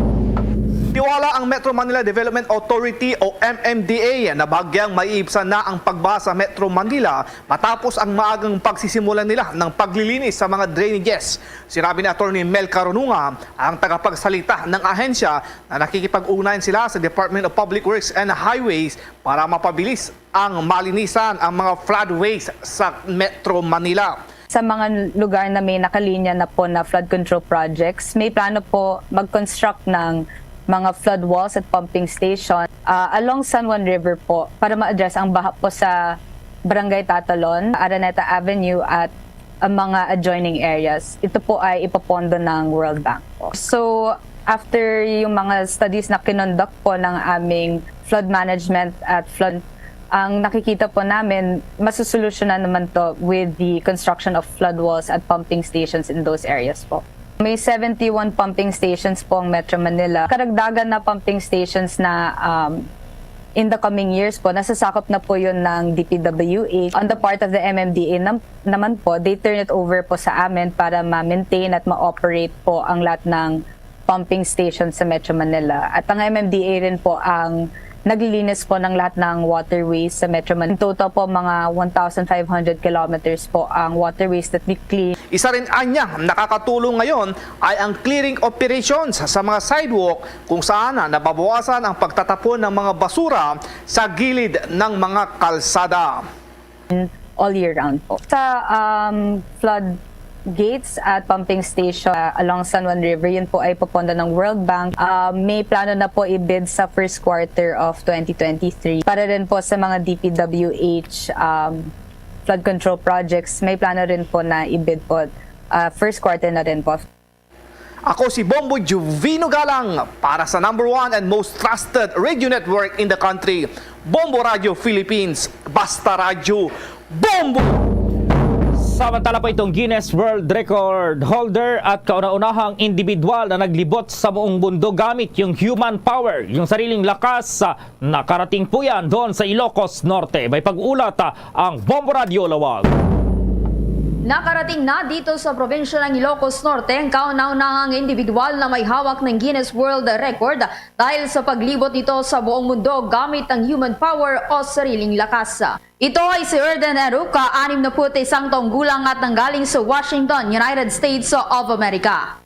Tiwala ang Metro Manila Development Authority o M M D A na bahagyang maiibsan na ang pagbaha sa Metro Manila matapos ang maagang pagsisimula nila ng paglilinis sa mga drainages. Sinabi ni Attorney Mel Carununga, ang tagapagsalita ng ahensya, na nakikipag-ugnayan sila sa Department of Public Works and Highways para mapabilis ang malinisan ang mga floodways sa Metro Manila. Sa mga lugar na may nakalinya na po na flood control projects, may plano po mag-construct ng mga flood walls at pumping station, ah, along San Juan River po para ma-address ang baha po sa Barangay Tatalon, Araneta Avenue at ang mga adjoining areas. Ito po ay ipopondo ng World Bank po. So, after yung mga studies na kinonduct po ng aming flood management at flood Ang nakikita po namin, masusolusyonan naman to with the construction of flood walls at pumping stations in those areas po. May seventy-one pumping stations po ang Metro Manila. Karagdagan na pumping stations na, um, in the coming years po, nasasakop na po yun ng D P W H. On the part of the M M D A nam-, naman po, they turn it over po sa amin para ma-maintain at ma-operate po ang lahat ng pumping station sa Metro Manila. At ang M M D A rin po ang naglilinis po ng lahat ng waterways sa Metro Manila. In total po, mga one thousand five hundred kilometers po ang waterways that we clean. Isa rin anya nakakatulong ngayon ay ang clearing operations sa mga sidewalk, kung saan nababawasan ang pagtatapon ng mga basura sa gilid ng mga kalsada. All year round po. Sa, um, flood gates at pumping station, uh, along San Juan River, yun po ay pupondo ng World Bank. Uh, may plano na po i-bid sa first quarter of twenty twenty-three. Para rin po sa mga D P W H, um, flood control projects, may plano rin po na i-bid po, uh, first quarter na rin po. Ako si Bombo Juvino Galang para sa number one and most trusted radio network in the country, Bombo Radio Philippines. Basta Radyo, Bombo! Samantala po, itong Guinness World Record holder at kauna-unahang individual na naglibot sa buong mundo gamit yung human power, yung sariling lakas, ah, nakarating po yan doon sa Ilocos Norte. May pag-ulat, ah, ang Bombo Radio Lawag. Nakarating na dito sa probinsya ng Ilocos Norte ang kauna-unahang individual na may hawak ng Guinness World Record dahil sa paglibot nito sa buong mundo gamit ang human power o sariling lakas. Ito ay si Erden Eruca, anim na put isang taong gulang at nanggaling sa Washington, United States of America.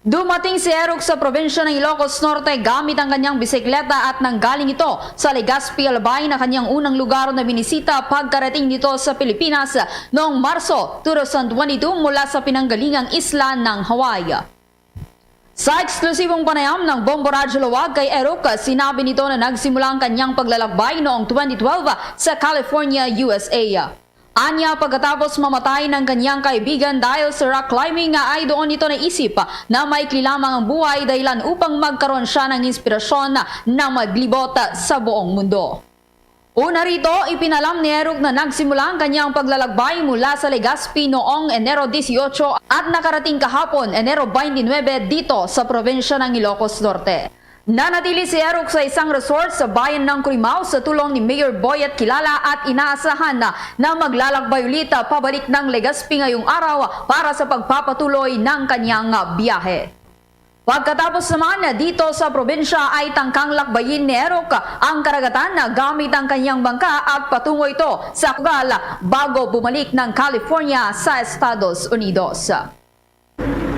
Dumating si Eruca sa probinsya ng Ilocos Norte gamit ang kanyang bisikleta at nanggaling ito sa Legazpi, Albay, na kanyang unang lugar na binisita pagkarating nito sa Pilipinas noong Marso two thousand twenty-two mula sa pinanggalingang isla ng Hawaii. Sa eksklusibong panayam ng Bombo Radyo Lawag kay Eruca, sinabi nito na nagsimula ang kanyang paglalakbay noong twenty twelve sa California, U S A. Anya, pagkatapos mamatay ng kanyang kaibigan dahil sa rock climbing, ay doon nito naisip na maikli lamang ang buhay, dahilan upang magkaroon siya ng inspirasyon na maglibot sa buong mundo. Una rito, ipinalam ni Eruca na nagsimula ang kanyang paglalakbay mula sa Legazpi noong Enero dieciocho at nakarating kahapon, Enero twenty-nine, dito sa probinsya ng Ilocos Norte. Nanatili si Eruca sa isang resort sa bayan ng Curimaao sa tulong ni Mayor Boyet Kilala at inaasahan na, na maglalakbay ulit pabalik ng Legazpi ngayong araw para sa pagpapatuloy ng kanyang biyahe. Pagkatapos naman, dito sa probinsya ay tangkang lakbayin ni Eruca ang karagatan gamit ang kanyang bangka at patungo ito sa Cugal bago bumalik ng California sa Estados Unidos.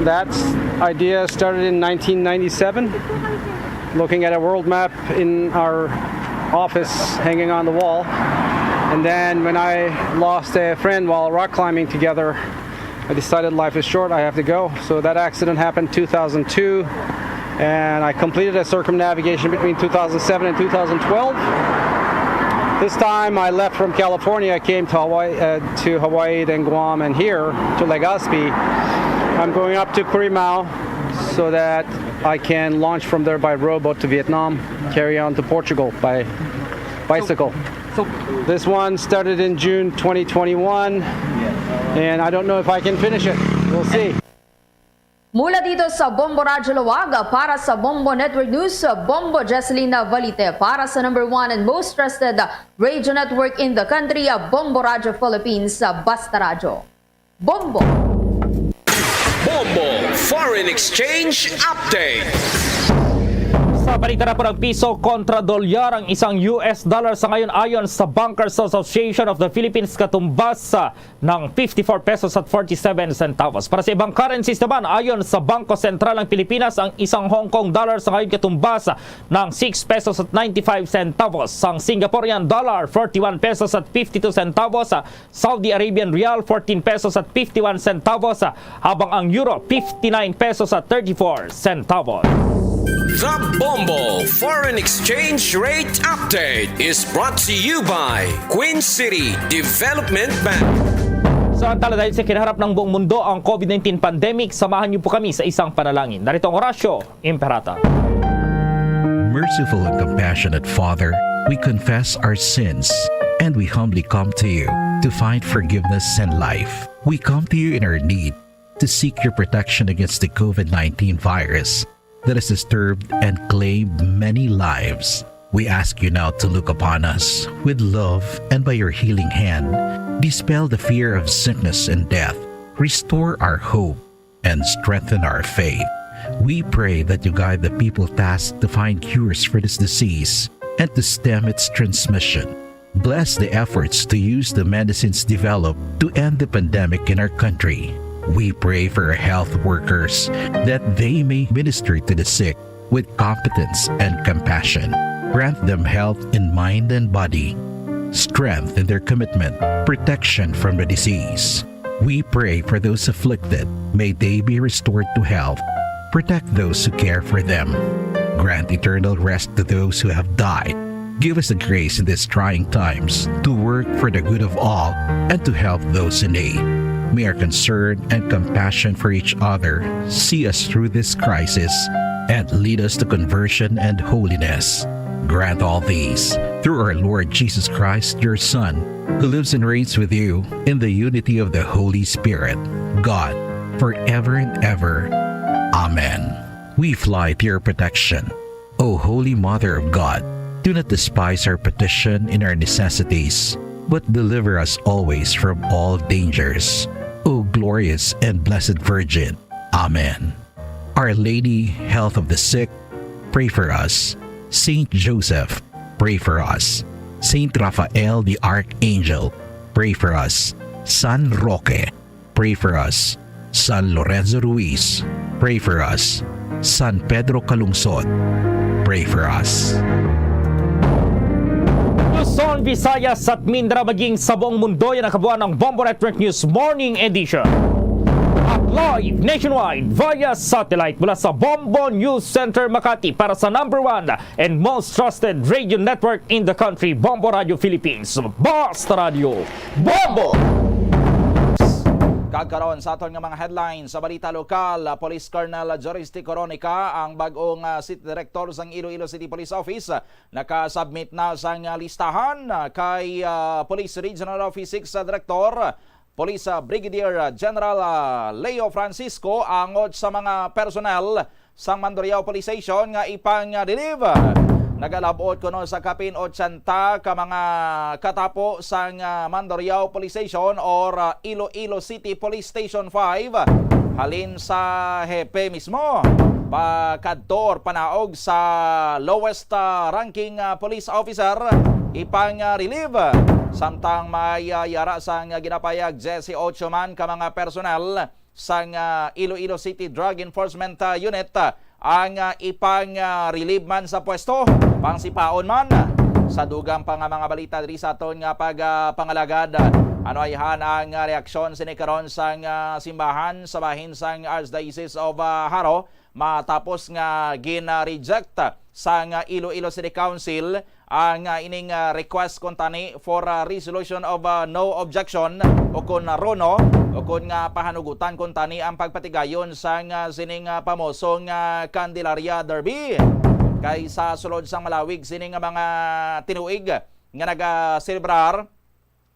That idea started in nineteen ninety-seven, looking at a world map in our office hanging on the wall. And then when I lost a friend while rock climbing together, I decided life is short, I have to go. So that accident happened two thousand two, and I completed a circumnavigation between two thousand seven and two thousand twelve. This time I left from California, I came to Hawaii, uh, to Hawaii, then Guam, and here to Legazpi. I'm going up to Curimaao so that I can launch from there by rowboat to Vietnam, carry on to Portugal by bicycle. So, this one started in June twenty twenty-one, and I don't know if I can finish it. We'll see. Mula dito sa Bombo Radyo Lawag, para sa Bombo Network News, Bombo Jesselyn Valite, para sa number one and most trusted radio network in the country, Bombo Radyo Philippines, Basta Radyo. Bombo! Bombo Foreign Exchange Update. Sa balita na po ng piso kontra dolyar, ang isang U S dollar sa ngayon ayon sa Bankers Association of the Philippines katumbas, ah, ng fifty-four pesos at forty-seven centavos. Para sa ibang currencies naman, ayon sa Bangko Sentral ng Pilipinas, ang isang Hong Kong dollar sa ngayon katumbas ng six pesos at ninety-five centavos. Ang Singaporean dollar, forty-one pesos at fifty-two centavos. Saudi Arabian rial, fourteen pesos at fifty-one centavos, habang ang euro, fifty-nine pesos at thirty-four centavos. The Bombo Foreign Exchange Rate Update is brought to you by Queen City Development Bank. Samantala, dahil sa kinaharap ng buong mundo ang COVID nineteen pandemic, samahan niyo po kami sa isang panalangin. Narito ang Orasyo Imperata. Merciful and compassionate Father, We confess our sins and we humbly come to you to find forgiveness and life. We come to you in our need to seek your protection against the COVID nineteen virus that has disturbed and claimed many lives. We ask you now to look upon us with love and by your healing hand, dispel the fear of sickness and death, restore our hope, and strengthen our faith. We pray that you guide the people tasked to find cures for this disease and to stem its transmission. Bless the efforts to use the medicines developed to end the pandemic in our country. We pray for our health workers that they may minister to the sick with competence and compassion. Grant them health in mind and body, strength in their commitment, protection from the disease. We pray for those afflicted. May they be restored to health. Protect those who care for them. Grant eternal rest to those who have died. Give us the grace in these trying times to work for the good of all and to help those in need. May our concern and compassion for each other see us through this crisis and lead us to conversion and holiness. Grant all these through our Lord Jesus Christ, your Son, who lives and reigns with you in the unity of the Holy Spirit, God, forever and ever. Amen. We fly to your protection, O Holy Mother of God. Do not despise our petition in our necessities, but deliver us always from all dangers, O glorious and blessed Virgin. Amen. Our Lady, Health of the Sick, pray for us. Saint Joseph, pray for us. Saint Raphael the Archangel, pray for us. San Roque, pray for us. San Lorenzo Ruiz, pray for us. San Pedro Calungsod, pray for us. Luzon, Visayas at Mindanao, maging sa buong mundo, yan ang kabuuan ng Bombo Network News Morning Edition. At live nationwide via satellite mula sa Bombo News Center, Makati, para sa number one and most trusted radio network in the country, Bombo Radio Philippines. Basta Radio Bombo! Kag karon sa aton nga mga headlines sa balita lokal, Police Colonel Joris T. Coronica, ang bag-ong, ah, City Director sang Iloilo City Police Office, nakasubmit na sang, ah, listahan, ah, kay, ah, Police Regional Office six, ah, Director, Police, ah, Brigadier, ah, General, ah, Leo Francisco, angod sa mga personnel sang Mandurriao Police Station nga ipang-relieve. Nagalab-ot kuno sa kapin otsenta ka mga katapo sang, ah, Mandurriao Police Station or, ah, Iloilo City Police Station five, halin sa hepe mismo pakadto or panaog sa lowest, ah, ranking, ah, police officer, ipang-relieve. Samtang may, ah, yara sang ginapayag, diyesotso man ka mga personnel sang, ah, Iloilo City Drug Enforcement, ah, Unit, ah, ang, ah, ipang, ah, relieve man sa pwesto. Pangsipaon man, sa dugang pa nga mga balita diri sa aton nga pag, ah, pangalagad, ah, ano ayhan ang, ah, reaksyon sini karon sang, ah, simbahan sa bahin sang Archdiocese of, ah, Jaro matapos nga gin-reject sang, ah, Iloilo City Council ang, ah, ining, ah, request kuntani for, ah, resolution of, ah, no objection o kon RONO o kon nga pahanugutan kuntani ang pagpatigayon sang, ah, sining, ah, pamosong, ah, Candelaria Derby. Kay sa sulod sang malawig sini nga mga tinuig nga nagaselebrar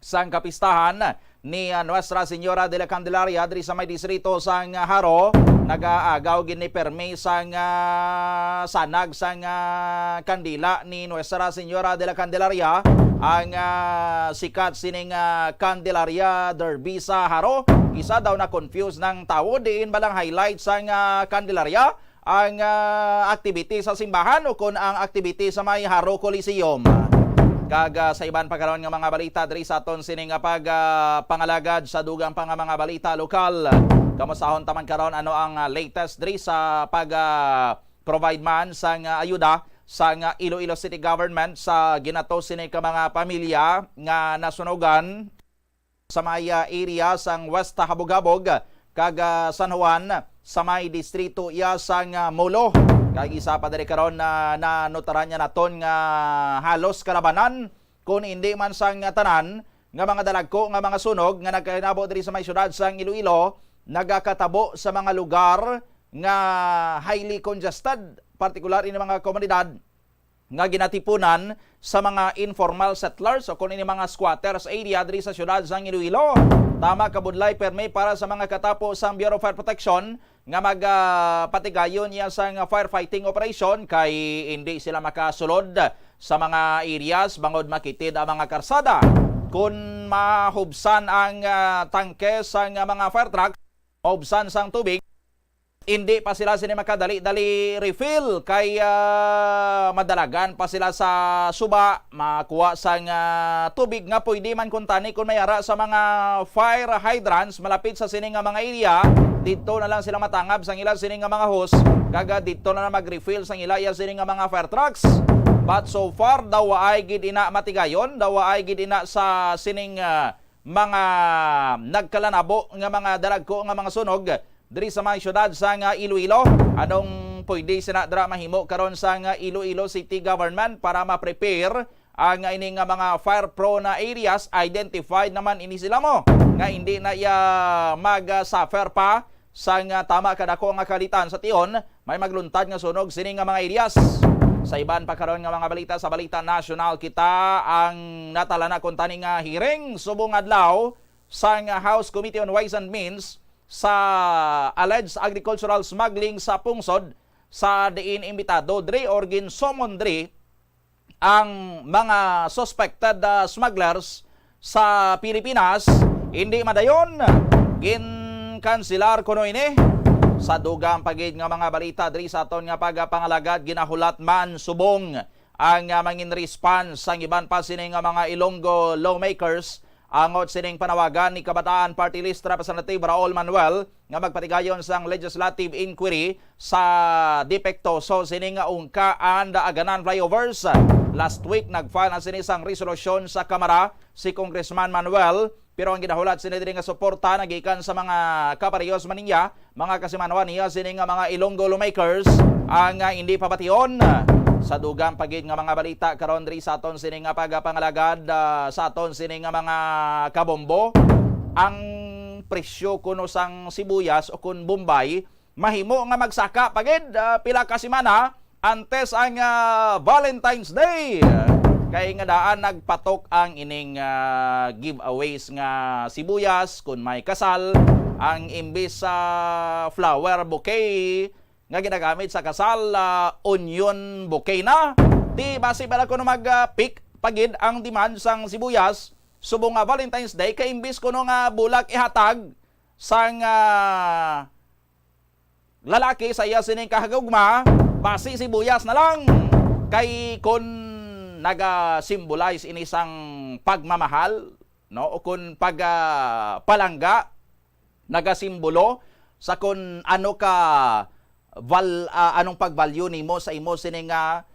sang kapistahan ni, ah, Nuestra Señora de la Candelaria diri sa may distrito sang, ah, Jaro, nagaagaw gid ni permi sang, ah, sanag sang, ah, kandila ni Nuestra Señora de la Candelaria, ang, ah, sikat sining, ah, Candelaria Derby sa Jaro. Isa daw na confuse ng tawo diin balang highlight sang, ah, Candelaria ang, ah, activity sa simbahan o kon ang activity sa may Jaro Coliseum. Kag, ah, sa iban pa karon nga mga balita diri sa aton sining, ah, pag, ah, pangalagad sa dugang pa nga mga balita lokal. Kamusahon ta man karon ano ang, ah, latest diri sa pag, ah, provide man sang, ah, ayuda sang, ah, Iloilo City Government sa ginatos sini ka mga pamilya nga nasunugan sa may, ah, area sang West Habog-Habog kag, ah, San Juan sa may distrito iya sang, ah, Molo. Kag isa pa diri karon na nanutaran niya naton nga halos kalabanan, kun hindi man sang, ah, tanan nga mga dalagko nga mga sunog nga nagkahinabo diri sa may syudad sang Iloilo nagakatabo sa mga lugar nga highly congested, partikular ini mga komunidad nga ginatipunan sa mga informal settlers o kung ini mga squatters area diri sa siyudad sang Iloilo. Tama kabudlay permi para sa mga katapo sang Bureau of Fire Protection nga mag, ah, patigayon iya sang firefighting operation kay hindi sila makasulod sa mga areas bangod makitid ang mga karsada. Kun mahubsan ang, ah, tangke sang mga fire truck, mahubsan sang tubig, hindi pa sila sini makadali-dali refill kay, ah, madalagan pa sila sa suba, makuha sang, ah, tubig nga pwede man kuntani kung may ara sa mga fire hydrants malapit sa sini nga mga area. Didto na lang sila matangab sang ila sini nga mga hose, kag, ah, didto na lang mag-refill sang ila iya sini nga mga fire trucks. But so far, daw waay gid ina matigayon, daw waay gid ina sa sining, ah, mga nagkalanabo nga mga dalagko nga mga sunog diri sa mga syudad sa nga Iloilo. Anong pwede sina dira mahimo karon sa nga Iloilo City Government para ma-prepare ang ini nga mga fire prone na areas? Identified naman ini sila mo nga hindi na iya mag-suffer pa sang, ah, tama kadako nga kalitan sa tion, may magluntad nga sunog sini nga mga areas. Sa iban pa karon nga mga balita, sa balita nasyonal, kita ang natala na kuntani nga hearing subong adlaw sang House Committee on Ways and Means sa alleged agricultural smuggling sa pungsod, sa diin imbitado diri or gin-summon diri ang mga suspected, ah, smugglers sa Pilipinas. Hindi madayon, ginkanselar kuno ini. Sa dugang pa gid nga mga balita diri sa aton nga pagpangalagad, ginahulat man subong ang, ah, mangin response sang iban pa sini nga mga Ilonggo lawmakers angot sining panawagan ni Kabataan Party List Representative Raul Manuel nga magpatigayon sang legislative inquiry sa depektoso sini nga Ungka and Aganan flyovers. Last week, nag-file na sini sang resolusyon sa Kamara si Congressman Manuel, pero ang ginahulat sini diri nga suporta nagikan sa mga kaparehos man niya, mga kasimanwa niya sini nga mga Ilonggo lawmakers ang, ah, hindi pabation. Sa dugang pa gid nga mga balita karon diri sa aton sini nga pagapangalagad, ah, sa aton sini nga mga kabombo, ang presyo kuno sang sibuyas o kun bombay mahimo nga magsaka pa gid, ah, pila ka semana antes ang, ah, Valentine's Day. Kay nga daan nagpatok ang ining, ah, giveaways nga sibuyas kun may kasal, ang imbis sa flower bouquet nga ginagamit sa kasal, ah, onion bouquet na. Di basi bala kuno mag, ah, peak pa gid ang demand sang sibuyas subong nga Valentine's Day, kay imbis kuno nga bulak ihatag sang, ah, lalaki sa iya sining kahagugma, basi sibuyas na lang. Kay kun naga-symbolize ini sang pagmamahal, no, o kun pag, ah, palangga, nagasimbolo sa kun ano ka val-, ah, anong pag-value nimo sa imo sini nga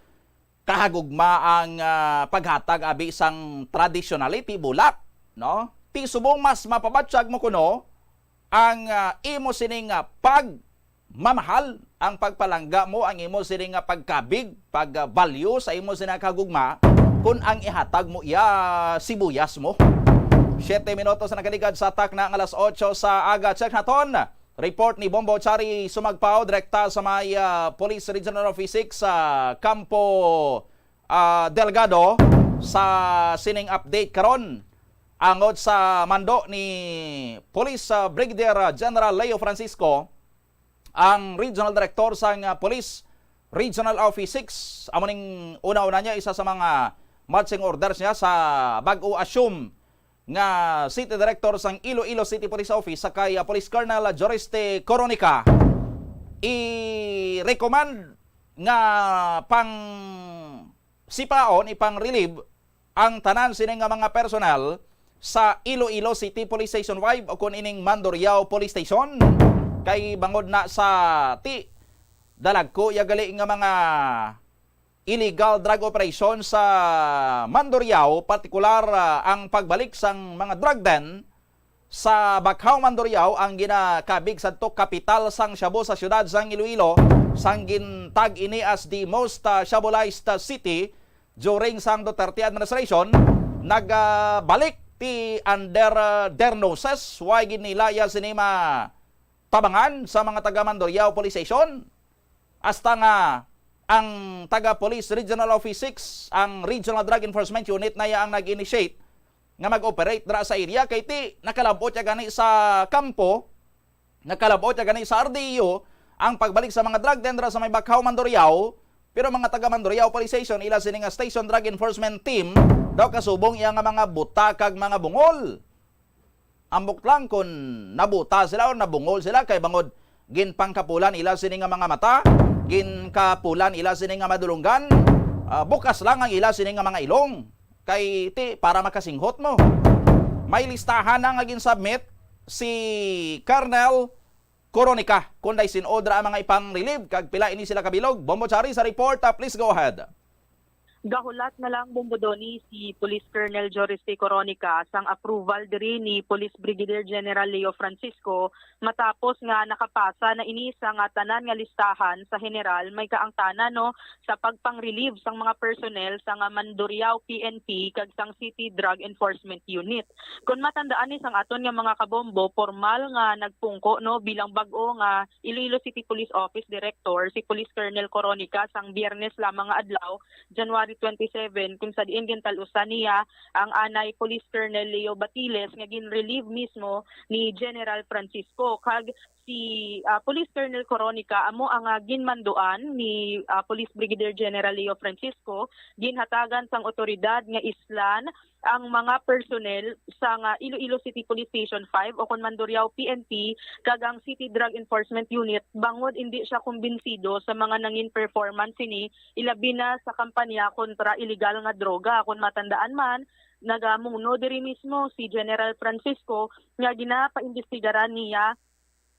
kahagugma ang, ah, paghatag abi sang traditionality bulak, no? Ti subong mas mapabatyag mo kuno ang, ah, imo sini nga pagmamahal, ang pagpalangga mo, ang imo sini nga pagkabig, pag-value sa imo sini nga kahagugma, kun ang ihatag mo iya sibuyas mo. Siyete minutos na nakaligad sa takna nga alas otso sa aga. Check naton. Report ni Bombo Chari Sumagpao, direkta sa may, ah, Police Regional Office six sa Campo, ah, Delgado, sa sining update karon. Angot sa mando ni Police, ah, Brigadier General Leo Francisco, ang Regional Director sang, ah, Police Regional Office six, amo ning una-una niya, isa sa mga marching orders niya sa bag-o assume nga City Director sang Iloilo City Police Office, sa kay, ah, Police Colonel Joriste Coronica, i-recommend nga pang sipaon, ipang-relieve ang tanan sini nga mga personnel sa Iloilo City Police Station five o kun ining Mandurriao Police Station. Kay bangod na sa ti dalagko ya gali nga mga illegal drug operation sa Mandurriao, partikular, ah, ang pagbalik sang mga drug den sa Bacau, Mandurriao, ang ginakabig sadto kapital sang shabu sa siyudad sang Iloilo, sang gintag ini as the most, ah, shabulized, ah, city during sang Duterte administration. Nagbalik ti under, ah, their noses. Way gid nila ya sini matabangan sa mga taga Mandurriao Police Station. Hasta nga ang taga Police Regional Office six, ang Regional Drug Enforcement Unit na iya ang nag-initiate nga mag-operate dira sa area, kay ti nakalabot ya gani sa kampo, nakalabot ya gani sa R D E O ang pagbalik sa mga drug den dira sa may Bakhaw, Mandurriao. Pero mga taga Mandurriao Police Station, ila sini nga Station Drug Enforcement Team daw kasubong iya nga mga buta kag mga bungol. Ambot lang kon nabuta sila o nabungol sila, kay bangod ginpangkapulan ila sini nga mga mata, ginkapulan ila sini nga madulunggan, ah, bukas lang ang ila sini nga mga ilong. Kay ti para makasinghot mo. May listahan na nga gin-submit si Colonel Coronica kon daw sin-o dira ang mga ipang-relieve kag pila ini sila kabilog. Bombo Chari sa report, ah, please go ahead. Gahulat na lang, Bombo Donny, si Police Colonel Joris T. Coronica sang approval diri ni Police Brigadier General Leo Francisco matapos nga nakapasa na ini sa nga tanan nga listahan sa general may kaangtanan, no, sa pagpang-relieve sang mga personnel sa nga Mandurriao P N P kag sang City Drug Enforcement Unit. Kon matandaan ni sang aton nga mga kabombo, formal nga nagpungko, no, bilang bag-o nga Iloilo City Police Office Director si Police Colonel Coronica sang Biyernes lamang nga adlaw, January twenty-seven, kung sa diin gintal-usan niya ang anay Police Colonel Leo Batiles nga gin-relieve mismo ni General Francisco. Kag si, ah, Police Colonel Coronica amo ang, ah, ginmanduan ni, ah, Police Brigadier General Leo Francisco, ginhatagan sang otoridad nga islan ang mga personnel sa nga Iloilo City Police Station five o kon Mandurriao P N P kag ang City Drug Enforcement Unit bangod indi siya kumbinsido sa mga nangin performance sini, ilabi na sa kampanya kontra iligal nga droga. Kon matandaan man, nagamuno diri mismo si General Francisco nga ginapaimbestigaran niya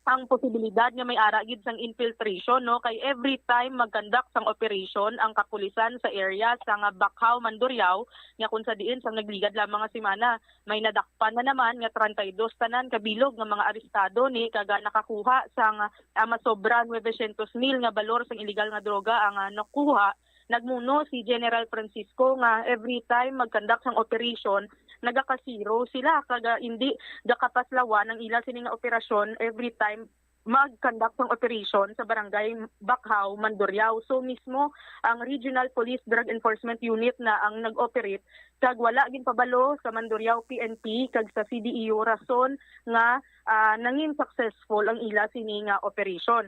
ang posibilidad nga may ara gid sang infiltration, no, kay every time mag-conduct sang operation ang kapulisan sa area sa nga Bakhaw, Mandurriao, nga kung sa diin sang nagligad lamang nga semana may nadakpan na naman nga treinta y dos tanan kabilog nga mga arestado ni kag, ah, nakakuha sang, ah, masobra nuebe syentos mil nga balor sang iligal nga droga ang, ah, nakuha. Nagmuno si General Francisco nga every time mag-conduct sang operation, nagakasiro sila kag, ah, indi gakapaslawan ang ila sini nga operasyon every time mag-conduct sang operation sa barangay Bakhaw, Mandurriao. So mismo ang Regional Police Drug Enforcement Unit na ang nag-operate kag wala ginpabalo sa Mandurriao P N P kag sa C D E U rason nga, ah, nangin successful ang ila sini nga operation.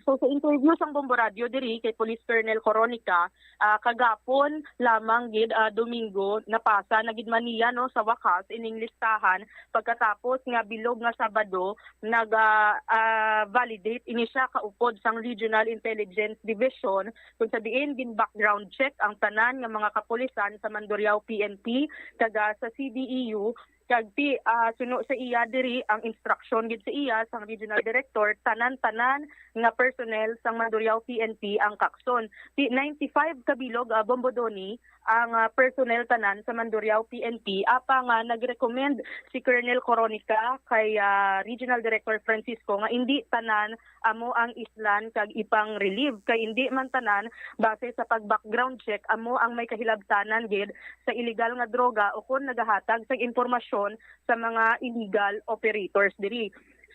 So sa interview sang Bombo Radio diri kay Police Colonel Coronica, ah, kagapon lamang gid, ah, Domingo, napasa na gid man niya, no, sa wakas ining listahan pagkatapos nga bilog nga Sabado naga, ah, validate ini siya kaupod sang Regional Intelligence Division, kung sa diin gin-background check ang tanan nga mga kapulisan sa Mandurriao P N P kag, ah, sa C D E U, kag ti, ah, suno sa iya diri ang instruction gid sa iya sang Regional Director, tanan-tanan nga personnel sang Mandurriao P N P ang kakson. Ti ninety-five kabilog, ah, Bombo Donny, ang, ah, personnel tanan sa Mandurriao P N P, apang, ah, nag-recommend si Colonel Coronica kay, ah, Regional Director Francisco nga indi tanan amo ang islan kag ipang-relieve, kay indi man tanan base sa pag-background check amo ang may kahilabtanan gid sa iligal nga droga o kon nagahatag sang impormasyon sa mga illegal operators diri.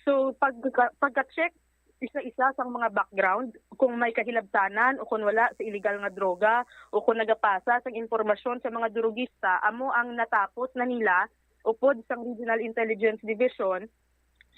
So pag, pagka-check isa-isa sang mga background, kung may kahilabtanan o kon wala sa iligal nga droga o kon nagapasa sang impormasyon sa mga durugista, amo ang natapos na nila upod sang Regional Intelligence Division.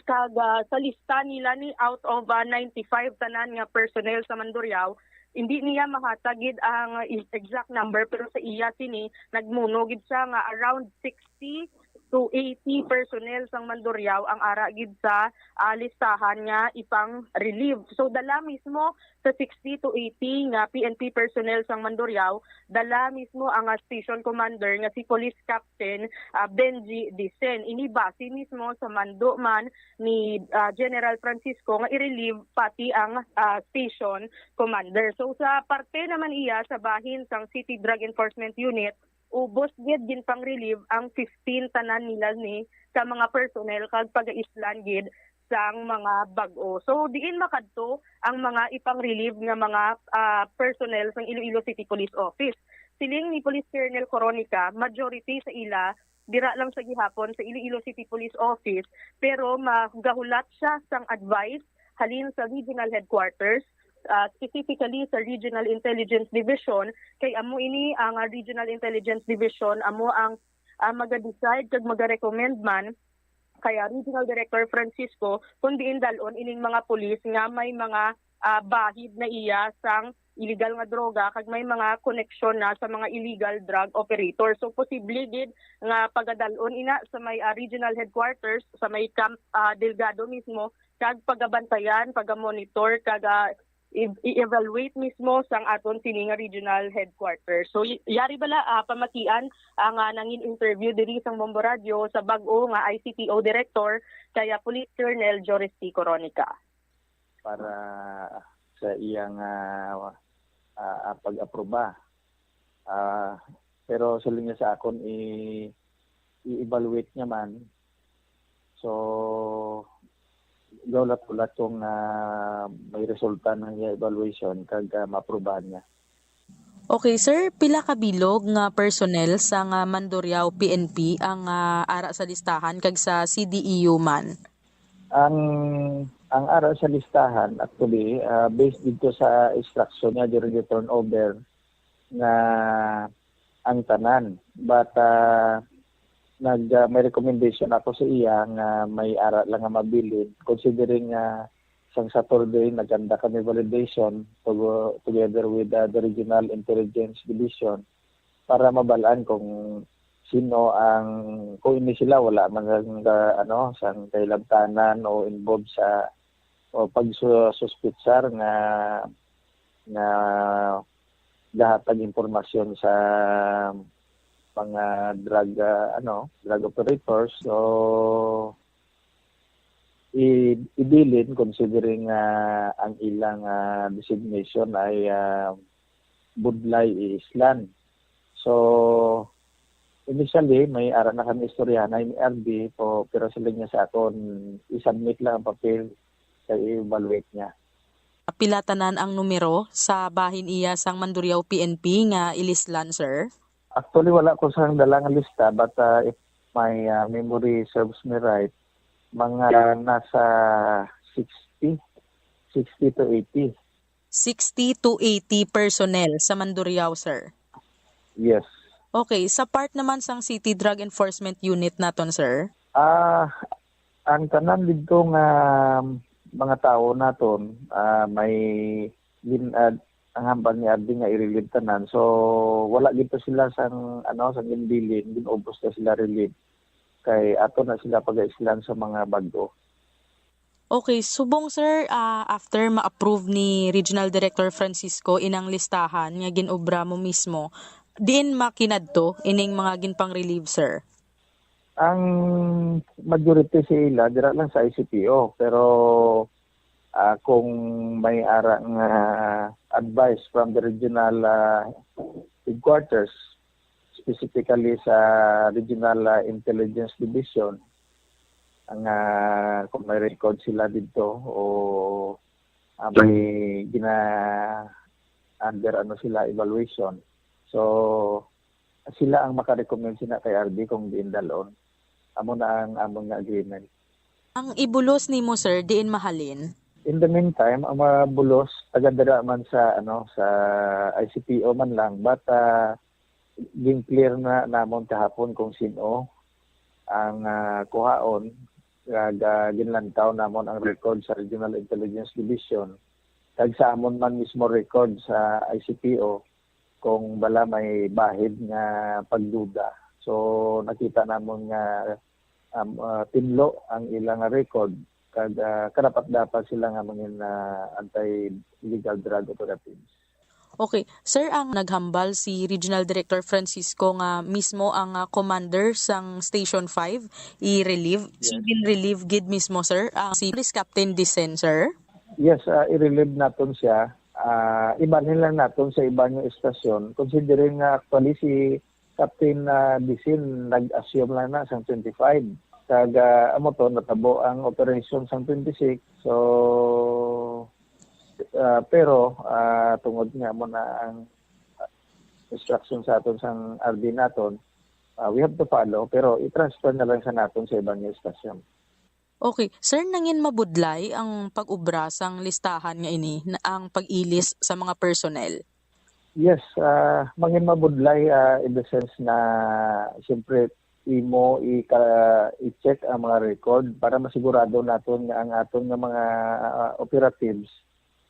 Kag, ah, sa lista nila ni, out of, ah, ninety-five tanan nga personnel sa Mandurriao, hindi niya mahatag gid ang, ah, exact number, pero sa iya sini nagmuno gid siya nga around sixty to eighty personnel sang Mandurriao ang ara gid sa, ah, listahan nga ipang-relieve. So dala mismo sa sixty to eighty nga P N P personnel sang Mandurriao, dala mismo ang, ah, station commander nga si Police Captain, ah, Benji Dicen. Ini base mismo sa mando man ni, ah, General Francisco nga i-relieve pati ang, ah, station commander. So sa parte naman iya sa bahin sang City Drug Enforcement Unit, ubos gid ginpang-relieve ang fifteen tanan nila ni ka mga personnel kag pagaislan gid sang mga bag-o. So diin makadto ang mga ipang-relieve nga mga, ah, personnel sang Iloilo City Police Office? Siling ni Police Colonel Coronica, majority sa ila dira lang sa gihapon sa Iloilo City Police Office, pero magahulat siya sang advice halin sa regional headquarters ah, specifically sa Regional Intelligence Division, kay amo ini ang, ah, Regional Intelligence Division amo ang, ah, maga-decide kag maga-recommend man kay, ah, Regional Director Francisco kung diin dal-on ining mga pulis nga may mga, ah, bahid na iya sang illegal nga droga kag may mga koneksyon na sa mga illegal drug operator. So, posible gid nga pagadal-on ina sa may, ah, regional headquarters, sa may Camp, ah, Delgado mismo, kag pagabantayan, pagamonitor, kag, ah, i-, i-evaluate mismo sang aton sini nga regional headquarters. So, y-, yari bala, ah, pamatian ang, ah, nangin interview diri sang Bombo Radio sa bag-o nga I C P O director, kay, ah, Police Colonel Joris T. Coronica. Para sa iyang, ah, ah, ah, pag-aproba. Ah, pero siling niya sa akon, i-, i-evaluate niya man. So, gaulat-ulat kung, ah, may resulta ng iya evaluation kag, ah, maaprubahan niya. Okay, sir, pila ka bilog nga personnel sa nga Mandurriao P N P ang, ah, ara sa listahan kag sa C D E U man? Ang, ang ara sa listahan, actually, ah, based dito sa instruction niya during the turnover, nga ang tanan. But, ah, nag, ah, may recommendation ako sa iya nga may ara lang nga mabilin, considering nga sang Saturday naganda kami validation to-, together with, ah, the Regional Intelligence Division para mabalaan kung sino ang, kung ini sila wala man sang, ah, ano, sang kahilabtanan o involved sa, o pagsuspitsar nga, nga gahatag impormasyon sa mga drug, ah, ano, drug operators. So, i-, ibilin considering nga ang ilang, ah, designation ay, ah, Budlay Island. So, initially, may ara na kami istoryahanay ni R D po, pero siling niya sa akon, i-submit lang ang papel kay i-evaluate niya. Pila tanan ang numero sa bahin iya sang Mandurriao P N P nga ilislan, sir? Actually, wala ko sang dala nga lista, but, ah, if my, ah, memory serves me right, mga nasa sixty, sixty to eighty. Sixty to eighty personnel sa Mandurriao, sir? Yes. Okay, sa part naman sang City Drug Enforcement Unit naton, sir? Ah, ang tanan didto nga mga tawo naton, ah, may gin-, ah, ang hambal ni R D nga i-relieve tanan. So, wala gid pa sila sang, ano, sang ginbilin, gin-ubos na sila relieve. Kay ato na sila pagaislan sa mga bag-o. Okay, subong, sir, ah, after ma-approve ni Regional Director Francisco inang listahan nga gin-obra mo mismo, diin makinadto ining mga ginpang-relieve, sir? Ang majority sa ila dira lang sa I C P O, pero, ah, kung may ara nga advice from the regional, ah, headquarters, specifically sa Regional, ah, Intelligence Division, ang, ah, kung may record sila didto o, ah, may gina-, under ano sila, evaluation. So, sila ang makarecommend sina kay R D kung diin dalon. Amo na ang amon nga agreement. Ang ibulos nimo, sir, diin mahalin? In the meantime, ang mga bulos, taga dira man sa, ano, sa I C P O man lang, but, ah, gin-clear na namon kahapon kung sin-o ang, ah, kuhaon. Kag, ah, ginlantaw namon ang record sa Regional Intelligence Division. Kag sa amon man mismo record sa I C P O, kung bala may bahid nga pagduda. So, nakita namon nga, um, ah, tinlo ang ila nga record, kag, ah, karapat-dapat sila nga mangin, ah, anti-illegal drug operatives. Okay. Sir, ang naghambal si Regional Director Francisco nga mismo ang, ah, commander sang Station five i-relieve. So, Yes. gin-relieve gid mismo, sir, ang si Police Captain Dicen, sir? Yes, ah, i-relieve naton siya. Ah, ibalhin lang naton sa iban nga estasyon, considering nga actually si Captain, ah, Dicen nag-assume lang na sang twenty-five. Kag, ah, amo to, natabo ang operation sang twenty-six. So, ah, pero, ah, tungod nga mo na ang instruction sa aton sang R D naton, ah, we have to follow, pero i-transfer na lang sa naton sa iban nga estasyon. Okay. Sir, nangin mabudlay ang pag-ubra sang listahan nga ini, na ang pag-ilis sa mga personnel? Yes, ah, mangin mabudlay, ah, in the sense na, siyempre, imo ika-, i-check ang mga record para masigurado naton nga ang aton nga mga, ah, operatives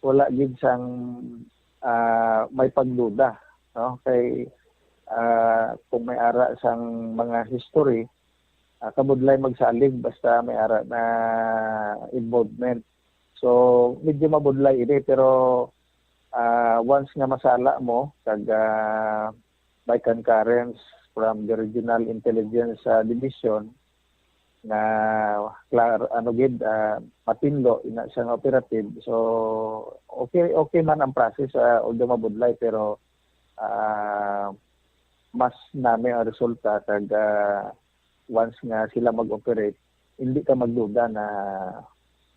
wala gid sang, ah, may pagduda, no? Kay, ah, kung may ara sang mga history, ah, kabudlay magsalig basta may ara na involvement. So, medyo mabudlay ini, pero, ah, once nga masala mo, kag, ah, by concurrence from the Regional Intelligence, ah, Division, nga klar-, ano gid, ah, matinlo ina siya nga operative. So, okay, okay man ang process, ah, although mabudlay, pero, ah, mas nami ang resulta kag, ah, once nga sila mag-operate, hindi ka magduda na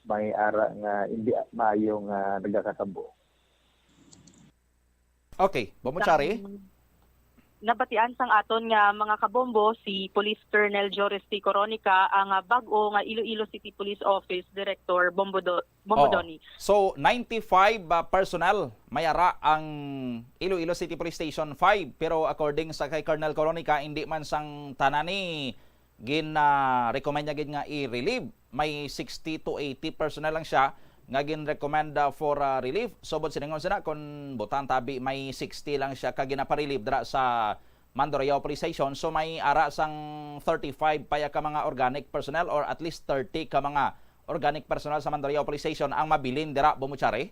may ara nga hindi maayo nga nagakatabo. Okay, Bombo Chari. Sang nabatian sang aton nga mga kabombo, si Police Colonel Joris T. Coronica, ang, ah, bag-o nga Iloilo City Police Office Director, Bombo Do-, Bombo Oo. Donny. So, ninety-five, ah, personnel may ara ang Iloilo City Police Station five, pero according sa kay Colonel Coronica, hindi man sang tanan ni gin, ah, recommend niya gid nga i-relieve. May sixty to eighty personnel lang siya nga gin-recommend, ah, for, ah, relief. Subot silingon sina, kun butang tabi, may sixty lang siya ka ginaparelieve dira sa Mandurriao Police Station. So may ara sang thirty-five pa ya ka mga organic personnel or at least thirty ka mga organic personnel sa Mandurriao Police Station ang mabilin dira, Bombo Chari?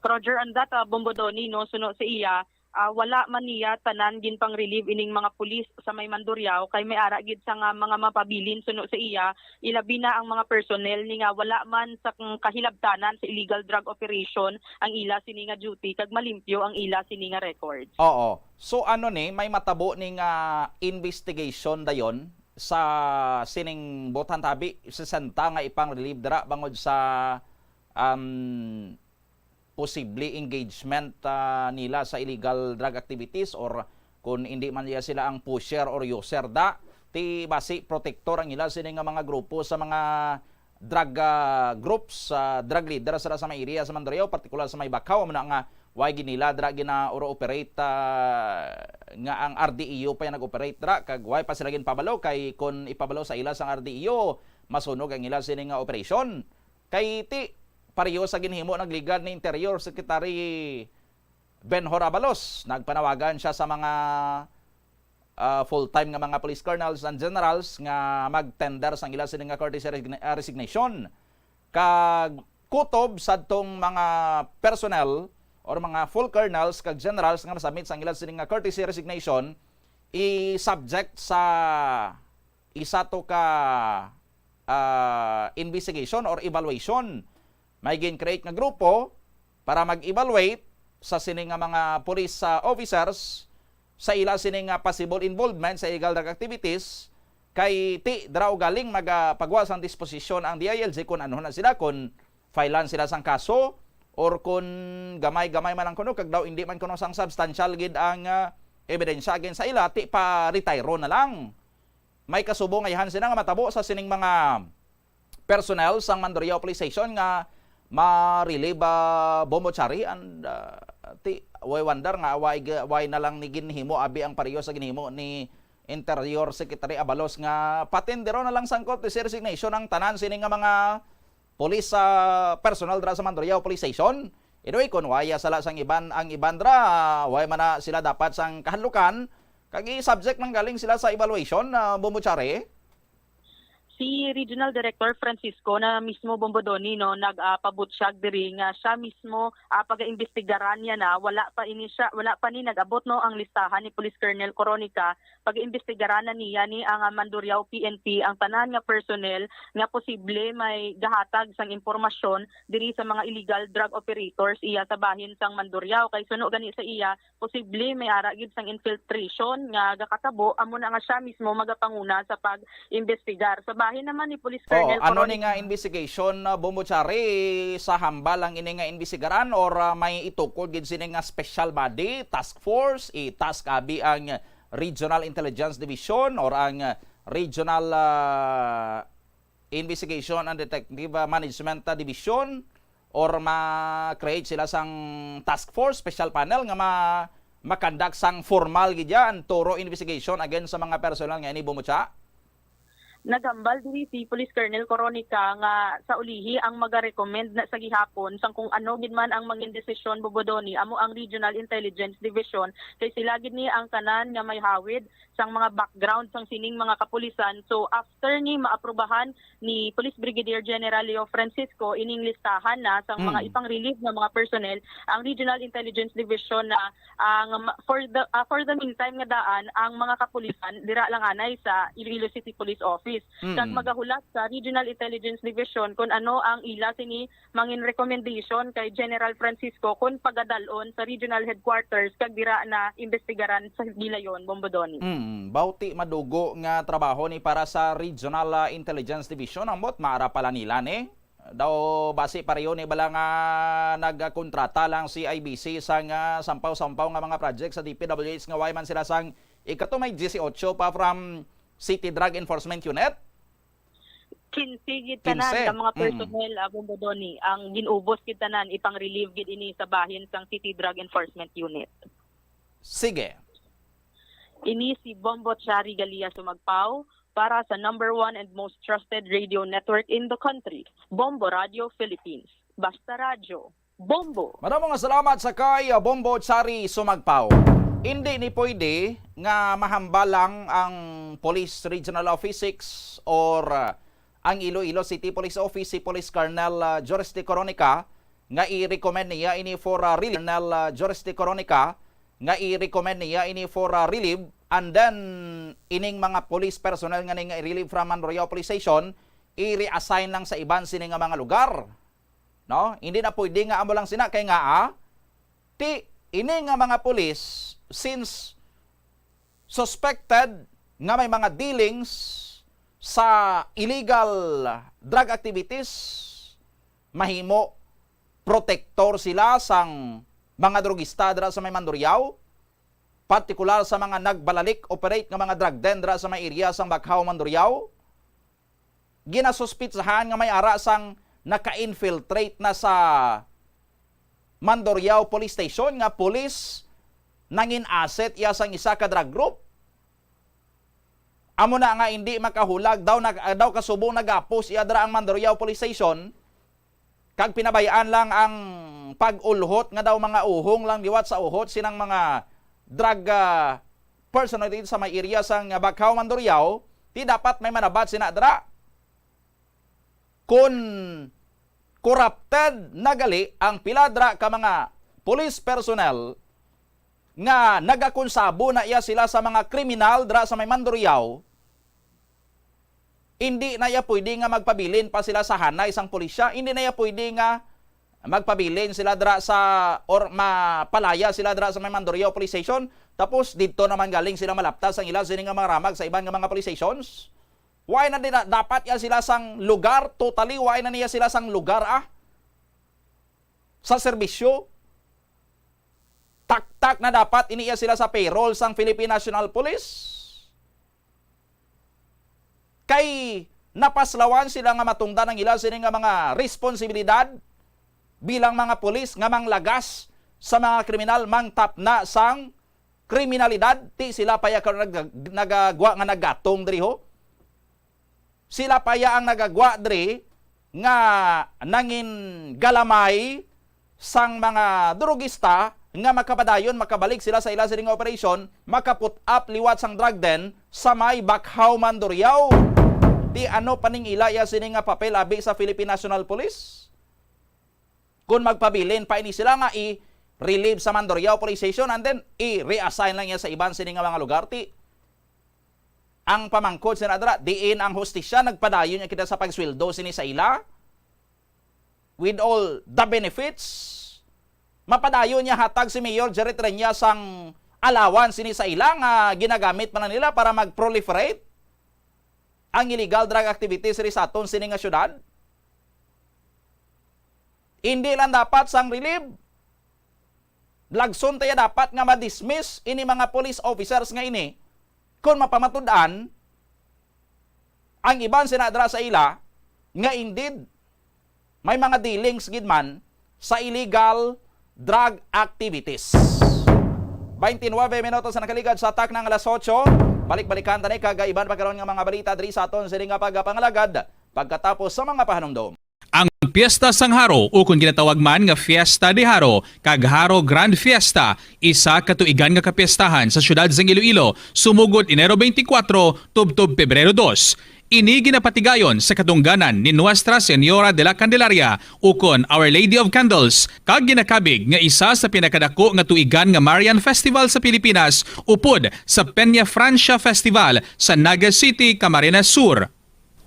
Roger, and that, ah, Bombo Donny, no, suno sa iya, ah, wala man niya tanan ginpang-relieve ining mga pulis sa may Mandurriao, kay may ara gid sa nga mga mapabilin suno sa iya, ilabi na ang mga personnel ni nga wala man sa kang kahilabtanan sa illegal drug operation ang ila sini nga duty kag malimpyo ang ila sini nga record. Oo. So ano ni, may matabo ni nga investigation dayon sa sining butang tabi sesenta nga ipang-relieve dira bangod sa, um, posible engagement, ah, nila sa illegal drug activities, or kung hindi man niya sila ang pusher or user da, ti basi protector ang ila sini nga mga grupo sa mga drug, ah, groups, ah, drug leader sa, sa mga area sa Mandurriao, partikular sa may Bacau, amo na nga way gid nila dira gina-operate, ah, nga ang R D E U pa yung nag-operate dira, kag way pa sila ginpabalo, kay kung ipabalo sa ila sang R D E U, masunog ang ila sini nga operation. Kay ti, pareho sa ginhimo nagligad ni Interior Secretary Benhur Abalos, nagpanawagan siya sa mga, ah, full-time nga mga police colonels and generals nga mag-tender sang ila sini nga courtesy resign-, ah, resignation. Kag kutob sadtong mga personnel or mga full colonels kag generals nga nasubmit sang ila sini nga courtesy resignation, i-subject sa isa to ka, ah, investigation or evaluation. May gin-create nga grupo para mag-evaluate sa sini nga mga police, ah, officers sa ila sini nga possible involvement sa illegal drug activities, kay ti dira ugaling magapagwa sang disposisyon ang D I L G kung ano na sila, kung filean sila sang kaso, or kung gamay-gamay man lang kuno, kag daw hindi man kuno sang substantial gid ang, ah, ebidensya against sa ila, ti pa-retiro na lang. May kasubong ayhan sila nga matabo sa sining mga personnel sang Mandurriao Police Station nga ma-relieve, ah, Bombo Chari, and, ah, ti, way wonder nga why, why na lang ni ginhimo abi ang pareho sa ginhimo ni Interior Secretary Abalos nga patindero na lang sang courtesy resignation ang tanan sini nga mga police, ah, personnel dira sa Mandurriao Police Station. Anyway, kung waya sala sang iban ang iban dira, ah, way man na sila dapat sang kahanlukan, kag i-subject man galing sila sa evaluation, ah, Bombo Chari. Si Regional Director Francisco na mismo Bombodoni, no, nag, ah, pabutyag diri nga siya mismo, ah, pagaimbestigaran niya na, wala pa ini siya, wala pa ni nag-abot, no, ang listahan ni Police Colonel Coronica. Pagaimbestigaran na niya ni ang, ah, Mandurriao P N P ang tanan nga personnel nga posible may gahatag sang impormasyon diri sa mga illegal drug operators iya sa bahin sang Mandurriao, kay suno gani sa iya, posible may ara gid sang infiltration nga gakatabo, amo na nga siya mismo magapanguna sa pag-imbestigar. Sa bahin naman ni Police Oh, Colonel ano Coron- ni nga investigation, uh, Bombo Chari, sa hambal ang ini nga imbestigaran, or, uh, may itukod gid sini nga special body, task force, i-task abi ang Regional Intelligence Division or ang, uh, Regional, uh, Investigation and Detective, ah, Management, ah, Division, or ma-create sila sang task force, special panel nga ma-, ma-conduct sang formal gid yan, thorough investigation against sa mga personnel nga ini, Bombo Cha? Naghambal diri si Police Colonel Coronica nga sa ulihi ang magarekomend na sa gihapon sang kung ano gid man ang mangin desisyon, Bombo Donny, amo ang Regional Intelligence Division, kay sila gid ni ang tanan nga may hawid sang mga background sang sining mga kapulisan. So, after ni maaprubahan ni Police Brigadier General Leo Francisco ining listahan na sang mga Mm. ipang-relieve nga mga personnel, ang Regional Intelligence Division na ang ma-, for the, ah, for the meantime nga daan, ang mga kapulisan dira lang anay sa Iloilo City Police Office. Kag Mm. magahulat sa Regional Intelligence Division kung ano ang ila sini mangin recommendation kay General Francisco kung pagadalon sa regional headquarters kag dira na imbestigaran sa gilayon, Bombo Donny. Mm, bauti madugo nga trabaho ni para sa Regional, ah, Intelligence Division, ambot maara pala nila ni. Daw basi pareho ni bala nga nagkontrata lang si I B C sang sampaw-sampaw nga mga project sa D P W H nga way man sila sang ikato may disiotso pa from City Drug Enforcement Unit. Kinse gid tanan Kinse. ka mga Mm. personnel, ah, Bombo Donny, ang ginubos gid tanan, ipang-relieve gid ini sa bahin sang City Drug Enforcement Unit. Sige. Ini si Bombo Chari Galia Sumagpao para sa number one and most trusted radio network in the country, Bombo Radio Philippines. Basta Radyo, Bombo. Madamo nga salamat sa kay, uh, Bombo Chari Sumagpao. Hindi ni pwede nga mahambal lang ang Police Regional Office six or, uh, ang Iloilo City Police Office, si Police Colonel, uh, Joris de Coronica, nga i-recommend niya ini for, uh, relief. Colonel, uh, Joris de Coronica, nga i-recommend niya ini for, uh, relief, and then ining mga police personnel nga ning relief from Mandurriao Police Station, i-reassign lang sa iban sini nga mga lugar. No? Hindi na pwede nga amo lang sina kay nga, ah, ti ini nga mga pulis, since suspected nga may mga dealings sa illegal drug activities, mahimo protektor sila sang mga drugista dira sa may Mandurriao, partikular sa mga nagbalalik operate nga mga drug den dira sa may area sang Bacau, Mandurriao. Ginasuspitsahan nga may ara sang naka-infiltrate na sa Mandurriao Police Station nga pulis, nangin asset iya sang isa ka drug group. Amo na nga hindi makahulag daw, nag-, daw kasubong nagapos iya dira ang Mandurriao Police Station, kag pinabayaan lang ang pag-ulhot nga daw mga uhong lang liwat sa uhot sinang mga drug, ah, personality sa may area sang Bacau, Mandurriao, ti dapat may manabat sina dira. Kun corrupted na gali ang pila dira ka mga police personnel nga nagakonsabo na iya sila sa mga kriminal dira sa may Mandurriao, hindi na iya pwede nga magpabilin pa sila sa hanay sang pulisya. Hindi na iya pwede nga magpabilin sila dira sa, or mapalaya sila dira sa may Mandurriao Police Station. Tapos didto naman galing sila malaptas ang ila sini nga mga ramag sa iban nga mga police stations. Why na di na dapat ya sila sang lugar? Totally, why na niya sila sang lugar, ah? Sa serbisyo? Taktak na dapat ini iya sila sa payroll sang Philippine National Police. Kay napaslawan sila nga matungdan ang ila sini nga mga responsibilidad bilang mga pulis nga manglagas sa mga kriminal, mangtapna sang kriminalidad. Ti sila pa ya karon nag-, nagagwa nga naggatong diri, ho. Sila pa ya ang nagagwa diri nga nangin galamay sang mga drugista nga makapadayon, makabalik sila sa ila sini nga operasyon, makaput-ap liwat sang drug den sa may Bacau, Mandurriao. Ti ano pa ning ila ya sini nga papel abi sa Philippine National Police? Kung magpabilin pa ini sila nga i-relieve sa Mandurriao Police Station and then i-reassign lang niya sa iban sini nga mga lugar, ti ang pamangkot sina dira, diin ang hustisya? Nagpadayon niya kita sa pagsweldo sini sa ila with all the benefits. Mapadayon niya hatag si Mayor Jerry Treña sang allowance sini sa ila nga ginagamit man nila para mag-proliferate ang illegal drug activities diri sa aton sini nga syudad. Hindi lang dapat sang relieve, lagson ta ya dapat nga ma-dismiss ini mga police officers nga ini. Kung mapamatud-an, ang iban sina dira sa ila, nga indeed may mga dealings gid man sa illegal drug activities. Twenty-nine minutos na nakaligad sa takna nga alas otso. Balik-balikan ta ni kag iban pa karon nga mga balita diri sa aton sini nga pagpangalagad pagkatapos sa mga pahanumdom. Ang Piyesta sang Jaro, ukon ginatawag man nga Fiesta de Jaro kag Jaro Grand Fiesta, isa ka tuigan nga kapiestahan sa siyudad sang Iloilo, sumugod Enero twenty-four tubtob Pebrero dos. Ini ginapatigayon sa katungganan ni Nuestra Señora de la Candelaria, ukon Our Lady of Candles, kag ginakabig nga isa sa pinakadako nga tuigan nga Marian Festival sa Pilipinas, upod sa Peña Francia Festival sa Naga City, Camarines Sur.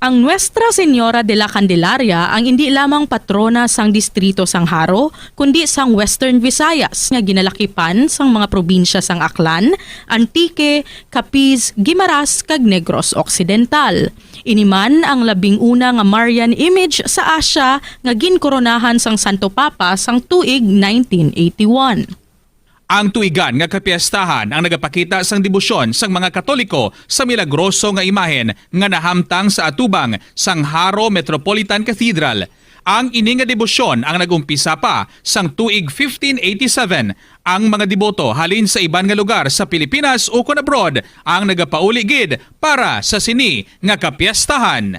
Ang Nuestra Señora de la Candelaria ang indi lamang patrona sang distrito sang Jaro, kundi sang Western Visayas, nga ginalakipan sang mga probinsya sang Aklan, Antique, Capiz, Guimaras, kag Negros Occidental. Ini man ang labing una nga Marian image sa Asia nga ginkoronahan sang Santo Papa sang tuig nineteen eighty-one. Ang tuigan nga kapiestahan ang nagapakita sang debosyon sang mga Katoliko sa milagroso nga imahen nga nahamtang sa atubang sang Jaro Metropolitan Cathedral. Ang ini nga debosyon ang nag-umpisa pa sang tuig fifteen eighty-seven. Ang mga deboto halin sa iban nga lugar sa Pilipinas ukon abroad ang nagapauli gid para sa sini nga kapiestahan.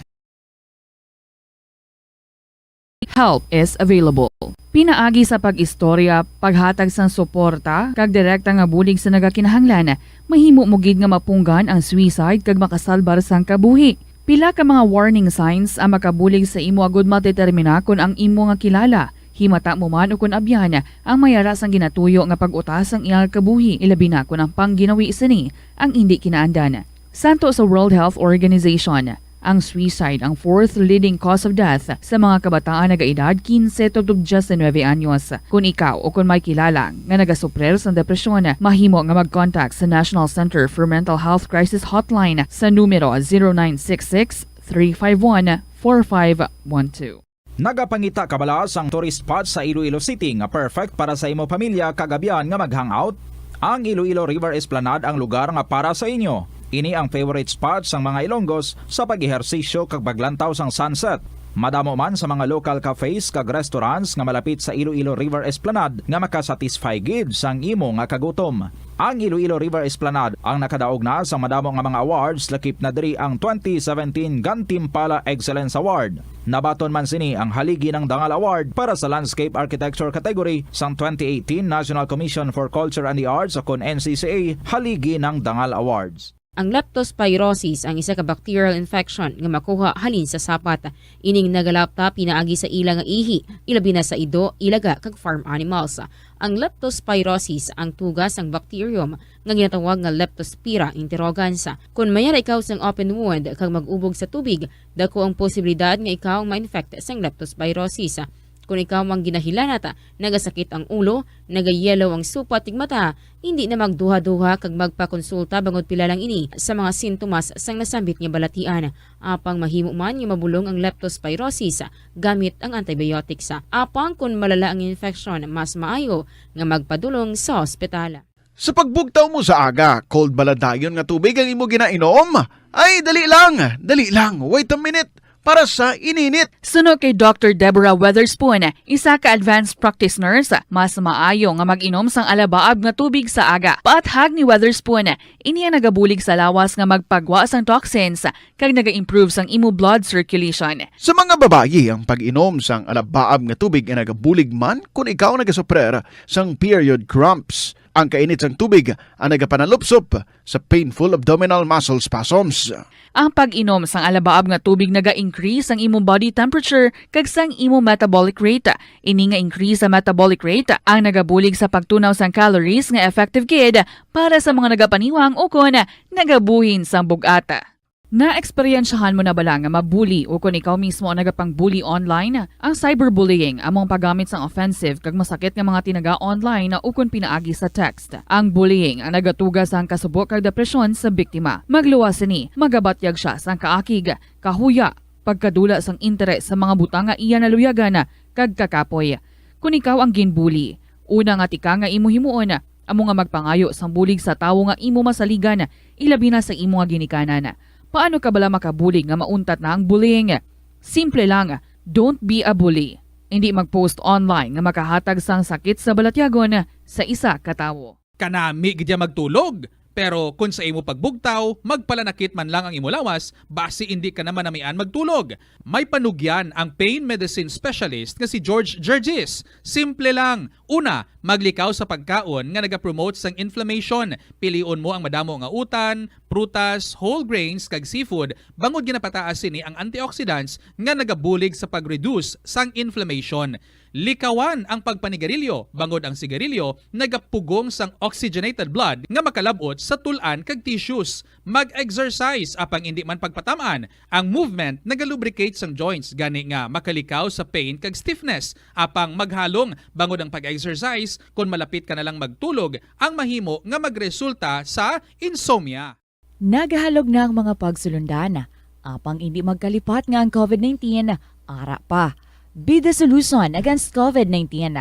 Help is available. Pinaagi sa pag-istorya, paghatag sang suporta, kag direkta nga bulig sa nagakinahanglan, mahimo mo gid nga mapunggan ang suicide kag makasalbar sang kabuhi. Pila ka mga warning signs ang makabulig sa imo agud madetermina kon ang imo nga kilala, himata mo man ukon abyan, ang may ara sang ginatuyo nga pag-utas sang iyang kabuhi, ilabi na kon ang pangginawi sini ang indi kinaandan. Santo sa World Health Organization, ang suicide ang fourth leading cause of death sa mga kabataan nagaedad quince tubtob diecinuebe anyos. Kon ikaw o kon may kilala nga nagasuprer sang depresyon, mahimo nga mag-contact sa National Center for Mental Health Crisis Hotline sa numero zero nine six six, three five one, four five one two. Nagapangita ka bala sang tourist spot sa Iloilo City nga perfect para sa imo pamilya kag abyan nga mag-hangout? Ang Iloilo River Esplanade ang lugar nga para sa inyo. Ini ang favorite spot sang mga Ilonggos sa pag-ehersisyo kag paglantaw sang sunset. Madamo man sa mga local cafes kag restaurants nga malapit sa Iloilo River Esplanade nga makasatisfy gid sang imo nga kagutom. Ang Iloilo River Esplanade ang nakadaog na sa madamo nga mga awards, lakip na diri ang twenty seventeen Gantimpala Excellence Award. Nabaton man sini ang Haligi ng Dangal Award para sa Landscape Architecture category sang twenty eighteen National Commission for Culture and the Arts, o kon N C C A Haligi ng Dangal Awards. Ang leptospirosis ang isa ka bacterial infection nga makuha halin sa sapat. Ining nagalapta pinaagi sa ila nga ihi, ilabi na sa ido, ilaga, kag farm animals. Ang leptospirosis ang tuga sang bacterium nga ginatawag nga Leptospira interrogans. Kon may ara ikaw sang open wound kag mag-ubog sa tubig, dako ang posibilidad nga ikaw ma-infect sang leptospirosis. Kon ikaw ang ginahilanat, nagasakit ang ulo, nagayellow ang supat ug mata, hindi na magduha-duha kag magpakonsulta bangod pila lang ini sa mga sintomas sang nasambit nga balatian. Apang mahimo man nga mabulong ang leptospirosis gamit ang antibiotics. Apang kon malala ang infeksyon, mas maayo nga magpadulong sa ospital. Sa pagbugtaw mo sa aga, cold bala dayon nga tubig ang imo ginainom? Ay, dali lang, dali lang, wait a minute, para sa ininit. Suno kay Doctor Deborah Weatherspoon, isa ka advanced practice nurse, mas maayo nga mag-inom sang alabaab nga tubig sa aga. Paathag ni Weatherspoon, ini ang nagabulig sa lawas nga magpagwa sang toxins kag naga-improve sang imo blood circulation. Sa mga babayi, ang pag-inom sang alabaab nga tubig ay nagabulig man kon ikaw nagasuprer sang period cramps. Ang kainit sang tubig ang nagapanalupsop sa painful abdominal muscle spasms. Ang pag-inom sang alabaab nga tubig naga-increase sang imong body temperature kag sang imong metabolic rate. Ini nga increase sa metabolic rate ang nagabulig sa pagtunaw sang calories nga effective gid para sa mga nagapaniwang ukon nagabuhin sang bug-at. Naeksperyensyahan mo na bala nga mabuli ukon ikaw mismo ang nagapangbuli online? Ang cyberbullying amo ang paggamit sang offensive kag masakit nga mga tinaga online ukon pinaagi sa text. Ang bullying ang nagatuga sang kasubo kag depresyon sa biktima. Magluwas sini, magabatyag sia sang kaakig, kahuya, pagkadula sang interes sa mga butang nga iya naluyagan, kag kakapoy. Kon ikaw ang ginbuli, una nga tika nga imo himuon amo nga magpangayo sang bulig sa tawo nga imo masaligan, ilabi na sa imo nga ginikanan. Paano ka bala makabulig nga mauntat na ang bullying? Simple lang, don't be a bully. Hindi mag-post online nga makahatag sang sakit sa balatyagon sa isa ka tawo. Kanami gid ya magtulog, pero kon sa imo pagbugtaw, magpalanakit man lang ang imo lawas, basi indi ka na manamian magtulog. May panugyan ang pain medicine specialist nga si George Gergis. Simple lang. Una, maglikaw sa pagkaon nga nagapromote sang inflammation. Pilion mo ang madamo nga utan, prutas, whole grains, kag seafood, bangod ginapataas sini ang antioxidants nga nagabulig sa pag-reduce sang inflammation. Likawan ang pagpanigarilyo, bangod ang sigarilyo nagapugong sang oxygenated blood nga makalab-ot sa tul-an kag tissues. Mag-exercise, apang indi man pagpatam-an. Ang movement nagalubricate sang joints, gani nga makalikaw sa pain kag stiffness. Apang maghalong, bangod ang pag-exercise, kon malapit ka na lang magtulog, ang mahimo nga magresulta sa insomnia. Nagahalog na ang mga pagsulundan, apang indi magkalipat nga ang covid nineteen ara pa. Be the solution against covid nineteen.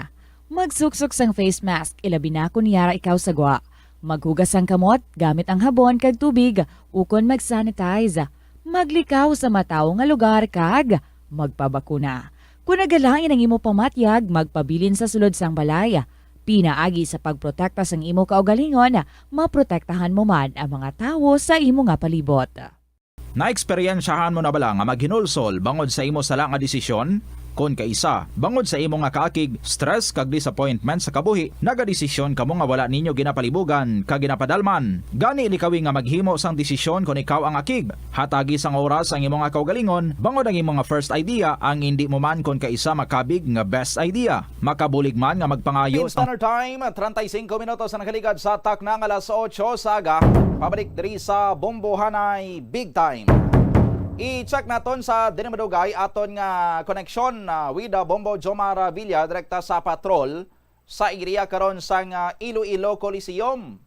Magsuksok sang face mask, ilabi na kon yara ikaw sa gwa. Maghugas sang kamot gamit ang habon kag tubig, ukon mag-sanitize. Maglikaw sa matawo nga lugar kag magpabakuna. Kon nagalain ang imo pamatyag, magpabilin sa sulod sang balay. Pinaagi sa pagprotekta sang imo kaugalingon, maprotektahan mo man ang mga tawo sa imo nga palibot. Naeksperyensyahan mo na bala nga maghinulsol bangod sa imo sala nga desisyon? Kon kaisa, bangod sa imo nga kaakig, stress kag disappointment sa kabuhi, nagadesisyon kamo nga wala ninyo ginapalibugan kag ginapadalman. Gani likawi nga maghimo sang desisyon kon ikaw ang akig. Hatagi sang oras ang imo nga kaugalingon, bangod ang imo nga first idea ang indi mo man kon kaisa makabig nga best idea. Makabulig man nga magpangayo In sang Standard Time, treinta y cinco minutos na nakaligad sa takna nga alas otso sa aga. Pabalik diri sa Bombohanay Big Time. I-check naton sa diri madugay aton nga koneksyon, ah, with, ah, Bombo Jomar Villa direkta sa patrol sa area karon sang, ah, Iloilo Coliseum.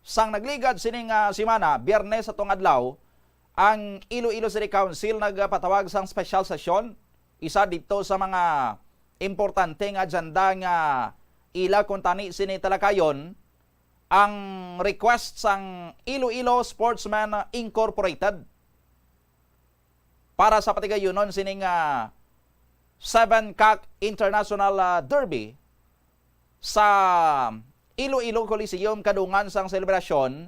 Sang nagligad sining, ah, semana, Biyernes atong adlaw, ang Iloilo City Council nagpatawag sang special session. Isa didto sa mga importante nga agenda nga ila kuntani sini talakayon, ang request sang Iloilo Sportsmen Incorporated para sa patigayunon sining, ah, Seven Cock International, ah, Derby sa Iloilo Coliseum kadungan sang selebrasyon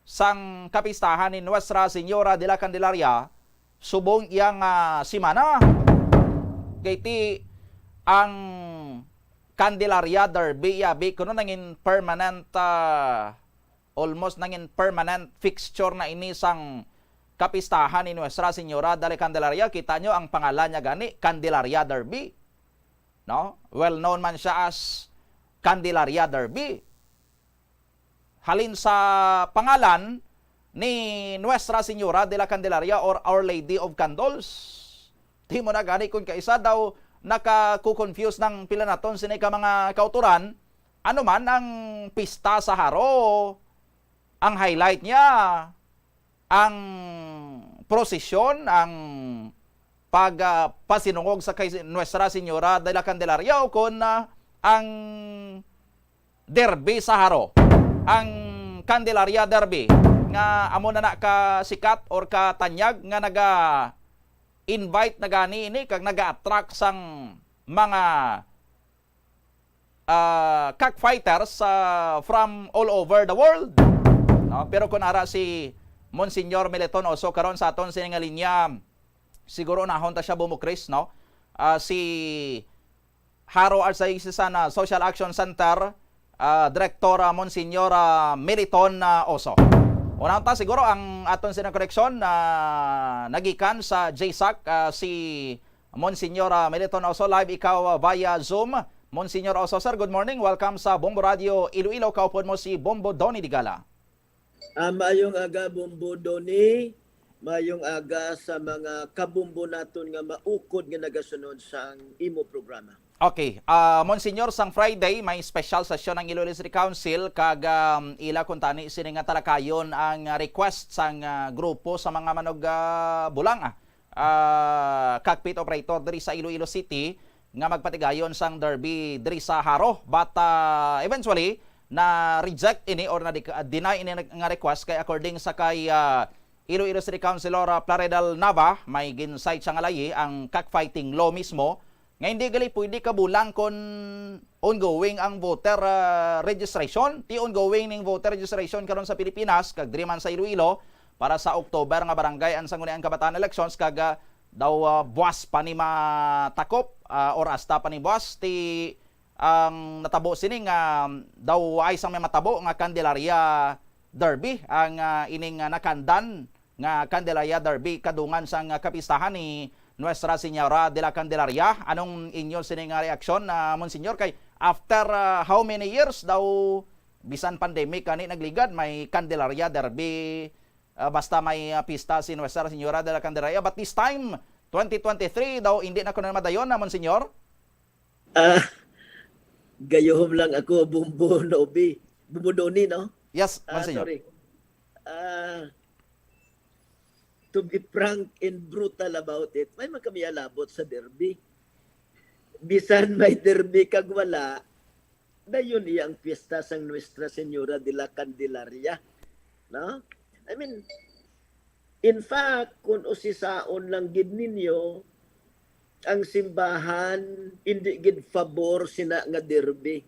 sang kapistahan ni Nuestra Señora de la Candelaria subong iya nga semana. Kay ti ang Candelaria Derby, abi, kuno nangin permanent, ah, almost nangin permanent fixture na ini sang kapistahan ni Nuestra Señora de la Candelaria. Kita nyo ang pangalan niya gani, Candelaria Derby. No? Well known man siya as Candelaria Derby. Halin sa pangalan ni Nuestra Señora de la Candelaria or Our Lady of Candles. Di mo na gani kung kaisa daw nakaku-confuse ng pila naton sini ka mga kauturan. Ano man ang pista sa Haro? Ang highlight niya, ang prosesyon, ang pag, ah, pasinungog sa kay Nuestra Señora de la Candelaria o kon, ah, ang derby sa Haro, ang Candelaria Derby, nga amo na na ka sikat or katanyag nga naga-invite na gani ini kag naga-attract sang mga ah, cockfighters, ah, from all over the world. No? Pero kung ara si Monsignor Meliton Oso karon sa aton sini nga linya, siguro nahon ta siya bumukris, no? Ah, si Haro Archdiocesan, ah, Social Action Center, ah, Director, ah, Monsignor, ah, Meliton, ah, Oso. Una ta siguro ang aton sini koreksyon, ah, nagikan sa J sac, ah, si Monsignor, ah, Meliton Oso, live ikaw, ah, via Zoom. Monsignor Oso, sir, good morning. Welcome sa Bombo Radio Iloilo. Kaupod mo si Bombo Donny Digala. Ah, maayong aga, Bombo Donny. Maayong aga sa mga kabombo naton nga maukod nga nagasunod sang imo programa. Okay. Ah, Monsignor, sang Friday, may special session ang Iloilo City Council kag, um, ila kuntani sini nga talakayon ang, ah, request sang, ah, grupo sa mga manug, ah, bulang, ah, ah, cockpit operator diri sa Iloilo City nga magpatigayon sang derby diri sa Jaro. But, ah, eventually, na-reject ini or na-deny ini nga request kay according sa kay, ah, Iloilo City Councilor, ah, Plaridel Nava, may gin-cite siya nga layi ang cockfighting law mismo, nga hindi gali pwede kabulang kon ongoing ang voter, ah, registration. Ti ongoing ning voter registration karon sa Pilipinas, kag diri man sa Iloilo, para sa October nga barangay ang Sangguniang Kabataan elections, kag, ah, daw, ah, buas pa ni matakop, ah, or hasta pa ni buas, ti ang natabo sini nga daw ay sang may matabo nga Candelaria Derby ang, ah, ining, ah, nakandan nga Candelaria Derby kadungan sang, ah, kapistahan ni Nuestra Señora de la Candelaria. Anong inyo sini nga reaksyon, ah, Monsignor? Kay after, ah, how many years daw, bisan pandemic ani nagligad, may Candelaria Derby, ah, basta may, ah, pista si Nuestra Señora de la Candelaria. But this time, twenty twenty-three daw, hindi na kuno madayon na, Monsignor? Ah, gayuhom lang ako, Bumbo Nobi. Bumbo Doni, no? Yes, Ah, Monsignor. Sorry. Ah, to be frank and brutal about it, may man kami alabot sa Derby. Bisan may Derby kag wala, dayon iya ang piyesta sang Nuestra Señora de la Candelaria. No? I mean, in fact, kung usisaon lang gid ninyo, ang simbahan hindi gid pabor sina nga Derby.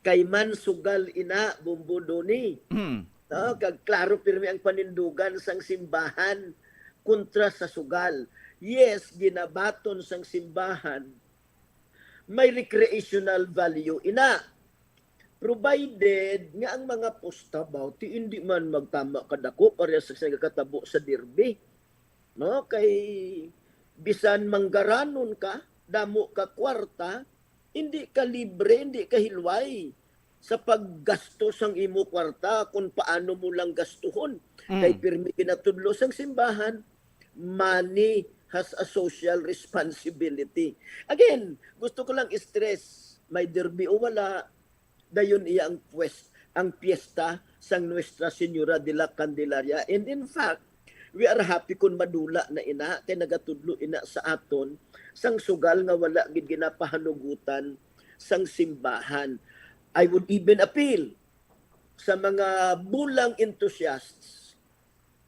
Kay man sugal ina, Bumbo Doni. Hmm. No? Kag klaro pirmi ang panindugan sang simbahan kontra sa sugal. Yes, ginabaton sang simbahan may recreational value ina. Provided nga ang mga pusta ba, ti hindi man magtama kadako pareha sa nagakatabo sa Derby. No? Kay bisan manggaranon ka, damo ka kwarta, hindi ka libre, hindi ka hilway sa paggasto sang imo kwarta kung paano mo lang gastuhon. Kay Mm. pirmi ginatudlo sang simbahan, money has a social responsibility. Again, gusto ko lang i-stress, may Derby o wala, dayon iya ang pwes-, ang piyesta sang Nuestra Señora de la Candelaria. And in fact, we are happy kung madula na ina, kay nagatudlo ina sa aton sang sugal nga wala gid ginapahanugutan sang simbahan. I would even appeal sa mga bulang enthusiasts,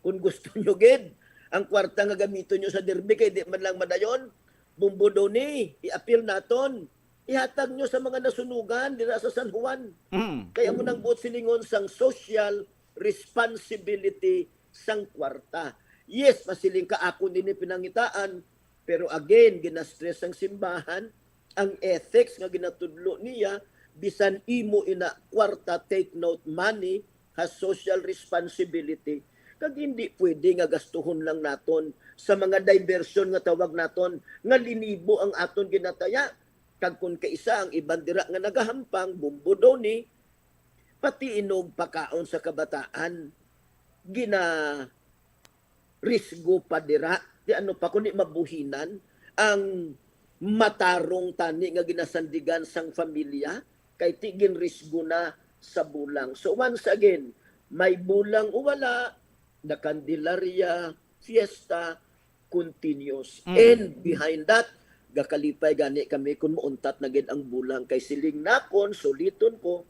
kung gusto nyo gid ang kwarta nga gamiton nyo sa Derby kay di man lang madayon, Bumbo Doni, i-appeal naton. Ihatag nyo sa mga nasunugan dira sa San Juan. Mm. Kaya mo nang buot silingon sang social responsibility sang kwarta. Yes, masiling ka, ako din pinangitaan, pero again, ginastress ang simbahan, ang ethics nga ginatudlo niya, bisan imo ina kwarta, take note, money has social responsibility. Kag hindi pwede nga gastuhon lang naton sa mga diversion nga tawag naton nga linibo ang aton ginataya. Kag kung kaisa ang iban dira nga nagahampang, Bumbo Doni, pati inog pakaon sa kabataan, gina risgo pa dira. Di ano pa, kundi mabuhinan ang matarong tani nga ginasandigan sang familia, kay ti ginrisgo na sa bulang. So once again, may bulang o wala, the Candelaria Fiesta continues. Mm. And behind that, gakalipay gani kami kung mauntat na gid ang bulang. Kay siling nakon, suliton ko,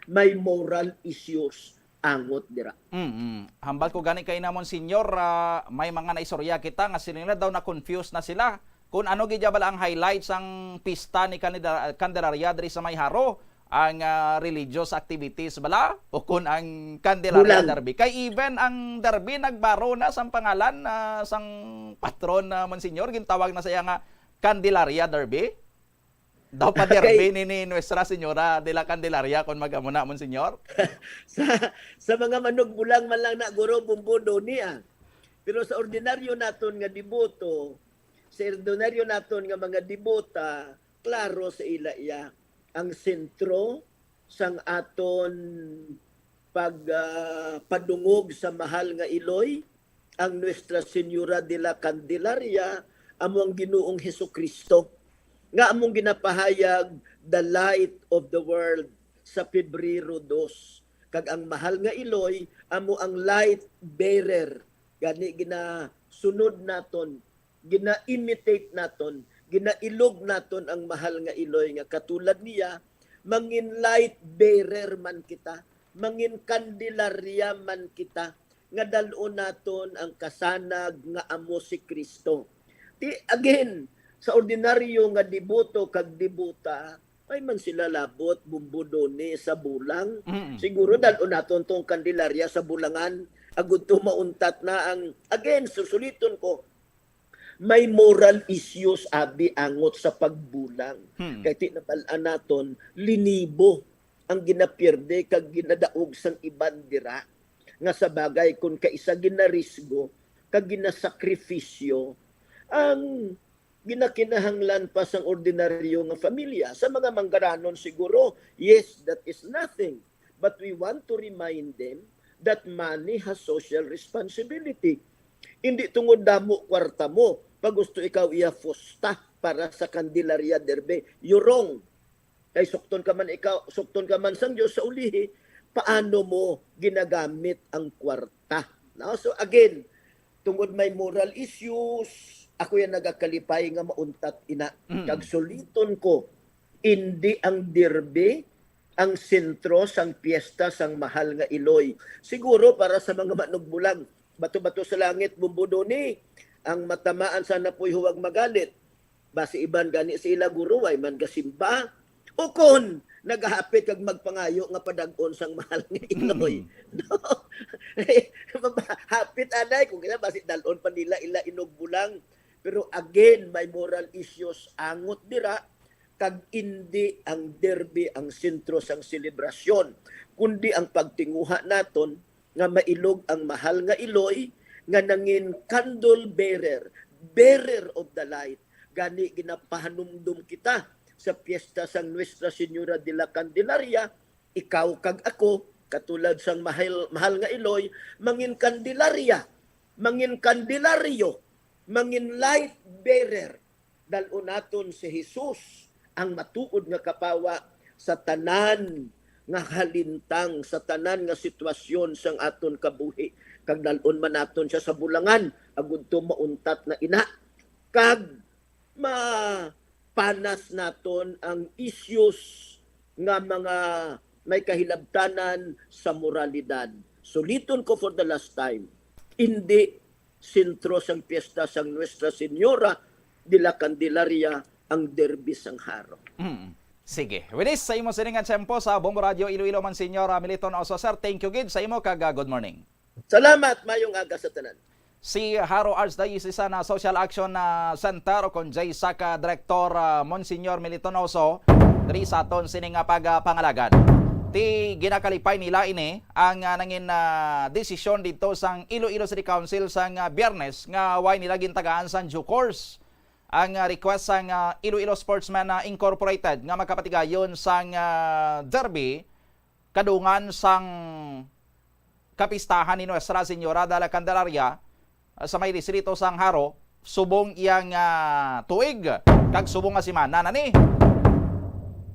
may moral issues angot dira. Mm-mm. Hambal ko gani kay namon, Senyor, ah, may mga naistorya kita nga sila nila daw na-confuse na sila kung ano gid bala ang highlight sang pista ni Candela-, Candelaria diri sa may Jaro, ang, ah, religious activities bala o kung ang Candelaria Bulang. Derby. Kay even ang Derby nagbaro na sang pangalan, ah, sang patron na, Monsignor, gintawag na siya nga Candelaria Derby. Daw pa Okay. Derby ni, ni Nuestra Señora de la Candelaria kung mag-amo na, Monsignor. Sa, sa mga manugbulang man lang na, guro, Bumbo Doni, ah. Pero sa ordinaryo naton nga deboto, sa ordinaryo naton nga mga debota, klaro sa ila iya ang sentro sang aton pag, ah, padungog sa mahal nga Iloy, ang Nuestra Señora de la Candelaria, amo ang Ginoong Hesukristo, nga among ginapahayag, the light of the world, sa Pebrero dos. Kag ang mahal nga Iloy, amo ang light bearer. Gani ginasunod naton, gina-imitate naton, ginailog naton ang mahal nga Iloy nga katulad niya, mangin light bearer man kita, mangin kandilarya man kita, nga dal-on naton ang kasanag nga amo si Kristo. Ti, again, sa ordinaryo nga deboto kag debota, ay man sila labot, bumbudoni sa bulang. Mm. Siguro dal-on naton tong kandelarya sa bulangan, agud to mauntat na ang, again, susuliton ko, may moral issues abi angot sa pagbulang. Hmm. Kay ti nabal-an naton, linibo ang ginapierde kag ginadaog sang iban dira, nga sa bagay kun kaisa ginarisgo kag ginasakripisyo ang ginakinahanglan pa sang ordinaryo nga familya. Sa mga manggaranon siguro, yes, that is nothing. But we want to remind them that money has social responsibility. Hindi tungod damo kwarta mo, pag gusto ikaw iya fusta para sa Candelaria Derby, you're wrong. Kay sukton ka man ikaw, sukton ka man sang Dios sa ulihi, paano mo ginagamit ang kwarta? No? So again, tungod may moral issues, ako yan nagakalipay nga mauntat ina. Mm. Kag suliton ko, indi ang Derby ang sentro sang piyesta sang mahal nga Iloy. Siguro para sa mga manugbulang, bato-bato sa langit, bumbudoni, ang matamaan sana po'y huwag magalit. Basi iban gani sa ila guro, way man gasimba. O kon, nagahapit kag magpangayo nga padag-on sang mahal nga Iloy. Mm. No? Hapit anay, kung kaya, basi dal-on pa nila ila inugbulang. Pero again, may moral issues angot dira, kag indi ang Derby ang sentro sang selebrasyon, kundi ang pagtinguha naton nga mailog ang mahal nga Iloy nga nangin candle bearer, bearer of the light. Gani ginapahanumdom kita sa piyesta sang Nuestra Señora de la Candelaria, ikaw kag ako, katulad sang mahal, mahal nga Iloy, mangin kandelarya, mangin kandelaryo, mangin light bearer. Dal-on naton si Jesus, ang matuod nga kapawa sa tanan nga halintang, sa tanan nga sitwasyon sang aton kabuhi, kag dal-on man naton siya sa bulangan, agud to mauntat na ina, kag mapanas naton ang issues nga mga may kahilabtanan sa moralidad. Suliton ko for the last time, indi sentro sang piyesta sang Nuestra Señora de la Candelaria ang Derby sang Jaro. Mm. Sige. With this, sa imo sining nga tiyempo sa Bombo Radio Iloilo, Monsignor, ah, Militon Oso, sir, thank you gid sa imo kag, ah, good morning. Salamat, mayong aga sa tanan. Si Jaro Archdiocesan, ah, Social Action, ah, Center o kon JSAC, ah, Director, ah, Monsignor Militon Oso, diri sa aton sining nga pag, ah, pangalagan. Ti ginakalipay nila ini ang, ah, nangin, ah, desisyon didto sang Iloilo City Council sang, ah, Biyernes nga way nila gintagaan sang due course ang, ah, request sang, ah, Iloilo Sportsmen, ah, Incorporated nga makapatigayon sang, ah, derby kadungan sang kapistahan ni Nuestra Señora de la Candelaria, ah, sa may distrito sang Jaro, subong iyang, ah, tuig kag subong nga semana na ni.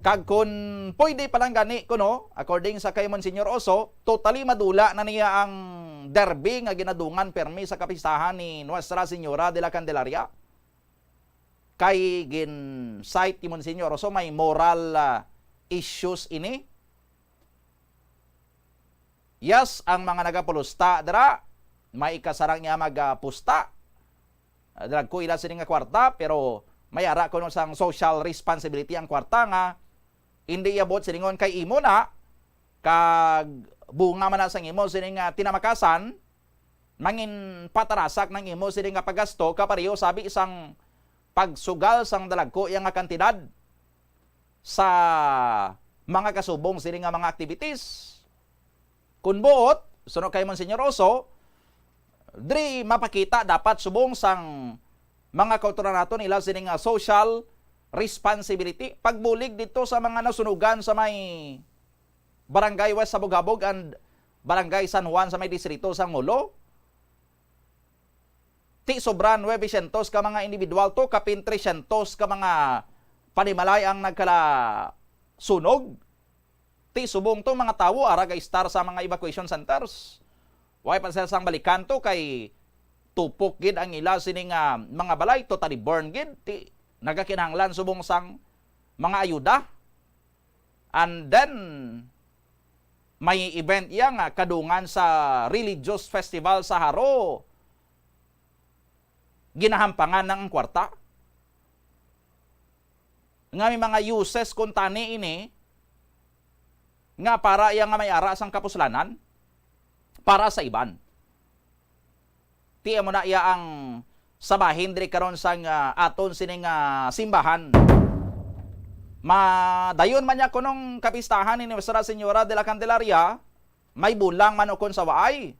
Kag kun pwede pa lang gani kuno, according sa kay Monsignor Oso, totally madula na niya ang derby nga ginadungan permi sa kapistahan ni Nuestra Señora de la Candelaria. Kay gin-cite ni Monsignor Oso, may moral, ah, issues ini. Yes, ang mga nagapulusta dira, may ikasarang niya magapusta. Ah, drag ko ila sini nga kwarta, pero may ara kuno sang social responsibility ang kwarta nga hindi iya buot silingon kay imo na, kag bunga man na sang imo sini nga tinamakasan, mangin patarasak nang imo sini nga paggasto kapareho sabi sang pagsugal sang dalagko iya nga kantidad sa mga kasubong sini nga mga activities. Kun buot, suno kay Monsignor Oso, diri mapakita dapat subong sang mga kautoran naton ila sini nga social responsibility. Pagbulig dito sa mga nasunugan sa may Barangay West Sabog-Habog and Barangay San Juan sa may distrito sang Jolo, ti sobra nuebe syentos ka mga individual to, kapin tresyentos ka mga panimalay ang nagkala sunog. Ti subong to mga tawo ara ga-estar sa mga evacuation centers. Way pa sila sang balikan to kay tupok gid ang ila sini nga mga balay, totally burn gid. Ti nagakinahanglan subong sang mga ayuda. And then, may event iya nga kadungan sa religious festival sa Jaro, ginahampangan na ang kwarta. Nga may mga uses kuntani ini nga para iya nga may ara sang kapuslanan para sa iban. Ti amo na iya ang sa bahin diri karon sang, ah, aton sining, ah, simbahan. Madayon man niya kunong kapistahan ni Nuestra Señora de la Candelaria, may bulang man ukon sa waay.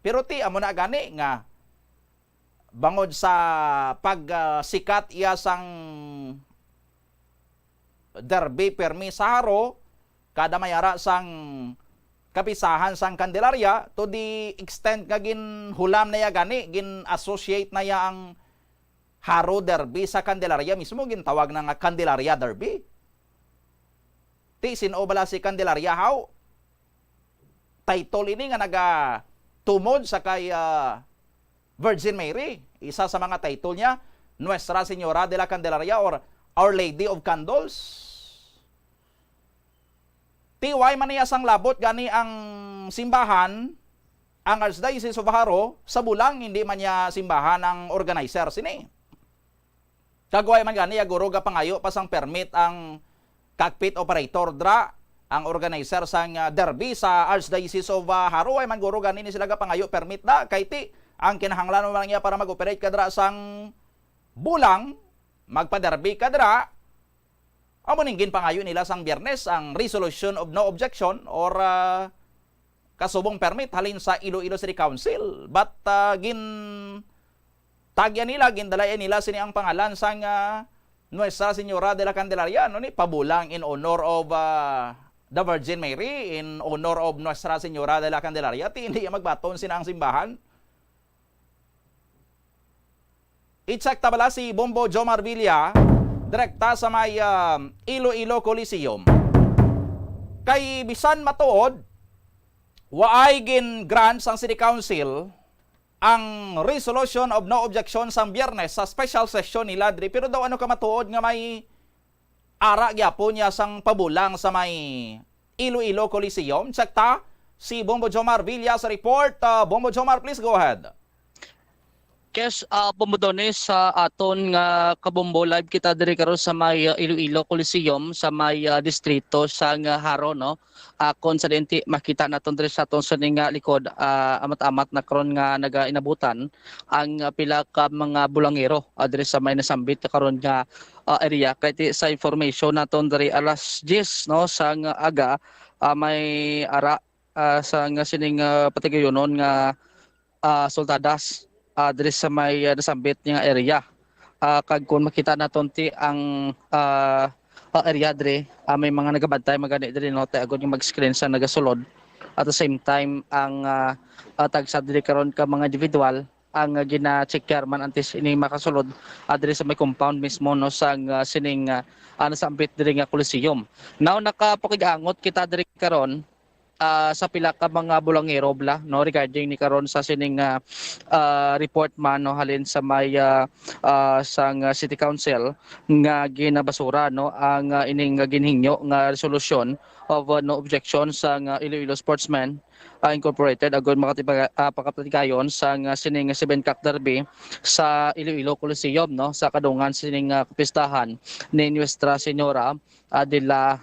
Pero ti amo na gani nga bangod sa pag, ah, sikat iya sang derby permi sa Jaro, kada may ara sang kapistahan sang Candelaria, to the extent nga ginhulam na iya gani, gin-associate na iya ang Jaro Derby sa Candelaria mismo, gintawag na nga Candelaria Derby. Ti, sin-o bala si Candelaria, haw? Title ini nga nagatumod sa kay, ah, Virgin Mary. Isa sa mga title niya, Nuestra Señora de la Candelaria or Our Lady of Candles. Ti, way man niya sang labot gani ang simbahan, ang Archdiocese of Jaro, sa bulang hindi man niya simbahan ang organizer sini. Kag way man gani, ya guro, gapangayo pa sang permit ang cockpit operator dra, ang organizer sang, ah, derby sa Archdiocese of, ah, Jaro. Way man guro gani ni sila gapangayo permit da, kay ti ang kinahanglan man niya para mag-operate ka dra sang bulang, magpa-derby ka dra, amo ning ginpangayo nila sang Biyernes ang resolution of no objection or, ah, kasubong permit halin sa Iloilo City Council. But, ah, gin tagya nila, gindalaya nila sini ang pangalan sang, ah, Nuestra Señora de la Candelaria, no, ni pabulang in honor of, ah, the Virgin Mary, in honor of Nuestra Señora de la Candelaria. Ti hindi iya magbaton sina ang simbahan. I-check ta bala si Bombo Jomar Villa, direkta sa may, ah, Iloilo Coliseum. Kay bisan matuod, waay gin-grant sang City Council ang resolution of no objection sang Biyernes sa special session nila diri, pero daw ano ka matuod nga may ara gyapon niya sang pabulang sa may Iloilo Coliseum. Check ta si Bombo Jomar Villa sa report. Ah, Bombo Jomar, please go ahead. Yes, ah, Bombo Dones, sa aton nga kabombo, live kita diri karon sa may, ah, Iloilo Coliseum, sa may, ah, distrito sa nga Jaro, no? Ah, kung sa dinti makita naton diri sa aton sa ning, ah, likod, ah, amat-amat na karon nga nagainabutan ang, ah, pila ka mga bulangero, ah, diri sa may nasambit na karon nga, ah, area. Kay ti, sa informasyon naton diri alas diyes, no, sa nga aga, ah, may ara, ah, sa nga sining, ah, patigayonon nga, ah, sultadas, ah, diri sa may, ah, nasambit nga area. Ah, kag kung makita naton ti ang, ah, ah, area diri, ah, may mga nagabantay magani diri, no, tay agod nga mag-screen sa nagasulod. At the same time, ang, ah, ah, tagsa diri karon ka mga individual ang, ah, gina-check man antes ini makasulod, ah, diri sa may compound mismo, no, sa, ah, sining, ah, ah, nasambit diri nga Coliseum. Now, nakapakig-angot kita diri karon, ah, sa pila ka mga bulangero bala, no, regarding ni karon sa sining, ah, ah, report man, no, halin sa may, ah, ah, sang, ah, City Council nga ginabasura, no, ang, ah, ining, ah, ginhingyo nga resolution of, ah, no objection sang, ah, Iloilo Sportsmen, ah, Incorporated agud makatipa-, ah, pakapatigayon sang, ah, sining Seven Cock Derby sa Iloilo Coliseum, no, sa kadungan sining, ah, kapistahan ni Nuestra Señora, ah, de la,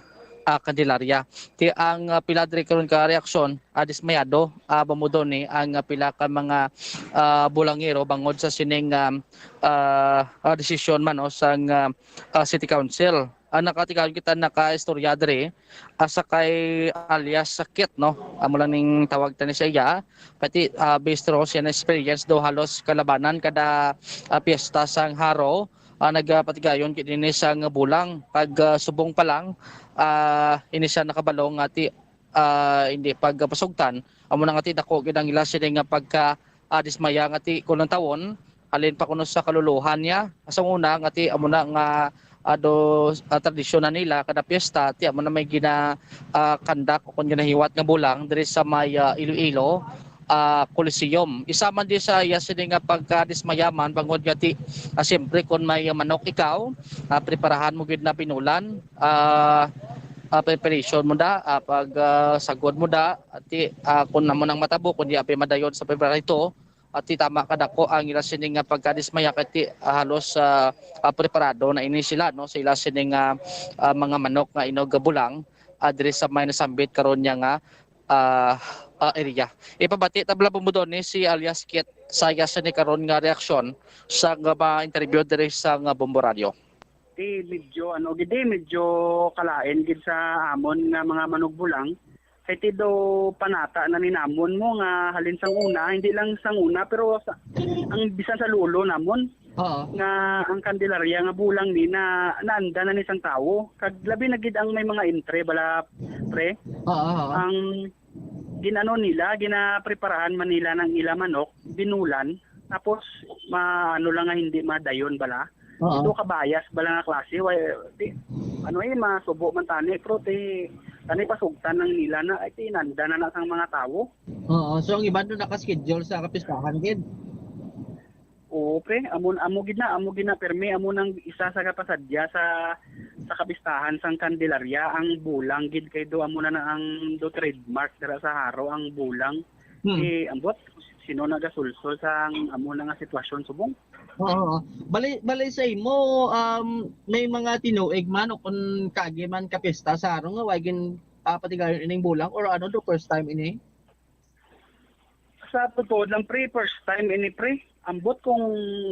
ah, Candelaria. Ti ang, ah, pila diri karon ka reaksyon, ah, dismayado, ah, Bombo Dones, ang, ah, pila ka mga, ah, bulangero bangod sa sining, ah, ah, ah, desisyon man, no, sang, ah, ah, City Council. Ah, nakatigayon kita, nakaistorya diri, ah, sa kay alias Sakit, no? Amo lang ning tawag ta ni sa iya. Kay ti, ah, based raw siya na experience daw halos kalabanan kada, ah, piyesta sang Jaro, ah, nagapatigayon kini sang bulang. Kag, ah, subong pa lang, ah, ini siya nakabalo nga ti, ah, hindi pagpasugtan. Amo na nga ti dako gid ang ila sini nga pagka, ah, dismaya nga ti kuno tawon, halin pa kuno sa kaluluhan niya. Sa una nga ti amo na nga, ah, do, ah, tradisyon na nila kada piyesta, ti amo na may gina, ah, kandak o kon ginahiwat nga bulang diri sa may, ah, Iloilo, ah, Coliseum. Isa man di sa iya sini nga pagkadismayaman bangod nga ti, ah, siyempre kon may manok ikaw, ah, preparahan mo gid na pinulan, ah, ah, preparation mo da, ah, pag, ah, sagod mo da, ati, ah, kung namo nang matabo, kung di apay madayon sa February two, ati tama kadako ang ila sini nga pagkadismaya, kay ti, ah, halos, ah, ah, preparado na ini sila, no, sa ila sini nga, ah, mga manok nga inog bulang, ah, diri sa may nasambit karon niya nga, ah, ah, area. Ipabati ta bala, Bombo Donny, si alias Kit, sa iya sini karon nga reaksyon sa nga ma-interview diri sa nga Bombo Radio. Di medyo, ano, gid, di medyo kalain gid sa amon nga mga manugbulang. Kay ti do panata na ni namon mo nga halin sang una, hindi lang sang una, pero sa, ang bisan sa lolo namon Oo. nga ang Candelaria nga bulang ni na naanda na ni sang tawo. Kag labi na gid ang may mga entre bala, pre. Oo, oo. Ang ginano nila, ginapreparahan man nila ng ila manok, binulan, tapos maano lang nga hindi madayon bala. Oo. Ito kabayas bala nga klase, why, di, ano eh, masubo man tani, pero ti, tani pasugtan ng nila na, ay, tinanda na na sang mga tawo. Oo, so ang iban doon naka-schedule sa kapistahan gid. Oo, pre, amo, amo gid na, amo gid na, permi, amo nang isa sa kapasadya sa, sa kapistahan sang Candelaria, ang bulang gid kay do, amo na na ang do trademark dira sa Jaro, ang bulang. Hmm. Eh, ambot, sino nagasulsol sa ang amo na nga sitwasyon subong? Oo. Bali, bali sa imo, um, may mga tinuig man o kung kagi man kapista sa Jaro nga way gin, ah, patigayon ining bulang or ano, do first time ini? Sa totoo lang, pre, first time ini, pre. Ambot kung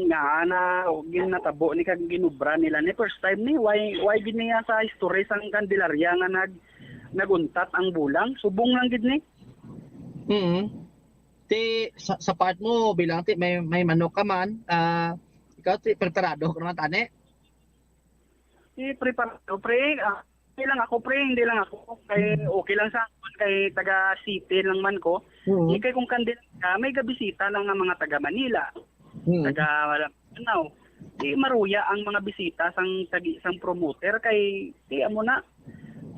nga na ginatabo ni kag ginubra nila ni first time ni, why, why gid niya sa history sang Candelaria nga nag, naguntat ang bulang? Subong lang gid ni. Mm. Ti, sa, sa part mo, bilang ti, may, may manok ka man, ah, ikaw ti, preparado ka naman, tani? Ti, preparado, pre. Ah, okay lang ako, pre, hindi lang ako. Kay okay lang sa akon, kay taga city lang man ko. Mm. Di kay kung Candelaria, may gabisita lang nga mga taga Manila, Mm. taga Mindanao. Di maruya ang mga bisita sang tagi sang promoter kay di amo na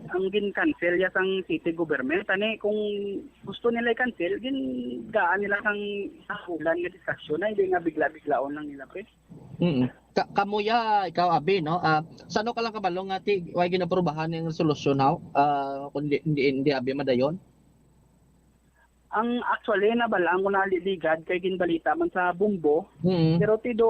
ang gin-cancel ya sang city government. Ani kung gusto nila i-cancel, gin gaan nila sang isa ka bulan nga diskusyon na, hindi nga bigla-biglaon lang nila, pre. Mm. Ka-, kamo ya, ikaw, Abi, no? Ah, sano ka lang kabalo nga ti, way ginaprubahan ning resolusyon, haw? Ah, kung di, hindi, hindi, Abi, madayon? Ang actually, nabalaan ko na ligad kay ginbalita man sa Bombo. Mm. Pero ti do,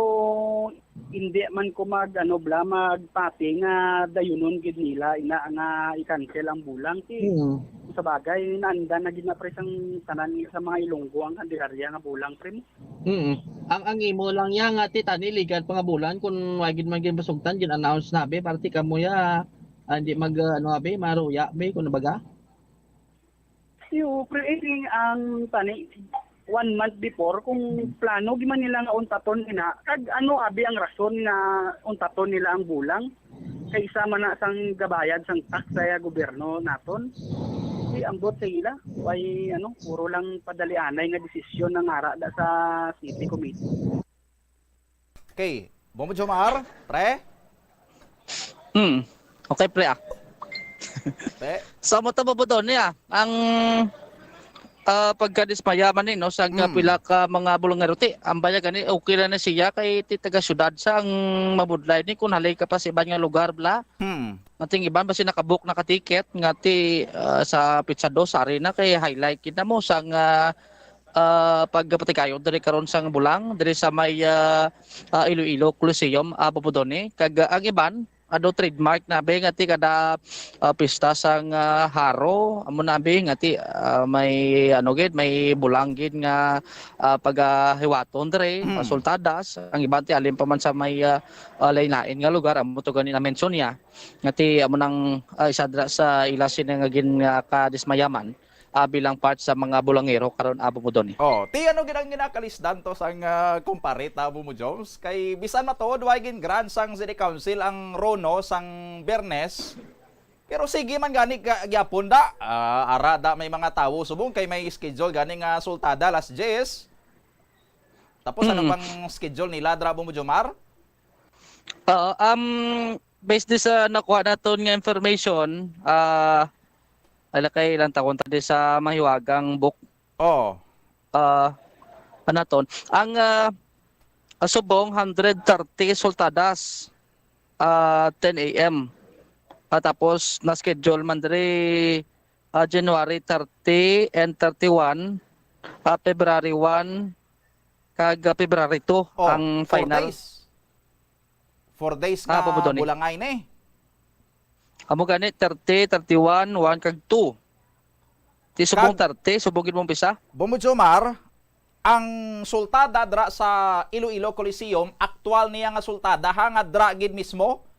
hindi man ko mag, ano, bla, magpati nga dayunon gid nila ina nga i-cancel ang bulang. Ti, Mm. sa bagay, naanda na gid na pre sang tanan sa mga Ilonggo ang Candelaria nga bulang, pre. Mm. Ang, ang imo lang ya nga ti tani ligad pa nga bulan kun wa gid man gid masugtan, gin-announce na abi, parte kamo ya, ah, hindi mag, ah, ano abi, maruya abi, kun baga? Yo, pre, eh, ang tani, one month before, kung plano gid man nila nga untaton ina, kag ano abi ang rason nga untaton nila ang bulang? Kaysa man na sang gabayad sang tax sa gobyerno naton. Di ambot sa ila. Way, ano, puro lang padalianay nga desisyon ang ara da sa city committee. Okay. Bombo Jomar, pre? Hmm. Okay, pre, ah. Pre? Sa mo tabo po doon niya, ang, ah, pagkadismaya man ni, no, sa nga Hmm. pila ka mga bulangero, ti, ang baya gani, okay lang na siya kay ti taga syudad sa ang mabudlay ni kung halay ka pa sa iban nga lugar, bla. Hmm. Nga ting iban basi nakabook na ka ticket nga ti, ah, sa pizza dos, ari na kay highlight kita mo sa nga, ah, pagpatikayon diri karon sang bulang diri sa may, ah, ah, Iloilo Coliseum, ah, Bombo Donny. Kag, ah, ang iban, ado trademark na be nga ti kada, ah, pista sang, ah, Jaro, amo na be nga ti, ah, may ano gid, may bulang gid nga, ah, pagahiwaton diri, Mm. ah, sultadas. Ang iban ti alin pa man sa may, ah, ah, lain-lain nga lugar, amo to gani na-mention niya. Nga ti amo nang, ah, isa dira sa ila sini nga gin, ah, kadismayaman, ah, bilang part sa mga bulangero karon, ah, Bombo Donny. Oh, ti ano gid ang ginakalisdan to sang, ah, kumpare ta, Bombo Jones? Kay bisan matuod way gin-grant sang City Council ang Rono sang Biyernes, pero sige man gani ka, gyapon da. Ah, ara da may mga tawo subong kay may schedule gani nga sultada alas diyes. Tapos ano Mm. pang schedule nila dra, Bombo Jomar? Oo, um, based di sa nakuha naton nga information, ah, ala kay ilang taon ta di sa mahiwagang book. Oo. Ah, ano ton? Ang, ah, subong hundred thirty sultadas, ah, ten A M. Ah, tapos na-schedule man diri, ah, January thirty and thirty-one, ah, February one, kag, ah, February two Oh, ang four final. Days. Four days Ah, nga Pabudoni. Bulangay ni. Amo gani, thirty, thirty-one, one, kag two. Ti subong Kag thirty, subong gid mong pisa. Bumujomar, ang sultada dra sa Iloilo Coliseum, aktual niya nga sultada, ha, nga dra gid mismo,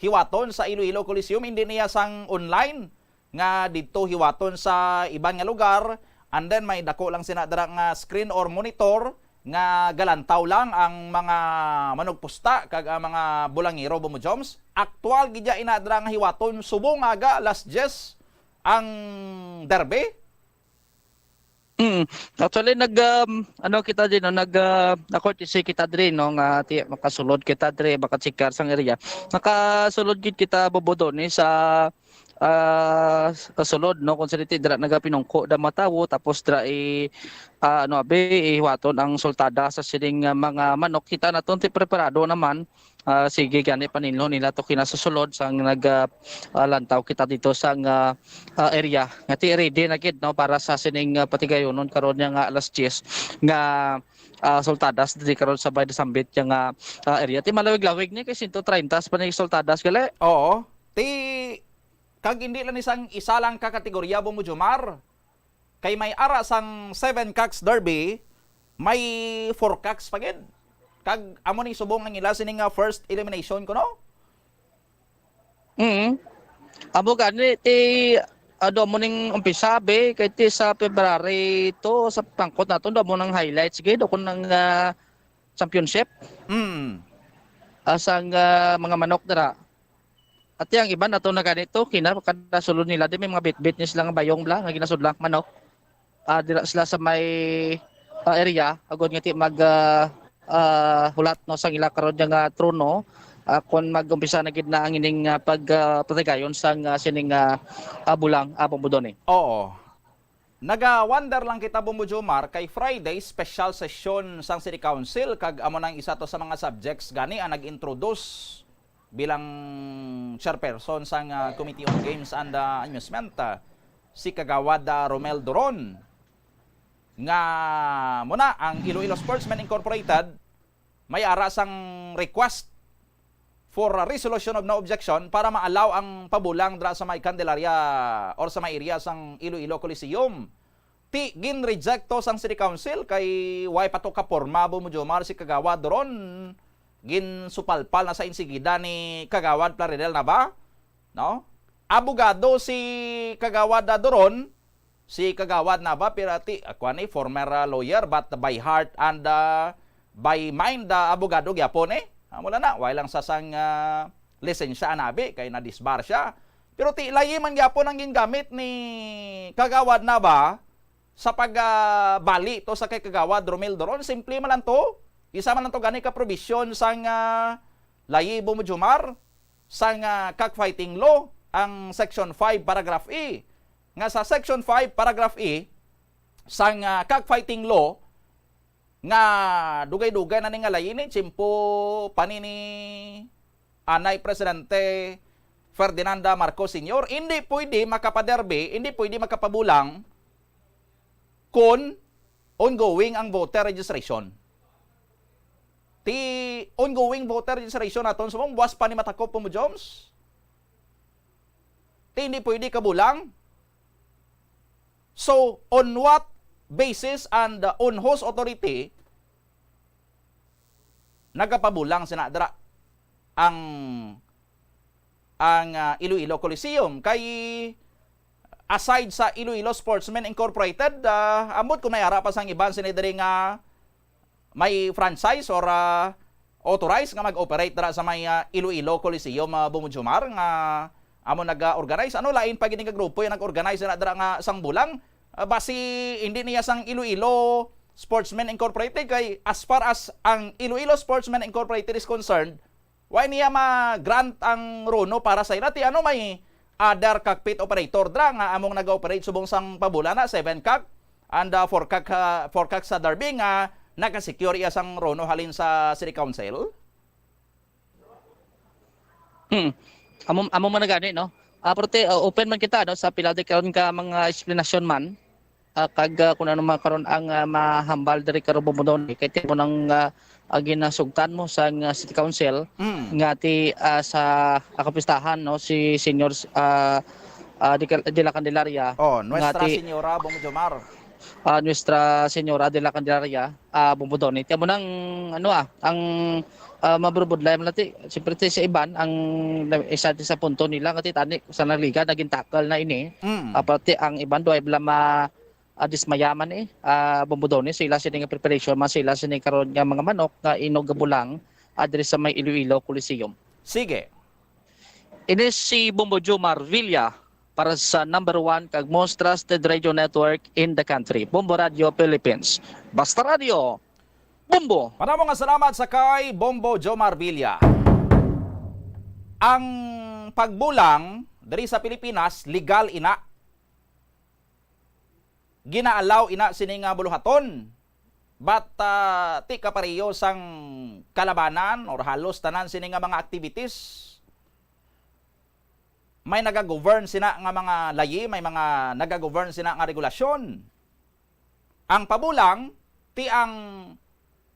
hiwaton sa Iloilo Coliseum, hindi niya sang online nga didto hiwaton sa iban nga lugar, and then may dako lang sina dra nga screen or monitor nga galantaw lang ang mga manugpusta kag ang mga bulangero, Bumo Joms. Aktual gid ya ina dra nga hiwaton subong aga alas diyes ang derby. Mm. Actually, nag, um, ano kita din, no? Nag, uh, na-courtesy kita diri, no? Nga ti, makasulod kita diri, makachikar sang area. Nakasulod gid kita, Bobo, doni sa, ah, sa sulod, no? Kung sa diti, dira nagapinungko da mga tawo, tapos dira i, ah, ano, abi, ihiwaton ang sultada sa sining, ah, mga manok. Kita naton ti preparado naman. Ah, sige, gani paninlo nila to kinasusulod sang nag, ah, ah, lantaw kita dito sang, ah, ah, area. Nga ti ready na gid, no, para sa sining, ah, patigayonon karon niya nga alas diyes nga, ah, sultadas diri karon sa Bay de Sambit niya nga, ah, area. Ti malawig-lawig ni kay sento treinta pa ni sultadas gali. Oo. Ti, kag hindi lang isang isa lang ka kategorya, Bumujumar. Kay may ara sang seven cocks derby, may four cocks pa gid. Kag amo ni subong ang ila sini nga first elimination kuno. Mm. Amo gani ti, ado mo ning umpisa, be, kay ti sa February to, sa pangkot naton, ado mo nang highlights gid, o kung nang, ah, championship. Mm. Ah, sang, ah, mga manok dira. At yang iban ato na ganito, kina-, kada sulod nila, di may mga bitbit ni sila nga bayong bla, nga ginasudlan manok. Ah, dira sila sa may, ah, area, agod nga ti mag, ah, ah, hulat, no, sang ila karon nga trono, ah, kung mag-umpisa na gid na ang ining, ah, pag, ah, patigayon sang, ah, sining, ah, ah, bulang, ah, Bumudoni. Oo. Naga-wonder lang kita, Bumujumar, kay Friday, special session sang City Council, kag amo nang isa to sa mga subjects gani ang nag-introduce bilang chairperson sang, ah, Committee on Games and, ah, Amusement, ah, si Kagawad, ah, Romel Duron, nga muna ang Iloilo Sportsmen Incorporated may ara sang request for a resolution of no objection para ma-allow ang pabulang dra sa may Candelaria or sa may area sang Iloilo Coliseum. Ti, ginreject to sang City Council kay way pa to kaporma, Bumujumar, si Kagawad Duron. Ginsupalpal na sa insigida ni Kagawad Plaridel Nava, no? Abogado si Kagawad, ah, Duron, si Kagawad Nava, pero ti, ah, kuwan ni, former, ah, lawyer, but by heart and, ah, by mind, ah, abogado gyapon eh. Ah, wala na, way lang sa sang, ah, lisensya anabi, kay nadisbar siya. Pero ti, layi man gyapon ang gingamit ni Kagawad Nava sa pag, ah, bali to sa kay Kagawad Romel Duron. Simple man lang to. Isa man lang to gani ka provision sang, ah, layi, Bumujumar, sang, ah, cockfighting law, ang Section five, Paragraph E. Nga sa Section five, Paragraph E, sang, ah, cockfighting law, nga dugay-dugay na ni nga layi ni, tiyempo pa ni, ni anay Presidente Ferdinand Marcos Senior, hindi pwede makapaderby, hindi pwede makapabulang kung ongoing ang voter registration. Ti ongoing voter registration naton, so buwas pa ni matakop, Bumujumar. Ti hindi pwede kabulang. So, on what basis and, uh, on whose authority nagapabulang sina dira ang, ang, ah, Iloilo Coliseum? Kay aside sa Iloilo Sportsmen Incorporated, ah, ambot kung may ara pa sang iban sini diri nga may franchise or, ah, authorized nga mag-operate dira sa may, ah, Iloilo Coliseum, ah, Bumujumar, nga amo nag-organize. Ano, lain pa gid nga grupo yung nag-organize na dira nga sang bulang. Ah, basi hindi niya sang Iloilo Sportsmen Incorporated, kay as far as ang Iloilo Sportsmen Incorporated is concerned, why niya ma-grant ang Rono para sa ila? Ti ano, may other cockpit operator dra nga among nag-operate subong sang pabula na, seven cock and, ah, four cock, ah, four cock sa Derby nga naka-secure iya sang Rono halin sa City Council? Hmm. Amo, amo man na gani, no? Ah, pero ti, ah, open man kita, no, sa pila di karon ka mga explanation man. Ah, kag, ah, kung ano man karon ang, ah, mahambal diri karon, Bombo Donny, kay ti mo nang, ah, ah, ginasugtan mo sa, ah, City Council Mm. nga ti, ah, sa, ah, kapistahan, no, si Senior, ah, ah, de, de la Candelaria, Oh, nga Nuestra ti Señora, Bong Jomar. Ah, Nuestra Señora de la Candelaria, ah, Bombo Donny. Ti amo nang, ano, ah, ang, ah, maburubudlay man ti, siyempre, ti sa iban, ang isa ti sa punto nila nga ti tani sa naliga, naging tackle na ini. Mm. Ah, pati ang iban, do ay bala ma, ah, dismaya man, eh, ah, Bombo Donny, sila sini nga preparation man, sila sini karon nga mga manok nga inog gabulang, ah, diri sa may Iloilo Coliseum. Sige. Ini si Bombo Jomar Villa para sa number one kag most trusted radio network in the country, Bombo Radio Philippines. Basta Radio, Bombo! Panamo nga salamat sa kay Bombo Jomar Villa. Ang pagbulang diri sa Pilipinas, legal ina. Ginaalaw ina sini nga buluhaton. But, ah, ti kapareho sang kalabanan or halos tanan sini nga mga activities, may nagagovern sina nga mga layi, may mga nagagovern sina nga regulasyon. Ang pabulang, ti ang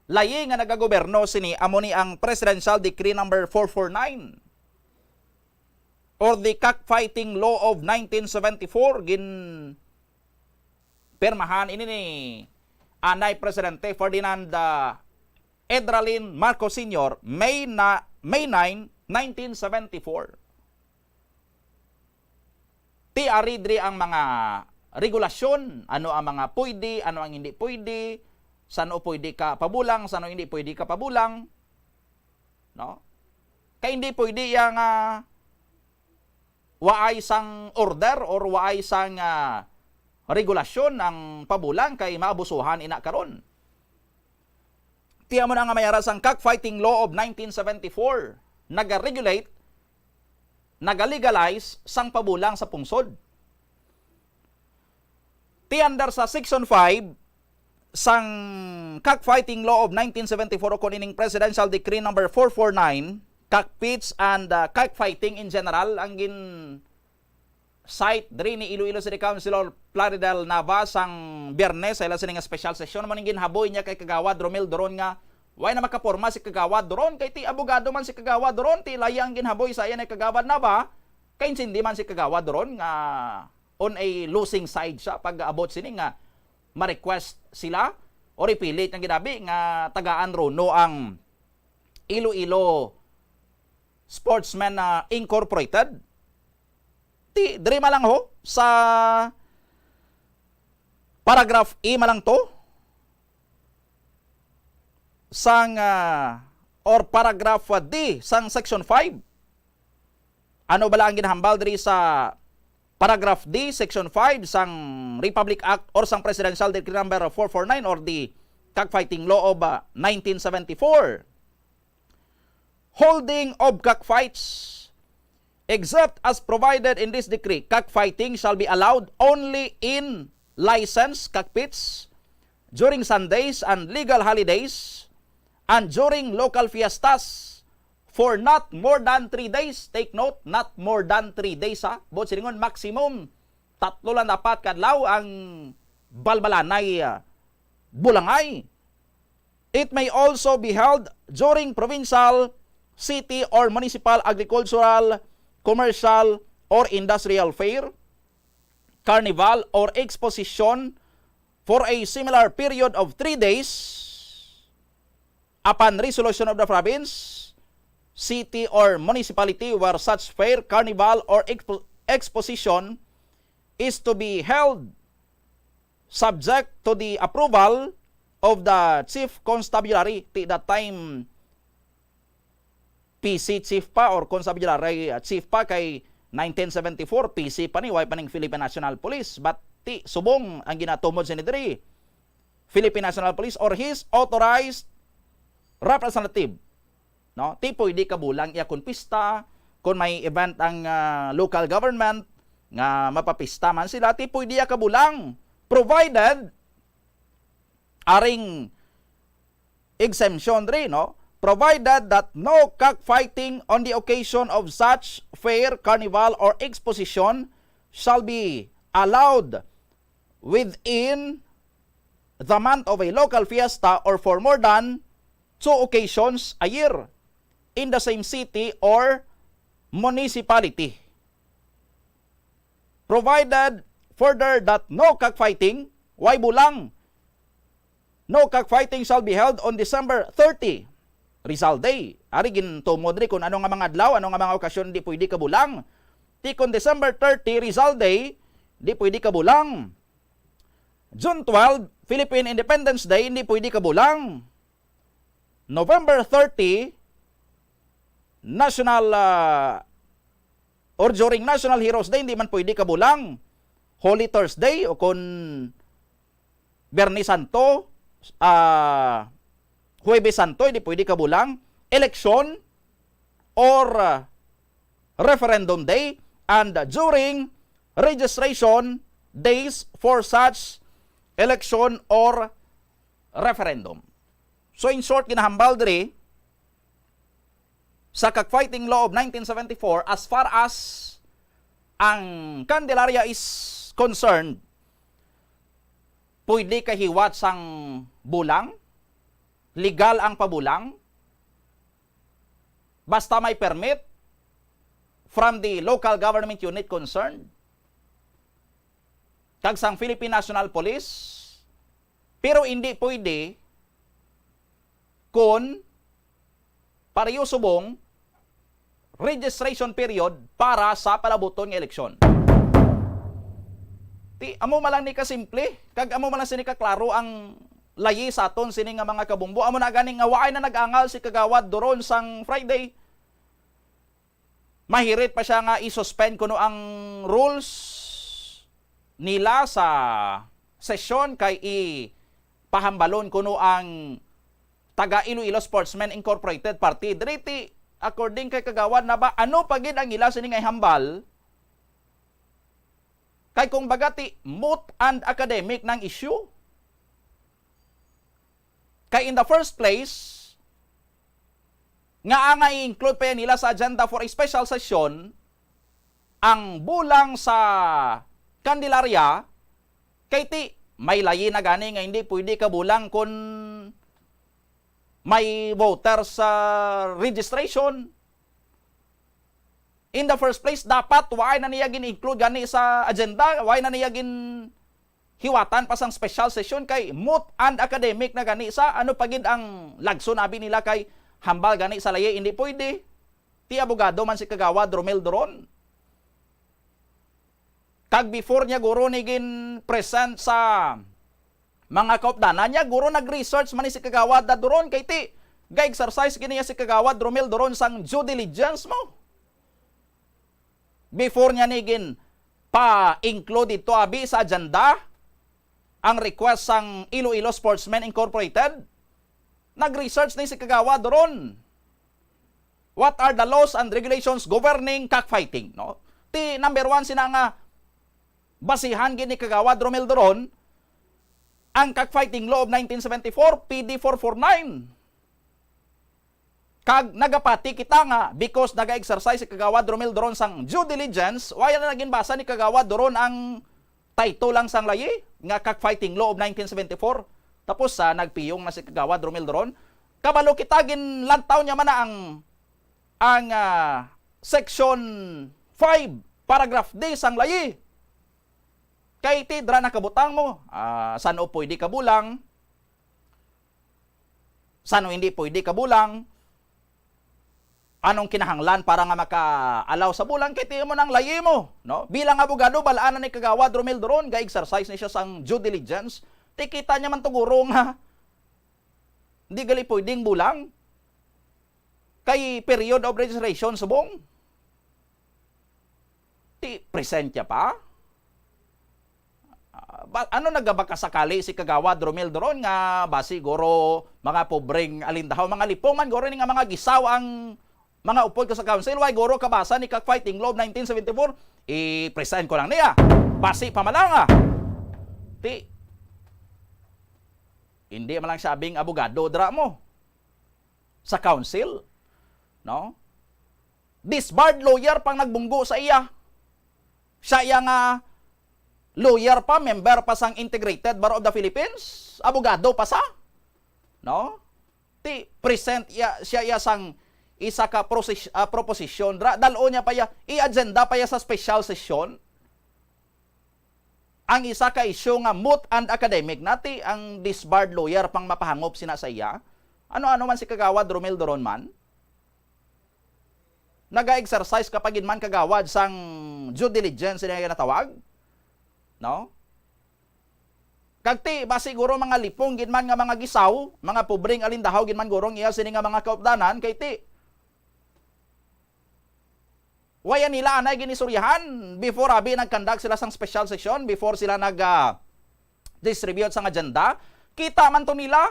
layi nga nagagoberno sini amo ni ang Presidential Decree number four four nine or the Cockfighting Law of nineteen seventy-four, gin pirmahan ini ni anay Presidente Ferdinand, ah, Edralin Marcos Senior, May na, May nine, nineteen seventy-four. Ti ari diri ang mga regulasyon, ano ang mga pwede, ano ang hindi pwede, sano pwede ka pabulang, sano hindi pwede ka pabulang, no? Kay hindi pwede iya nga waay sang order or waay sang, ah, regulasyon ang pabulang kay maabusuhan ina karon. Ti amo na nga may ara sang Cockfighting Law of nineteen seventy-four, naga-regulate, naga-legalize sang pabulang sa pungsod. Ti under sa Section five sang Cockfighting Law of nineteen seventy-four, o kon ining Presidential Decree number four four nine, cockpits and, uh, cockfighting in general ang gin-cite diri ni Iloilo City Councilor Plaridel Nava sang Biyernes sa ila sini nga special session. Amo ning ginhaboy niya kay Kagawad Romel Doron nga way na makaporma si Kagawad Doron, kay ti abogado man si Kagawad Doron, ti layi ang ginhaboy sa iya ni Kagawad Nava, kay insindi man si Kagawad Doron nga on a losing side siya pag-abot sini nga ma-request sila or ipilit nga ginabi nga tagaan runo ang Iloilo Sportsmen, ah, Incorporated. Ti, diri man lang ho, sa paragraph E man lang to, sang, ah, or paragraph, ah, D sang Section five. Ano bala ang ginahambal diri sa paragraph D, Section five sang Republic Act or sang Presidential Decree number four four nine or the Cockfighting Law of, ah, nineteen seventy-four? Holding of cockfights, except as provided in this decree, cockfighting shall be allowed only in licensed cockpits during Sundays and legal holidays and during local fiestas for not more than three days. Take note, not more than three days, ha. Buot silingon, maximum tatlo lang dapat ka adlaw ang balbalanay, ah, bulangay. It may also be held during provincial, city, or municipal agricultural, commercial, or industrial fair, carnival, or exposition for a similar period of three days upon resolution of the province, city, or municipality where such fair, carnival, or expo-, exposition is to be held, subject to the approval of the Chief Constabulary, ti that time P C chief pa or Constabulary, uh, chief pa, kay nineteen seventy-four P C pa ni, way pa ning Philippine National Police. But ti subong ang ginatumod sini diri, Philippine National Police or his authorized representative, no? Ti pwede kabulang iya kon pista, kon may event ang, ah, local government nga mapapista man sila, ti pwede iya kabulang, provided aring exemption diri, no? Provided that no cockfighting on the occasion of such fair, carnival, or exposition shall be allowed within the month of a local fiesta or for more than two occasions a year in the same city or municipality. Provided further that no cockfighting, way bulang, no cockfighting shall be held on December thirty, Rizal Day. Ari gintumod diri kung ano nga mga adlaw, ano nga mga okasyon di pwede kabulang. Ti kon December thirty, Rizal Day, di pwede kabulang. June twelve, Philippine Independence Day, hindi pwede kabulang. November thirty, National, ah, or during National Heroes Day, hindi man pwede kabulang. Holy Thursday o kon Biyernes Santo, ah, Huwebes Santo, hindi pwede kabulang. Eleksyon or, ah, Referendum Day and during registration days for such election or referendum. So, in short, ginahambal diri sa cockfighting law of nineteen seventy-four, as far as ang Candelaria is concerned, pwede ka hiwat sang bulang, legal ang pabulang, basta may permit from the local government unit concerned kag sang Philippine National Police, pero hindi pwede kon pareho subong registration period para sa palabuton nga eleksyon. Ti, amo man lang ni kasimple, kag amo man lang sini kaklaro ang layi sa aton sini nga mga kabumbo. Amo na gani nga waay na nag-angal si Kagawad Duron sang Friday. Mahirit pa siya nga i-suspend kuno ang rules nila sa sesyon kay ipahambalon kuno ang taga Iloilo Sportsmen Incorporated party. Diri ti, according kay Kagawad na ba, ano pa gid ang ila sini nga ihambal? Kay kung baga ti moot and academic nang issue. Kay in the first place, nga nga i-include pa yan nila sa agenda for a special session ang bulang sa Candelaria, kay ti may layi na gani nga hindi pwede kabulang kon may voter sa registration. In the first place, dapat waay na niya gin-include gani sa agenda, waay na niya gin hiwatan pa sang special session kay moot and academic na gani sa ano pa gid ang lagson abi nila kay hambal gani sa layi hindi pwede. Ti abogado man si Kagawad Romel Duron. Kag before niya guro ni gin-present sa mga kaupdanan niya, guro nag-research man ni si Kagawad Duron kay ti ga-exercise gini niya si Kagawad Romel Duron sang due diligence mo. Before niya ni gin pa-include dito abi sa agenda ang request sang Iloilo Sportsmen Incorporated, nag-research ni si Kagawad Duron. What are the laws and regulations governing cockfighting, no? Ti number one sina nga basihan gid ni Kagawad Romel Duron ang cockfighting law of nineteen seventy-four, P D four four nine. Kag nagapati kita nga because naga-exercise si Kagawad Romel Duron sang due diligence, wala na ginbasa ni Kagawad Duron ang title lang sang layi nga cockfighting law of nineteen seventy-four. Tapos sa nagpiyong na si Kagawad Romel Duron, kabalo kita ginlantaw niya man na ang ang ah, section five paragraph D sang layi. Kay ti dra nakabutang mo, ah, san-o pwede kabulang, san-o hindi pwede kabulang, anong kinahanglan para nga maka-allow sa bulang, kay ti mo nang layi mo, no? Bilang abogado, balaan na ni Kagawad Romel Duron, ga-exercise ni siya sang due diligence. Ti kita niya man to guro nga di gali pwedeng bulang. Kay period of registration subong. Ti present ya pa? Ah, ba, ano nagabakasakali si Kagawad Romel Duron nga basi guro mga pobreng alindahaw, mga lipong man guro ni nga mga gisaw ang mga upod ko sa council, way guro kabasa ni Cockfighting Law of nineteen seventy-four, i-present ko lang niya. Basi pa man lang, ah. Ti, hindi man lang siya abing abogado dra mo. sa council, no? Disbarred lawyer pang nagbunggo sa iya. Siya iya nga lawyer pa, member pa sang Integrated Bar of the Philippines, abogado pa sa, no? Ti present iya, siya iya sang isa ka prosis-, ah, proposition dra, dal-o niya pa iya, i-agenda pa iya sa special session. Ang isa ka isyu nga moot and academic na, ti ang disbarred lawyer pang mapahangop sina sa iya. Ano-ano man si Kagawad Romel Doron man, naga-exercise ka pa gid man, Kagawad, sang due diligence nga ginatawag, no? Kag ti, ba siguro mga lipong gid man nga mga gisaw, mga pobreng alindahaw gid man guro ang iya sini nga mga kaupdanan, kay ti, waya nila anay ginisuryahan before abi nag-conduct sila sang special session, before sila nag, ah, distribute sang agenda. Kita man to nila.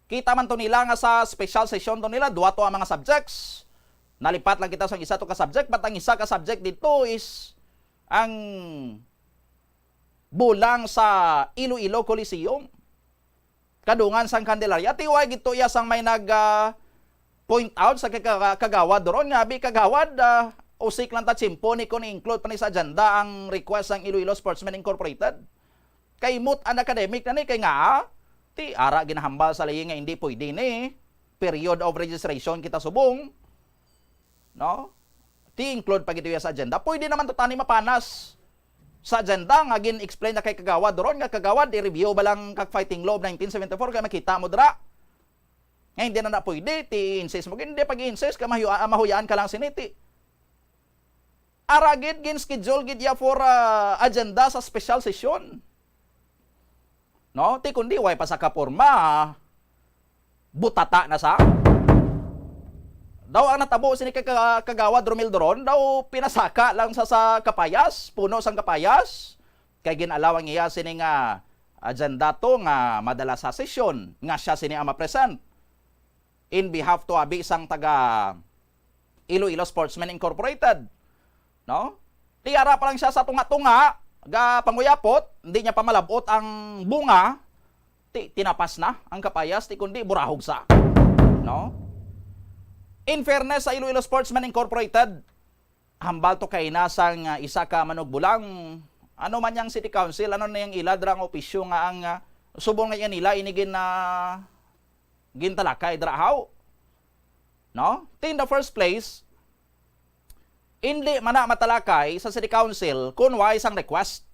Kita man to nila nga sa special session to nila, duwa to ang mga subjects. Nalipat lang kita sang isa to ka subject, but ang isa ka subject dito is ang bulang sa Iloilo Coliseum, kadungan sang Candelaria. Ti wala gid to iya sang may nag, ah, point out sa kay ka-, Kagawad doron nga, "Abi, Kagawad, ah, usik lang ta tiyempo ni kon i-include pa ni sa agenda ang request sang Iloilo Sportsmen Incorporated. Kay moot and academic na ni, kay nga, ah, ti ara ginahambal sa layi nga hindi pwede ni period of registration kita subong." No? Ti include pa gid iya sa agenda. Pwede naman to tani mapanas sa agenda nga gin-explain na kay Kagawad doron nga, "Kagawad, i-review ba lang kag fighting law of nineteen seventy-four kay makita mo dira nga hindi na na pwede, ti insist mo." Hindi pag-insist ka, mahuya-, mahuyaan ka lang siniti. Ara gid, gin-schedule gid ya for, ah, agenda sa special session. No? Ti kundi way pa sa kaporma, butata na sa. Daw ang natabo sini kay ka-, Kagawad Romel Doron, daw pinasaka lang sa, sa kapayas, puno sang kapayas. Kay gin-allow ang iya sini nga agenda to nga madala sa sesyon, nga siya sini ang ma-present in behalf to abi sang taga Iloilo Sportsmen Incorporated, no? Ti ara pa lang siya sa tunga-tunga, ga panguyapot, hindi niya pa malab-ot ang bunga, ti tinapas na ang kapayas, ti kundi burahog sa, no? In fairness sa Iloilo Sportsmen Incorporated, hambal to kay na sang, ah, isa ka manugbulang, ano man yang city council, ano na yang ila dira nga opisyo nga ang, ah, subong nga iya nila ini gin, ah, gintalakay dira, haw? No? Ti in the first place, indi man na matalakay sa city council kun way sang request.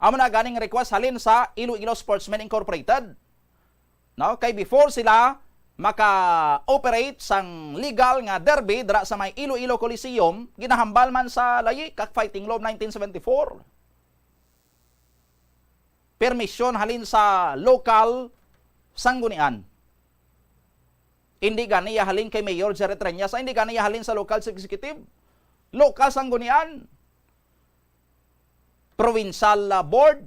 Amo na ganing request halin sa Iloilo Sportsmen Incorporated. No? Kay before sila maka-operate sang legal nga derby dira sa may Iloilo Coliseum, ginahambal man sa layi kag fighting law nineteen seventy-four. Permisyon halin sa lokal sanggunian. Hindi gani ya halin kay Mayor Jerry Treñas, hindi gani ya halin sa local executive. Lokal sanggunian, provincial, ah, board,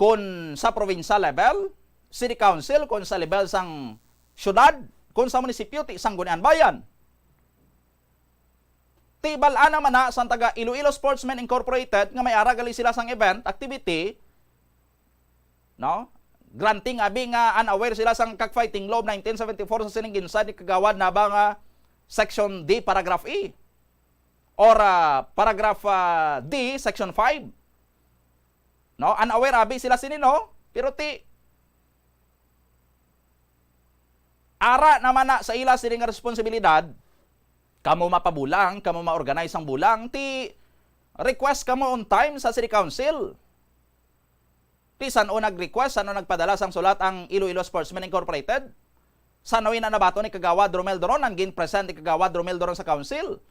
kon sa provincial level, city council, kon sa level sang syudad, kon sa munisipyo, ti sanggunian bayan. Ti bal-an naman na sang taga Iloilo Sportsmen Incorporated nga may ara gali sila sang event, activity, no? Granting abi nga unaware sila sang kag fighting law nineteen seventy-four sa sining ginsad ni Kagawad na ba nga Section D, Paragraph E, or, ah, Paragraph, ah, D, Section five. No? Unaware abi sila sini, no? Pero ti, ara naman na sa ila sini nga responsibilidad, kamo mapabulang, kamo ma-organize ang bulang, ti request kamo on time sa City Council. Ti san-o nag-request, san-o nagpadala sang sulat ang Iloilo Sportsmen Incorporated? San-o ina nabaton ni Kagawad Romel Doron, ang gin-present ni Kagawad Romel Doron sa council?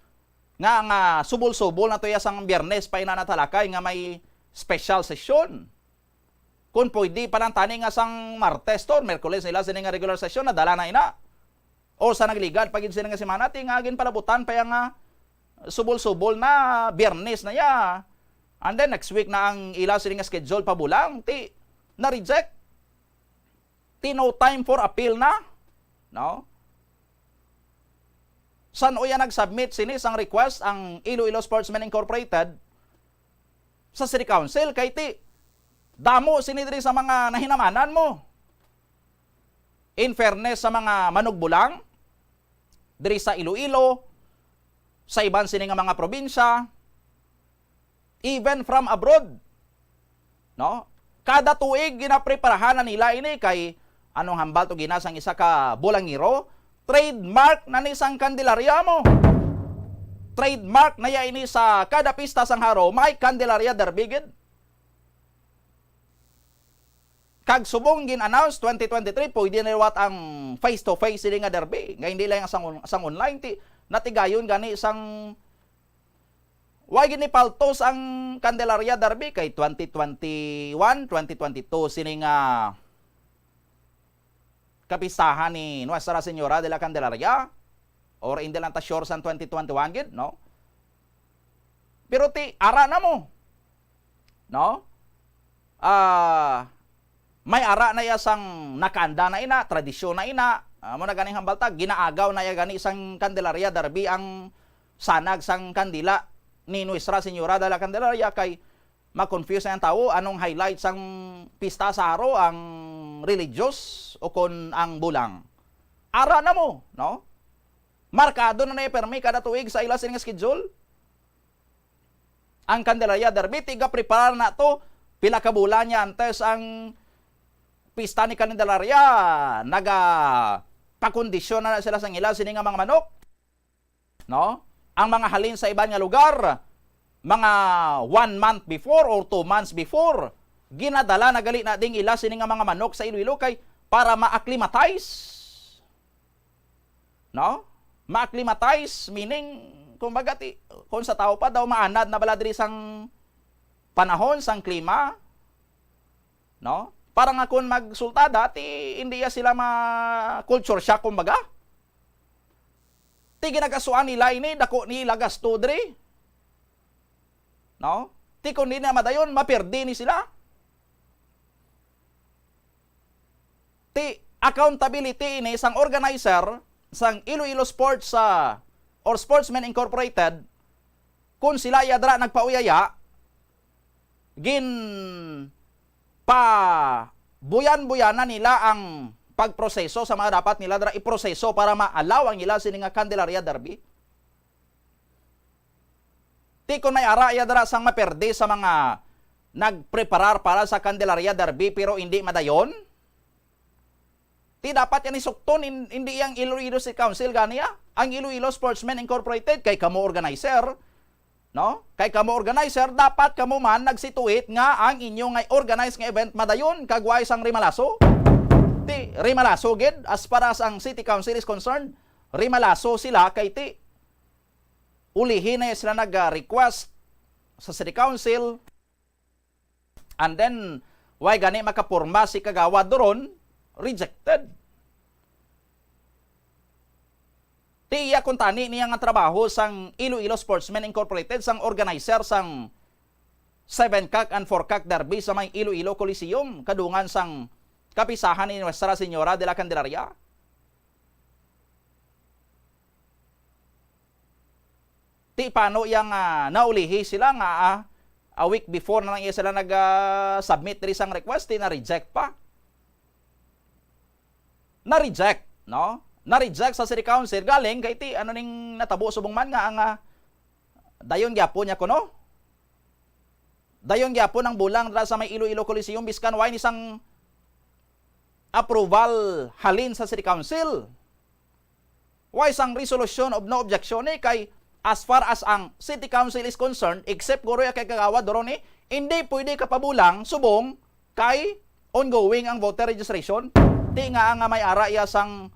Nga, nga subol-subol na to ya sang Biyernes pa ina natalakay nga may special session. Kung pwede pa lang tani nga sang Martes to, Miyerkules nila sini nga regular session, nadala na ina. O sa nagligad pa gid sini nga semana, ti nga ginpalabutan pa ya nga subol-subol na, Biyernes na ya. And then next week na ang ila sini nga schedule pabulang, ti na-reject. Ti no time for appeal na, no? San-o ya nag-submit sini sang request ang Iloilo Sportsmen Incorporated sa City Council? Kay ti damo sini diri sa mga nahinamanan mo. In fairness sa mga manugbulang, diri sa Iloilo, sa iban sini nga mga probinsya, even from abroad. No? Kada tuig ginapreparahan na nila ini kay anong hambal to gina sang isa ka bulangero, trademark na ni sang Candelaria mo. Trademark na ya ini sa kada pista sang Jaro, may Candelaria Derby gid. Kag subong gin-announce twenty twenty-three, pwede na liwat ang face-to-face sini nga derby, nga hindi lang sang on-, sang online, ti natigayon gani sang way gid ni paltos ang Candelaria Derby kay twenty twenty-one, twenty twenty-two sini nga kapistahan ni Nuestra Señora de la Candelaria, or hindi lang ta sure sang twenty twenty-one gid, no? Pero ti, ara na mo. No? Ah, may ara na iya sang nakaanda na ina, tradisyon na ina. Amo na ganing hambal ta, ginaagaw na iya gani sang Candelaria Derby ang sanag sang kandila ni Nuestra Señora de la Candelaria kay ma-confuse na ang tawo anong highlight sang pista sa Jaro, ang religious o kon ang bulang. Ara na mo, no? Markado na na iya permi kada tuig sa ila sini nga schedule. Ang Candelaria Derby, tiga preparar na to. Pila ka bulan niya antes ang pista ni Candelaria, naga pakondisyon na, na sila sang ila sini nga mga manok. No? Ang mga halin sa iban nga lugar, mga one month before or two months before, ginadala na gali na ding ila sini nga mga manok sa Iloilo kay para ma-acclimatize. No? Ma-acclimatize, meaning, kumbaga, ti, kung sa tao pa daw, maanad na bala diri sang panahon, sang klima, no? Para nga kung magsulta, dati, hindi ya sila ma-culture shock, kumbaga. Ti ginagasuan nila ini, dako ni ila gasto diri. No? Ti kung di na madayon, mapirdi ni sila. Ti accountability ini sang organizer sang Iloilo Sports, ah, or Sportsmen Incorporated, kung sila iya dira nagpauyaya, gin pa buyan-buyanan nila ang pagproseso sa mga dapat nila dira iproseso para ma-allow ang ila sini nga Candelaria Derby. Ti kon may ara iya dira sang maperde sa mga nagpreparar para sa Candelaria Derby pero indi madayon, ti dapat yan isukton, in-, indi ang Iloilo City Council gani, ah. Ang Iloilo Sportsmen Incorporated kay kamo organizer, no? Kay kamo organizer, dapat kamo man nagsituit nga ang inyo nga organize nga event madayon kag way sang rimalaso. Ti rimalaso gid, as far as ang City Council is concerned, rimalaso sila kay ti ulihi na sila nag-request sa City Council, and then, way gani makaporma si Kagawad Doron, rejected. Ti iya kuntani niya nga trabaho sang Iloilo Sportsmen Incorporated, sang organizer sang Seven Cock and Four Cock Derby sa may Iloilo Coliseum, kadungan sang kapisahan ni Nuestra Señora de la Candelaria. Ti paano iya nga naulihi sila nga, ah, a week before na lang iya sila nag, ah, submit diri sang request, ti na-reject pa. Na-reject, no? Na-reject sa City Council galing kay ti ano ning natabo subong man nga ang, ah, dayon gyapon niya kuno. Dayon gyapon ang bulang dira sa may Iloilo Coliseum biskan way ni sang approval halin sa City Council. Way sang resolution of no objection ni kay as far as ang City Council is concerned, except guro ya kay Kagawad Doron ni, hindi pwede kapabulang subong kay ongoing ang voter registration. Ti nga nga may ara iya sang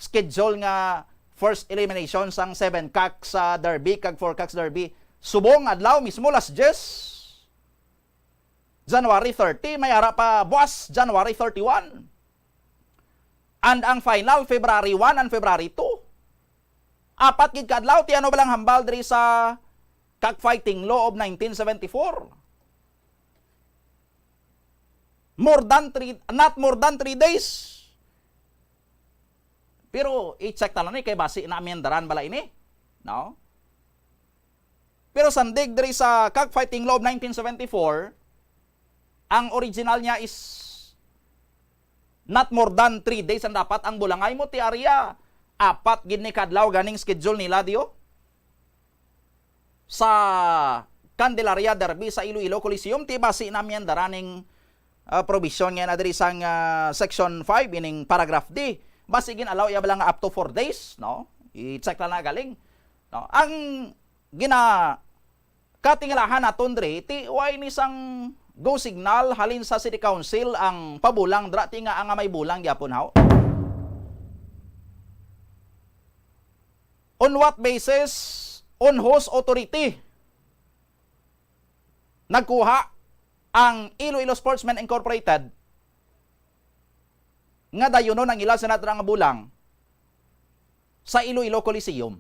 schedule nga first elimination sang Seven Cock sa Derby kag Four Cocks Derby. Subong adlaw mismo, las diyes, January thirty, may ara pa buas, January thirty-one. And ang final, February one and February two. Apat gid ka adlaw, ti ano ba lang hambal diri sa cockfighting law of nineteen seventy-four? More than three, not more than three days. Pero i-check ta lang ni kay basi na-amendaran bala ini, no? Pero sandig diri sa cockfighting law of nineteen seventy-four, ang original niya is not more than three days ang dapat ang bulangay mo ti ari ya. apat gid ni kadlaw ganing schedule nila, diyo, sa Candelaria Derby sa Iloilo Coliseum. Ti basi na miandara ning, ah, provision nga na diri sang, ah, section five ining paragraph D. Basi gin-allow iya bala nga up to four days, no? I-check lang na galing, no? Ang gina katingalahan naton diri, ti wala ni sang go signal halin sa City Council ang pabulang dira, ti nga ang may bulang gyapon, haw? On what basis, on whose authority nagkuha ang Iloilo Sportsmen Incorporated nga dayunon ang ila sa natra nga bulang sa Iloilo Coliseum?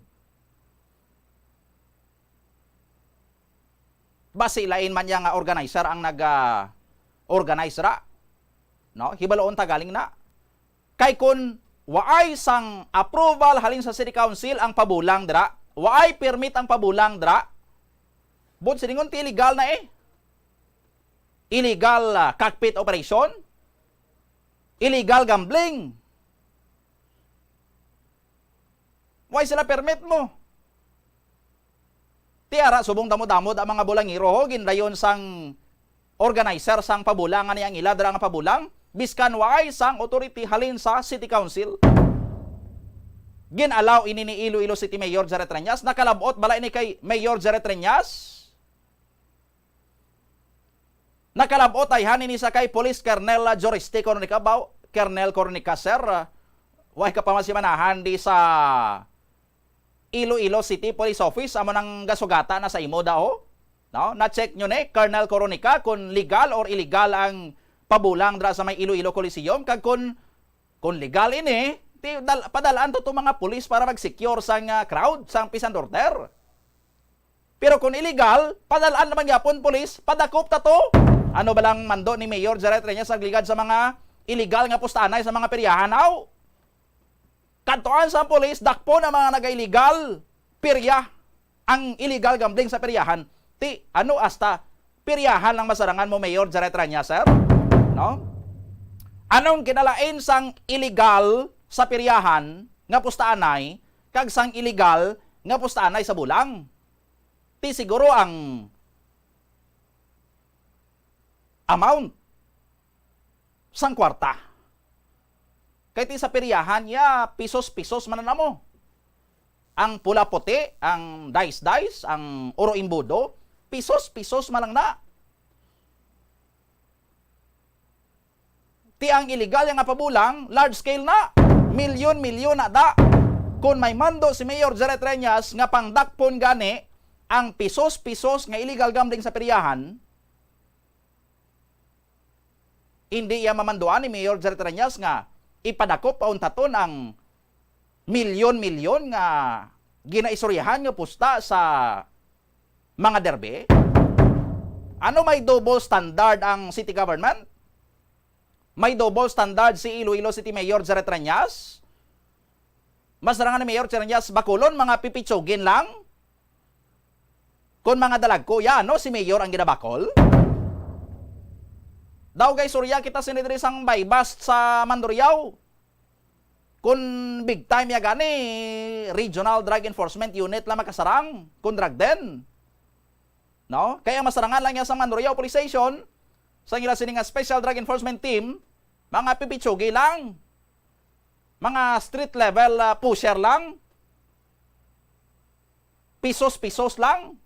Basi lain man niya nga organizer ang nag, ah, organize ra, no? Hibaluon ta galing na. Kay kun waay sang approval halin sa City Council ang pabulang dira, waay permit ang pabulang dira, buot silingon ti illegal na, eh. Illegal, ah, cockpit operation, illegal gambling. Wala sila permit mo. Ti ara, subong damo-damo ang mga bulangero, ho, gindayon sang organizer sang pabulang, nga ni ang ila dira nga pabulang, biskan waay sang authority halin sa City Council. Gin-allow ini ni Iloilo City Mayor Jerry Treñas. Nakalab-ot bala ini kay Mayor Jerry Treñas? Nakalab-ot ayhan ini sa kay Police Colonel, ah, Joriste Coronica ba? Colonel Coronica, sir, ah, way ka pa masimanahan di sa Iloilo City Police Office, amo nang gasugata na sa imo, da, oh. No? Na-check nyo ni, Colonel Coronica, kung legal or illegal ang pabulang dira sa may Iloilo Coliseum, kag kung, kung legal ini, ti, dal-, padalaan to, to mga pulis para mag-secure sang, ah, crowd, sang peace and order. Pero kung illegal, padalaan naman gyapon pulis, padakop ta to. Ano ba lang mando ni Mayor Jerry Treñas nagligad sa mga illegal nga pustaanay sa mga peryahan, aw? Kadtuan sa pulis, dakpon ang mga naga-illegal perya, ang illegal gambling sa peryahan. Ti, ano, hasta peryahan lang masarangan mo, Mayor Jerry Treñas, sir? No? Anong kinalain sang illegal sa peryahan nga pustaanay kag sang illegal nga pustaanay sa bulang? Ti siguro ang amount sang kwarta. Kay ti sa peryahan, ya, pisos-pisos man na mo. Ang pula-puti, ang dice-dice, ang oro imbudo, pisos-pisos man lang na. Ti ang illegal nga pabulang, large scale na. Milyon-milyon na da. Kung may mando si Mayor Jerry Treñas nga pangdakpon gani ang pisos-pisos nga illegal gambling sa peryahan, hindi iya mamanduan ni Mayor Jerry Treñas nga ipadakop pa untaton ang milyon-milyon nga ginaisuryahan nga pusta sa mga derby? Ano, may double standard ang city government? May double standard si Iloilo City Mayor Jerry Treñas? Mas rangan ni Mayor Jerry Treñas bakulon, mga pipitsugin lang? Kon mga dalagko, ya, no, si Mayor ang ginabakol? Daw kay surya kita sini diri sang buy-bust sa Mandurriao. Kun big time ya gani, Regional Drug Enforcement Unit lang makasarang kun drug den. No? Kaya masarangan lang niya sa Mandurriao Police Station, sa ila sini nga Special Drug Enforcement Team, mga pipitsugi lang. Mga street level, ah, pusher lang. Pisos-pisos lang.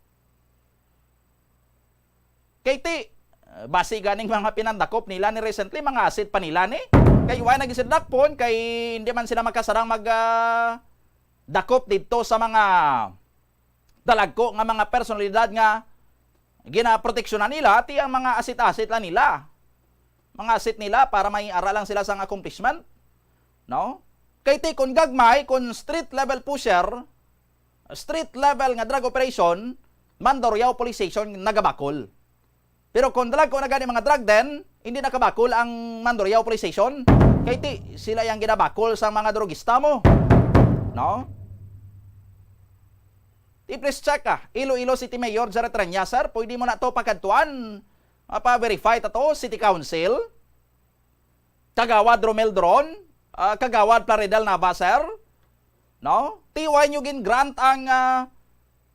Kay ti, ah, basi ganing mga pinandakop nila ni recently, mga asset pa nila ni. Kay wala na gid sila dakpon, kay hindi man sila makasarang mag, ah, dakop didto sa mga dalagko nga mga personalidad nga ginaproteksyonan nila, ti ang mga asset-asset lang nila. Mga asset nila para may ara lang sila sang accomplishment, no? Kay ti kon gagmay, kon street level pusher, street level nga drug operation, Mandurriao Police Station nagabakol. Pero kung dalagko na gani mga drug den, hindi nakabakol ang Mandurriao Police Station. Kay ti, sila yang ginabakol sa mga drugista mo. No? Ti, please check, ah. Iloilo City Mayor Jerry Treñas, sir, pwede mo na to pagkadtuan. Mapa-verify ta to, City Council. Kagawad Romel Dron, ah, Kagawad Plaridel Nava, sir. No? Ti, why nyo gin-grant ang, ah,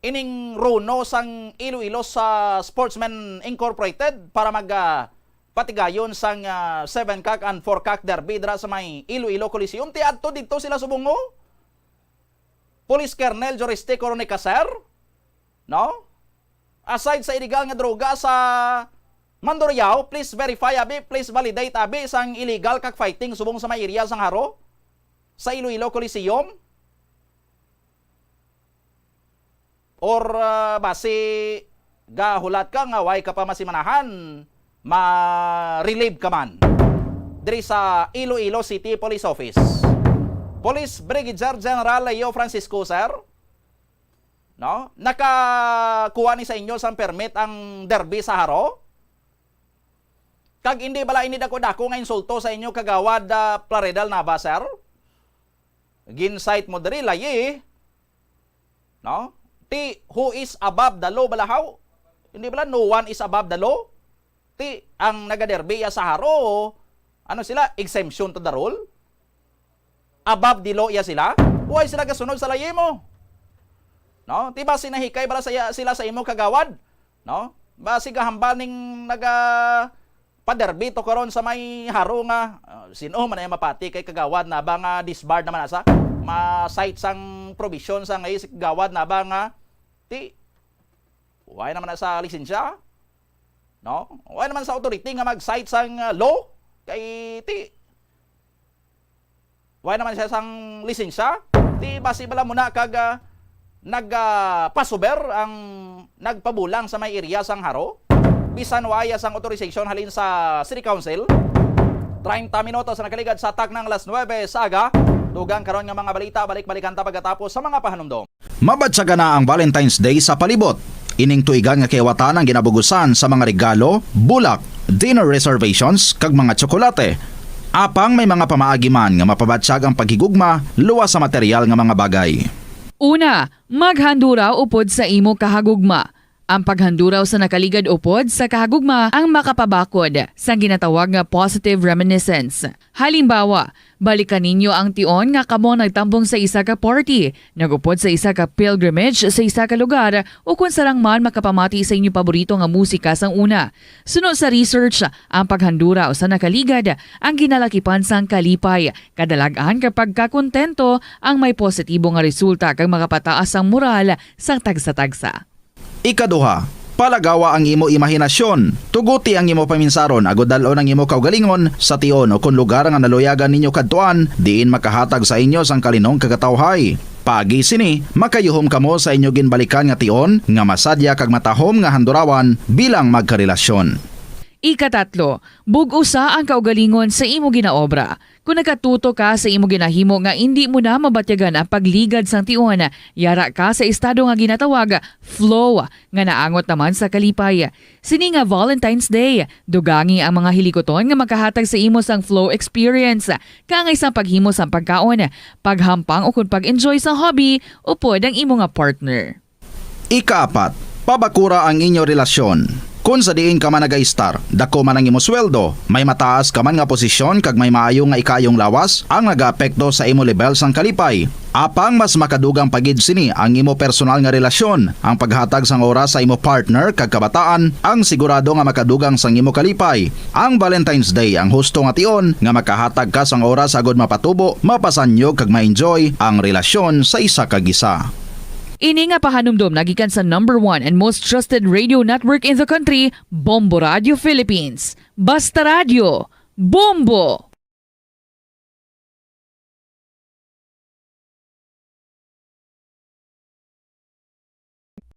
ining runo sang Iloilo sa Sportsmen Incorporated para mag, ah, patigayon sang, ah, seven cock and four cock derby dira sa may Iloilo Coliseum? Ti adto didto sila subong, oh. Police Colonel Juriste Coronica, sir, no? Aside sa illegal nga droga sa Mandurriao, please verify abi, please validate abi sang illegal cockfighting subong sa may area sang Jaro sa Iloilo Coliseum. Or, ah, basi gahulat ka nga way ka pa masimanahan, ma-relieve ka man diri sa Iloilo City Police Office. Police Brigadier General Leo Francisco, sir, no? Nakakuha ni sa inyo sang permit ang derby sa Jaro? Kag hindi bala ini dako-dako nga insulto sa inyo, Kagawad, ah, Plaridel Nava, sir? Gin-cite mo diri, layi, no? Ti, who is above the law bala, haw? Hindi bala, no one is above the law? Ti, ang nagaderby iya sa Jaro, ano sila, exemption to the rule? Above the law iya sila? Why sila gasunod sa layi mo? No? Ti, basi nahikay bala sa iya, sila sa imo, Kagawad? No? Basi gahambal ning naga paderby to karon sa may Jaro nga, ah, sino man ay mapati kay Kagawad Nava nga disbarred naman asa? Ma-cite sang provision sa ngay si Kagawad Nava nga, ti, why naman na sa lisensya? No? Why naman sa authority nga mag-cite sang, ah, law? Kay, ti, why naman siya sang lisensya? Ti, basi bala mo na kag, ah, nag, ah, pasuber ang nagpabulang sa may area sang Jaro? Bisan wala sang authorization halin sa City Council? Treinta minutos na nakaligad sa taknang alas nuebe sa aga. Dugang karon nga mga balita, balik-balikan ta pagkatapos sa mga pahanumdom. Mabatyagan na ang Valentine's Day sa palibot. Ining tuigan nga kaiwatan ang ginabugusan sa mga regalo, bulak, dinner reservations, kag mga tsokolate. Apang may mga pamaagi man nga mapabatyag ang paghigugma luwas sa material nga mga bagay. Una, maghandura upod sa imo kahagugma. Ang paghandura usa nakaligad upod sa kahagugma ang makapabakod sang ginatawag nga positive reminiscence. Halimbawa, balikan ninyo ang tion nga kamo nagtambong sa isa ka party, nagupod sa isa ka pilgrimage sa isa ka lugar, o kon sarang man makapamati sa inyo paborito nga musika sang una. Suno sa research, ang paghandura usa nakaligad ang ginalakipan sang kalipay, kadalag-an kag pagkakontento ang may positibo nga resulta kag makapataas sang moral sang tagsa-tagsa. Ikaduha, palagawa ang imo imahinasyon. Tuguti ang imo paminsaron agod dal-on ang imo kaugalingon sa tion o kon lugar nga naluyagan ninyo kadtuan, diin makahatag sa inyo sang kalinong kagatawhay. Paagi sini, makayuhom kamo sa inyo ginbalikan nga tion nga masadya kag matahom nga handurawan bilang magkarelasyon. Ikatatlo, bug-osa ang kaugalingon sa imo ginaobra. Kon nagatuto ka sa imo ginahimo nga indi mo na mabatyagan ang pagligad sang tion, yara ka sa estado nga ginatawag flow, nga naangot naman sa kalipay. Sini nga Valentine's Day, dugangi ang mga hilikuton nga makahatag sa imo sang flow experience, kaangay sang paghimo sang pagkaon, paghampang o kon pag-enjoy sang hobby upod ang imo nga partner. Ikaapat, pabakura ang inyo relasyon. Kon sa diin ka man nagaistar, dako man ang imo sweldo, may mataas ka man nga posisyon kag may maayo nga ikaayong lawas, ang nagaapekto sa imo lebel sang kalipay. Apang mas makadugang pa gid sini ang imo personal nga relasyon, ang paghatag sang oras sa imo partner kag kabataan, ang sigurado nga makadugang sang imo kalipay. Ang Valentine's Day ang husto nga tion nga makahatag ka sang oras agud mapatubo, mapasanyog kag ma-enjoy ang relasyon sa isa kag isa. Ini nga pahanumdom nagikan sa number one and most trusted radio network in the country, Bombo Radio Philippines. Basta Radyo, Bombo!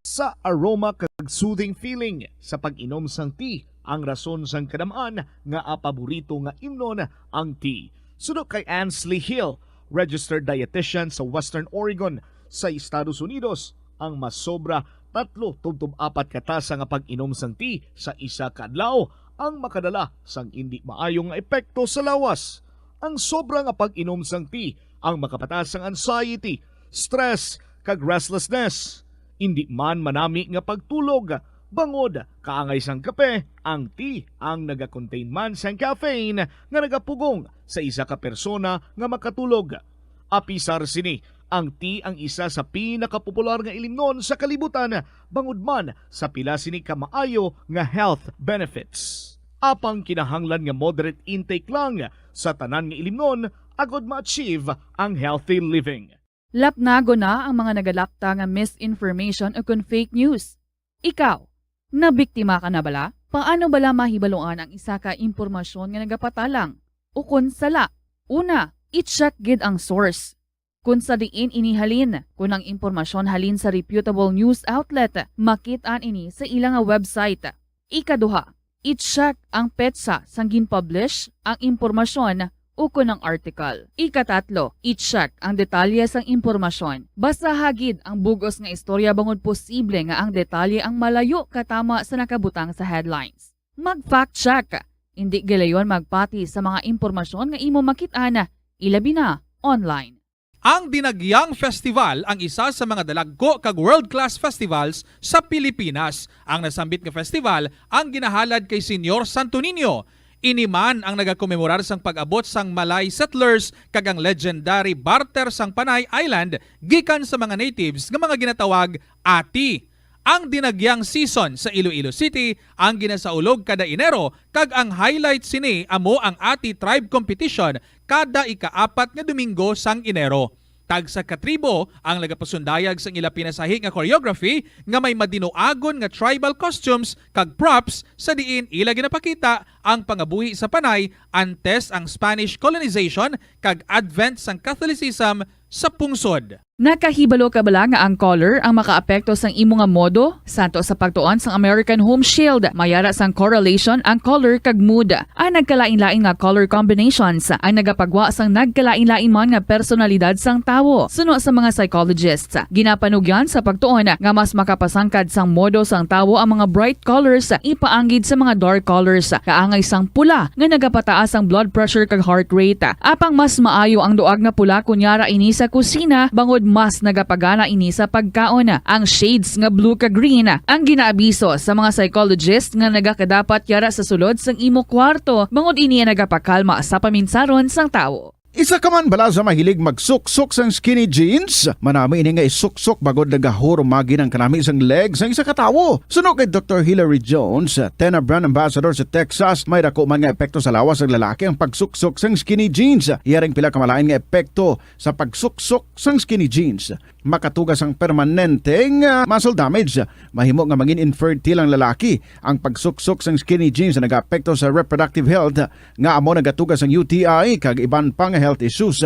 Sa aroma kag soothing feeling sa pag-inom sang tea, ang rason sang kadam-an nga paborito nga imnon ang tea. Suno kay Ansley Hill, registered dietitian sa Western Oregon sa Estados Unidos, ang masobra tatlo tubtob apat ka tasa nga pag-inom sang tea sa isa ka adlaw ang makadala sang indi maayo nga epekto sa lawas. Ang sobra nga pag-inom sang tea ang makapataas sang anxiety, stress, kag restlessness. Indi man manami nga pagtulog, bangod kaangay sang kape, ang tea ang nagakontain man sang caffeine nga nagapugong sa isa ka persona nga makatulog. Apisar sini, Ang tea ang isa sa pinakapopular nga ilimnon sa kalibutan, bangod man sa pila sini ka maayo nga health benefits. Apang kinahanglan nga moderate intake lang sa tanan nga ilimnon agod ma-achieve ang healthy living. Lapnagon na ang mga nagalapta nga misinformation o kon fake news. Ikaw, nabiktima ka na bala? Paano bala mahibaluan ang isa ka impormasyon nga nagapatalang o kon sala? Una, i-check gid ang source. Kon sa diin ini halin, kon ang impormasyon halin sa reputable news outlet, makit-an ini sa ila nga website. Ikaduha, i-check ang petsa sang gin-publish ang impormasyon ukon ang article. Ikatatlo, i-check ang detalye sang impormasyon. Basaha gid ang bug-os nga istorya bangod posible nga ang detalye ang malayo katama sa nakabutang sa headlines. Mag-fact check. Indi gilayon magpati sa mga impormasyon nga imo makit-an, ilabi na online. Ang Dinagyang Festival ang isa sa mga dalagko kag world-class festivals sa Pilipinas. Ang nasambit nga festival ang ginahalad kay Señor Santo Niño. Ini man ang nagakomemorar sang pag-abot sang Malay settlers kag ang legendary barter sang Panay Island gikan sa mga natives nga mga ginatawag ati. Ang Dinagyang season sa Iloilo City ang ginasaulog kada Enero, kag ang highlight sini amo ang Ati Tribe Competition kada ikaapat nga Domingo sang Enero. Tagsa ka tribo ang nagapasundayag sang ila pinasahi nga choreography nga may madinuagon nga tribal costumes kag props, sa diin ila ginapakita ang pangabuhi sa Panay antes ang Spanish colonization kag advent sang Catholicism sa pungsod. Nakahibalo ka bala nga ang color ang makaapekto sang imo nga modo? Santo sa pagtuon sang American Home Shield, may ara sang correlation ang color kag mood. Ang nagkalain-lain nga color combinations ang nagapagwa sang nagkalain-lain man nga personalidad sang tawo. Suno sa mga psychologists, ginapanugyan sa pagtuon nga mas makapasangkad sang modo sang tawo ang mga bright colors ipaanggid sa mga dark colors, kaangay sang pula nga nagapataas ang blood pressure kag heart rate. Apang mas maayo ang duag nga pula kon yara ini sa kusina, bangod mas nagapagana ini sa pagkaon. Ang shades nga blue kag green ang ginaabiso sa mga psychologist nga nagakadapat yara sa sulod sang imo kwarto, bangod ini ang nagapakalma sa paminsaron sang tawo. Isa ka man bala sa mahilig magsuksok sang skinny jeans? Manami ini nga isuksok bangod nagahurumagi ang kanami sang leg sang isa ka tawo. Suno kay Doktor Hilary Jones, Tena Brand Ambassador sa Texas, may daku man nga epekto sa lawas sang lalaki ang pagsuksok sang skinny jeans. Iya ring pila ka malain nga epekto sa pagsuksok sang skinny jeans. Makatuga sang permanente nga muscle damage. Mahimo nga mangin infertile ang lalaki. Ang pagsuksok sang skinny jeans nagaapekto sa reproductive health, nga amo nagatuga sang U T I kag iban pa nga health issues.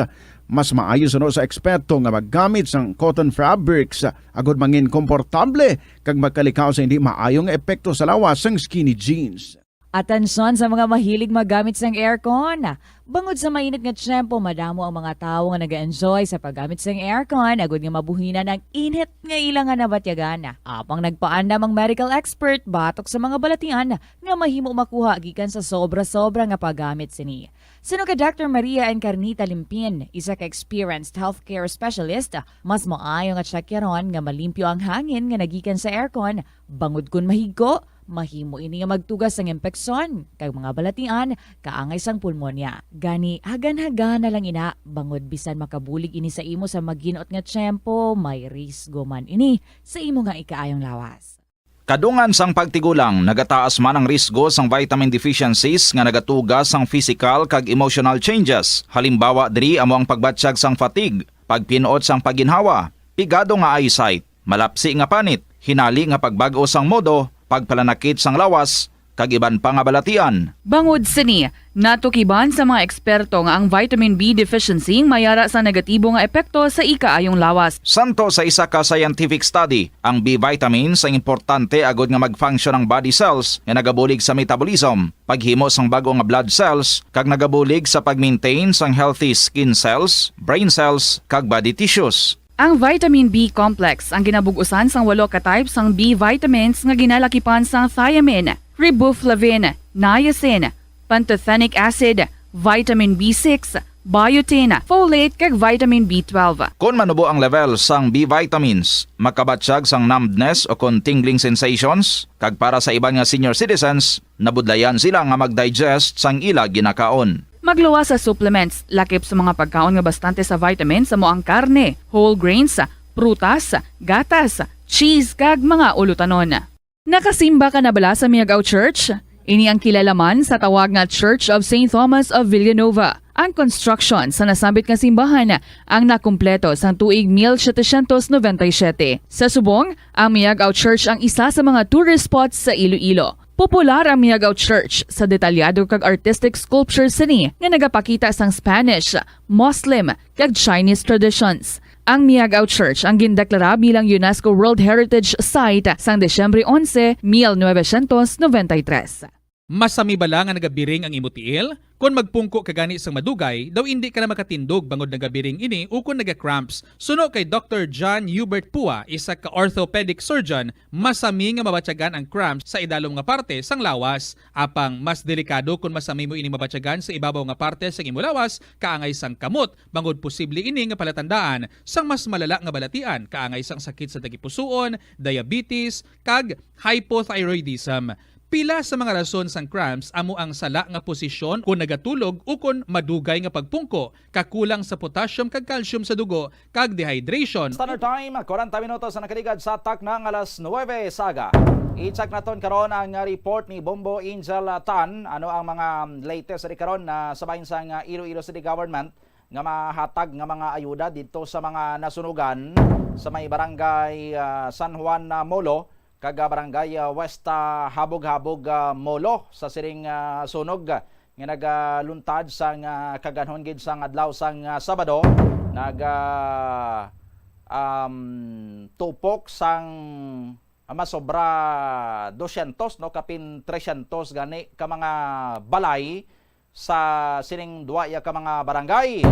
Mas maayo suno sa eksperto nga maggamit sang cotton fabrics agod mangin komportable kag magkalikaw sa hindi maayo nga epekto sa lawas sang skinny jeans. Atensyon sa mga mahilig maggamit sang aircon. Bangod sa mainit nga tiyempo, madamo ang mga tawo nga nag-enjoy sa paggamit sang aircon agud nga mabuhinan ang init nga ila nga nabatyagan. Apang nagpaandam ang medical expert batok sa mga balatian nga mahimo makuha gikan sa sobra-sobra nga paggamit sini. Suno kay Doctor Maria Encarnita Limpin, isa ka experienced healthcare specialist, mas maayo nga tsekyaron nga malimpyo ang hangin nga nagikan sa aircon, bangod kon mahigko, mahimo ini nga magtuga sang impeksyon kag mga balatian kaangay sang pulmonya. Gani, hagan-hagana lang ina, bangod bisan makabulig ini sa imo sa maginot nga tiyempo, may risgo man ini sa imo nga ikaayong lawas. Kadungan sang pagtigulang, nagataas man ang risgo sang vitamin deficiencies nga nagatuga sang physical kag emotional changes. Halimbawa diri amo ang pagbatyag sang fatigue, pagpin-ot sang pagginhawa, pigado nga eyesight, malapsi nga panit, hinali nga pagbag-o sang modo, pagpalanakit sang lawas, kag iban pa nga balatian. Bangod sini, natukiban sa mga eksperto nga ang vitamin B deficiency may ara sa negatibo nga epekto sa ikaayong lawas. Santo sa isa ka scientific study, ang B vitamins ang importante agud nga mag-function ang body cells nga nagabulig sa metabolism, paghimo sang bag-o nga blood cells, kag nagabulig sa pag-maintain sang healthy skin cells, brain cells, kag body tissues. Ang vitamin B complex ang ginabug-usan sang walo ka type sang B vitamins nga ginalakipan sang thiamine, riboflavin, niacin, pantothenic acid, vitamin B six, biotin, folate, kag vitamin B twelve. Kon manubo ang level sang B vitamins, makabatyag sang numbness o kon tingling sensations, kag para sa iban nga senior citizens, nabudlayan sila nga mag-digest sang ila ginakaon. Magluwas sa supplements, lakip sa mga pagkaon nga bastante sa vitamins amo ang karne, whole grains, prutas, gatas, cheese, kag mga ulutanon. Nakasimba ka na bala sa Miagao Church? Ini ang kilalaman sa tawag nga Church of Saint Thomas of Villanova. Ang construction sa nasambit nga simbahan ang nakumpleto sang tuig mil setecientos noventa y siete. Sa subong, ang Miagao Church ang isa sa mga tourist spots sa Iloilo. Popular ang Miagao Church sa detalyado kag artistic sculptures sini nga nagapakita sang Spanish, Muslim, kag Chinese traditions. Ang Miagao Church ang gindeklara bilang UNESCO World Heritage Site sang Disyembre onse, mil novecientos noventa y tres. Masami bala nga nagabiring ang imo tiil? Kon magpungko ka gani sang madugay, daw indi ka na makatindog bangod nagabiring ini ukon naga-cramps. Suno kay Doctor John Hubert Pua, isa ka orthopedic surgeon, masami nga mabatyagan ang cramps sa idalom nga parte sang lawas. Apang mas delikado kon masami mo ini mabatyagan sa ibabaw nga parte sang imo lawas, kaangay sang kamot, bangod posible ini nga palatandaan sang mas malala nga balatian, kaangay sang sakit sa tagipusoon, diabetes, kag hypothyroidism. Pila sa mga rason sang cramps amo ang sala nga posisyon kon nagatulog ukon madugay nga pagpungko, kakulang sa potassium kag calcium sa dugo, kag dehydration. Standard Time, kwarenta minutos ang nakaligad sa takna nga alas nuwebe sa aga. I-check naton karon ang report ni Bombo Angel Tan. Ano ang mga latest di karon na sa bahin sang, ah, Iloilo City Government nga mahatag nga mga ayuda didto sa mga nasunugan sa may barangay, ah, San Juan, ah, Molo, kag, ah, barangay, ah, West, ah, Habog-Habog, ah, Molo sa sining, ah, sunog nga nagaluntad sang, ah, kaganhon gid sang adlaw sang, ah, Sabado. Nag, ah, um, tupok sang masobra dosyentos, no, kapin tresyentos gani ka mga balay sa sining duwa ya ka mga barangay.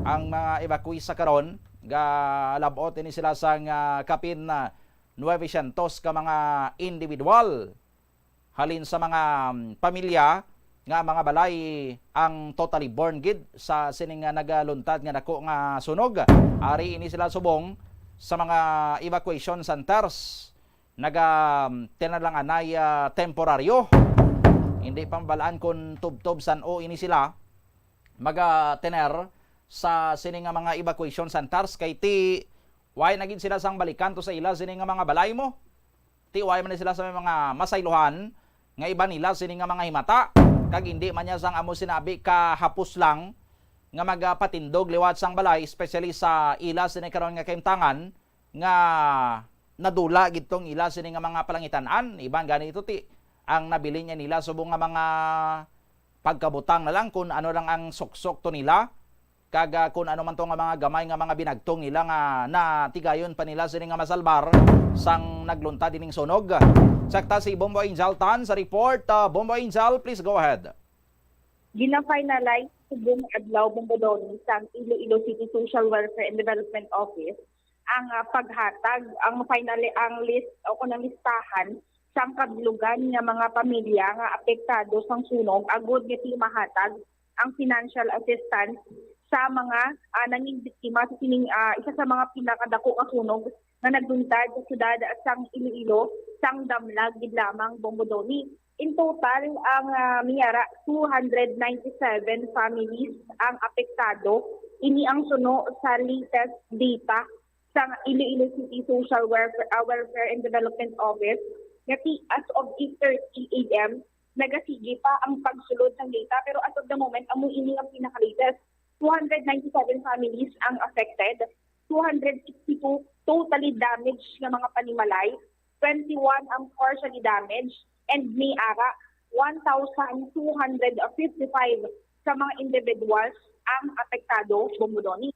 Ang mga evacuees sa karon, galab-ot ini sila sang, ah, kapin, ah, nuwebe syentos ka mga individual halin sa mga, mm, pamilya nga mga balay ang totally burned gid sa sining nga nagaluntad nga dako nga sunog. Ari ini sila subong sa mga evacuation centers. Naga, mm, tener lang anay, ah, temporaryo. Hindi pa mabalaan kon tubtob san-o ini sila maga tener sa sini nga mga evacuation centers, kay ti way na gid sila sang balikan to sa ila sini nga mga balay mo. Ti way man sila sa may mga masaylohan nga iban nila sini nga mga himata, kag hindi man niya sang amo sinabi ka hapos lang nga magapatindog liwat sang balay, especially sa ila sini karon nga kahimtangan nga nadula gid tong ila sini nga mga palangitan-an. Iban gani ito ti ang nabilin niya nila subong nga mga pagkabutang na lang kung ano lang ang suksok to nila, kag, ah, kung ano man to nga mga gamay nga mga binagtong nila nga natigayon pa nila sini nga masalbar sang nagluntad ining sunog. Check ta si Bombo Angel Tan sa report. Ah, Bombo Angel, please go ahead. Gina-finalize subong adlaw, Bombo Donny, sang Iloilo City Social Welfare and Development Office ang, ah, paghatag, ang final, ang list o kung ang listahan sang kadlugan nga mga pamilya nga apektado sang sunog, agud nga ti mahatag ang financial assistance sa mga, ah, nanging biktima sa sining, ah, isa sa mga pinakadako nga sunog nga nagluntad sa siyudad sang Iloilo sang damlag gid lamang, Bombo Donny. In total, ang, ah, may ara two hundred ninety-seven families ang apektado. Ini ang suno sa latest data sa Iloilo City Social Welfare, ah, Welfare and Development Office nga ti as of eight thirty A M, nagasige pa ang pagsulod sang data, pero as of the moment, amo ini ang pinaka-latest. Two hundred ninety-seven families ang affected, two hundred sixty-two totally damaged nga mga panimalay, twenty-one ang partially damaged, and may ara one thousand two hundred fifty-five sa mga individuals ang apektado, Bombo Donny.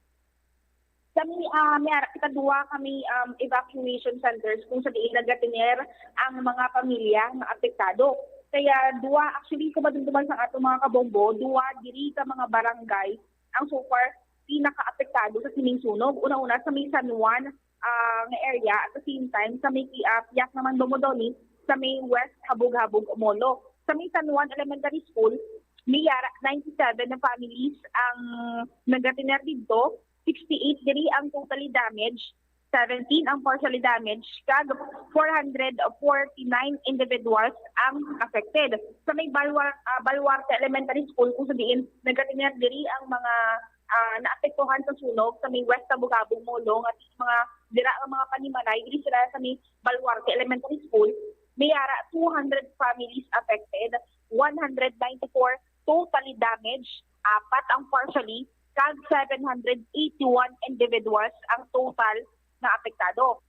Sa may, ah, may ara kita duwa kami, um, evacuation centers kung sa diin nagatiner ang mga pamilya nga apektado. Kaya duwa, actually, kung madumduman sa ato mga kabombo, duwa diri ka mga barangay ang so far pinakaapektado sa sining sunog. Una-una sa may San Juan, ah, nga area, at the same time sa may, ah, piyak naman, Bombo Donny, sa may West Habog-Habog, Molo. Sa may San Juan Elementary School, may ara ninety-seven na families ang nagatiner didto, sixty-eight diri ang totally damaged, seventeen ang partially damaged, kag four hundred forty-nine individuals ang affected. Sa may Balwar-, ah, Baluarte Elementary School, kung sa diin nagatingyag diri ang mga, ah, naapektuhan sa sunog sa may West Tabugabog, Molo, nga mga dira nga mga panimalay, diri sila sa may Baluarte Elementary School, may ara two hundred families affected, one hundred ninety-four totally damaged, apat ang partially, kag seven hundred eighty-one individuals ang total na apektado.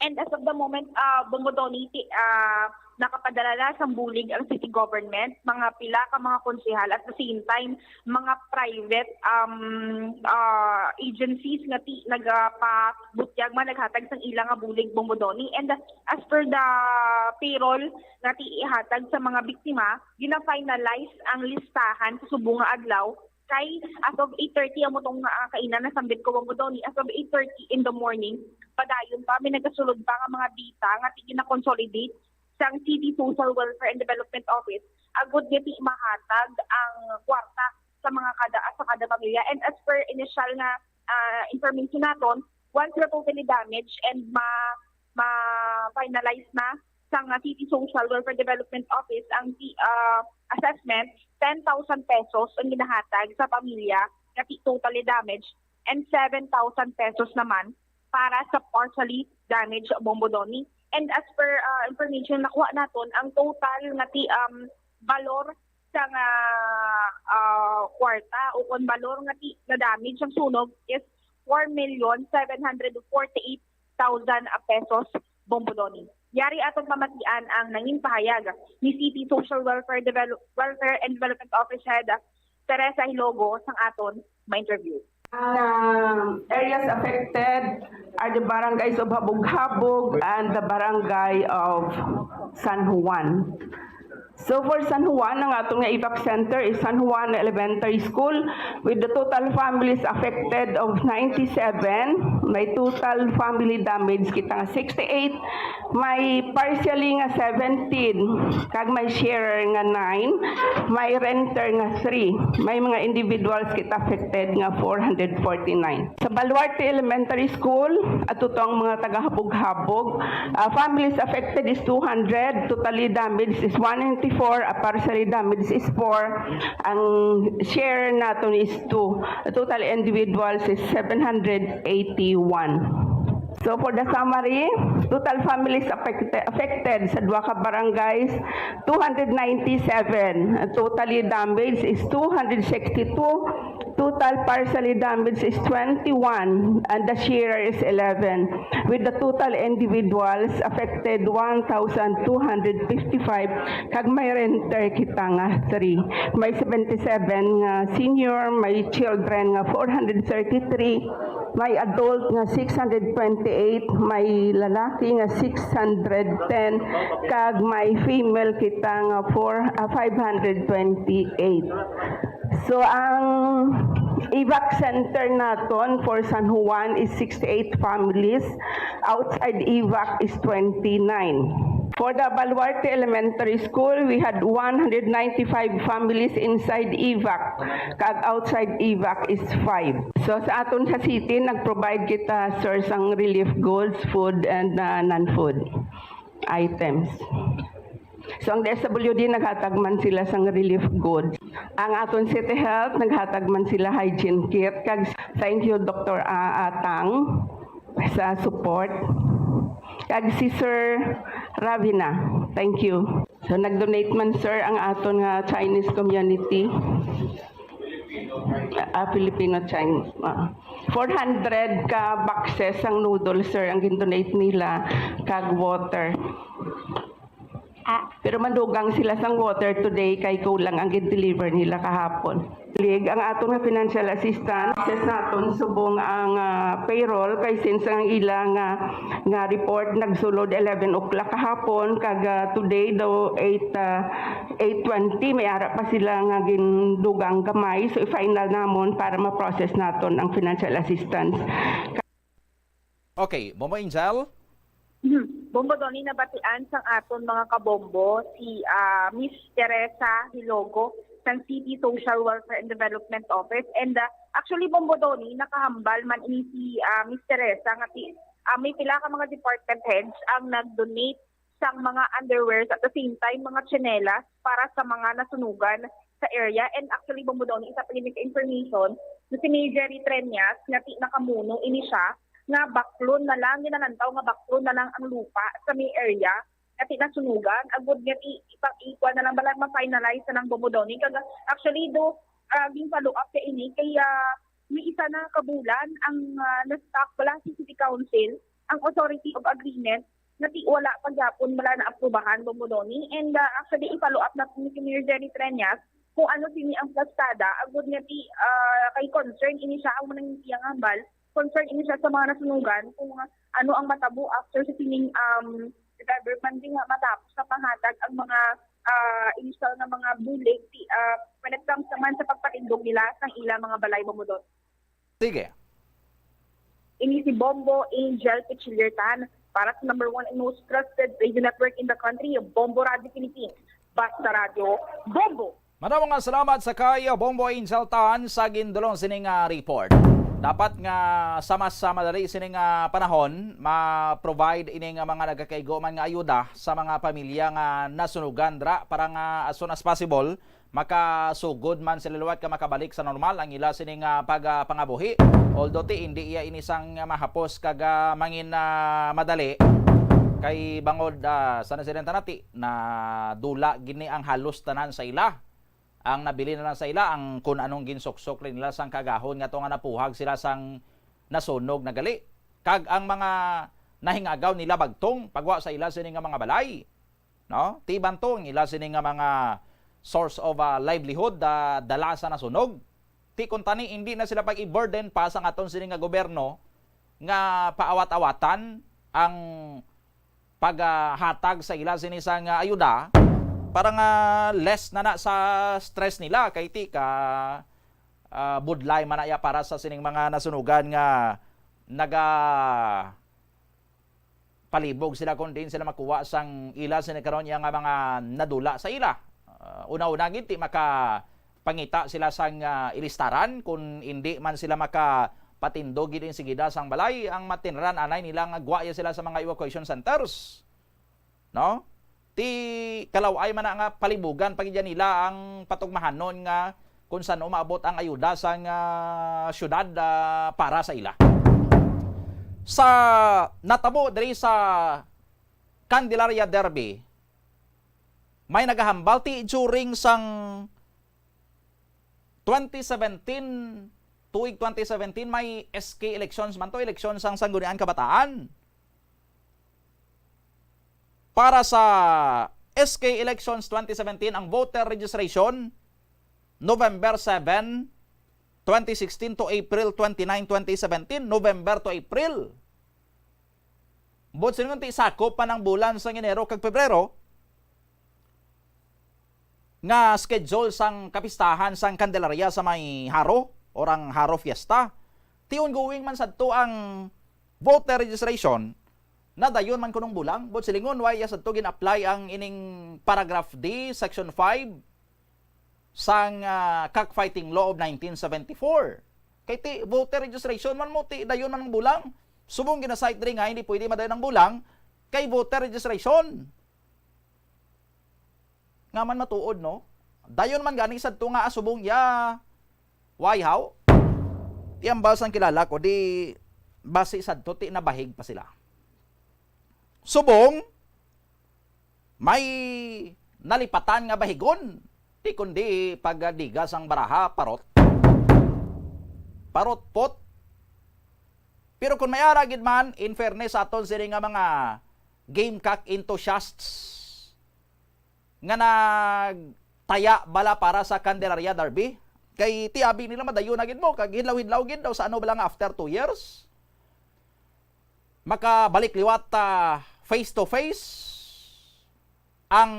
And as of the moment, uh, Bombo Donny, ti-, ah, nakapadala na sang bulig ang city government, mga pila ka mga konsehal, at the same time, mga private, um, ah, agencies nga ti-, nagapabutyag man, naghatag sang ila nga bulig, Bombo Donny. And as per the payroll nga ti-, ihatag sa mga biktima, gina-finalize ang listahan sa subong nga adlaw. Kay as of eight thirty, amo tong, ah, kaina nasambit ko, Bombo Donny, as of eight thirty in the morning, padayon pa, may nagasulod pa nga mga data nga ti-, gina-consolidate sang City Social Welfare and Development Office, agud nga ti-, mahatag ang kwarta sa mga kada, sa kada pamilya. And as per initial nga, ah, information naton, once na totally damaged and ma-, ma-finalize na sang, ah, City Social Welfare Development Office ang ti-, ah, assessment, ten thousand pesos ang ginahatag sa pamilya nga ti-, totally damaged, and seven thousand pesos naman para sa partially damaged, Bombo Donny. And as per, ah, information nakuha naton, ang total nga ti-, um, balor sa nga, ah, kwarta o kon balor nga ti-, na damage ang sunog is four million seven hundred forty-eight thousand pesos, Bombo Donny. Yari aton pamatian ang nangin pahayag ni City Social Welfare Develop-, Welfare and Development Office Head Teresa Hilogo sang aton ma-interview. Ang, um, areas affected are the barangays of Habog-Habog and the barangay of San Juan. So for San Juan, ang aton nga evac center is San Juan Elementary School, with the total families affected of ninety-seven. May total family damage kita nga sixty-eight. May partially nga seventeen, kag may sharer nga nine, may renter nga three. May mga individuals kita affected nga four hundred forty-nine. Sa Baluarte Elementary School, ato to ang mga taga-Habog-Habog. Ah, families affected is two hundred, totally damaged is one ninety-four, ah, partially damaged is four. Ang share naton is two. Total individuals is seven hundred eighty-one. So for the summary, total families affected, affected sa duha ka barangays, two hundred ninety-seven. Totally damaged is two hundred sixty-two. Total partially damaged is twenty-one, and the sharer is eleven, with the total individuals affected one thousand two hundred fifty-five, kag may renter kita nga three. May seventy-seven nga senior, may children nga four hundred thirty-three, may adult nga six hundred twenty-eight, may lalaki nga six hundred ten, kag may female kita nga four, ah, five hundred twenty-eight. So, ang evac center naton for San Juan is sixty-eight families. Outside evac is twenty-nine. For the Baluarte Elementary School, we had one hundred ninety-five families inside evac, kag outside evac is five. So, sa aton sa city, nag-provide kita, sir, sang relief goods, food, and, uh, non-food items. So, ang D S W D, naghatag man sila sang relief goods. Ang aton City Health, naghatag man sila hygiene kit. Kag thank you, Doctor A-, Atang, sa support. Kag si Sir Ravina, thank you. So, nag-donate man, sir, ang aton nga Chinese community. Ah, Filipino Chinese. Ah. Four hundred ka boxes ang noodles, sir, ang gin-donate nila, kag water. Ah. Pero mandugang sila sang water today kay kulang ang gin-deliver nila kahapon. Lig, ang aton nga financial assistance, yes, naton subong ang, ah, payroll kay since ang ila nga, nga report nagsulod eleven o'clock kahapon, kag, ah, today daw eight, ah, eight twenty, may ara pa sila nga gindugang gamay. So, i-final namon para ma-process naton ang financial assistance. Okay, Bombo Angel? Mhm. Bombo Donny, nabatian sang aton mga kabombo si, ah, Miss Teresa Hilogo sang City Social Welfare and Development Office. And, ah, actually, Bombo Donny, nakahambal man ini si, ah, Miss Teresa nga ti-, ah, may pila ka mga department heads ang nag-donate sang mga underwears, at the same time mga tsinelas para sa mga nasunugan sa area. And actually, Bombo Donnie, isa pa gid ka information, na si Mayor Jerry Treñas, nga ti nakamuno ini siya, nga baklon na lang, ginalantaw nga baklon na lang ang lupa sa may area nga ti nasunugan, agud nga ti ipa-, ikuan na lang bala, ma-finalize na lang, Bombo Donnie. Kag actually, do, ah, gin-follow up ka ini kay, ah, may isa na ka bulan ang, ah, na-stuck bala sa City Council ang Authority of Agreement, nga ti wala pa gyapon bala naaprubahan, Bombo Donnie. And, ah, actually, i-follow up na ni Mayor Jerry Treñas kung ano sini ang plastada, agud nga ti, ah, kay concern ini siya, ang manang iya nga hambal, concern ini siya sa mga nasunugan kung ano ang matabo after sa sining, um, the government din nga matapos na panghatag ang mga, ah, initial nga mga bulig, ti, ah, when it comes naman sa pagpatindog nila sang ila mga balay, Bombo Donnie. Sige. Ini si Bombo Angel Pichiliertan para sa number one and most trusted radio network in the country, Bombo Radio Philippines. Basta Radio, Bombo! Madamo nga salamat sa kay Bombo Angel Tan sa gindulong sini nga report. Dapat nga sa mas, ah, madali sini nga panahon, ma-provide ini nga mga nagakaigo man nga ayuda sa mga pamilya nga nasunugan dra, para nga as soon as possible makasugod man sila liwat ka makabalik sa normal ang ila sini nga pag, ah, pangabuhi. Although ti indi iya ini sang mahapos kag, ah, mangin, ah, madali, kay bangod, ah, sa nasidenta nati, nadula gini ang halos tanan sa ila. Ang nabili na lang sa ila ang kun anong ginsuksok rin nila sang kagahon nga to nga napuhag sila sang nasunog na gali. Kag ang mga nahingagaw nila bagtong pagwa sa ila sini nga mga balay, no? Ti banto ang ila sini nga mga source of, ah, livelihood, ah, dala sa nasunog. Ti kuntani, indi na sila pag-i-burden pa sang aton sini nga gobyerno nga paawat-awatan ang paghatag sa ila sini sang ayuda para nga less na na sa stress nila kay ti ka, ah, budlay man na iya para sa sining mga nasunugan nga naga palibog sila kung diin sila makuha sang ila sini karon iya nga mga nadula sa ila. Ah, una-una gid ti makapangita sila sang, ah, ilistaran, kung indi man sila makapatindog gid insigida sang balay, ang matinran anay nila nga gwa iya sila sa mga evacuation centers. No? Ti kalaw-ay man na nga palibugan pa gid nila ang patugmahanon nga kung san-o maabot ang ayuda sang, ah, syudad, ah, para sa ila. Sa natabo diri sa Candelaria Derby, may nagahambal ti during sang twenty seventeen, tuig twenty seventeen, may S K elections man to, eleksyon sang Sangguniang Kabataan. Para sa S K elections twenty seventeen, ang voter registration, November seven, twenty sixteen to April twenty-nine, twenty seventeen, November to April. Buot silingon ti sakop pa ang bulan sang Enero kag Pebrero nga schedule sang kapistahan sang Candelaria sa may Jaro or ang Jaro Fiesta. Ti ongoing man sadto ang voter registration, nadayon man kunong bulang. Buot silingon, why iya sadto gin-apply ang ining paragraph D, section five sang, ah, Cockfighting Law of nineteen seventy-four. Kay ti voter registration man mo, ti dayon man ang bulang. Subong gina-cite diri nga hindi pwede madayon ang bulang kay voter registration. Nga man matuod, no? Dayon man gani sadto nga asubong ya. Why, how? Ti ambal sang kilala ko, di basi sadto ti nabahig pa sila. Subong, may nalipatan nga bahigon, ti kundi pagdiga sang baraha, parot. Parot pot. Pero kung may ara gid man, in fairness sa aton sini nga mga gamecock enthusiasts, nga nagtaya bala para sa Candelaria Derby. Kay ti abi nila madayon na gid mo, kag hidlaw-hidlaw gid daw sa ano bala nga after two years, makabalik liwat, ah, face to face ang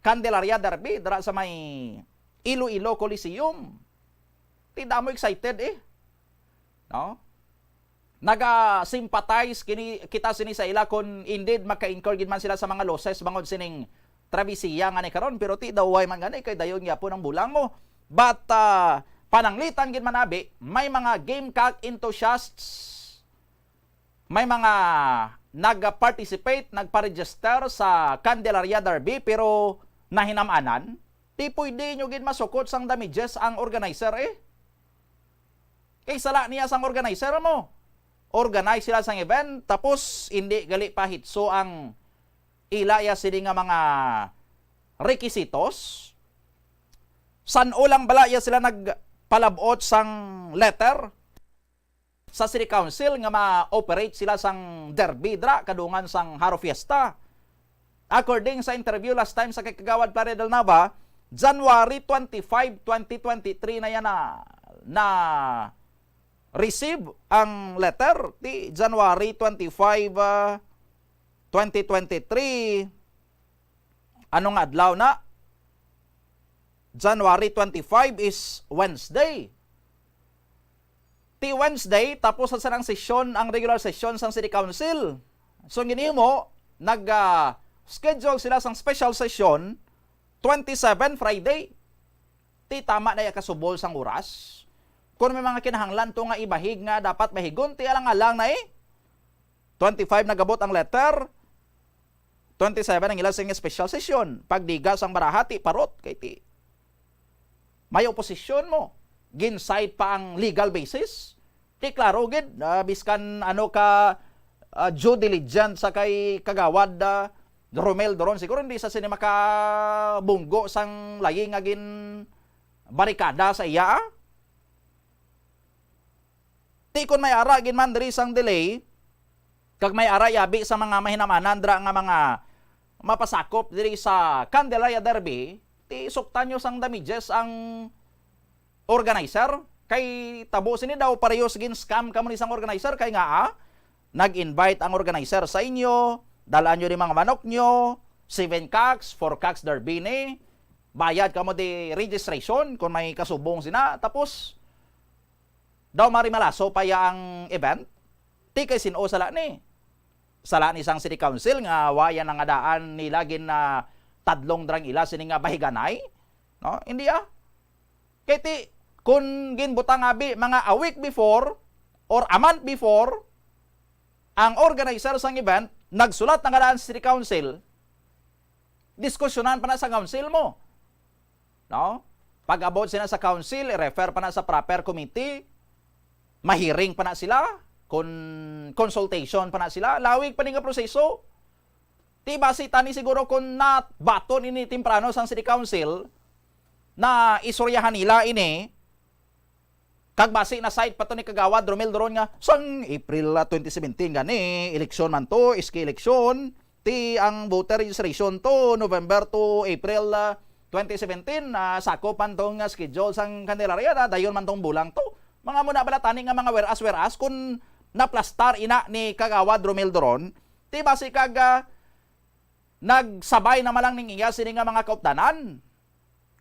Candelaria Derby dira sa may Iloilo Coliseum. Ti damo excited eh. No? Naga-sympathize kini, kita sini sa ila kung indeed maka-incur gid man sila sa mga losses bangod sining travesiya nga ni karon, pero ti daw way man gani kay dayon gyapon ang bulang mo. But, ah, pananglitan gid man abi, may mga gamecock enthusiasts may mga nag-participate, nagpa-register sa Candelaria Derby, pero nahinam-anan, di pwede nyo gid masukot sang damages ang organizer eh. Kay sala niya sang organizer mo. Organize sila sang event, tapos hindi gali pa hitso ang ila ya sini nga mga requisitos. San-o lang bala ya sila nagpalabot sang letter sa City Council nga ma-operate sila sang derby dra kadungan sang Haro Fiesta. According sa interview last time sa kay Kagawad Plaridel Nava, January twenty-five, twenty twenty-three na yan na, na receive ang letter ti January twenty-five, ah, twenty twenty-three. Ano nga adlaw na? January twenty-five is Wednesday. Ti Wednesday, tapos sa sarang sesyon, ang regular session sang City Council. So, ang ginhimo, nag, ah, schedule sila sang special session, twenty-seven, Friday. Ti tama na ya kasubol sang oras. Kung may mga kinahanglan to nga ibahig nga dapat bahigon, ti alang-alang na eh. Twenty-five nagabot ang letter, twenty-seven ang ila sing special session. Pagdiga sang baraha, ti parot, kay ti may oposisyon mo. Gin-cite pa ang legal basis. Ti klaro gid, ah, biskan ano ka, ah, due diligence sa kay Kagawad, ah, Romel Doron, siguro hindi sa sini makabunggo sang layi nga gin barikada sa iya, ah. Ti kon may ara gid man diri sang delay, kag may ara yabi sa mga mahinamanan dira nga mga mapasakop diri sa Candelaria Derby, ti suktan nyo sang damages ang organizer. Kay tabo sini daw pareho sa gin-scam kamo ni sang organizer, kay nga, ah, nag-invite ang organizer sa inyo, dal-an nyo ni mga manok nyo, seven cocks, four cocks derby ni, bayad kamo di registration kung may kasubong sina, tapos daw marimalaso pa ya ang event. Ti kay sin-o sala ni? Sala ni sang City Council nga wa ya nangadaan nila gin, ah, tadlong drang ila sini nga bahiganay? No? Hindi, ah. Kay ti, kun ginbutang abi mga a week before or a month before, ang organizer sang event nagsulat nangadaan sa City Council, diskusyonan pa na sa council mo. No? Pag-abot sina sa council, i-refer pa na sa proper committee, mahiring pa na sila, kun consultation pa na sila, lawig pa ni nga proseso. Ti basi tani siguro kun nabaton ini temprano sang City Council, na istoryahan nila ini, kag basi na-cite pa to ni Kagawad Romel Doron nga sang April, ah, twenty seventeen gani, eleksyon man to, S K eleksyon, ti ang voter registration to November to April, ah, twenty seventeen, ah, sakop man tong, ah, schedule sang Candelaria, na dayon man tong bulang to. Mga muna bala tani nga mga whereas, whereas, kun naplastar ina ni Kagawad Romel Doron, ti basi kag, ah, nagsabay na malang ning iya sini nga mga kaupdanan.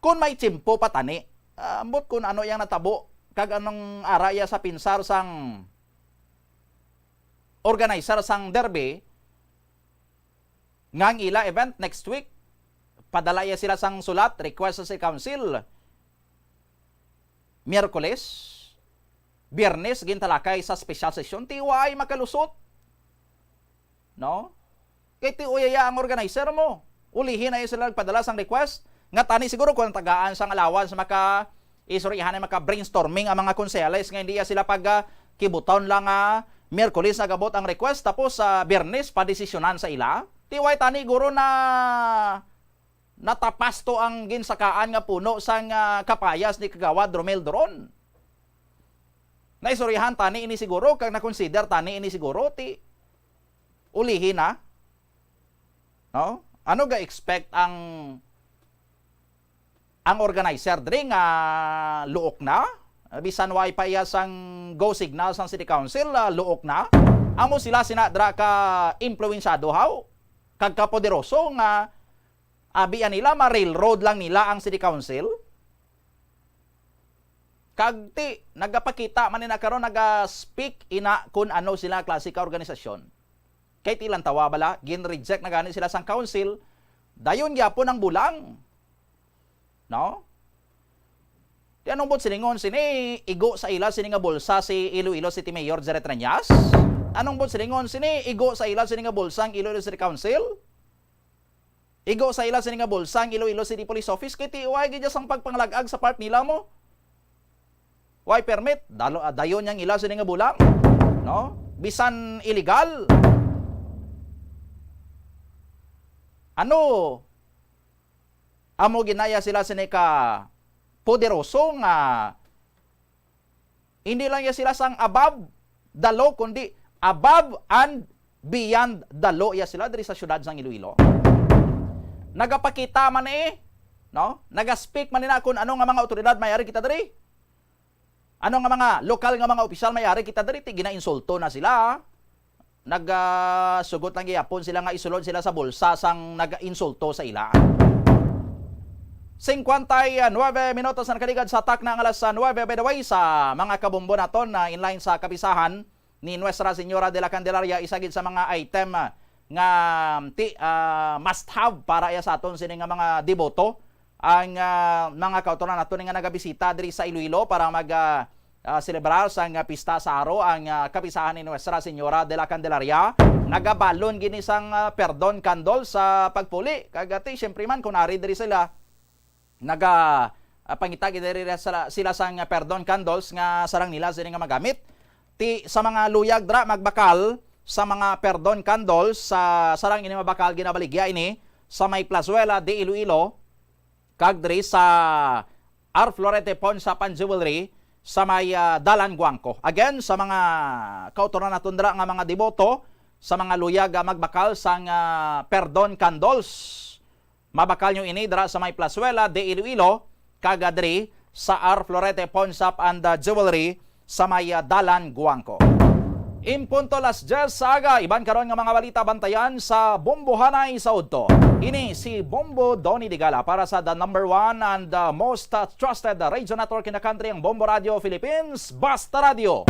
Kun may tiyempo pa tani, ah, ambot kun ano yang natabo, kag anong ara iya sa pinsar sang organizer sang derby, nga ang ila event next week, padala iya sila sang sulat, request sa City Council. Miyerkules, Biyernes, gintalakay sa special session, ti wa ay makalusot. No? Kay ti uyaya ang organizer mo. Ulihi na iya sila nagpadala sang request. Nga tani siguro kung tagaan sang allowance maka isurihan ay maka brainstorming ang mga konseles nga hindi sila pag, ah, kibuton lang nga Miyerkules nagabot ang request, tapos sa Biyernes padesisyonan sa ila. Ti way tani guro na natapas to ang ginsakaan nga puno sang, ah, kapayas ni Kagawad Romel Doron. Naistoryahan tani ini siguro, kag na-consider tani ini siguro, ti ulihi na. No? Ano ga-expect ang, ang organizer diri nga luok na? Bisan way pa iya sang go signal sang City Council, ah, luok na. Amo sila sina dra ka impluwensyado haw, kag kapoderoso nga abi nila ma-railroad lang nila ang City Council. Kag ti, nagapakita man ina karon, naga-speak ina kun ano sila klase ka organisasyon. Kay ti lantawa bala, gin-reject na gani sila sang council, dayon gyapon ang bulang. No? Di anong buot silingon sini, igo sa ila sini nga bulsa si Iloilo City Mayor Jerry Treñas? Anong buot silingon sini, igo sa ila sini nga bulsa ang Iloilo City Council? Igo sa ila sini nga bulsa ang Iloilo City Police Office, kay ti way gid sang pagpanglag-ag sa part nila mo. Way permit, dalo, ah, dayon yang ila sini nga bulang, no? Bisan illegal. Ano? Amo ginaya sila sini ka poderoso nga hindi lang ya sila sang above the law, kundi above and beyond the law ya sila diri sa siyudad sang Iloilo. Nagapakita man eh, no? Naga-speak man ina kung ano nga mga otoridad may ari kita diri. Ano nga mga lokal nga mga opisyal may ari kita diri, ti ginainsulto na sila. Nagasugot lang gihapon sila nga isulod sila sa bulsa sang nag-insulto sa ila. Singkwenta y nuebe minutos ang nakaligad sa takna nga alas nuebe. By the way, sa mga kabombo naton na inline sa kapisahan ni Nuestra Señora de la Candelaria, isa gid sa mga item, ah, nga ti, ah, must have para iya sa aton sini nga mga deboto, ang, ah, mga kautoran naton nga nagabisita diri sa Iloilo para mag, ah, ah, selebrar sang, ah, pista sa Aro, ang, ah, kapisahan ni Nuestra Señora de la Candelaria. Nagabalon gini sang, ah, perdon candle sa pagpuli. Kag ati, siyempre man, kung ari diri sila, naga, ah, pangita gid diri sila, sila sang, ah, perdon candles nga sarang nila sini nga magamit. Ti, sa mga luyag dra magbakal sa mga perdon candles, sa sarang ini mabakal, ginabaligya ini sa may Plazuela de Iloilo, kag diri sa Arflorete Pawnshop and Jewelry sa may, ah, Dalan Guangco. Again, sa mga kautoran naton dira nga mga deboto, sa mga luyag, ah, magbakal sang, ah, perdon candles, mabakal nyo ini dira sa may Plazuela de Iloilo, kag, ah, diri sa Arflorete Pawnshop and, ah, Jewelry sa may, ah, Dalan Guangco. In punto las diyes sa aga, iban karon nga mga balita bantayan sa Bombohanay sa Udto. Ini si Bombo Donny Digala para sa the number one and the most, uh, trusted radio network in the country, ang Bombo Radio Philippines, Basta Radio.